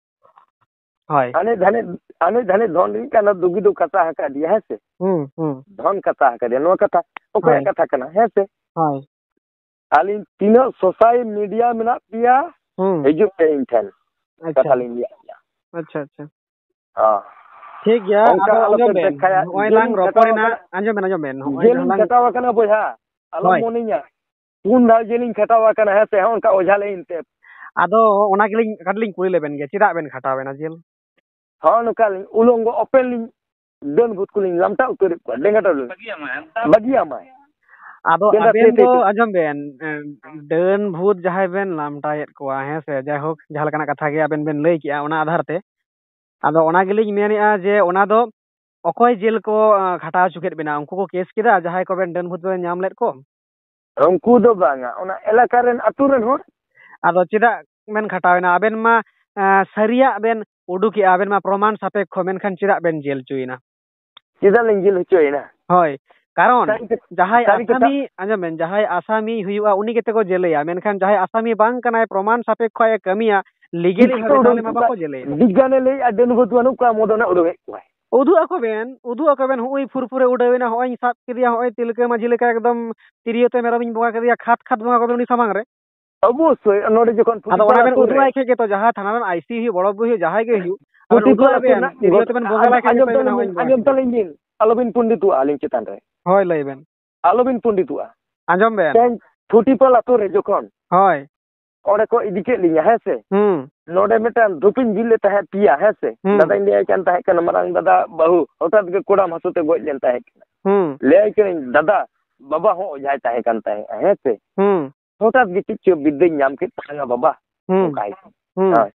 ᱦᱳᱭ᱾ ᱦᱟᱱᱮ ᱫᱷᱟᱱᱮ, ᱦᱟᱱᱮ ᱫᱷᱟᱱᱮ ᱫᱷᱚᱱ ᱨᱤᱱᱤᱡ ᱠᱟᱱᱟ, ᱫᱩᱜᱤ ᱫᱚ ᱠᱟᱛᱟ ᱟᱠᱟᱫᱮᱭᱟ, ᱦᱮᱸ ᱥᱮ? ᱦᱩᱸ, ᱦᱩᱸ᱾ ᱫᱷᱚᱱ ᱠᱟᱛᱟ ᱟᱠᱟᱫᱮᱭᱟ, ᱱᱚᱣᱟ ᱠᱟᱛᱷᱟ ᱚᱠᱚᱭᱟᱜ ᱦᱳᱭ᱾ ᱠᱟᱛᱷᱟ ᱠᱟᱱᱟ, ᱦᱮᱸ ᱥᱮ? ᱦᱳᱭ᱾ ᱟᱹᱞᱤᱧ ᱛᱤᱱᱟᱹᱜ ᱥᱳᱥᱟᱞ ᱢᱤᱰᱤᱭᱟ ᱢᱮᱱᱟᱜ ᱯᱮᱭᱟ, ᱦᱩᱸ᱾ ᱦᱤᱡᱩᱜ ᱯᱮ ᱤᱧ ᱴᱷᱮᱱ᱾ ᱟᱪᱪᱷᱟ᱾ ᱠᱟᱛᱷᱟ ᱞᱤᱧ ᱞᱟᱹᱭᱟᱫ ᱯᱮᱭᱟ᱾ ᱟᱪᱪᱷᱟ, ᱟᱪᱪᱷᱟ᱾ ᱦᱮᱸ᱾ ᱴᱷᱤᱠ ᱜᱮᱭᱟ, ᱚᱱᱠᱟ ᱟᱫᱚ ᱟᱞᱚᱯᱮ ᱟᱸᱡᱚᱢ ᱵᱮᱱ, ᱫᱮᱠᱷᱟᱭᱟ, ᱱᱚᱜᱼᱚᱭ ᱞᱟᱝ ᱡᱮᱞᱤᱧ ᱨᱚᱯᱚᱲ ᱠᱟᱴᱟᱣ ᱮᱱᱟ, ᱟᱠᱟᱱᱟ, ᱟᱸᱡᱚᱢ ᱵᱮᱱ, ᱟᱸᱡᱚᱢ ᱵᱮᱱ, ᱱᱚᱜᱼᱚᱭ ᱡᱮᱞᱤᱧ ᱡᱟᱦᱟᱸ ᱞᱟᱝ ᱠᱟᱴᱟᱣ ᱟᱠᱟᱱᱟ ᱵᱚᱭᱦᱟ, ᱟᱞᱚᱢ ᱦᱳᱭ᱾ ᱢᱚᱱᱮᱧᱟ᱾ ᱯᱩᱱ ᱫᱷᱟᱣ ᱡᱮᱞᱤᱧ ᱠᱷᱟᱴᱟᱣ ᱟᱠᱟᱱᱟ, ᱦᱮᱸ ᱥᱮ, ᱦᱚᱸ ᱚᱱᱠᱟ ᱚᱡᱷᱟ ᱞᱟᱹᱭᱤᱱ ᱛᱮ᱾ ᱟᱫᱚ ᱚᱱᱟ ᱜᱮᱞᱤᱧ ᱠᱟᱹᱴᱤᱡ ᱞᱤᱧ ᱠᱩᱞᱤ ᱞᱮᱵᱮᱱ ᱜᱮ, ᱪᱮᱫᱟᱜ ᱵᱮᱱ ᱠᱷᱟᱴᱟᱣ ᱮᱱᱟ ᱡᱮᱞ? ᱦᱚᱸ ᱱᱚᱝᱠᱟ ᱞᱤᱧ ᱩᱞᱚᱝᱜᱚ open ᱞᱤᱧ ᱰᱟᱹᱱ ᱵᱷᱩᱛ ᱠᱚᱞᱤᱧ ᱞᱟᱢᱴᱟ ᱩᱛᱟᱹᱨᱮᱫ ᱠᱚᱣᱟ, ᱰᱮᱸᱜᱟ ᱴᱚᱞᱤ᱾ ᱵᱟᱹᱜᱤᱭᱟᱢᱟᱭ᱾ ᱟᱫᱚ ᱰᱮᱸᱜᱟ ᱟᱵᱮᱱ ᱛᱮ, ᱛᱮ, ᱫᱚ ᱛᱮ᱾ ᱟᱸᱡᱚᱢ ᱵᱮᱱ, ᱮ, ᱰᱟᱹᱱ ᱵᱷᱩᱛ ᱡᱟᱦᱟᱸᱭ ᱵᱮᱱ ᱞᱟᱢᱴᱟᱭᱮᱫ ᱠᱚᱣᱟ, ᱦᱮᱸ ᱥᱮ, ᱡᱟᱭᱦᱳᱠ, ᱡᱟᱦᱟᱸ ᱞᱮᱠᱟᱱᱟᱜ ᱠᱟᱛᱷᱟ ᱜᱮ ᱟᱵᱮᱱ ᱵᱮᱱ ᱞᱟᱹᱭ ᱠᱮᱜᱼᱟ, ᱚᱱᱟ ᱟᱫᱷᱟᱨ ᱛᱮ᱾ ᱟᱫᱚ ᱚᱱᱟ ᱜᱮᱞᱤᱧ ᱢᱮᱱᱮᱫᱼᱟ ᱡᱮ ᱚᱱᱟ ᱫᱚ ᱚᱠᱚᱭ ᱡᱮᱞ ᱠᱚ, ᱮ, ᱠᱷᱟᱴᱟᱣ ᱦᱚᱪᱚ ᱠᱮᱫ ᱵᱮᱱᱟ? ᱩᱱᱠᱩ ᱠᱚ ᱠᱮᱥ ᱠᱮᱫᱟ, ᱡᱟᱦᱟᱸᱭ ᱠᱚᱵᱮᱱ ᱰᱟᱹᱱ ᱵᱷᱩᱛ ᱵᱮᱱ ᱧᱟᱢ ᱞᱮᱫ ᱠᱚ? ᱩᱱᱠᱩ ᱫᱚ ᱵᱟᱝᱟ, ᱚᱱᱟ ᱮᱞᱟᱠᱟ ᱨᱮᱱ, ᱟᱹᱛᱩ ᱨᱮᱱ ᱦᱚᱲ᱾ ᱟᱫᱚ ᱪᱮᱫᱟᱜ ᱵᱮᱱ ᱠᱷᱟᱴᱟᱣ ᱮᱱᱟ? ᱟᱵᱮᱱ ᱢᱟ, ᱮ, ᱥᱟᱹᱨᱤᱭᱟᱜ ᱵᱮᱱ ᱩᱰᱩᱠᱮᱜᱼᱟ, ᱟᱵᱮᱱ ᱢᱟ ᱯᱨᱚᱢᱟᱱ ᱥᱟᱯᱮᱠᱠᱷᱚ, ᱢᱮᱱᱠᱷᱟᱱ ᱪᱮᱫᱟᱜ ᱵᱮᱱ ᱡᱮᱞ ᱦᱚᱪᱚᱭᱮᱱᱟ? ᱪᱮᱫᱟᱜ ᱞᱤᱧ ᱡᱮᱞ ᱦᱚᱪᱚᱭᱮᱱᱟ? ᱦᱳᱭ, ᱠᱟᱨᱚᱱ ᱥᱟᱹᱨᱤ ᱠᱟᱛᱷᱟ, ᱡᱟᱦᱟᱸᱭ ᱥᱟᱹᱨᱤ ᱠᱟᱛᱷᱟ᱾ ᱟᱥᱟᱢᱤ, ᱟᱸᱡᱚᱢ ᱵᱮᱱ, ᱡᱟᱦᱟᱸᱭ ᱟᱥᱟᱢᱤ ᱦᱩᱭᱩᱜᱼᱟ, ᱩᱱᱤ ᱜᱮᱛᱮ ᱠᱚ ᱡᱮᱞᱮᱭᱟ, ᱢᱮᱱᱠᱷᱟᱱ ᱡᱟᱦᱟᱸᱭ ᱟᱥᱟᱢᱤ ᱵᱟᱝ ᱠᱟᱱᱟᱭ, ᱯᱨᱚᱢᱟᱱ ᱥᱟᱯᱮᱠᱠᱷᱚ ᱟᱡ ᱮ ᱠᱟᱹᱢᱤᱭᱟ, legally ᱵᱷᱟᱵᱮ, ᱛᱟᱦᱚᱞᱮ ᱢᱟ ᱵᱟᱠᱚ ᱡᱮᱞᱮᱭᱟ᱾ ᱵᱤᱜᱽᱜᱟᱱᱮ ᱞᱟᱹᱭᱮᱫᱼᱟ, ᱰᱟᱹᱱ ᱵᱷᱩᱛ ᱵᱟᱹᱱᱩᱜ ᱠᱚᱣᱟ, ᱢᱚᱫᱚᱱᱮ ᱩᱰᱩᱠᱮᱫ ᱠᱚᱣᱟᱭ᱾ ᱩᱫᱩᱜ ᱟᱠᱚ ᱵᱮᱱ, ᱩᱫᱩᱜ ᱟᱠᱚ ᱵᱮᱱ, ᱦᱚᱸᱜᱼᱚᱭ ᱯᱷᱩᱨᱯᱷᱩᱨᱮ ᱩᱰᱟᱹᱣ ᱮᱱᱟ, ᱦᱚᱸᱜᱼᱚᱭ ᱥᱟᱵ ᱠᱮᱫᱮᱭᱟ, ᱦᱚᱸᱜᱼᱚᱭ ᱛᱤᱞᱠᱟᱹ ᱢᱟᱹᱡᱷᱤ ᱞᱮᱠᱟ ᱮᱠᱫᱚᱢ ᱛᱤᱨᱭᱳ ᱛᱮ ᱢᱮᱨᱚᱢᱤᱧ ᱵᱚᱸᱜᱟ ᱠᱮᱫᱮᱭᱟ, ᱠᱷᱟᱫᱽ ᱠᱷᱟᱫᱽ ᱵᱚᱸᱜᱟ ᱠᱚ ᱵᱮᱱ ᱩᱱᱤ ᱥᱟᱢᱟᱝ ᱨᱮ᱾ ᱚᱵᱚᱥᱥᱳᱭ, ᱱᱚᱰᱮ ᱡᱚᱠᱷᱚᱱ ᱟᱫᱚ ᱚᱱᱟ ᱯᱷᱩᱴᱤᱯᱟᱲᱟ ᱵᱮᱱ ᱟᱹᱛᱩ ᱨᱮ ᱩᱫᱩᱜ ᱟᱭ ᱠᱷᱟᱡ ᱜᱮᱛᱚ, ᱡᱟᱦᱟᱸ ᱛᱷᱟᱱᱟ ᱨᱮᱱ ᱟᱭ ᱥᱤ ᱦᱩᱭᱩᱜ, ᱵᱚᱲᱚ ᱵᱩᱨᱩ ᱦᱩᱭᱩᱜ, ᱡᱟᱦᱟᱸᱭ ᱜᱮ ᱦᱩᱭᱩᱜ, ᱟᱫᱚ ᱯᱷᱩᱴᱤᱯᱟᱲᱟ ᱩᱫᱩᱜ ᱟᱭ ᱟᱹᱛᱩ ᱵᱮᱱ, ᱨᱮᱱᱟᱜ ᱛᱤᱨᱭᱳ ᱜᱚᱴ-, ᱛᱮᱵᱮᱱ ᱵᱚᱸᱜᱟ ᱞᱟᱭ ᱠᱷᱟᱡ ᱟᱸᱡᱚᱢ ᱜᱮ ᱛᱟᱞᱤᱧ ᱵᱮᱱᱟ, ᱵᱤᱱ, ᱦᱚᱸᱜᱼᱚᱭ ᱟᱸᱡᱚᱢ ᱵᱚᱸᱜᱟ᱾ ᱛᱟᱞᱤᱧ ᱵᱤᱱ, ᱟᱞᱚᱵᱤᱱ ᱯᱚᱱᱰᱤᱛᱚᱜᱼᱟ ᱟᱹᱞᱤᱧ ᱪᱮᱛᱟᱱ ᱨᱮ᱾ ᱦᱳᱭ, ᱞᱟᱹᱭ ᱵᱮᱱ᱾ ᱟᱞᱚᱵᱤᱱ ᱯᱚᱱᱰᱤᱛᱚᱜᱼᱟ᱾ ᱟᱸᱡᱚᱢ ᱵᱮᱱ᱾ ᱛᱮᱦᱮᱧ ᱯᱷᱩᱴᱤᱯᱟᱞ ᱟᱹᱛᱩ ᱨᱮ ᱡᱚᱠᱷᱚᱱ ᱦᱳᱭ᱾ ᱚᱸᱰᱮ ᱠᱚ ᱤᱫᱤ ᱠᱮᱫ ᱞᱤᱧᱟ, ᱦᱮᱸ ᱥᱮ? ᱦᱩᱸ᱾ ᱱᱚᱰᱮ ᱢᱤᱫᱴᱟᱝ ᱫᱷᱩᱯᱤᱧ ᱡᱩᱞ ᱞᱮᱫ ᱛᱟᱦᱮᱸᱫ ᱯᱮᱭᱟ, ᱦᱮᱸ ᱥᱮ? ᱦᱩᱸ᱾ ᱫᱟᱫᱟᱧ ᱞᱟᱹᱭᱟᱭ ᱠᱟᱱ ᱛᱟᱦᱮᱸ ᱠᱟᱱᱟ, ᱢᱟᱨᱟᱝ ᱫᱟᱫᱟ ᱵᱟᱹᱦᱩ ᱦᱚᱴᱟᱛ ᱜᱮ ᱠᱚᱲᱟᱢ ᱦᱟᱹᱥᱩ ᱛᱮ ᱜᱚᱡ ᱞᱮᱱ ᱛᱟᱦᱮᱸ ᱠᱟᱱᱟ᱾ ᱦᱩᱸ᱾ ᱞᱟᱹᱭᱟᱭ ᱠᱟᱹᱱᱟᱹᱧ, "ᱫᱟᱫᱟ, ᱵᱟᱵᱟ ᱦᱚᱸ ᱚᱡᱷᱟᱭ ᱛᱟᱦᱮᱸ ᱠᱟᱱ ᱛᱟᱦᱮᱸᱫᱼᱟ, ᱦᱮᱸ ᱥᱮ? ᱦᱩᱸ᱾ ᱦᱚᱴᱟᱛ ᱜᱮ ᱪᱮᱫ ᱪᱚ ᱵᱤᱫᱽᱫᱟᱹᱧ ᱧᱟᱢ ᱠᱮᱫ ᱛᱟᱞᱟᱝᱟ ᱵᱟᱵᱟ", ᱦᱩᱸ᱾ ᱚᱱᱠᱟᱭ ᱠᱟᱱᱟ᱾ ᱦᱩᱸ᱾ ᱦᱳᱭ᱾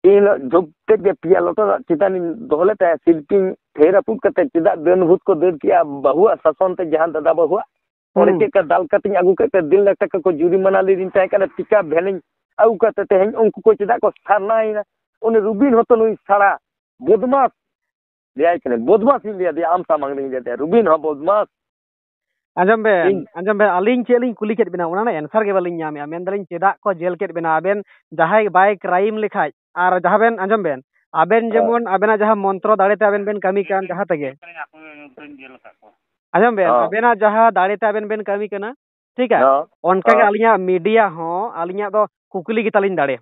ᱤᱱ ᱦᱤᱞᱳᱜ ᱡᱷᱩᱯ ᱛᱮᱫ ᱜᱮ ᱯᱮᱭᱟ ᱞᱚᱴᱚ ᱫᱟᱜ ᱪᱮᱛᱟᱱᱤᱧ ᱫᱚᱦᱚ ᱞᱮᱫ ᱛᱟᱦᱮᱸᱫ, ᱥᱤᱞᱯᱤᱧ ᱛᱷᱟᱹᱭ ᱨᱟᱹᱯᱩᱫ ᱠᱟᱛᱮ, ᱪᱮᱫᱟᱜ ᱰᱟᱹᱱ ᱵᱷᱩᱛ ᱠᱚ ᱫᱟᱹᱲ ᱠᱮᱜᱼᱟ ᱵᱟᱹᱦᱩᱣᱟᱜ ᱥᱟᱥᱚᱱ ᱛᱮ, ᱡᱟᱦᱟᱸ ᱫᱟᱫᱟ ᱵᱟᱹᱦᱩᱣᱟᱜ? ᱚᱸᱰᱮ ᱦᱩᱸ᱾ ᱪᱮᱫ ᱞᱮᱠᱟ ᱫᱟᱞ ᱠᱟᱛᱮᱧ ᱟᱹᱜᱩ ᱠᱮᱫ ᱛᱮ, ᱰᱮᱲ ᱞᱟᱠᱷ ᱴᱟᱠᱟ ᱠᱚ ᱡᱩᱨᱤᱢᱟᱱᱟ ᱞᱤᱫᱤᱧ ᱛᱟᱦᱮᱸ ᱠᱟᱱᱟ, ᱯᱤᱠᱟᱯ ᱵᱷᱮᱱᱤᱧ ᱟᱹᱜᱩ ᱠᱟᱛᱮ, ᱛᱮᱦᱮᱧ ᱩᱱᱠᱩ ᱠᱚ ᱪᱮᱫᱟᱜ ᱠᱚ ᱥᱟᱨᱱᱟᱭᱮᱱᱟ? ᱩᱱᱤ ᱨᱩᱵᱤᱱ ᱦᱚᱸᱛᱚ ᱱᱩᱭ ᱥᱟᱲᱟ ᱵᱚᱫᱢᱟᱥ, ᱞᱟᱹᱭᱟᱭ ᱠᱟᱹᱱᱟᱹᱧ, ᱵᱚᱫᱢᱟᱥ ᱤᱧ ᱞᱟᱹᱭ ᱟᱫᱮᱭᱟ, ᱟᱢ ᱥᱟᱢᱟᱝ ᱨᱤᱧ ᱞᱟᱹᱭ ᱟᱫᱮᱭᱟ, ᱨᱩᱵᱤᱱ ᱦᱚᱸ ᱵᱚᱫᱢᱟᱥ᱾ ᱟᱸᱡᱚᱢ ᱵᱮᱱ, ᱤᱧ ᱟᱸᱡᱚᱢ ᱵᱮᱱ, ᱟᱹᱞᱤᱧ ᱪᱮᱫ ᱞᱤᱧ ᱠᱩᱞᱤ ᱠᱮᱫ ᱵᱮᱱᱟ, ᱚᱱᱟ ᱨᱮᱱᱟᱜ answer ᱜᱮ ᱵᱟᱹᱞᱤᱧ ᱧᱟᱢᱮᱜᱼᱟ᱾ ᱢᱮᱱᱫᱟᱞᱤᱧ, ᱪᱮᱫᱟᱜ ᱠᱚ ᱡᱮᱞ ᱠᱮᱫ ᱵᱮᱱᱟ? ᱟᱵᱮᱱ ᱡᱟᱦᱟᱸᱭ ᱵᱟᱭ crime ᱞᱮᱠᱷᱟᱡ, ᱟᱨ ᱡᱟᱦᱟᱸ ᱵᱮᱱ, ᱟᱸᱡᱚᱢ ᱵᱮᱱ, ᱟᱵᱮᱱ ᱦᱮᱸ᱾ ᱡᱮᱢᱚᱱ ᱟᱵᱮᱱᱟᱜ ᱡᱟᱦᱟᱸ ᱢᱚᱱᱛᱨᱚ ᱫᱟᱲᱮ ᱛᱮ ᱟᱵᱮᱱ ᱵᱮᱱ ᱠᱟᱹᱢᱤ ᱠᱟᱱ, ᱡᱟᱦᱟᱸ ᱛᱮᱜᱮ, ᱟᱸᱡᱚᱢ ᱵᱮᱱ, ᱦᱮᱸ᱾ ᱟᱵᱮᱱᱟᱜ ᱡᱟᱦᱟᱸ ᱫᱟᱲᱮ ᱛᱮ ᱟᱵᱮᱱ ᱵᱮᱱ ᱠᱟᱹᱢᱤ ᱠᱟᱱᱟ, ᱴᱷᱤᱠ ᱟ? ᱦᱮᱸ᱾ ᱚᱱᱠᱟ ᱜᱮ ᱦᱮᱸ᱾ ᱟᱹᱞᱤᱧᱟᱜ media ᱦᱚᱸ, ᱟᱹᱞᱤᱧᱟᱜ ᱫᱚ ᱠᱩᱠᱞᱤ ᱜᱮ ᱛᱟᱞᱤᱧ ᱫᱟᱲᱮ᱾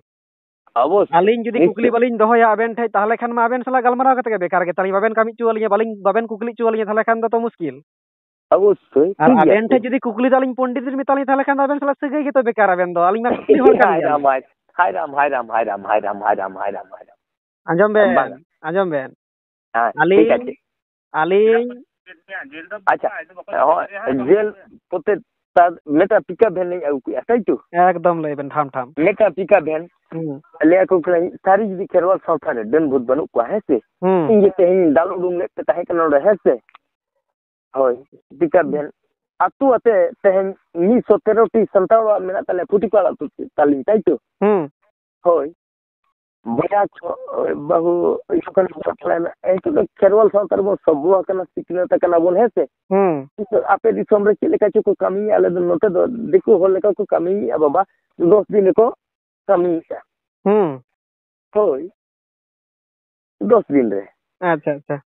ᱚᱵᱚᱥᱥᱳᱭ᱾ ᱟᱹᱞᱤᱧ ᱡᱩᱫᱤ ᱠᱩᱠᱞᱤ ᱱᱤᱥᱪᱳᱭ᱾ ᱵᱟᱹᱞᱤᱧ ᱫᱚᱦᱚᱭᱟ ᱟᱵᱮᱱ ᱴᱷᱮᱡ, ᱛᱟᱦᱚᱞᱮ ᱠᱷᱟᱱ ᱢᱟ ᱟᱵᱮᱱ ᱥᱟᱞᱟᱜ ᱜᱟᱞᱢᱟᱨᱟᱣ ᱠᱟᱛᱮ ᱜᱮ ᱵᱮᱠᱟᱨ ᱜᱮ ᱛᱟᱞᱤᱧ᱾ ᱵᱟᱵᱮᱱ ᱠᱟᱹᱢᱤ ᱦᱚᱪᱚ ᱟᱹᱞᱤᱧᱟ, ᱵᱟᱹᱞᱤᱧ, ᱵᱟᱵᱮᱱ ᱠᱩᱠᱞᱤ ᱦᱚᱪᱚ ᱟᱹᱞᱤᱧᱟ, ᱛᱟᱦᱚᱞᱮ ᱠᱷᱟᱱ ᱫᱚ ᱛᱚ ᱢᱩᱥᱠᱤᱞ᱾ ᱚᱵᱚᱥᱥᱳᱭ, ᱟᱨ ᱴᱷᱤᱠ ᱜᱮᱭᱟ, ᱟᱵᱮᱱ ᱴᱷᱮᱱ ᱴᱷᱤᱠ᱾ ᱡᱩᱫᱤ ᱠᱩᱠᱞᱤ ᱫᱟᱞᱤᱧ ᱯᱚᱱᱰᱤᱛ ᱵᱮᱱ ᱢᱮᱛᱟᱞᱤᱧ, ᱛᱟᱦᱚᱞᱮ ᱠᱷᱟᱱ ᱫᱚ ᱟᱵᱮᱱ ᱥᱟᱞᱟᱜ ᱥᱟᱹᱜᱟᱹᱭ ᱜᱮᱛᱚ ᱵᱮᱠᱟᱨ ᱟᱵᱮᱱ ᱫᱚ, ᱟᱹᱞᱤᱧ ᱢᱟ ᱠᱩᱠᱞᱤ ᱦᱚᱲ ᱠᱟᱱ ᱦᱟᱭ ᱜᱮᱭᱟᱞᱤᱧ᱾ ᱨᱟᱢ, ᱦᱟᱭ, ᱦᱟᱭ ᱨᱟᱢ, ᱦᱟᱭ ᱨᱟᱢ, ᱦᱟᱭ ᱨᱟᱢ, ᱦᱟᱭ ᱨᱟᱢ, ᱦᱟᱭ ᱨᱟᱢ, ᱦᱟᱭ ᱨᱟᱢ᱾ ᱟᱸᱡᱚᱢ ᱵᱮᱱ, ᱵᱟᱝ᱾ ᱟᱸᱡᱚᱢ ᱵᱮᱱ᱾ ᱦᱮᱸ, ᱴᱷᱤᱠ ᱟᱹᱞᱤᱧ, ᱟᱪᱷᱮ᱾ ᱟᱹᱞᱤᱧ ᱟᱪᱪᱷᱟ, ᱦᱚᱸ, ᱡᱮᱞ ᱯᱚᱛᱮ ᱛᱟᱨ ᱢᱤᱫᱴᱟᱝ pickup van ᱞᱤᱧ ᱟᱹᱜᱩ ᱠᱮᱜᱼᱟ, ᱛᱟᱭ ᱛᱚ? ᱮᱠᱫᱚᱢ ᱞᱟᱹᱭ ᱵᱮᱱ ᱴᱷᱟᱢ ᱴᱷᱟᱢ᱾ ᱢᱤᱫᱴᱟᱝ pickup van᱾ ᱦᱩᱸ᱾ ᱞᱟᱹᱭ ᱟᱠᱚ ᱠᱟᱹᱱᱟᱹᱧ, ᱥᱟᱹᱨᱤ ᱡᱩᱫᱤ ᱠᱷᱮᱨᱣᱟᱞ ᱥᱟᱶᱛᱟ ᱨᱮ ᱰᱟᱹᱱ ᱵᱷᱩᱛ ᱵᱟᱹᱱᱩᱜ ᱠᱚᱣᱟ, ᱦᱮᱸ ᱥᱮ? ᱦᱩᱸ᱾ ᱤᱧ ᱡᱮ ᱛᱮᱦᱮᱧ ᱫᱟᱞ ᱩᱰᱩᱝ ᱞᱮᱫ ᱯᱮ ᱛᱟᱦᱮᱸ ᱠᱟᱱᱟ ᱱᱚᱰᱮ, ᱦᱮᱸ ᱥᱮ? ᱦᱳᱭ, pickup van᱾ ᱟᱹᱛᱩ ᱟᱛᱮ ᱛᱮᱦᱮᱧ ᱢᱤᱫ ᱥᱚ ᱛᱮᱨᱚ ᱴᱤ ᱥᱟᱱᱛᱟᱲ ᱚᱲᱟᱜ ᱢᱮᱱᱟᱜ ᱛᱟᱞᱮᱭᱟ, ᱯᱷᱩᱴᱤ ᱠᱚ ᱟᱲᱟᱜ ᱛᱟᱞᱤᱧ, ᱛᱟᱭ ᱛᱚ? ᱦᱩᱸ᱾ ᱦᱳᱭ᱾ ᱵᱚᱭᱦᱟ ᱠᱚ, ᱵᱟᱹᱦᱩ, ᱡᱚᱠᱷᱚᱱ ᱵᱟᱯᱞᱟᱭᱮᱱᱟ, ᱱᱤᱛᱚᱜ ᱫᱚ ᱠᱷᱮᱨᱣᱟᱞ ᱥᱟᱶᱛᱟ ᱨᱮᱵᱚᱱ ᱥᱚᱵᱷᱚ ᱟᱠᱟᱱᱟ, ᱥᱤᱠᱷᱱᱟᱹᱛ ᱟᱠᱟᱱᱟ ᱵᱚᱱ, ᱦᱮᱸ ᱥᱮ? ᱦᱩᱸ᱾ ᱱᱤᱛᱚᱜ ᱟᱯᱮ ᱫᱤᱥᱚᱢ ᱨᱮ ᱪᱮᱫ ᱞᱮᱠᱟ ᱪᱚ ᱠᱚ ᱠᱟᱹᱢᱤᱭᱮᱫᱼᱟ, ᱟᱞᱮ ᱫᱚ ᱱᱚᱛᱮ ᱫᱚ ᱫᱤᱠᱩ ᱦᱚᱲ ᱞᱮᱠᱟ ᱠᱚ ᱠᱟᱹᱢᱤᱭᱮᱫᱼᱟ ᱵᱟᱵᱟ, ᱫᱚᱥ ᱫᱤᱱ ᱨᱮᱠᱚ ᱠᱟᱹᱢᱤᱭᱮᱫᱼᱟ᱾ ᱦᱩᱸ᱾ ᱦᱳᱭ, ᱫᱚᱥ ᱫᱤᱱ ᱨᱮ᱾ ᱟᱪᱪᱷᱟ, ᱟᱪᱪᱷᱟ᱾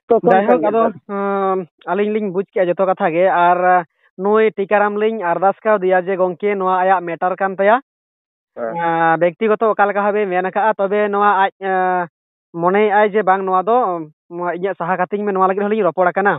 ᱛᱚᱠᱷᱚᱱ ᱡᱟᱭᱦᱳᱠ, ᱠᱷᱟᱱ ᱜᱮ ᱟᱫᱚ, ᱫᱚᱥ ᱟᱸ, ᱟᱹᱞᱤᱧ ᱞᱤᱧ ᱵᱩᱡᱽ ᱠᱮᱜᱼᱟ ᱡᱚᱛᱚ ᱠᱟᱛᱷᱟ ᱜᱮ, ᱟᱨ, ᱟᱸ, ᱱᱩᱭ ᱴᱤᱠᱟᱨᱟᱢ ᱞᱤᱧ ᱟᱨᱫᱟᱥ ᱠᱟᱣᱫᱮᱭᱟ ᱡᱮ, ᱜᱚᱝᱠᱮ, ᱱᱚᱣᱟ ᱟᱭᱟᱜ matter ᱠᱟᱱ ᱛᱟᱭᱟ᱾ ᱦᱮᱸ᱾ ᱟᱸ, ᱵᱮᱠᱛᱤᱜᱚᱛᱚ ᱚᱠᱟ ᱞᱮᱠᱟ ᱵᱷᱟᱵᱮ ᱢᱮᱱ ᱟᱠᱟᱜᱼᱟ, ᱛᱚᱵᱮ ᱱᱚᱣᱟ ᱟᱡ, ᱟᱸ, ᱢᱚᱱᱮᱭᱮᱜᱼᱟᱭ ᱡᱮ, ᱵᱟᱝ, ᱱᱚᱣᱟ ᱫᱚ, ᱩᱸ, ᱤᱧᱟᱜ ᱥᱟᱦᱟ ᱠᱟᱹᱛᱤᱧ ᱢᱮ, ᱱᱚᱣᱟ ᱞᱟᱹᱜᱤᱫ ᱦᱚᱸᱞᱤᱧ ᱨᱚᱯᱚᱲ ᱟᱠᱟᱱᱟ᱾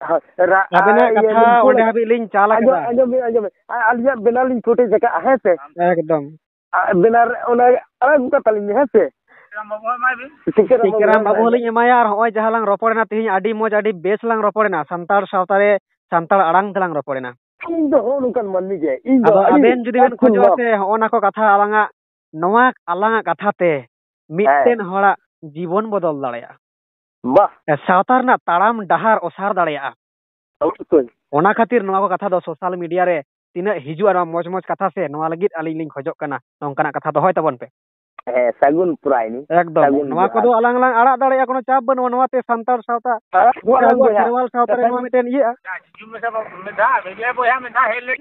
ᱦᱳᱭ, ᱨᱟ-, ᱟᱵᱮᱱᱟᱜ ᱟ-, ᱤᱭᱟᱹ, ᱠᱟᱛᱷᱟ ᱞᱤᱧ ᱯᱷᱳᱱ ᱚᱸᱰᱮ ᱟᱠᱟᱫ-, ᱦᱟᱹᱵᱤᱡ ᱞᱤᱧ ᱪᱟᱞ ᱟᱸᱡᱚᱢ, ᱟᱠᱟᱫᱟ᱾ ᱟᱸᱡᱚᱢ ᱵᱤᱱ, ᱟᱸᱡᱚᱢ ᱵᱤᱱ᱾ ᱟ-, ᱟᱹᱞᱤᱧᱟᱜ ᱵᱮᱱᱟᱨ ᱞᱤᱧ ᱯᱷᱳᱴᱳ ᱟᱠᱟᱫᱼᱟ, ᱦᱮᱸ ᱥᱮ? ᱮᱠᱫᱚᱢ᱾ ᱟ, ᱵᱮᱱᱟᱨ ᱚᱱᱟ ᱟᱲᱟᱜ ᱜᱚᱫ ᱠᱟᱛᱟᱞᱤᱧ ᱢᱮ, ᱦᱮᱸ ᱥᱮ? ᱴᱤᱠᱟᱹᱨᱟᱢ ᱵᱟᱹᱵᱩ ᱴᱤᱠᱟᱹᱨᱟᱢ ᱵᱟᱹᱵᱩ ᱦᱚᱸᱞᱤᱧ ᱦᱚᱸᱞᱤᱧ ᱮᱢᱟᱭᱟ᱾ ᱟᱨ ᱦᱚᱸᱜᱼᱚᱭ ᱡᱟᱦᱟᱸ ᱞᱟᱝ ᱨᱚᱯᱚᱲᱮᱱᱟ ᱛᱮᱦᱮᱧ, ᱟᱹᱰᱤ ᱢᱚᱡᱽ, ᱟᱹᱰᱤ ᱵᱮᱥ ᱞᱟᱝ ᱨᱚᱯᱚᱲᱮᱱᱟ᱾ ᱥᱟᱱᱛᱟᱲ ᱥᱟᱶᱛᱟ ᱨᱮ, ᱥᱟᱱᱛᱟᱲ ᱟᱲᱟᱝ ᱛᱮᱞᱟᱝ ᱨᱚᱯᱚᱲᱮᱱᱟ᱾ ᱤᱧ ᱫᱚ ᱦᱚᱸᱜᱼᱚ ᱱᱚᱝᱠᱟᱱ ᱢᱟᱹᱱᱢᱤ ᱜᱮ᱾ ᱤᱧ ᱫᱚ ᱟᱫᱚ ᱟᱹᱰᱤ ᱟᱵᱮᱱ ᱡᱩᱫᱤ ᱵᱮᱱ ᱟᱹᱛᱩ ᱠᱷᱚᱡᱚᱜᱼᱟ ᱱᱚᱣᱟ ᱥᱮ, ᱦᱚᱸᱜᱼᱚ ᱱᱟ ᱠᱚ ᱠᱟᱛᱷᱟ ᱟᱞᱟᱝᱟᱜ, ᱱᱚᱣᱟ ᱟᱞᱟᱝᱟᱜ ᱠᱟᱛᱷᱟ ᱛᱮ ᱦᱮᱸ᱾ ᱢᱤᱫᱴᱮᱱ ᱦᱚᱲᱟᱜ ᱡᱤᱵᱚᱱ ᱵᱚᱫᱚᱞ ᱫᱟᱲᱮᱭᱟᱜᱼᱟ᱾ ᱵᱟᱦ᱾ ᱥᱟᱶᱛᱟ ᱨᱮᱱᱟᱜ ᱛᱟᱲᱟᱢ ᱰᱟᱦᱟᱨ ᱚᱥᱟᱨ ᱫᱟᱲᱮᱭᱟᱜᱼᱟ᱾ ᱚᱵᱚᱥᱥᱳᱭ᱾ ᱚᱱᱟ ᱠᱷᱟᱹᱛᱤᱨ ᱱᱚᱣᱟ ᱠᱚ ᱠᱟᱛᱷᱟ ᱫᱚ social media ᱨᱮ ᱛᱤᱱᱟᱹᱜ ᱦᱤᱡᱩᱜᱼᱟ, ᱱᱚᱣᱟ ᱢᱚᱡᱽ ᱢᱚᱡᱽ ᱠᱟᱛᱷᱟ ᱥᱮ, ᱱᱚᱣᱟ ᱞᱟᱹᱜᱤᱫ ᱟᱹᱞᱤᱧ ᱞᱤᱧ ᱠᱷᱚᱡᱚᱜ ᱠᱟᱱᱟ, ᱱᱚᱝᱠᱟᱱᱟᱜ ᱠᱟᱛᱷᱟ ᱫᱚᱦᱚᱭ ᱛᱟᱵᱚᱱ ᱯᱮ᱾ ᱦᱮᱸ, ᱥᱟᱹᱜᱩᱱ ᱯᱨᱟᱭᱱᱤ᱾ ᱮᱠᱫᱚᱢ᱾ ᱥᱟᱹᱜᱩᱱ ᱱᱚᱣᱟ ᱡᱚᱦᱟᱨ᱾ ᱠᱚᱫᱚ ᱟᱞᱟᱝ ᱞᱟᱝ ᱟᱲᱟᱜ ᱫᱟᱲᱮᱭᱟᱜᱼᱟ, ᱠᱳᱱᱳ ᱪᱟᱯ ᱵᱟᱹᱱᱩᱜᱼᱟ᱾ ᱱᱚᱣᱟᱛᱮ ᱥᱟᱱᱛᱟᱲ ᱥᱟᱶᱛᱟ ᱟᱲᱟᱜ ᱠᱚᱣᱟ ᱥᱮ ᱞᱟᱝ ᱟᱵᱚᱣᱟᱜ ᱵᱚᱭᱦᱟ᱾ ᱠᱷᱮᱨᱣᱟᱞ ᱥᱟᱶᱛᱟ ᱨᱮ ᱠᱟᱛᱷᱟ ᱱᱚᱣᱟ ᱢᱤᱫᱴᱮᱱ ᱤᱭᱟᱹᱜᱼᱟ᱾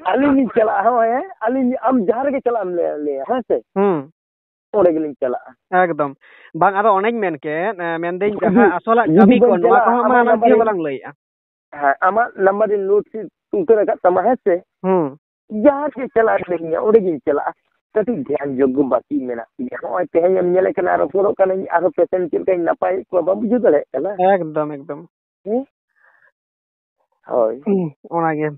ᱟᱹᱞᱤᱧ ᱞᱤᱧ ᱪᱟᱞᱟᱜᱼᱟ, ᱦᱳᱭ, ᱟᱹᱞᱤᱧ, ᱟᱢ ᱡᱟᱦᱟᱸ ᱨᱮᱜᱮ ᱪᱟᱞᱟᱜ ᱮᱢ ᱞᱟᱹᱭᱟ, ᱞᱟᱹᱭᱟ, ᱦᱮᱸ ᱥᱮ? ᱦᱩᱸ᱾ ᱚᱸᱰᱮ ᱜᱮᱞᱤᱧ ᱪᱟᱞᱟᱜᱼᱟ᱾ ᱮᱠᱫᱚᱢ᱾ ᱵᱟᱝ, ᱟᱫᱚ ᱚᱱᱮᱧ ᱢᱮᱱ ᱠᱮᱫ, ᱮ, ᱢᱮᱱᱫᱟᱹᱧ ᱡᱩᱫᱤ, ᱡᱟᱦᱟᱸ ᱟᱥᱚᱞᱟᱜ ᱡᱩᱫᱤ ᱠᱟᱹᱢᱤ ᱠᱚ, ᱵᱟᱹᱧ ᱱᱚᱣᱟ ᱪᱟᱞᱟᱜᱼᱟ, ᱠᱚᱦᱚᱸ ᱢᱟ ᱟᱢᱟᱜ ᱟᱞᱟᱝ ᱱᱟᱢᱵᱟᱨ ᱪᱮᱫ ᱦᱚᱸ ᱤᱧ, ᱵᱟᱞᱟᱝ ᱞᱟᱹᱭᱮᱜᱼᱟ᱾ ᱦᱮᱸ, ᱟᱢᱟᱜ ᱱᱟᱢᱵᱟᱨ ᱤᱧ ᱱᱳᱴ ᱩᱛᱟᱹᱨ ᱟᱠᱟᱫ ᱛᱟᱢᱟ, ᱦᱮᱸ ᱥᱮ? ᱦᱩᱸ᱾ ᱡᱟᱦᱟᱸ ᱨᱮᱜᱮ ᱪᱟᱞᱟᱜ ᱥᱟᱱᱟᱧᱟ, ᱚᱸᱰᱮ ᱜᱤᱧ ᱪᱟᱞᱟᱜᱼᱟ᱾ ᱠᱟᱹᱴᱤᱡ ᱫᱷᱮᱭᱟᱱ ᱡᱳᱜᱽᱜᱚ ᱵᱟᱹᱠᱤ ᱢᱮᱱᱟᱜ ᱛᱤᱧᱟ᱾ ᱱᱚᱜᱼᱚᱭ ᱛᱮᱦᱮᱧ ᱮᱢ ᱧᱮᱞᱮ ᱠᱟᱱᱟ, ᱨᱚᱯᱚᱲᱚᱜ ᱠᱟᱹᱱᱟᱹᱧ, ᱟᱨᱦᱚᱸ patient ᱪᱮᱫ ᱞᱮᱠᱟᱧ ᱱᱟᱯᱟᱭᱮᱫ ᱠᱚᱣᱟ, ᱵᱟᱢ ᱵᱩᱡᱷᱟᱹᱣ ᱫᱟᱲᱮᱭᱟᱜ ᱠᱟᱱᱟ? ᱮᱠᱫᱚᱢ, ᱮᱠᱫᱚᱢ᱾ ᱦᱮᱸ? ᱦᱳᱭ᱾ ᱚᱱᱟᱜᱮ᱾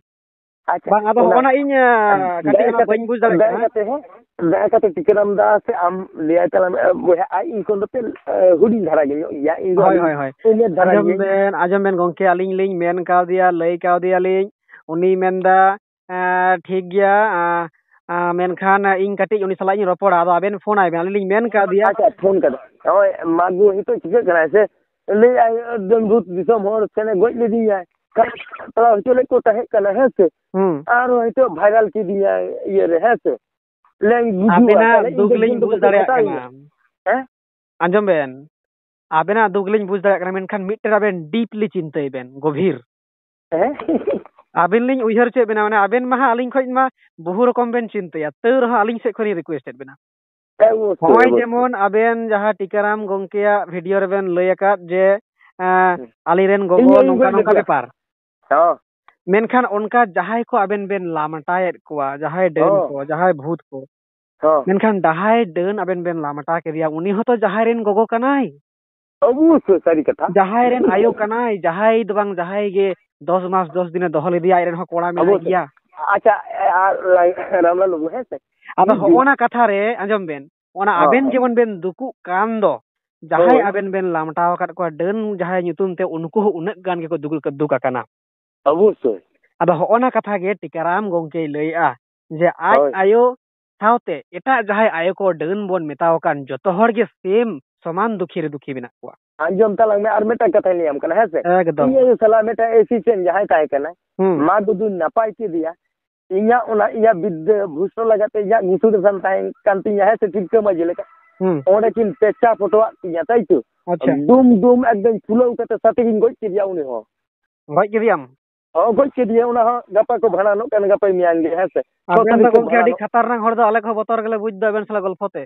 ᱟᱪᱪᱷᱟ, ᱵᱟᱝ, ᱟᱫᱚ ᱚᱱᱟ ᱦᱚᱸᱜᱼᱚ ᱱᱟ ᱤᱧ, ᱟᱸ, ᱠᱟᱹᱴᱤᱡ ᱫᱟᱭᱟ ᱚᱱᱟ ᱠᱟᱛᱮ, ᱵᱟᱹᱧ ᱵᱩᱡᱽ ᱫᱟᱲᱮᱭᱟᱜ ᱫᱟᱭᱟ ᱠᱟᱱᱟ᱾ ᱠᱟᱛᱮ ᱦᱮᱸ, ᱫᱟᱭᱟ ᱠᱟᱛᱮ ᱴᱤᱠᱟᱹᱨᱟᱢ ᱫᱟ ᱥᱮ ᱟᱢ ᱞᱟᱹᱭᱟᱭ ᱛᱟᱞᱟᱝ ᱢᱮ, ᱵᱚᱭᱦᱟ, ᱟᱡ ᱤᱧ ᱠᱷᱚᱱ ᱫᱚ ᱯᱮ, ᱮ, ᱦᱩᱰᱤᱧ ᱫᱷᱟᱨᱟ ᱜᱮ ᱧᱚᱜ ᱜᱮᱭᱟ, ᱤᱧ ᱫᱚ ᱦᱳᱭ, ᱟᱹᱰᱤ ᱦᱳᱭ, ᱦᱳᱭ᱾ ᱩᱢᱮᱨ ᱫᱷᱟᱨᱟ ᱟᱸᱡᱚᱢ ᱜᱤᱭᱟᱹᱧ᱾ ᱵᱮᱱ, ᱟᱸᱡᱚᱢ ᱵᱮᱱ ᱜᱚᱝᱠᱮ, ᱟᱹᱞᱤᱧ ᱞᱤᱧ ᱢᱮᱱ ᱠᱟᱣᱫᱮᱭᱟ, ᱞᱟᱹᱭ ᱠᱟᱣᱫᱮᱭᱟᱞᱤᱧ, ᱩᱱᱤᱭ ᱢᱮᱱᱫᱟ, ᱮᱸ, ᱴᱷᱤᱠ ᱜᱮᱭᱟ, ᱟᱸ, ᱟᱸ, ᱢᱮᱱᱠᱷᱟᱱ ᱤᱧ ᱠᱟᱹᱴᱤᱡ ᱩᱱᱤ ᱥᱟᱞᱟᱜ ᱤᱧ ᱨᱚᱯᱚᱲᱟ, ᱟᱫᱚ ᱟᱵᱮᱱ ᱯᱷᱳᱱ ᱟᱭ ᱵᱮᱱ, ᱟᱹᱞᱤᱧ ᱞᱤᱧ ᱢᱮᱱ ᱠᱟᱣᱫᱮᱭᱟ᱾ ᱟᱪᱪᱷᱟ, ᱯᱷᱳᱱ ᱠᱟᱫᱟ᱾ ᱱᱚᱜᱼᱚᱭ ᱢᱟᱜᱩ ᱦᱤᱛᱚᱜ ᱪᱤᱠᱟᱹᱜ ᱠᱟᱱᱟᱭ ᱥᱮ? ᱞᱟᱹᱭᱟᱭ, "ᱮᱠᱫᱚᱢ ᱵᱷᱩᱛ ᱫᱤᱥᱚᱢ ᱦᱚᱲ ᱥᱮᱱᱮ ᱜᱚᱡ ᱞᱤᱫᱤᱧᱟᱭ, ᱛᱟᱲᱟ ᱦᱚᱪᱚ ᱞᱮᱫ ᱠᱚ ᱛᱟᱦᱮᱸ ᱠᱟᱱᱟ, ᱦᱮᱸ ᱥᱮ? ᱦᱩᱸ᱾ ᱟᱨ ᱦᱚᱭᱛᱳ ᱵᱷᱟᱭᱨᱟᱞ ᱠᱤᱫᱤᱧᱟᱭ ᱤᱭᱟᱹ ᱨᱮ, ᱦᱮᱸ ᱥᱮ?" ᱞᱮᱧ ᱵᱩᱡᱷᱟᱹᱣᱟ, ᱟᱵᱮᱱᱟᱜ ᱛᱟᱦᱞᱮ ᱤᱧ ᱫᱩᱠ ᱫᱚ ᱞᱤᱧ ᱵᱩᱡᱽ ᱵᱟᱠᱚ ᱫᱟᱲᱮᱭᱟᱜ ᱦᱟᱛᱟᱣ ᱠᱟᱱᱟ᱾ ᱤᱧᱟ᱾ ᱦᱮᱸ? ᱟᱸᱡᱚᱢ ᱵᱮᱱ, ᱟᱵᱮᱱᱟᱜ ᱫᱩᱠ ᱞᱤᱧ ᱵᱩᱡᱽ ᱫᱟᱲᱮᱭᱟᱜ ᱠᱟᱱᱟ, ᱢᱮᱱᱠᱷᱟᱱ ᱢᱤᱫᱴᱮᱱ ᱟᱵᱮᱱ deeply ᱪᱤᱱᱛᱟᱹᱭ ᱵᱮᱱ, ᱜᱚᱵᱷᱤᱨ᱾ ᱦᱮᱸ? ᱟᱵᱮᱱ ᱞᱤᱧ ᱩᱭᱦᱟᱹᱨ ᱦᱚᱪᱚᱭᱮᱫ ᱵᱮᱱᱟ, ᱢᱟᱱᱮ ᱟᱵᱮᱱ ᱢᱟ ᱦᱟᱸᱜ ᱟᱹᱞᱤᱧ ᱠᱷᱚᱡ ᱢᱟ ᱵᱚᱦᱩ ᱨᱚᱠᱚᱢ ᱵᱮᱱ ᱪᱤᱱᱛᱟᱹᱭᱟ, ᱛᱟᱹᱣ ᱨᱮᱦᱚᱸ ᱟᱹᱞᱤᱧ ᱥᱮᱫ ᱠᱷᱚᱱ ᱞᱤᱧ request ᱮᱫ ᱵᱮᱱᱟ᱾ ᱦᱮᱸ, ᱚᱵᱚᱥᱥᱳᱭ, ᱱᱚᱜᱼᱚᱭ ᱚᱵᱚᱥᱥᱳᱭ᱾ ᱡᱮᱢᱚᱱ ᱟᱵᱮᱱ ᱡᱟᱦᱟᱸ ᱴᱤᱠᱟᱨᱟᱢ ᱜᱚᱝᱠᱮᱭᱟᱜ video ᱨᱮᱵᱮᱱ ᱞᱟᱹᱭ ᱟᱠᱟᱫ ᱡᱮ, ᱮᱸ, ᱦᱩᱸ᱾ ᱟᱹᱞᱤᱧ ᱨᱮᱱ ᱤᱧ ᱜᱚᱜᱚ ᱜᱮᱞᱤᱧ ᱱᱚᱝᱠᱟ ᱜᱚᱡ ᱱᱚᱝᱠᱟ ᱞᱮᱫᱮᱭᱟ᱾ ᱵᱮᱯᱟᱨ᱾ ᱦᱚᱸ᱾ ᱢᱮᱱᱠᱷᱟᱱ ᱚᱱᱠᱟ ᱡᱟᱦᱟᱸᱭ ᱠᱚ ᱟᱵᱮᱱ ᱵᱮᱱ ᱞᱟᱢᱴᱟᱭᱮᱫ ᱠᱚᱣᱟ, ᱡᱟᱦᱟᱸᱭ ᱰᱟᱹᱱ ᱦᱚᱸ᱾ ᱠᱚ, ᱡᱟᱦᱟᱸᱭ ᱵᱷᱩᱛ ᱠᱚ, ᱦᱚᱸ᱾ ᱢᱮᱱᱠᱷᱟᱱ ᱡᱟᱦᱟᱸᱭ ᱰᱟᱹᱱ ᱟᱵᱮᱱ ᱵᱮᱱ ᱞᱟᱢᱴᱟ ᱠᱮᱫᱮᱭᱟ, ᱩᱱᱤ ᱦᱚᱸᱛᱚ ᱡᱟᱦᱟᱸᱭ ᱨᱮᱱ ᱜᱚᱜᱚ ᱠᱟᱱᱟᱭ᱾ ᱚᱵᱚᱥᱥᱳᱭ, ᱥᱟᱹᱨᱤ ᱠᱟᱛᱷᱟ᱾ ᱡᱟᱦᱟᱸᱭ ᱨᱮᱱ ᱟᱭᱳ ᱠᱟᱱᱟᱭ, ᱡᱟᱦᱟᱸᱭ ᱫᱚ ᱵᱟᱝ, ᱡᱟᱦᱟᱸᱭ ᱜᱮ ᱫᱚᱥ ᱢᱟᱥ, ᱫᱚᱥ ᱫᱤᱱᱮ ᱫᱚᱦᱚ ᱞᱮᱫᱮᱭᱟ, ᱟᱡ ᱨᱮᱱ ᱦᱚᱸ ᱠᱚᱲᱟ ᱢᱮᱱᱟᱭ ᱚᱵᱚᱥᱥᱳᱭ᱾ ᱜᱮᱭᱟ᱾ ᱟᱪᱪᱷᱟ, ᱟᱨ ᱨᱟᱢᱞᱟᱞ ᱵᱟᱹᱵᱩ, ᱦᱮᱸ ᱥᱮ? ᱟᱫᱚ ᱢᱤᱫ ᱫᱤᱱ᱾ ᱦᱚᱸᱜᱼᱚ ᱱᱟ ᱠᱟᱛᱷᱟ ᱨᱮ ᱟᱸᱡᱚᱢ ᱵᱮᱱ, ᱚᱱᱟ ᱦᱚᱸ, ᱟᱵᱮᱱ ᱦᱚᱸ᱾ ᱡᱮᱢᱚᱱ ᱵᱮᱱ ᱫᱩᱠᱩᱜ ᱠᱟᱱ ᱫᱚ, ᱡᱟᱦᱟᱸᱭ ᱦᱳᱭ᱾ ᱟᱵᱮᱱ ᱵᱮᱱ ᱞᱟᱢᱴᱟᱣ ᱟᱠᱟᱫ ᱠᱚᱣᱟ ᱰᱟᱹᱱ ᱡᱟᱦᱟᱸᱭ ᱧᱩᱛᱩᱢ ᱛᱮ, ᱩᱱᱠᱩ ᱦᱚᱸ ᱩᱱᱟᱹᱜ ᱜᱟᱱ ᱜᱮᱠᱚ ᱫᱩᱠ, ᱫᱩᱠ ᱟᱠᱟᱱᱟ᱾ ᱚᱵᱚᱥᱥᱳᱭ᱾ ᱟᱫᱚ ᱦᱚᱸᱜᱼᱚ ᱱᱟ ᱠᱟᱛᱷᱟ ᱜᱮ ᱴᱤᱠᱟᱨᱟᱢ ᱜᱚᱝᱠᱮᱭ ᱞᱟᱹᱭᱮᱜᱼᱟ ᱡᱮ ᱟᱡ ᱦᱳᱭ᱾ ᱟᱭᱳ ᱥᱟᱶᱛᱮ ᱮᱴᱟᱜ ᱡᱟᱦᱟᱸᱭ ᱟᱭᱳ ᱠᱚ ᱰᱟᱹᱱ ᱵᱚᱱ ᱢᱮᱛᱟᱣ ᱟᱠᱟᱱ, ᱡᱚᱛᱚ ᱦᱚᱲ ᱜᱮ same ᱥᱚᱢᱟᱱ ᱫᱩᱠᱷᱤ ᱨᱮ ᱫᱩᱠᱷᱤ ᱢᱮᱱᱟᱜ ᱠᱚᱣᱟ᱾ ᱟᱸᱡᱚᱢ ᱛᱟᱞᱟᱝ ᱢᱮ, ᱟᱨ ᱢᱤᱫᱴᱟᱝ ᱠᱟᱛᱷᱟᱧ ᱞᱟᱹᱭᱟᱢ ᱠᱟᱱᱟ, ᱦᱮᱸ ᱥᱮ? ᱮᱠᱫᱚᱢ᱾ ᱤᱧ ᱟᱭᱳ ᱥᱟᱞᱟᱜ ᱢᱤᱫᱴᱟᱝ assistant ᱡᱟᱦᱟᱸᱭ ᱛᱟᱦᱮᱸ ᱠᱟᱱᱟᱭ, ᱦᱩᱸ᱾ ᱢᱟ ᱜᱚᱫᱩᱧ ᱱᱟᱯᱟᱭ ᱠᱮᱫᱮᱭᱟ, ᱤᱧᱟᱹᱜ ᱚᱱᱟ, ᱤᱧᱟᱹᱜ ᱵᱤᱫᱽᱫᱟᱹ ᱵᱷᱨᱚᱥᱴᱚ ᱞᱟᱜᱟᱛ ᱛᱮ ᱤᱧᱟᱹᱜ ᱜᱩᱥᱩᱲ ᱥᱟᱱ ᱛᱟᱦᱮᱸ ᱠᱟᱱ ᱛᱤᱧᱟ, ᱦᱮᱸ ᱥᱮ, ᱴᱤᱞᱠᱟᱹ ᱢᱟᱹᱡᱷᱤ ᱞᱮᱠᱟ᱾ ᱦᱩᱸ᱾ ᱚᱸᱰᱮ ᱠᱤᱱ ᱯᱮᱪᱟ ᱯᱷᱚᱴᱚᱣᱟᱜ ᱛᱤᱧᱟ, ᱛᱟᱭ ᱛᱚ? ᱟᱪᱪᱷᱟ᱾ ᱫᱩᱢ ᱫᱩᱢ ᱮᱠᱫᱚᱢ ᱯᱷᱩᱞᱟᱹᱣ ᱠᱟᱛᱮ ᱥᱟᱛᱮ ᱜᱤᱧ ᱜᱚᱡ ᱠᱮᱫᱮᱭᱟ ᱩᱱᱤ ᱦᱚᱸ᱾ ᱜᱚᱡ ᱠᱮᱫᱮᱭᱟᱢ? ᱦᱚᱸ, ᱜᱚᱡ ᱠᱮᱫᱮᱭᱟ, ᱚᱱᱟ ᱦᱚᱸ ᱜᱟᱯᱟ ᱠᱚ ᱵᱷᱟᱸᱰᱟᱱᱚᱜ ᱠᱟᱱ, ᱜᱟᱯᱟ ᱢᱮᱭᱟᱝ ᱜᱮ, ᱦᱮᱸ ᱥᱮ? ᱪᱷᱚ ᱟᱵᱮᱱ ᱫᱚ ᱛᱟᱹᱨᱤᱠᱷ ᱠᱚ ᱜᱚᱢᱠᱮ ᱟᱹᱰᱤ ᱵᱷᱟᱸᱰᱟᱱᱚᱜ᱾ ᱠᱷᱟᱛᱟᱨᱱᱟᱠ ᱦᱚᱲ ᱫᱚ, ᱟᱞᱮ ᱠᱚᱦᱚᱸ ᱵᱚᱛᱚᱨ ᱜᱮᱞᱮ ᱵᱩᱡᱽ ᱫᱟ ᱟᱵᱮᱱ ᱥᱟᱞᱟᱜ ᱜᱚᱞᱯᱷᱚ ᱛᱮ᱾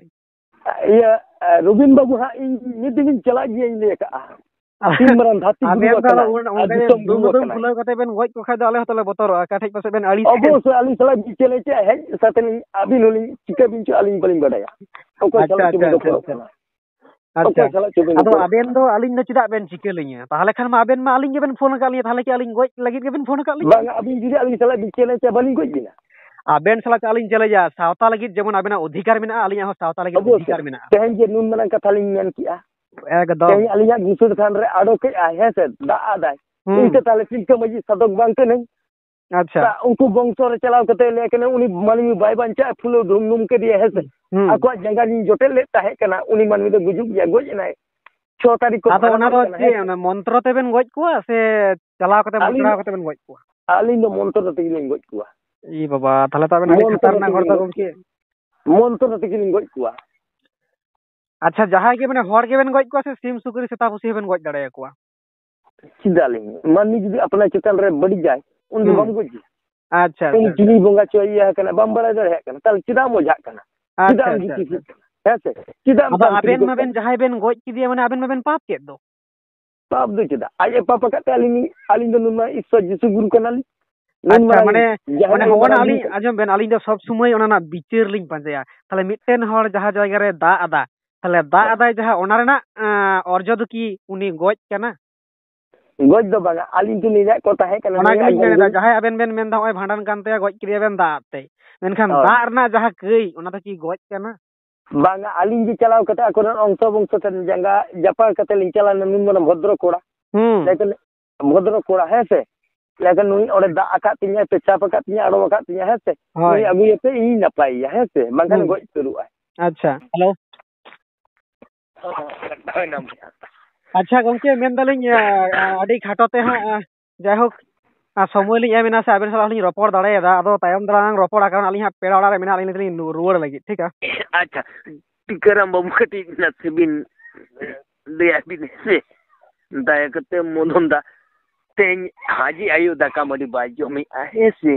ᱤᱭᱟᱹ, ᱮ, ᱨᱚᱵᱤᱱ ᱵᱟᱹᱵᱩ ᱦᱟᱸᱜ ᱤᱧ ᱢᱤᱫ ᱫᱤᱱᱤᱧ ᱪᱟᱞᱟᱜ ᱜᱮᱭᱟᱧ ᱞᱟᱹᱭ ᱟᱠᱟᱜᱼᱟ᱾ ᱛᱤᱱ ᱢᱟᱨᱟᱝ ᱫᱷᱟᱹᱨᱛᱤ ᱜᱩᱨᱩ ᱟᱵᱮᱱ ᱫᱚ ᱟᱠᱟᱱᱟᱭ ᱩᱱ-, ᱟᱨ ᱚᱱᱠᱟ ᱫᱤᱥᱚᱢ ᱜᱩᱨᱩ ᱫᱩᱢ ᱫᱩᱢ ᱟᱠᱟᱱᱟᱭ᱾ ᱠᱷᱩᱞᱟᱹᱣ ᱠᱟᱛᱮ ᱵᱮᱱ ᱜᱚᱡ ᱠᱚ ᱠᱷᱟᱡ ᱫᱚ ᱟᱞᱮ ᱦᱚᱸᱛᱚ ᱞᱮ ᱵᱚᱛᱚᱨᱚᱜᱼᱟ, ᱚᱠᱟ ᱴᱷᱮᱡ ᱯᱟᱥᱮᱡ ᱵᱮᱱ ᱟᱹᱲᱤᱥ ᱮᱱ᱾ ᱚᱵᱚᱥᱥᱳᱭ ᱟᱹᱞᱤᱧ ᱥᱟᱞᱟᱜ ᱵᱤᱱ ᱪᱮᱞᱮᱧᱡᱟ, ᱦᱮᱡ ᱥᱟᱛᱮ ᱞᱤᱧ, ᱟᱹᱵᱤᱱ ᱦᱚᱸᱞᱤᱧ ᱪᱤᱠᱟᱹ ᱵᱤᱱ ᱪᱚ ᱟᱹᱞᱤᱧ ᱵᱟᱹᱞᱤᱧ ᱵᱟᱰᱟᱭᱟ᱾ ᱚᱠᱚᱭ ᱟᱪᱪᱷᱟ, ᱥᱟᱞᱟᱜ ᱪᱚ ᱟᱪᱪᱷᱟ, ᱵᱤᱱ ᱟᱪᱪᱷᱟ, ᱨᱚᱯᱚᱲᱚᱜ ᱟᱪᱪᱷᱟ᱾ ᱠᱟᱱᱟ᱾ ᱟᱪᱪᱷᱟ᱾ ᱚᱠᱚᱭ ᱥᱟᱞᱟᱜ ᱪᱚ ᱵᱮᱱ ᱟᱫᱚ ᱨᱚᱯᱚᱲ ᱟᱵᱮᱱ ᱫᱚ ᱟᱹᱞᱤᱧ ᱫᱚ ᱪᱮᱫᱟᱜ ᱵᱮᱱ ᱪᱤᱠᱟᱹ ᱞᱤᱧᱟ? ᱛᱟᱦᱚᱞᱮ ᱠᱷᱟᱱ ᱢᱟ ᱟᱵᱮᱱ ᱢᱟ ᱟᱹᱞᱤᱧ ᱜᱮᱵᱮᱱ ᱯᱷᱳᱱ ᱟᱠᱟᱫ ᱞᱤᱧᱟ, ᱛᱟᱦᱚᱞᱮ ᱠᱤ ᱟᱹᱞᱤᱧ ᱜᱚᱡ ᱞᱟᱹᱜᱤᱫ ᱜᱮᱵᱮᱱ ᱯᱷᱳᱱ ᱟᱠᱟᱫ ᱞᱤᱧᱟ? ᱵᱟᱝ, ᱟᱹᱵᱤᱱ ᱡᱩᱫᱤ ᱟᱹᱞᱤᱧ ᱥᱟᱞᱟᱜ ᱵᱤᱱ challenge ᱟ, ᱵᱟᱹᱞᱤᱧ ᱜᱚᱡ ᱵᱤᱱᱟ᱾ ᱟᱵᱮᱱ ᱥᱟᱞᱟᱜ ᱪᱮᱫ ᱞᱤᱧ challenge ᱟ? ᱥᱟᱶᱛᱟ ᱞᱟᱹᱜᱤᱫ ᱡᱮᱢᱚᱱ ᱟᱵᱮᱱᱟᱜ ᱚᱫᱷᱤᱠᱟᱨ ᱢᱮᱱᱟᱜᱼᱟ, ᱟᱹᱞᱤᱧᱟᱜ ᱦᱚᱸ ᱥᱟᱶᱛᱟ ᱞᱟᱹᱜᱤᱫ ᱚᱵᱚᱥᱥᱳᱭ᱾ ᱚᱫᱷᱤᱠᱟᱨ ᱢᱮᱱᱟᱜᱼᱟ᱾ ᱛᱮᱦᱮᱧ ᱡᱮ ᱱᱩᱱ ᱢᱟᱨᱟᱝ ᱠᱟᱛᱷᱟ ᱞᱤᱧ ᱢᱮᱱ ᱠᱮᱜᱼᱟ, ᱮᱠᱫᱚᱢ᱾ ᱛᱮᱦᱮᱧ ᱟᱹᱞᱤᱧᱟᱜ ᱜᱩᱥᱟᱹᱲ ᱛᱷᱟᱱ ᱨᱮ ᱟᱰᱚᱠᱮᱜᱼᱟᱭ, ᱦᱮᱸ ᱥᱮ, ᱫᱟᱜ ᱟᱫᱟᱭ, ᱦᱩᱸ᱾ ᱤᱧ ᱛᱮ ᱛᱟᱦᱚᱞᱮ ᱛᱤᱞᱠᱟᱹ ᱢᱟᱹᱡᱷᱤ ᱥᱟᱫᱚᱠ ᱵᱟᱝ ᱠᱟᱹᱱᱟᱹᱧ? ᱟᱪᱪᱷᱟ᱾ ᱛᱟ ᱩᱱᱠᱩ ᱵᱚᱝᱥᱚ ᱨᱮ ᱪᱟᱞᱟᱣ ᱠᱟᱛᱮ ᱞᱟᱹᱭ ᱠᱟᱱᱟ, ᱩᱱᱤ ᱢᱟᱹᱱᱢᱤ ᱵᱟᱭ ᱵᱟᱧᱪᱟᱜᱼᱟ, ᱯᱷᱩᱞᱟᱹᱣ ᱰᱷᱩᱢ ᱰᱷᱩᱢ ᱠᱮᱫᱮᱭᱟ, ᱦᱮᱸ ᱥᱮ? ᱦᱩᱸ᱾ ᱟᱠᱚᱣᱟᱜ ᱡᱟᱸᱜᱟ ᱞᱤᱧ ᱡᱚᱴᱮᱫ ᱞᱮᱫ ᱛᱟᱦᱮᱸ ᱠᱟᱱᱟ, ᱩᱱᱤ ᱢᱟᱹᱱᱢᱤ ᱫᱚ ᱜᱩᱡᱩᱜ ᱜᱮᱭᱟ, ᱜᱚᱡ ᱮᱱᱟᱭ᱾ ᱪᱷᱚ ᱛᱟᱹᱨᱤᱠᱷ ᱠᱚ ᱟᱫᱚ ᱚᱱᱟ ᱵᱷᱟᱸᱰᱟᱱ ᱫᱚ ᱠᱟᱱᱟ, ᱦᱮᱸ ᱪᱮᱫ, ᱥᱮ? ᱚᱱᱟ ᱢᱚᱱᱛᱨᱚ ᱛᱮᱵᱮᱱ ᱜᱚᱡ ᱠᱚᱣᱟ ᱥᱮ ᱪᱟᱞᱟᱣ ᱠᱟᱛᱮ ᱟᱹᱞᱤᱧ ᱢᱚᱪᱲᱟᱣ ᱫᱚ, ᱠᱟᱛᱮ ᱵᱮᱱ ᱜᱚᱡ ᱠᱚᱣᱟ? ᱟᱹᱞᱤᱧ ᱫᱚ ᱢᱚᱱᱛᱨᱚ ᱛᱮᱜᱮ ᱞᱤᱧ ᱜᱚᱡ ᱠᱚᱣᱟ᱾ ᱤ ᱵᱟᱵᱟ, ᱛᱟᱦᱚᱞᱮ ᱛᱚ ᱟᱵᱮᱱ ᱟᱹᱰᱤ ᱢᱚᱱᱛᱨᱚ ᱠᱷᱟᱛᱟᱨᱱᱟᱠ ᱛᱮᱜᱮ ᱦᱚᱲ ᱞᱤᱧ ᱛᱚ ᱜᱚᱡ ᱜᱚᱢᱠᱮ᱾ ᱠᱚᱣᱟ᱾ ᱢᱚᱱᱛᱨᱚ ᱛᱮᱜᱮ ᱞᱤᱧ ᱜᱚᱡ ᱠᱚᱣᱟ᱾ ᱟᱪᱪᱷᱟ, ᱡᱟᱦᱟᱸᱭ ᱜᱮ ᱢᱟᱱᱮ ᱦᱚᱲ ᱜᱮᱵᱮᱱ ᱜᱚᱡ ᱠᱚᱣᱟ ᱥᱮ ᱥᱤᱢ ᱥᱩᱠᱨᱤ ᱥᱮᱛᱟ ᱯᱩᱥᱤ ᱦᱚᱸᱵᱮᱱ ᱜᱚᱡ ᱫᱟᱲᱮᱭᱟᱠᱚᱣᱟ? ᱪᱮᱫᱟᱜ ᱞᱤᱧ, ᱢᱟᱹᱱᱢᱤ ᱡᱩᱫᱤ ᱟᱯᱱᱟᱨ ᱪᱮᱛᱟᱱ ᱨᱮ ᱵᱟᱹᱲᱤᱡᱟᱭ, ᱩᱱᱤ ᱫᱚ ᱦᱩᱸ᱾ ᱵᱟᱢ ᱜᱚᱡᱮᱭᱟ᱾ ᱟᱪᱪᱷᱟ, ᱩᱱᱤ ᱟᱪᱪᱷᱟ, ᱪᱤᱞᱤ ᱟᱪᱪᱷᱟ᱾ ᱵᱚᱸᱜᱟ ᱪᱚᱭ ᱤᱭᱟᱹ ᱟᱠᱟᱱᱟ, ᱵᱟᱢ ᱵᱟᱲᱟᱭ ᱫᱟᱲᱮᱭᱟᱜ ᱠᱟᱱᱟ, ᱛᱟᱦᱚᱞᱮ ᱪᱮᱫᱟᱜ ᱮᱢ ᱟᱪᱪᱷᱟ, ᱚᱡᱷᱟᱜ ᱟᱪᱪᱷᱟ, ᱠᱟᱱᱟ? ᱟᱪᱪᱷᱟ᱾ ᱦᱮᱸ ᱥᱮ? ᱪᱮᱫᱟᱜ ᱮᱢ ᱟᱫᱚ ᱟᱵᱮᱱ ᱛᱟᱱᱛᱨᱤᱠᱚᱜ ᱢᱟᱵᱮᱱ ᱠᱟᱱᱟ? ᱡᱟᱦᱟᱸᱭ ᱵᱮᱱ ᱜᱚᱡ ᱠᱮᱫᱮᱭᱟ, ᱢᱟᱱᱮ ᱟᱵᱮᱱ ᱢᱟᱵᱮᱱ ᱯᱟᱯ ᱠᱮᱫ ᱫᱚ᱾ ᱯᱟᱯ ᱫᱚ ᱪᱮᱫᱟᱜ? ᱟᱡ ᱮ ᱯᱟᱯ ᱟᱠᱟᱫ ᱛᱮ ᱟᱹᱞᱤᱧ, ᱟᱹᱞᱤᱧ ᱫᱚ ᱱᱩᱱᱟᱹᱜ ᱤᱥᱥᱚᱨ ᱡᱤᱥᱩ ᱜᱩᱨᱩ ᱠᱟᱱᱟᱞᱤᱧ᱾ ᱱᱩᱱ ᱟᱪᱪᱷᱟ, ᱢᱟᱨᱟᱝ ᱢᱟᱱᱮ, ᱡᱟᱦᱮᱨ ᱢᱟᱱᱮ ᱨᱮ ᱦᱚᱸᱜᱼᱚ ᱱᱟ ᱢᱟᱨᱟᱝ ᱟᱹᱞᱤᱧ ᱵᱩᱨᱩ ᱠᱟᱱᱟ᱾ ᱟᱸᱡᱚᱢ ᱵᱮᱱ, ᱟᱹᱞᱤᱧ ᱫᱚ ᱥᱚᱵ ᱥᱚᱢᱚᱭ ᱚᱱᱟ ᱨᱮᱱᱟᱜ ᱵᱤᱪᱟᱹᱨ ᱞᱤᱧ ᱯᱟᱸᱡᱟᱭᱟ᱾ ᱛᱟᱦᱞᱮ ᱢᱤᱫᱴᱮᱱ ᱦᱚᱲ ᱡᱟᱦᱟᱸ ᱡᱟᱭᱜᱟ ᱨᱮ ᱫᱟᱜ ᱟᱫᱟ, ᱛᱟᱦᱞᱮ ᱫᱟᱜ ᱦᱮᱸ᱾ ᱟᱫᱟᱭ ᱡᱟᱦᱟᱸ, ᱚᱱᱟ ᱨᱮᱱᱟᱜ, ᱮᱸ, ᱚᱨᱡᱚ ᱫᱚ ᱠᱤ ᱩᱱᱤ ᱜᱚᱡ ᱠᱟᱱᱟ? ᱜᱚᱡ ᱫᱚ ᱵᱟᱝᱟ, ᱟᱹᱞᱤᱧ ᱴᱷᱮᱱ ᱞᱟᱹᱭ ᱨᱮᱭᱟᱜ ᱠᱚ ᱛᱟᱦᱮᱸ ᱠᱟᱱᱟ, ᱚᱱᱟ ᱱᱩᱭ ᱜᱮᱞᱤᱧ ᱟᱡ ᱢᱮᱱ ᱮᱫᱟ, ᱵᱟᱹᱦᱩ᱾ ᱡᱟᱦᱟᱸᱭ ᱟᱵᱮᱱ ᱵᱮᱱ ᱢᱮᱱ ᱮᱫᱟ, ᱱᱚᱜᱼᱚᱭ ᱵᱷᱟᱸᱰᱟᱱ ᱠᱟᱱ ᱛᱟᱭᱟ, ᱜᱚᱡ ᱠᱮᱫᱮᱭᱟ ᱵᱮᱱ ᱫᱟᱜ ᱟᱫ ᱛᱮ, ᱢᱮᱱᱠᱷᱟᱱ ᱦᱳᱭ᱾ ᱫᱟᱜ ᱨᱮᱱᱟᱜ ᱡᱟᱦᱟᱸ ᱠᱟᱹᱭ, ᱚᱱᱟ ᱫᱚ ᱠᱤ ᱜᱚᱡ ᱠᱟᱱᱟ? ᱵᱟᱝᱟ, ᱟᱹᱞᱤᱧ ᱜᱮ ᱪᱟᱞᱟᱣ ᱠᱟᱛᱮ ᱟᱠᱚᱨᱮᱱ ᱚᱝᱥᱚ ᱵᱚᱝᱥᱚ ᱴᱷᱮᱱ ᱡᱟᱸᱜᱟ ᱡᱟᱯᱟᱜ ᱠᱟᱛᱮ ᱞᱤᱧ ᱪᱟᱞᱟᱣ ᱮᱱᱟ, ᱱᱩᱱ ᱢᱟᱨᱟᱝ ᱵᱷᱚᱫᱨᱚ ᱠᱚᱲᱟ᱾ ᱦᱩᱸ᱾ ᱞᱟᱹᱭ ᱫᱟᱞᱮ, ᱵᱷᱚᱫᱨᱚ ᱠᱚᱲᱟ, ᱦᱮᱸ ᱥᱮ? ᱞᱟᱹᱭ ᱫᱟ, "ᱱᱩᱭ ᱚᱸᱰᱮ ᱫᱟᱜ ᱟᱠᱟᱫ ᱛᱤᱧᱟᱭ, ᱯᱮᱪᱟᱯ ᱟᱠᱟᱫ ᱛᱤᱧᱟᱭ, ᱟᱲᱚᱢ ᱟᱠᱟᱫ ᱛᱤᱧᱟᱭ, ᱦᱮᱸ ᱥᱮ? ᱦᱳᱭ᱾ ᱱᱩᱭ ᱟᱹᱜᱩᱭᱮᱯᱮ, ᱤᱧ ᱱᱟᱯᱟᱭᱮᱭᱟ, ᱦᱮᱸ ᱥᱮ? ᱵᱟᱝᱠᱷᱟᱱ ᱦᱩᱸ᱾ ᱜᱚᱡ ᱩᱛᱟᱹᱨᱚᱜᱼᱟᱭ᱾" ᱟᱪᱪᱷᱟ, ᱦᱮᱞᱳ᱾ ᱦᱳᱭ, ᱦᱳᱭ, ᱦᱳᱭ, ᱦᱳᱭ᱾ ᱟᱪᱪᱷᱟ ᱜᱚᱝᱠᱮ, ᱢᱮᱱᱫᱟᱞᱤᱧ, ᱟ, ᱟ, ᱟᱹᱰᱤ ᱠᱷᱟᱴᱚ ᱛᱮ ᱦᱟᱸᱜ, ᱟ, ᱡᱟᱭᱦᱳᱠ, ᱟ, ᱥᱚᱢᱚᱭ ᱞᱤᱧ ᱮᱢ ᱮᱱᱟ ᱥᱮ ᱟᱵᱮᱱ ᱥᱟᱞᱟᱜ ᱦᱚᱸᱞᱤᱧ ᱨᱚᱯᱚᱲ ᱫᱟᱲᱮᱭᱟᱫᱟ, ᱟᱫᱚ ᱛᱟᱭᱚᱢ ᱫᱟᱨᱟᱢ ᱞᱟᱝ ᱨᱚᱯᱚᱲᱟ, ᱠᱟᱨᱚᱱ ᱟᱹᱞᱤᱧ ᱦᱟᱸᱜ ᱯᱮᱲᱟ ᱚᱲᱟᱜ ᱨᱮ ᱢᱮᱱᱟᱜ ᱞᱤᱧᱟ, ᱱᱤᱛ ᱞᱤᱧ ᱨᱩᱣᱟᱹᱲ ᱞᱟᱹᱜᱤᱫ, ᱴᱷᱤᱠᱟ? ᱟᱪᱪᱷᱟ, ᱴᱤᱠᱟᱹᱨᱟᱢ ᱵᱟᱹᱵᱩ, ᱠᱟᱹᱴᱤᱡ ᱱᱟᱥᱮ ᱵᱤᱱ ᱞᱟᱹᱭᱟᱭ ᱵᱤᱱ, ᱦᱮᱸ ᱥᱮ? ᱫᱟᱭᱟ ᱠᱟᱛᱮ ᱢᱚᱫᱚᱱ ᱫᱟ, ᱛᱮᱦᱮᱧ ᱦᱟᱡᱤ ᱟᱭᱳ ᱫᱟᱠᱟ ᱢᱟᱹᱰᱤ ᱵᱟᱭ ᱡᱚᱢᱮᱜᱼᱟ, ᱦᱮᱸ ᱥᱮ?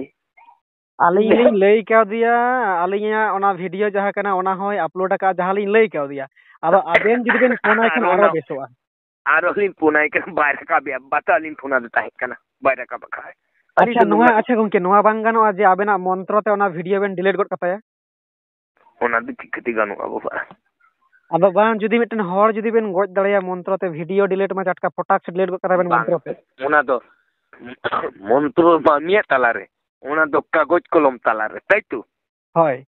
ᱟᱹᱞᱤᱧ ᱞᱤᱧ ᱞᱟᱹᱭ ᱠᱟᱣᱫᱮᱭᱟ, ᱟᱹᱞᱤᱧᱟᱜ ᱚᱱᱟ ᱵᱷᱤᱰᱤᱭᱳ ᱡᱟᱦᱟᱸ ᱠᱟᱱᱟ, ᱚᱱᱟ ᱦᱚᱸᱭ ᱟᱯᱞᱳᱰ ᱟᱠᱟᱫᱼᱟ, ᱡᱟᱦᱟᱸ ᱞᱤᱧ ᱞᱟᱹᱭ ᱠᱟᱣᱫᱮᱭᱟ᱾ ᱟᱫᱚ ᱟᱵᱮᱱ ᱡᱩᱫᱤ ᱵᱮᱱ ᱯᱷᱳᱱ ᱟᱭ ᱠᱷᱟᱱ ᱟᱨᱚ ᱟᱨᱚ ᱚᱱᱟ, ᱵᱮᱥᱚᱜᱼᱟ᱾ ᱟᱨᱚ ᱞᱤᱧ ᱯᱷᱳᱱ ᱟᱭ ᱠᱟᱱᱟ, ᱵᱟᱭ ᱨᱟᱠᱟᱵᱮᱜᱼᱟ᱾ ᱵᱟᱛᱟ ᱞᱤᱧ ᱯᱷᱳᱱ ᱟᱫᱮ ᱛᱟᱦᱮᱸ ᱠᱟᱱᱟ, ᱵᱟᱭ ᱨᱟᱠᱟᱵ ᱟᱠᱟᱫᱼᱟ᱾ ᱟᱹᱞᱤᱧ ᱟᱪᱪᱷᱟ, ᱫᱚ ᱱᱚᱣᱟ, ᱱᱩᱱᱟᱹᱜ ᱟᱪᱪᱷᱟ ᱜᱚᱝᱠᱮ, ᱱᱚᱣᱟ ᱵᱟᱝ ᱜᱟᱱᱚᱜᱼᱟ ᱡᱮ ᱟᱵᱮᱱᱟᱜ ᱢᱚᱱᱛᱨᱚ ᱛᱮ ᱚᱱᱟ ᱵᱷᱤᱰᱤᱭᱳ ᱵᱮᱱ ᱰᱤᱞᱤᱴ ᱜᱚᱫ ᱠᱟᱛᱟᱭᱟ? ᱚᱱᱟ ᱫᱚ ᱪᱤᱠᱟᱹᱛᱮ ᱜᱟᱱᱚᱜᱼᱟ ᱵᱟᱵᱟ? ᱟᱫᱚ ᱵᱟᱝ, ᱡᱩᱫᱤ ᱢᱤᱫᱴᱮᱱ ᱦᱚᱲ ᱡᱩᱫᱤ ᱵᱮᱱ ᱜᱚᱡ ᱫᱟᱲᱮᱭᱟ ᱢᱚᱱᱛᱨᱚ ᱛᱮ, video delete ᱢᱟ ᱴᱟᱴᱠᱟ ᱯᱚᱴᱟᱠ ᱥᱮ delete ᱜᱚᱫ ᱠᱟᱫᱟ ᱵᱮᱱ ᱵᱟᱝ, ᱢᱚᱱᱛᱨᱚ ᱛᱮ᱾ ᱚᱱᱟ ᱫᱚ ᱢᱚᱱᱛᱨᱚ ᱢᱟᱹᱱᱢᱤᱭᱟᱜ ᱛᱟᱞᱟᱨᱮ, ᱚᱱᱟ ᱫᱚ ᱠᱟᱜᱚᱡᱽ ᱠᱚᱞᱚᱢ ᱛᱟᱞᱟᱨᱮ, ᱛᱟᱭ ᱛᱚ? ᱦᱳᱭ᱾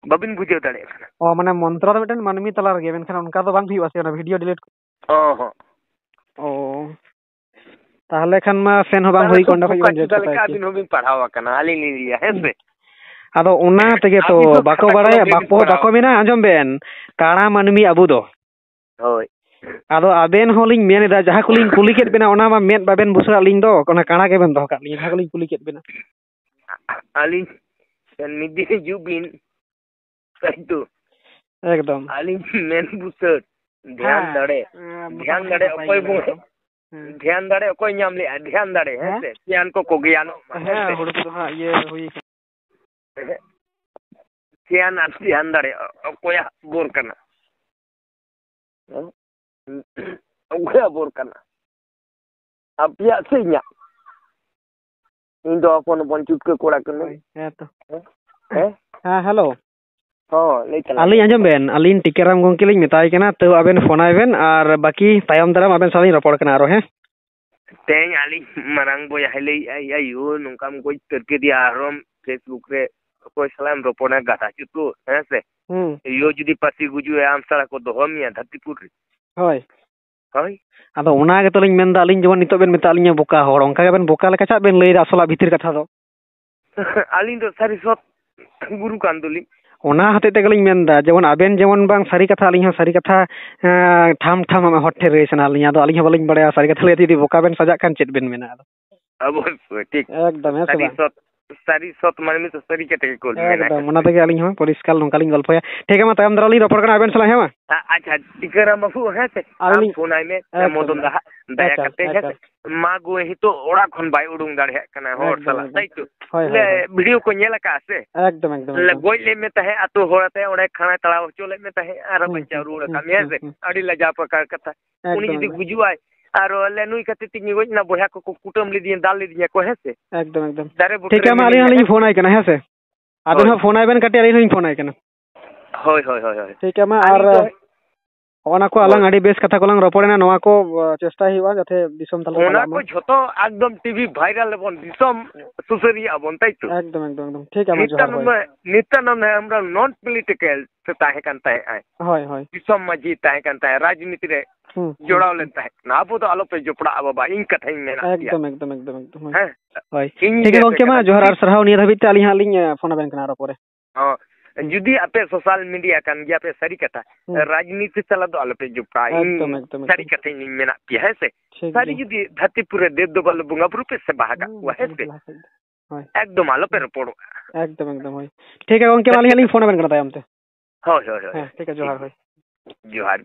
ᱵᱟᱵᱤᱱ ᱵᱩᱡᱷᱟᱹᱣ ᱫᱟᱲᱮᱭᱟᱜ ᱠᱟᱱᱟ᱾ ᱚ, ᱢᱟᱱᱮ ᱢᱚᱱᱛᱨᱚ ᱫᱚ ᱢᱤᱫᱴᱮᱱ ᱢᱟᱹᱱᱢᱤ ᱛᱟᱞᱟ ᱨᱮᱜᱮ, ᱢᱮᱱᱠᱷᱟᱱ ᱚᱱᱠᱟ ᱫᱚ ᱵᱟᱝ ᱦᱩᱭᱩᱜᱼᱟ ᱥᱮ, ᱚᱱᱟ video delete ᱠᱚ? ᱚ ᱦᱚᱸ᱾ ᱚ, ᱛᱟᱦᱚᱞᱮ ᱠᱷᱟᱱ ᱢᱟ ᱥᱮᱱ ᱦᱚᱸ ᱵᱟᱝ ᱛᱟᱦᱚᱞᱮ ᱦᱩᱭ ᱠᱚᱜᱼᱟ, ᱚᱸᱰᱮ ᱠᱷᱚᱡ ᱵᱮᱱ ᱡᱚᱴᱮᱫ ᱠᱟᱜ ᱠᱮᱭᱟ᱾ ᱟᱹᱵᱤᱱ ᱦᱚᱸᱵᱤᱱ ᱯᱟᱲᱦᱟᱣ ᱟᱠᱟᱱᱟ, ᱟᱹᱞᱤᱧ ᱞᱤᱧ ᱞᱟᱹᱭᱟ, ᱦᱮᱸ ᱥᱮ? ᱟᱫᱚ ᱚᱱᱟ ᱛᱮᱜᱮ ᱛᱚ ᱟᱹᱵᱤᱱ ᱫᱚ ᱵᱟᱠᱚ ᱠᱷᱟᱛᱟ ᱵᱟᱲᱟᱭᱟ, ᱠᱚᱞᱚᱢ ᱜᱮᱵᱤᱱ ᱵᱟᱠᱚ, ᱯᱟᱲᱦᱟᱣ ᱵᱟᱠᱚ ᱢᱮᱱᱟ, ᱟᱠᱟᱱᱟ᱾ ᱟᱸᱡᱚᱢ ᱵᱮᱱ, ᱠᱟᱬᱟ ᱢᱟᱹᱱᱢᱤ ᱟᱵᱚ ᱫᱚ᱾ ᱦᱳᱭ᱾ ᱟᱫᱚ ᱟᱵᱮᱱ ᱦᱚᱸᱞᱤᱧ ᱢᱮᱱ ᱮᱫᱟ, ᱡᱟᱦᱟᱸ ᱠᱚᱞᱤᱧ ᱠᱩᱞᱤ ᱠᱮᱫ ᱵᱮᱱᱟ, ᱚᱱᱟ ᱢᱟ ᱢᱮᱫ ᱵᱟᱵᱮᱱ ᱵᱩᱥᱟᱹᱲᱟᱜ ᱞᱤᱧ ᱫᱚ, ᱚᱱᱟ ᱠᱟᱬᱟ ᱜᱮᱵᱮᱱ ᱫᱚᱦᱚ ᱠᱟᱜ ᱞᱤᱧᱟ, ᱡᱟᱦᱟᱸ ᱠᱚᱞᱤᱧ ᱠᱩᱞᱤ ᱠᱮᱫ ᱵᱮᱱᱟ᱾ ᱟᱹᱞᱤᱧ ᱴᱷᱮᱱ ᱢᱤᱫ ᱫᱤᱱ ᱦᱤᱡᱩᱜ ᱵᱤᱱ, ᱛᱟᱭ ᱛᱚ? ᱮᱠᱫᱚᱢ᱾ ᱟᱹᱞᱤᱧ ᱢᱮᱱ ᱵᱩᱥᱟᱹᱲ, ᱫᱷᱮᱭᱟᱱ ᱦᱮᱸ᱾ ᱫᱟᱲᱮ, ᱦᱮᱸ, ᱫᱷᱮᱭᱟᱱ ᱢᱚᱴᱟᱢᱩᱴᱤ ᱫᱟᱲᱮ ᱱᱟᱯᱟᱭ ᱚᱠᱚᱭ ᱜᱮ ᱵᱚᱱ, ᱢᱮᱱᱟᱜ ᱠᱚᱣᱟ᱾ ᱦᱮᱸ᱾ ᱫᱷᱮᱭᱟᱱ ᱫᱟᱲᱮ ᱚᱠᱚᱭ ᱧᱟᱢ ᱞᱮᱜᱼᱟ? ᱫᱷᱮᱭᱟᱱ ᱫᱟᱲᱮ, ᱦᱮᱸ ᱦᱮᱸ? ᱥᱮ? ᱥᱮᱭᱟᱱ ᱠᱚᱠᱚ ᱜᱮᱭᱟᱱᱚᱜ ᱢᱟ, ᱦᱮᱸ ᱦᱮᱸ, ᱥᱮ? ᱦᱩᱲᱩ ᱠᱚᱫᱚ ᱦᱟᱸᱜ ᱤᱭᱟᱹ ᱦᱩᱭ ᱠᱟᱱᱟ᱾ ᱥᱮᱭᱟᱱ ᱟᱨ ᱫᱷᱮᱭᱟᱱ ᱫᱟᱲᱮ ᱚᱠᱚᱭᱟᱜ ᱵᱳᱨ ᱠᱟᱱᱟ? ᱦᱮᱸ? ᱚᱠᱚᱭᱟᱜ ᱵᱳᱨ ᱠᱟᱱᱟ? ᱟᱯᱮᱭᱟᱜ ᱥᱮ ᱤᱧᱟᱹᱜ? ᱤᱧ ᱫᱚ ᱦᱚᱯᱚᱱ ᱦᱚᱯᱚᱱ ᱪᱩᱴᱠᱟᱹ ᱠᱚᱲᱟ ᱠᱟᱹᱱᱟᱹᱧ᱾ ᱦᱳᱭ, ᱦᱮᱸ ᱛᱚ᱾ ᱦᱮᱸ? ᱦᱮᱸ, hello᱾ ᱦᱚᱸ, ᱞᱟᱹᱭ ᱛᱟᱞᱟᱝ ᱟᱹᱞᱤᱧ ᱢᱮ᱾ ᱟᱸᱡᱚᱢ ᱵᱮᱱ, ᱟᱹᱞᱤᱧ ᱴᱤᱠᱟᱹᱨᱟᱢ ᱜᱚᱢᱠᱮ ᱞᱤᱧ ᱢᱮᱛᱟᱭ ᱠᱟᱱᱟ, ᱛᱟᱹᱣ ᱟᱵᱮᱱ ᱯᱷᱳᱱᱟᱭ ᱵᱮᱱ, ᱟᱨ ᱵᱟᱹᱠᱤ ᱛᱟᱭᱚᱢ ᱫᱟᱨᱟᱢ ᱟᱵᱮᱱ ᱥᱟᱶ ᱞᱤᱧ ᱨᱚᱯᱚᱲ ᱠᱟᱱᱟ ᱟᱨᱚ, ᱦᱮᱸ? ᱛᱮᱦᱮᱧ ᱟᱹᱞᱤᱧ ᱢᱟᱨᱟᱝ ᱵᱚᱭᱦᱟᱭ ᱞᱟᱹᱭᱮᱫᱼᱟ, "ᱭᱟ ᱭᱳ, ᱱᱚᱝᱠᱟᱢ ᱜᱚᱡ ᱩᱛᱟᱹᱨ ᱠᱮᱫᱮᱭᱟ, ᱟᱨᱦᱚᱸ Facebook ᱨᱮ ᱚᱠᱚᱭ ᱥᱟᱞᱟᱜ ᱮᱢ ᱨᱚᱯᱚᱲᱟ, ᱜᱟᱫᱟ ᱪᱩᱛᱩ, ᱦᱮᱸ ᱥᱮ? ᱦᱩᱸ᱾ ᱭᱳ ᱡᱩᱫᱤ ᱯᱟᱹᱥᱤ ᱜᱩᱡᱩᱜᱼᱟ, ᱟᱢ ᱥᱟᱞᱟ ᱠᱚ ᱫᱚᱦᱚ ᱢᱮᱭᱟ ᱫᱷᱟᱹᱨᱛᱤᱯᱩᱨ ᱨᱮ?" ᱦᱳᱭ᱾ ᱦᱳᱭ᱾ ᱟᱫᱚ ᱚᱱᱟ ᱜᱮᱛᱚ ᱞᱤᱧ ᱢᱮᱱᱫᱟ, ᱟᱹᱞᱤᱧ ᱡᱮᱢᱚᱱ ᱱᱤᱛᱚᱜ ᱵᱮᱱ ᱢᱮᱛᱟᱜ ᱞᱤᱧᱟ ᱵᱚᱠᱟ ᱦᱚᱲ, ᱚᱱᱠᱟ ᱜᱮᱵᱮᱱ ᱵᱚᱠᱟ ᱞᱮᱠᱟ ᱪᱟᱜ ᱵᱮᱱ ᱞᱟᱹᱭᱫᱟ ᱟᱥᱚᱞᱟᱜ ᱵᱷᱤᱛᱤᱨ ᱠᱟᱛᱷᱟ ᱫᱚ᱾ ᱟᱹᱞᱤᱧ ᱫᱚ ᱥᱟᱹᱨᱤ ᱥᱚᱛ ᱜᱩᱨᱩ ᱠᱟᱱ ᱫᱚᱞᱤᱧ᱾ ᱚᱱᱟ ᱦᱚᱛᱮᱡ ᱛᱮᱜᱮᱞᱤᱧ ᱢᱮᱱᱫᱟ, ᱡᱮᱢᱚᱱ ᱟᱵᱮᱱ ᱡᱮᱢᱚᱱ ᱵᱟᱝ ᱥᱟᱹᱨᱤ ᱠᱟᱛᱷᱟ, ᱟᱹᱞᱤᱧ ᱦᱚᱸ ᱥᱟᱹᱨᱤ ᱠᱟᱛᱷᱟ, ᱮᱸ, ᱴᱷᱟᱢ ᱴᱷᱟᱢ ᱟᱢᱟᱜ ᱦᱚᱲ ᱴᱷᱮᱱ ᱞᱟᱹᱭ ᱥᱟᱱᱟ ᱞᱤᱧᱟ᱾ ᱟᱫᱚ ᱟᱹᱞᱤᱧ ᱦᱚᱸ ᱵᱟᱹᱞᱤᱧ ᱵᱟᱲᱟᱭᱟ ᱥᱟᱹᱨᱤ ᱠᱟᱛᱷᱟ ᱞᱟᱹᱭ ᱛᱮ ᱡᱩᱫᱤ ᱵᱚᱠᱟ ᱵᱮᱱ ᱥᱟᱡᱟᱜ ᱠᱷᱟᱱ ᱪᱮᱫ ᱵᱮᱱ ᱢᱮᱱᱟ ᱟᱫᱚ? ᱚᱵᱚᱥᱥᱳᱭ, ᱴᱷᱤᱠ᱾ ᱮᱠᱫᱚᱢ, ᱦᱮᱸ ᱥᱮ ᱥᱟᱹᱨᱤ ᱵᱟᱝ? ᱥᱚᱛ, ᱥᱟᱹᱨᱤ ᱥᱚᱛ ᱢᱟᱹᱱᱢᱤ ᱫᱚ ᱥᱟᱹᱨᱤ ᱠᱟᱛᱷᱟ ᱜᱮᱠᱚ ᱢᱮᱱᱟ᱾ ᱮᱠᱫᱚᱢ, ᱚᱱᱟ ᱛᱮᱜᱮ ᱟᱹᱞᱤᱧ ᱦᱚᱸ ᱯᱚᱨᱤᱥᱠᱟᱨ ᱱᱚᱝᱠᱟ ᱞᱤᱧ ᱜᱚᱞᱯᱷᱚᱭᱟ᱾ ᱴᱷᱤᱠ ᱜᱮᱭᱟ, ᱢᱟ ᱛᱟᱭᱚᱢ ᱫᱟᱨᱟᱢ ᱞᱤᱧ ᱨᱚᱯᱚᱲ ᱠᱟᱱᱟ ᱟᱵᱮᱱ ᱥᱟᱞᱟᱜ, ᱦᱮᱸ ᱢᱟ? ᱟ-, ᱟᱪᱪᱷᱟ, ᱴᱤᱠᱟᱹᱨᱟᱢ ᱵᱟᱹᱵᱩ, ᱦᱮᱸ ᱥᱮ? ᱟᱹᱞᱤᱧ ᱟᱢ ᱯᱷᱳᱱᱟᱭ ᱢᱮ, ᱮᱠᱫᱚᱢ, ᱢᱚᱫᱚᱱ ᱫᱟ ᱦᱟᱸᱜ, ᱫᱟᱭᱟ ᱮᱠᱟᱞ, ᱠᱟᱛᱮ, ᱦᱮᱸ ᱥᱮ? ᱮᱠᱟᱞ᱾ ᱢᱟ ᱜᱳ, ᱱᱤᱛᱚᱜ ᱚᱲᱟᱜ ᱠᱷᱚᱱ ᱵᱟᱭ ᱩᱰᱩᱝ ᱫᱟᱲᱮᱭᱟᱜ ᱠᱟᱱᱟ ᱦᱚᱲ ᱮᱠᱫᱚᱢ, ᱥᱟᱞᱟᱜ, ᱮᱠᱫᱚᱢ᱾ ᱛᱟᱭ ᱛᱚ? ᱦᱳᱭ, ᱦᱳᱭ, ᱞᱮ, ᱦᱳᱭ᱾ ᱵᱷᱤᱰᱤᱭᱳ ᱠᱚ ᱧᱮᱞ ᱟᱠᱟᱫᱼᱟ ᱥᱮ? ᱮᱠᱫᱚᱢ, ᱮᱠᱫᱚᱢ, ᱞᱮ, ᱮᱠᱫᱚᱢ᱾ ᱜᱚᱡ ᱞᱮᱫ ᱢᱮ ᱛᱟᱦᱮᱸᱫ ᱟᱹᱛᱩ ᱦᱚᱲ ᱟᱛᱮ, ᱚᱸᱰᱮ ᱠᱷᱟᱲᱟᱭ ᱛᱟᱲᱟᱣ ᱦᱚᱪᱚ ᱞᱮᱫ ᱢᱮ ᱛᱟᱦᱮᱸᱫ, ᱟᱨ ᱦᱩᱸ, ᱵᱟᱧᱪᱟᱣ ᱦᱩᱸ, ᱨᱩᱣᱟᱹᱲ ᱦᱩᱸ, ᱟᱠᱟᱫ ᱢᱮᱭᱟ, ᱦᱩᱸ, ᱦᱮᱸ ᱥᱮ? ᱦᱩᱸ᱾ ᱟᱹᱰᱤ ᱞᱟᱡᱟᱣ ᱯᱟᱠᱟᱲ ᱠᱟᱛᱷᱟ᱾ ᱩᱱᱤ ᱮᱠᱫᱚᱢ, ᱡᱩᱫᱤ ᱮᱠᱫᱚᱢ᱾ ᱜᱩᱡᱩᱜᱼᱟᱭ, ᱟᱨ ᱞᱮ, ᱱᱩᱭ ᱠᱷᱟᱹᱛᱤᱨ ᱛᱮ ᱤᱧ ᱜᱚᱡ ᱮᱱᱟ, ᱵᱚᱭᱦᱟ ᱠᱚᱠᱚ ᱠᱩᱴᱟᱹᱢ ᱞᱤᱫᱤᱧᱟ, ᱫᱟᱞ ᱞᱤᱫᱤᱧᱟ ᱠᱚ, ᱦᱮᱸ ᱥᱮ? ᱮᱠᱫᱚᱢ, ᱮᱠᱫᱚᱢ᱾ ᱫᱟᱨᱮ ᱵᱩᱴᱟᱹ ᱴᱷᱤᱠ ᱨᱮ ᱜᱮᱭᱟ, ᱢᱟ ᱟᱹᱞᱤᱧ ᱦᱚᱸ ᱢᱤᱱᱟᱹᱧᱟ, ᱞᱤᱧ ᱦᱮᱸ ᱥᱮ? ᱯᱷᱳᱱ ᱟᱭ ᱠᱟᱱᱟ, ᱦᱮᱸ ᱥᱮ? ᱟᱵᱮᱱ ᱦᱳᱭ᱾ ᱦᱚᱸ ᱯᱷᱳᱱ ᱟᱭ ᱵᱮᱱ ᱠᱟᱹᱴᱤᱡ, ᱟᱹᱞᱤᱧ ᱦᱚᱸ ᱞᱤᱧ ᱯᱷᱳᱱ ᱟᱭ ᱠᱟᱱᱟ᱾ ᱦᱳᱭ, ᱦᱳᱭ, ᱦᱳᱭ, ᱦᱳᱭ᱾ ᱴᱷᱤᱠ ᱜᱮᱭᱟ, ᱢᱟ, ᱟᱨ ᱟᱨ ᱱᱤᱛᱚᱜ ᱚᱱᱟ ᱠᱚ ᱟᱞᱟᱝ ᱦᱳᱭ᱾ ᱟᱹᱰᱤ ᱵᱮᱥ ᱠᱟᱛᱷᱟ ᱠᱚᱞᱟᱝ ᱨᱚᱯᱚᱲᱮᱱᱟ, ᱱᱚᱣᱟ ᱠᱚ, ᱟ, ᱪᱮᱥᱴᱟᱭ ᱦᱩᱭᱩᱜᱼᱟ ᱡᱟᱛᱮ ᱫᱤᱥᱚᱢ ᱛᱟᱞᱟ ᱚᱱᱟ ᱪᱟᱞᱟᱜ ᱠᱚ ᱢᱟ᱾ ᱡᱷᱚᱛᱚ ᱮᱠᱫᱚᱢ ᱴᱤᱵᱷᱤ ᱵᱷᱟᱭᱨᱟᱞ ᱟᱵᱚᱱ, ᱫᱤᱥᱚᱢ ᱥᱩᱥᱟᱹᱨᱤᱭᱟᱹ ᱟᱵᱚᱱ, ᱛᱟᱭ ᱛᱚ? ᱮᱠᱫᱚᱢ, ᱮᱠᱫᱚᱢ, ᱮᱠᱫᱚᱢ᱾ ᱴᱷᱤᱠ ᱜᱮᱭᱟ, ᱢᱟ, ᱡᱚᱦᱟᱨ, ᱱᱤᱛᱟᱱᱚᱱᱫ ᱦᱳᱭ᱾ ᱦᱮ-, ᱱᱤᱛᱟᱱᱚᱱᱫ ᱦᱮᱢᱵᱨᱚᱢ ᱱᱚᱱ ᱯᱚᱞᱤᱴᱤᱠᱟᱞ ᱛᱮ ᱛᱟᱦᱮᱸ ᱠᱟᱱ ᱛᱟᱦᱮᱸᱜ ᱟᱭ᱾ ᱦᱳᱭ, ᱦᱳᱭ᱾ ᱫᱤᱥᱚᱢ ᱢᱟᱹᱡᱷᱤ ᱛᱟᱦᱮᱸ ᱠᱟᱱ ᱛᱟᱦᱮᱸᱜ, ᱨᱟᱡᱽᱱᱤᱛᱤ ᱨᱮ ᱦᱩᱸ, ᱦᱩᱸ, ᱡᱚᱲᱟᱣ ᱦᱩᱸ, ᱞᱮᱱ ᱦᱩᱸ᱾ ᱛᱟᱦᱮᱸᱫ᱾ ᱱᱚᱣᱟ ᱟᱵᱚ ᱫᱚ ᱟᱞᱚᱯᱮ ᱡᱚᱯᱲᱟᱜᱼᱟ ᱵᱟᱵᱟ, ᱤᱧ ᱠᱟᱛᱷᱟᱧ ᱢᱮᱱᱟᱜ ᱜᱮᱭᱟ᱾ ᱮᱠᱫᱚᱢ, ᱮᱠᱫᱚᱢ, ᱮᱠᱫᱚᱢ, ᱮᱠᱫᱚᱢ, ᱦᱳᱭ᱾ ᱦᱮᱸ? ᱦᱳᱭ᱾ ᱤᱧ ᱴᱷᱤᱠ ᱜᱮ ᱜᱮ ᱜᱚᱝᱠᱮ, ᱢᱟ, ᱠᱟᱛᱷᱟ᱾ ᱡᱚᱦᱟᱨ ᱟᱨ ᱥᱟᱨᱦᱟᱣ᱾ ᱱᱤᱭᱟᱹ ᱫᱷᱟᱹᱵᱤᱡ ᱛᱮ ᱟᱹᱞᱤᱧ ᱦᱟᱸᱜ ᱞᱤᱧ, ᱮ, ᱯᱷᱳᱱ ᱟᱵᱮᱱ ᱠᱟᱱᱟ ᱟᱨᱚ ᱯᱚᱨᱮ᱾ ᱦᱚᱸ, ᱦᱩᱸ᱾ ᱡᱩᱫᱤ ᱟᱯᱮ ᱥᱳᱥᱟᱞ ᱢᱤᱰᱤᱭᱟ ᱠᱟᱱ ᱜᱮᱭᱟ ᱯᱮ, ᱥᱟᱹᱨᱤ ᱠᱟᱛᱷᱟ, ᱦᱩᱸ᱾ ᱨᱟᱡᱽᱱᱤᱛᱤ ᱥᱟᱞᱟᱜ ᱫᱚ ᱟᱞᱚᱯᱮ ᱡᱚᱯᱲᱟᱜᱼᱟ᱾ ᱤᱧ ᱮᱠᱫᱚᱢ, ᱮᱠᱫᱚᱢ, ᱥᱟᱹᱨᱤ ᱮᱠᱫᱚᱢ᱾ ᱠᱟᱛᱷᱟᱧ ᱞᱤᱧ ᱢᱮᱱᱟᱜ ᱯᱮᱭᱟ, ᱦᱮᱸ ᱥᱮ? ᱴᱷᱤᱠ ᱥᱟᱹᱨᱤ ᱜᱮᱭᱟ᱾ ᱡᱩᱫᱤ ᱫᱷᱟᱹᱨᱛᱤᱯᱩᱨᱤ ᱨᱮ ᱫᱮᱵ ᱫᱮᱵᱟ ᱞᱮ ᱵᱚᱸᱜᱟ ᱵᱩᱨᱩ ᱯᱮ ᱥᱮ ᱵᱟᱦᱟ ᱠᱟᱜ ᱦᱩᱸ, ᱠᱚᱣᱟ, ᱦᱮᱸ ᱥᱮ? ᱵᱚᱸᱜᱟ ᱠᱚ ᱦᱳᱭ᱾ ᱮᱠᱫᱚᱢ ᱟᱞᱚᱯᱮ ᱨᱚᱯᱚᱲᱚᱜᱼᱟ᱾ ᱮᱠᱫᱚᱢ, ᱮᱠᱫᱚᱢ, ᱦᱳᱭ᱾ ᱴᱷᱤᱠ ᱜᱮᱭᱟ ᱜᱚᱝᱠᱮ, ᱢᱟ ᱟᱹᱞᱤᱧ ᱦᱟᱸᱜ ᱞᱤᱧ ᱯᱷᱳᱱ ᱟᱵᱮᱱ ᱠᱟᱱᱟ ᱛᱟᱭᱚᱢ ᱛᱮ᱾ ᱦᱳᱭ, ᱦᱳᱭ, ᱦᱳᱭ᱾ ᱦᱮᱸ, ᱴᱷᱤᱠ ᱜᱮᱭᱟ, ᱡᱚᱦᱟᱨ, ᱴᱷᱤᱠ ᱦᱳᱭ᱾ ᱜᱮᱭᱟ᱾ ᱡᱚᱦᱟᱨ᱾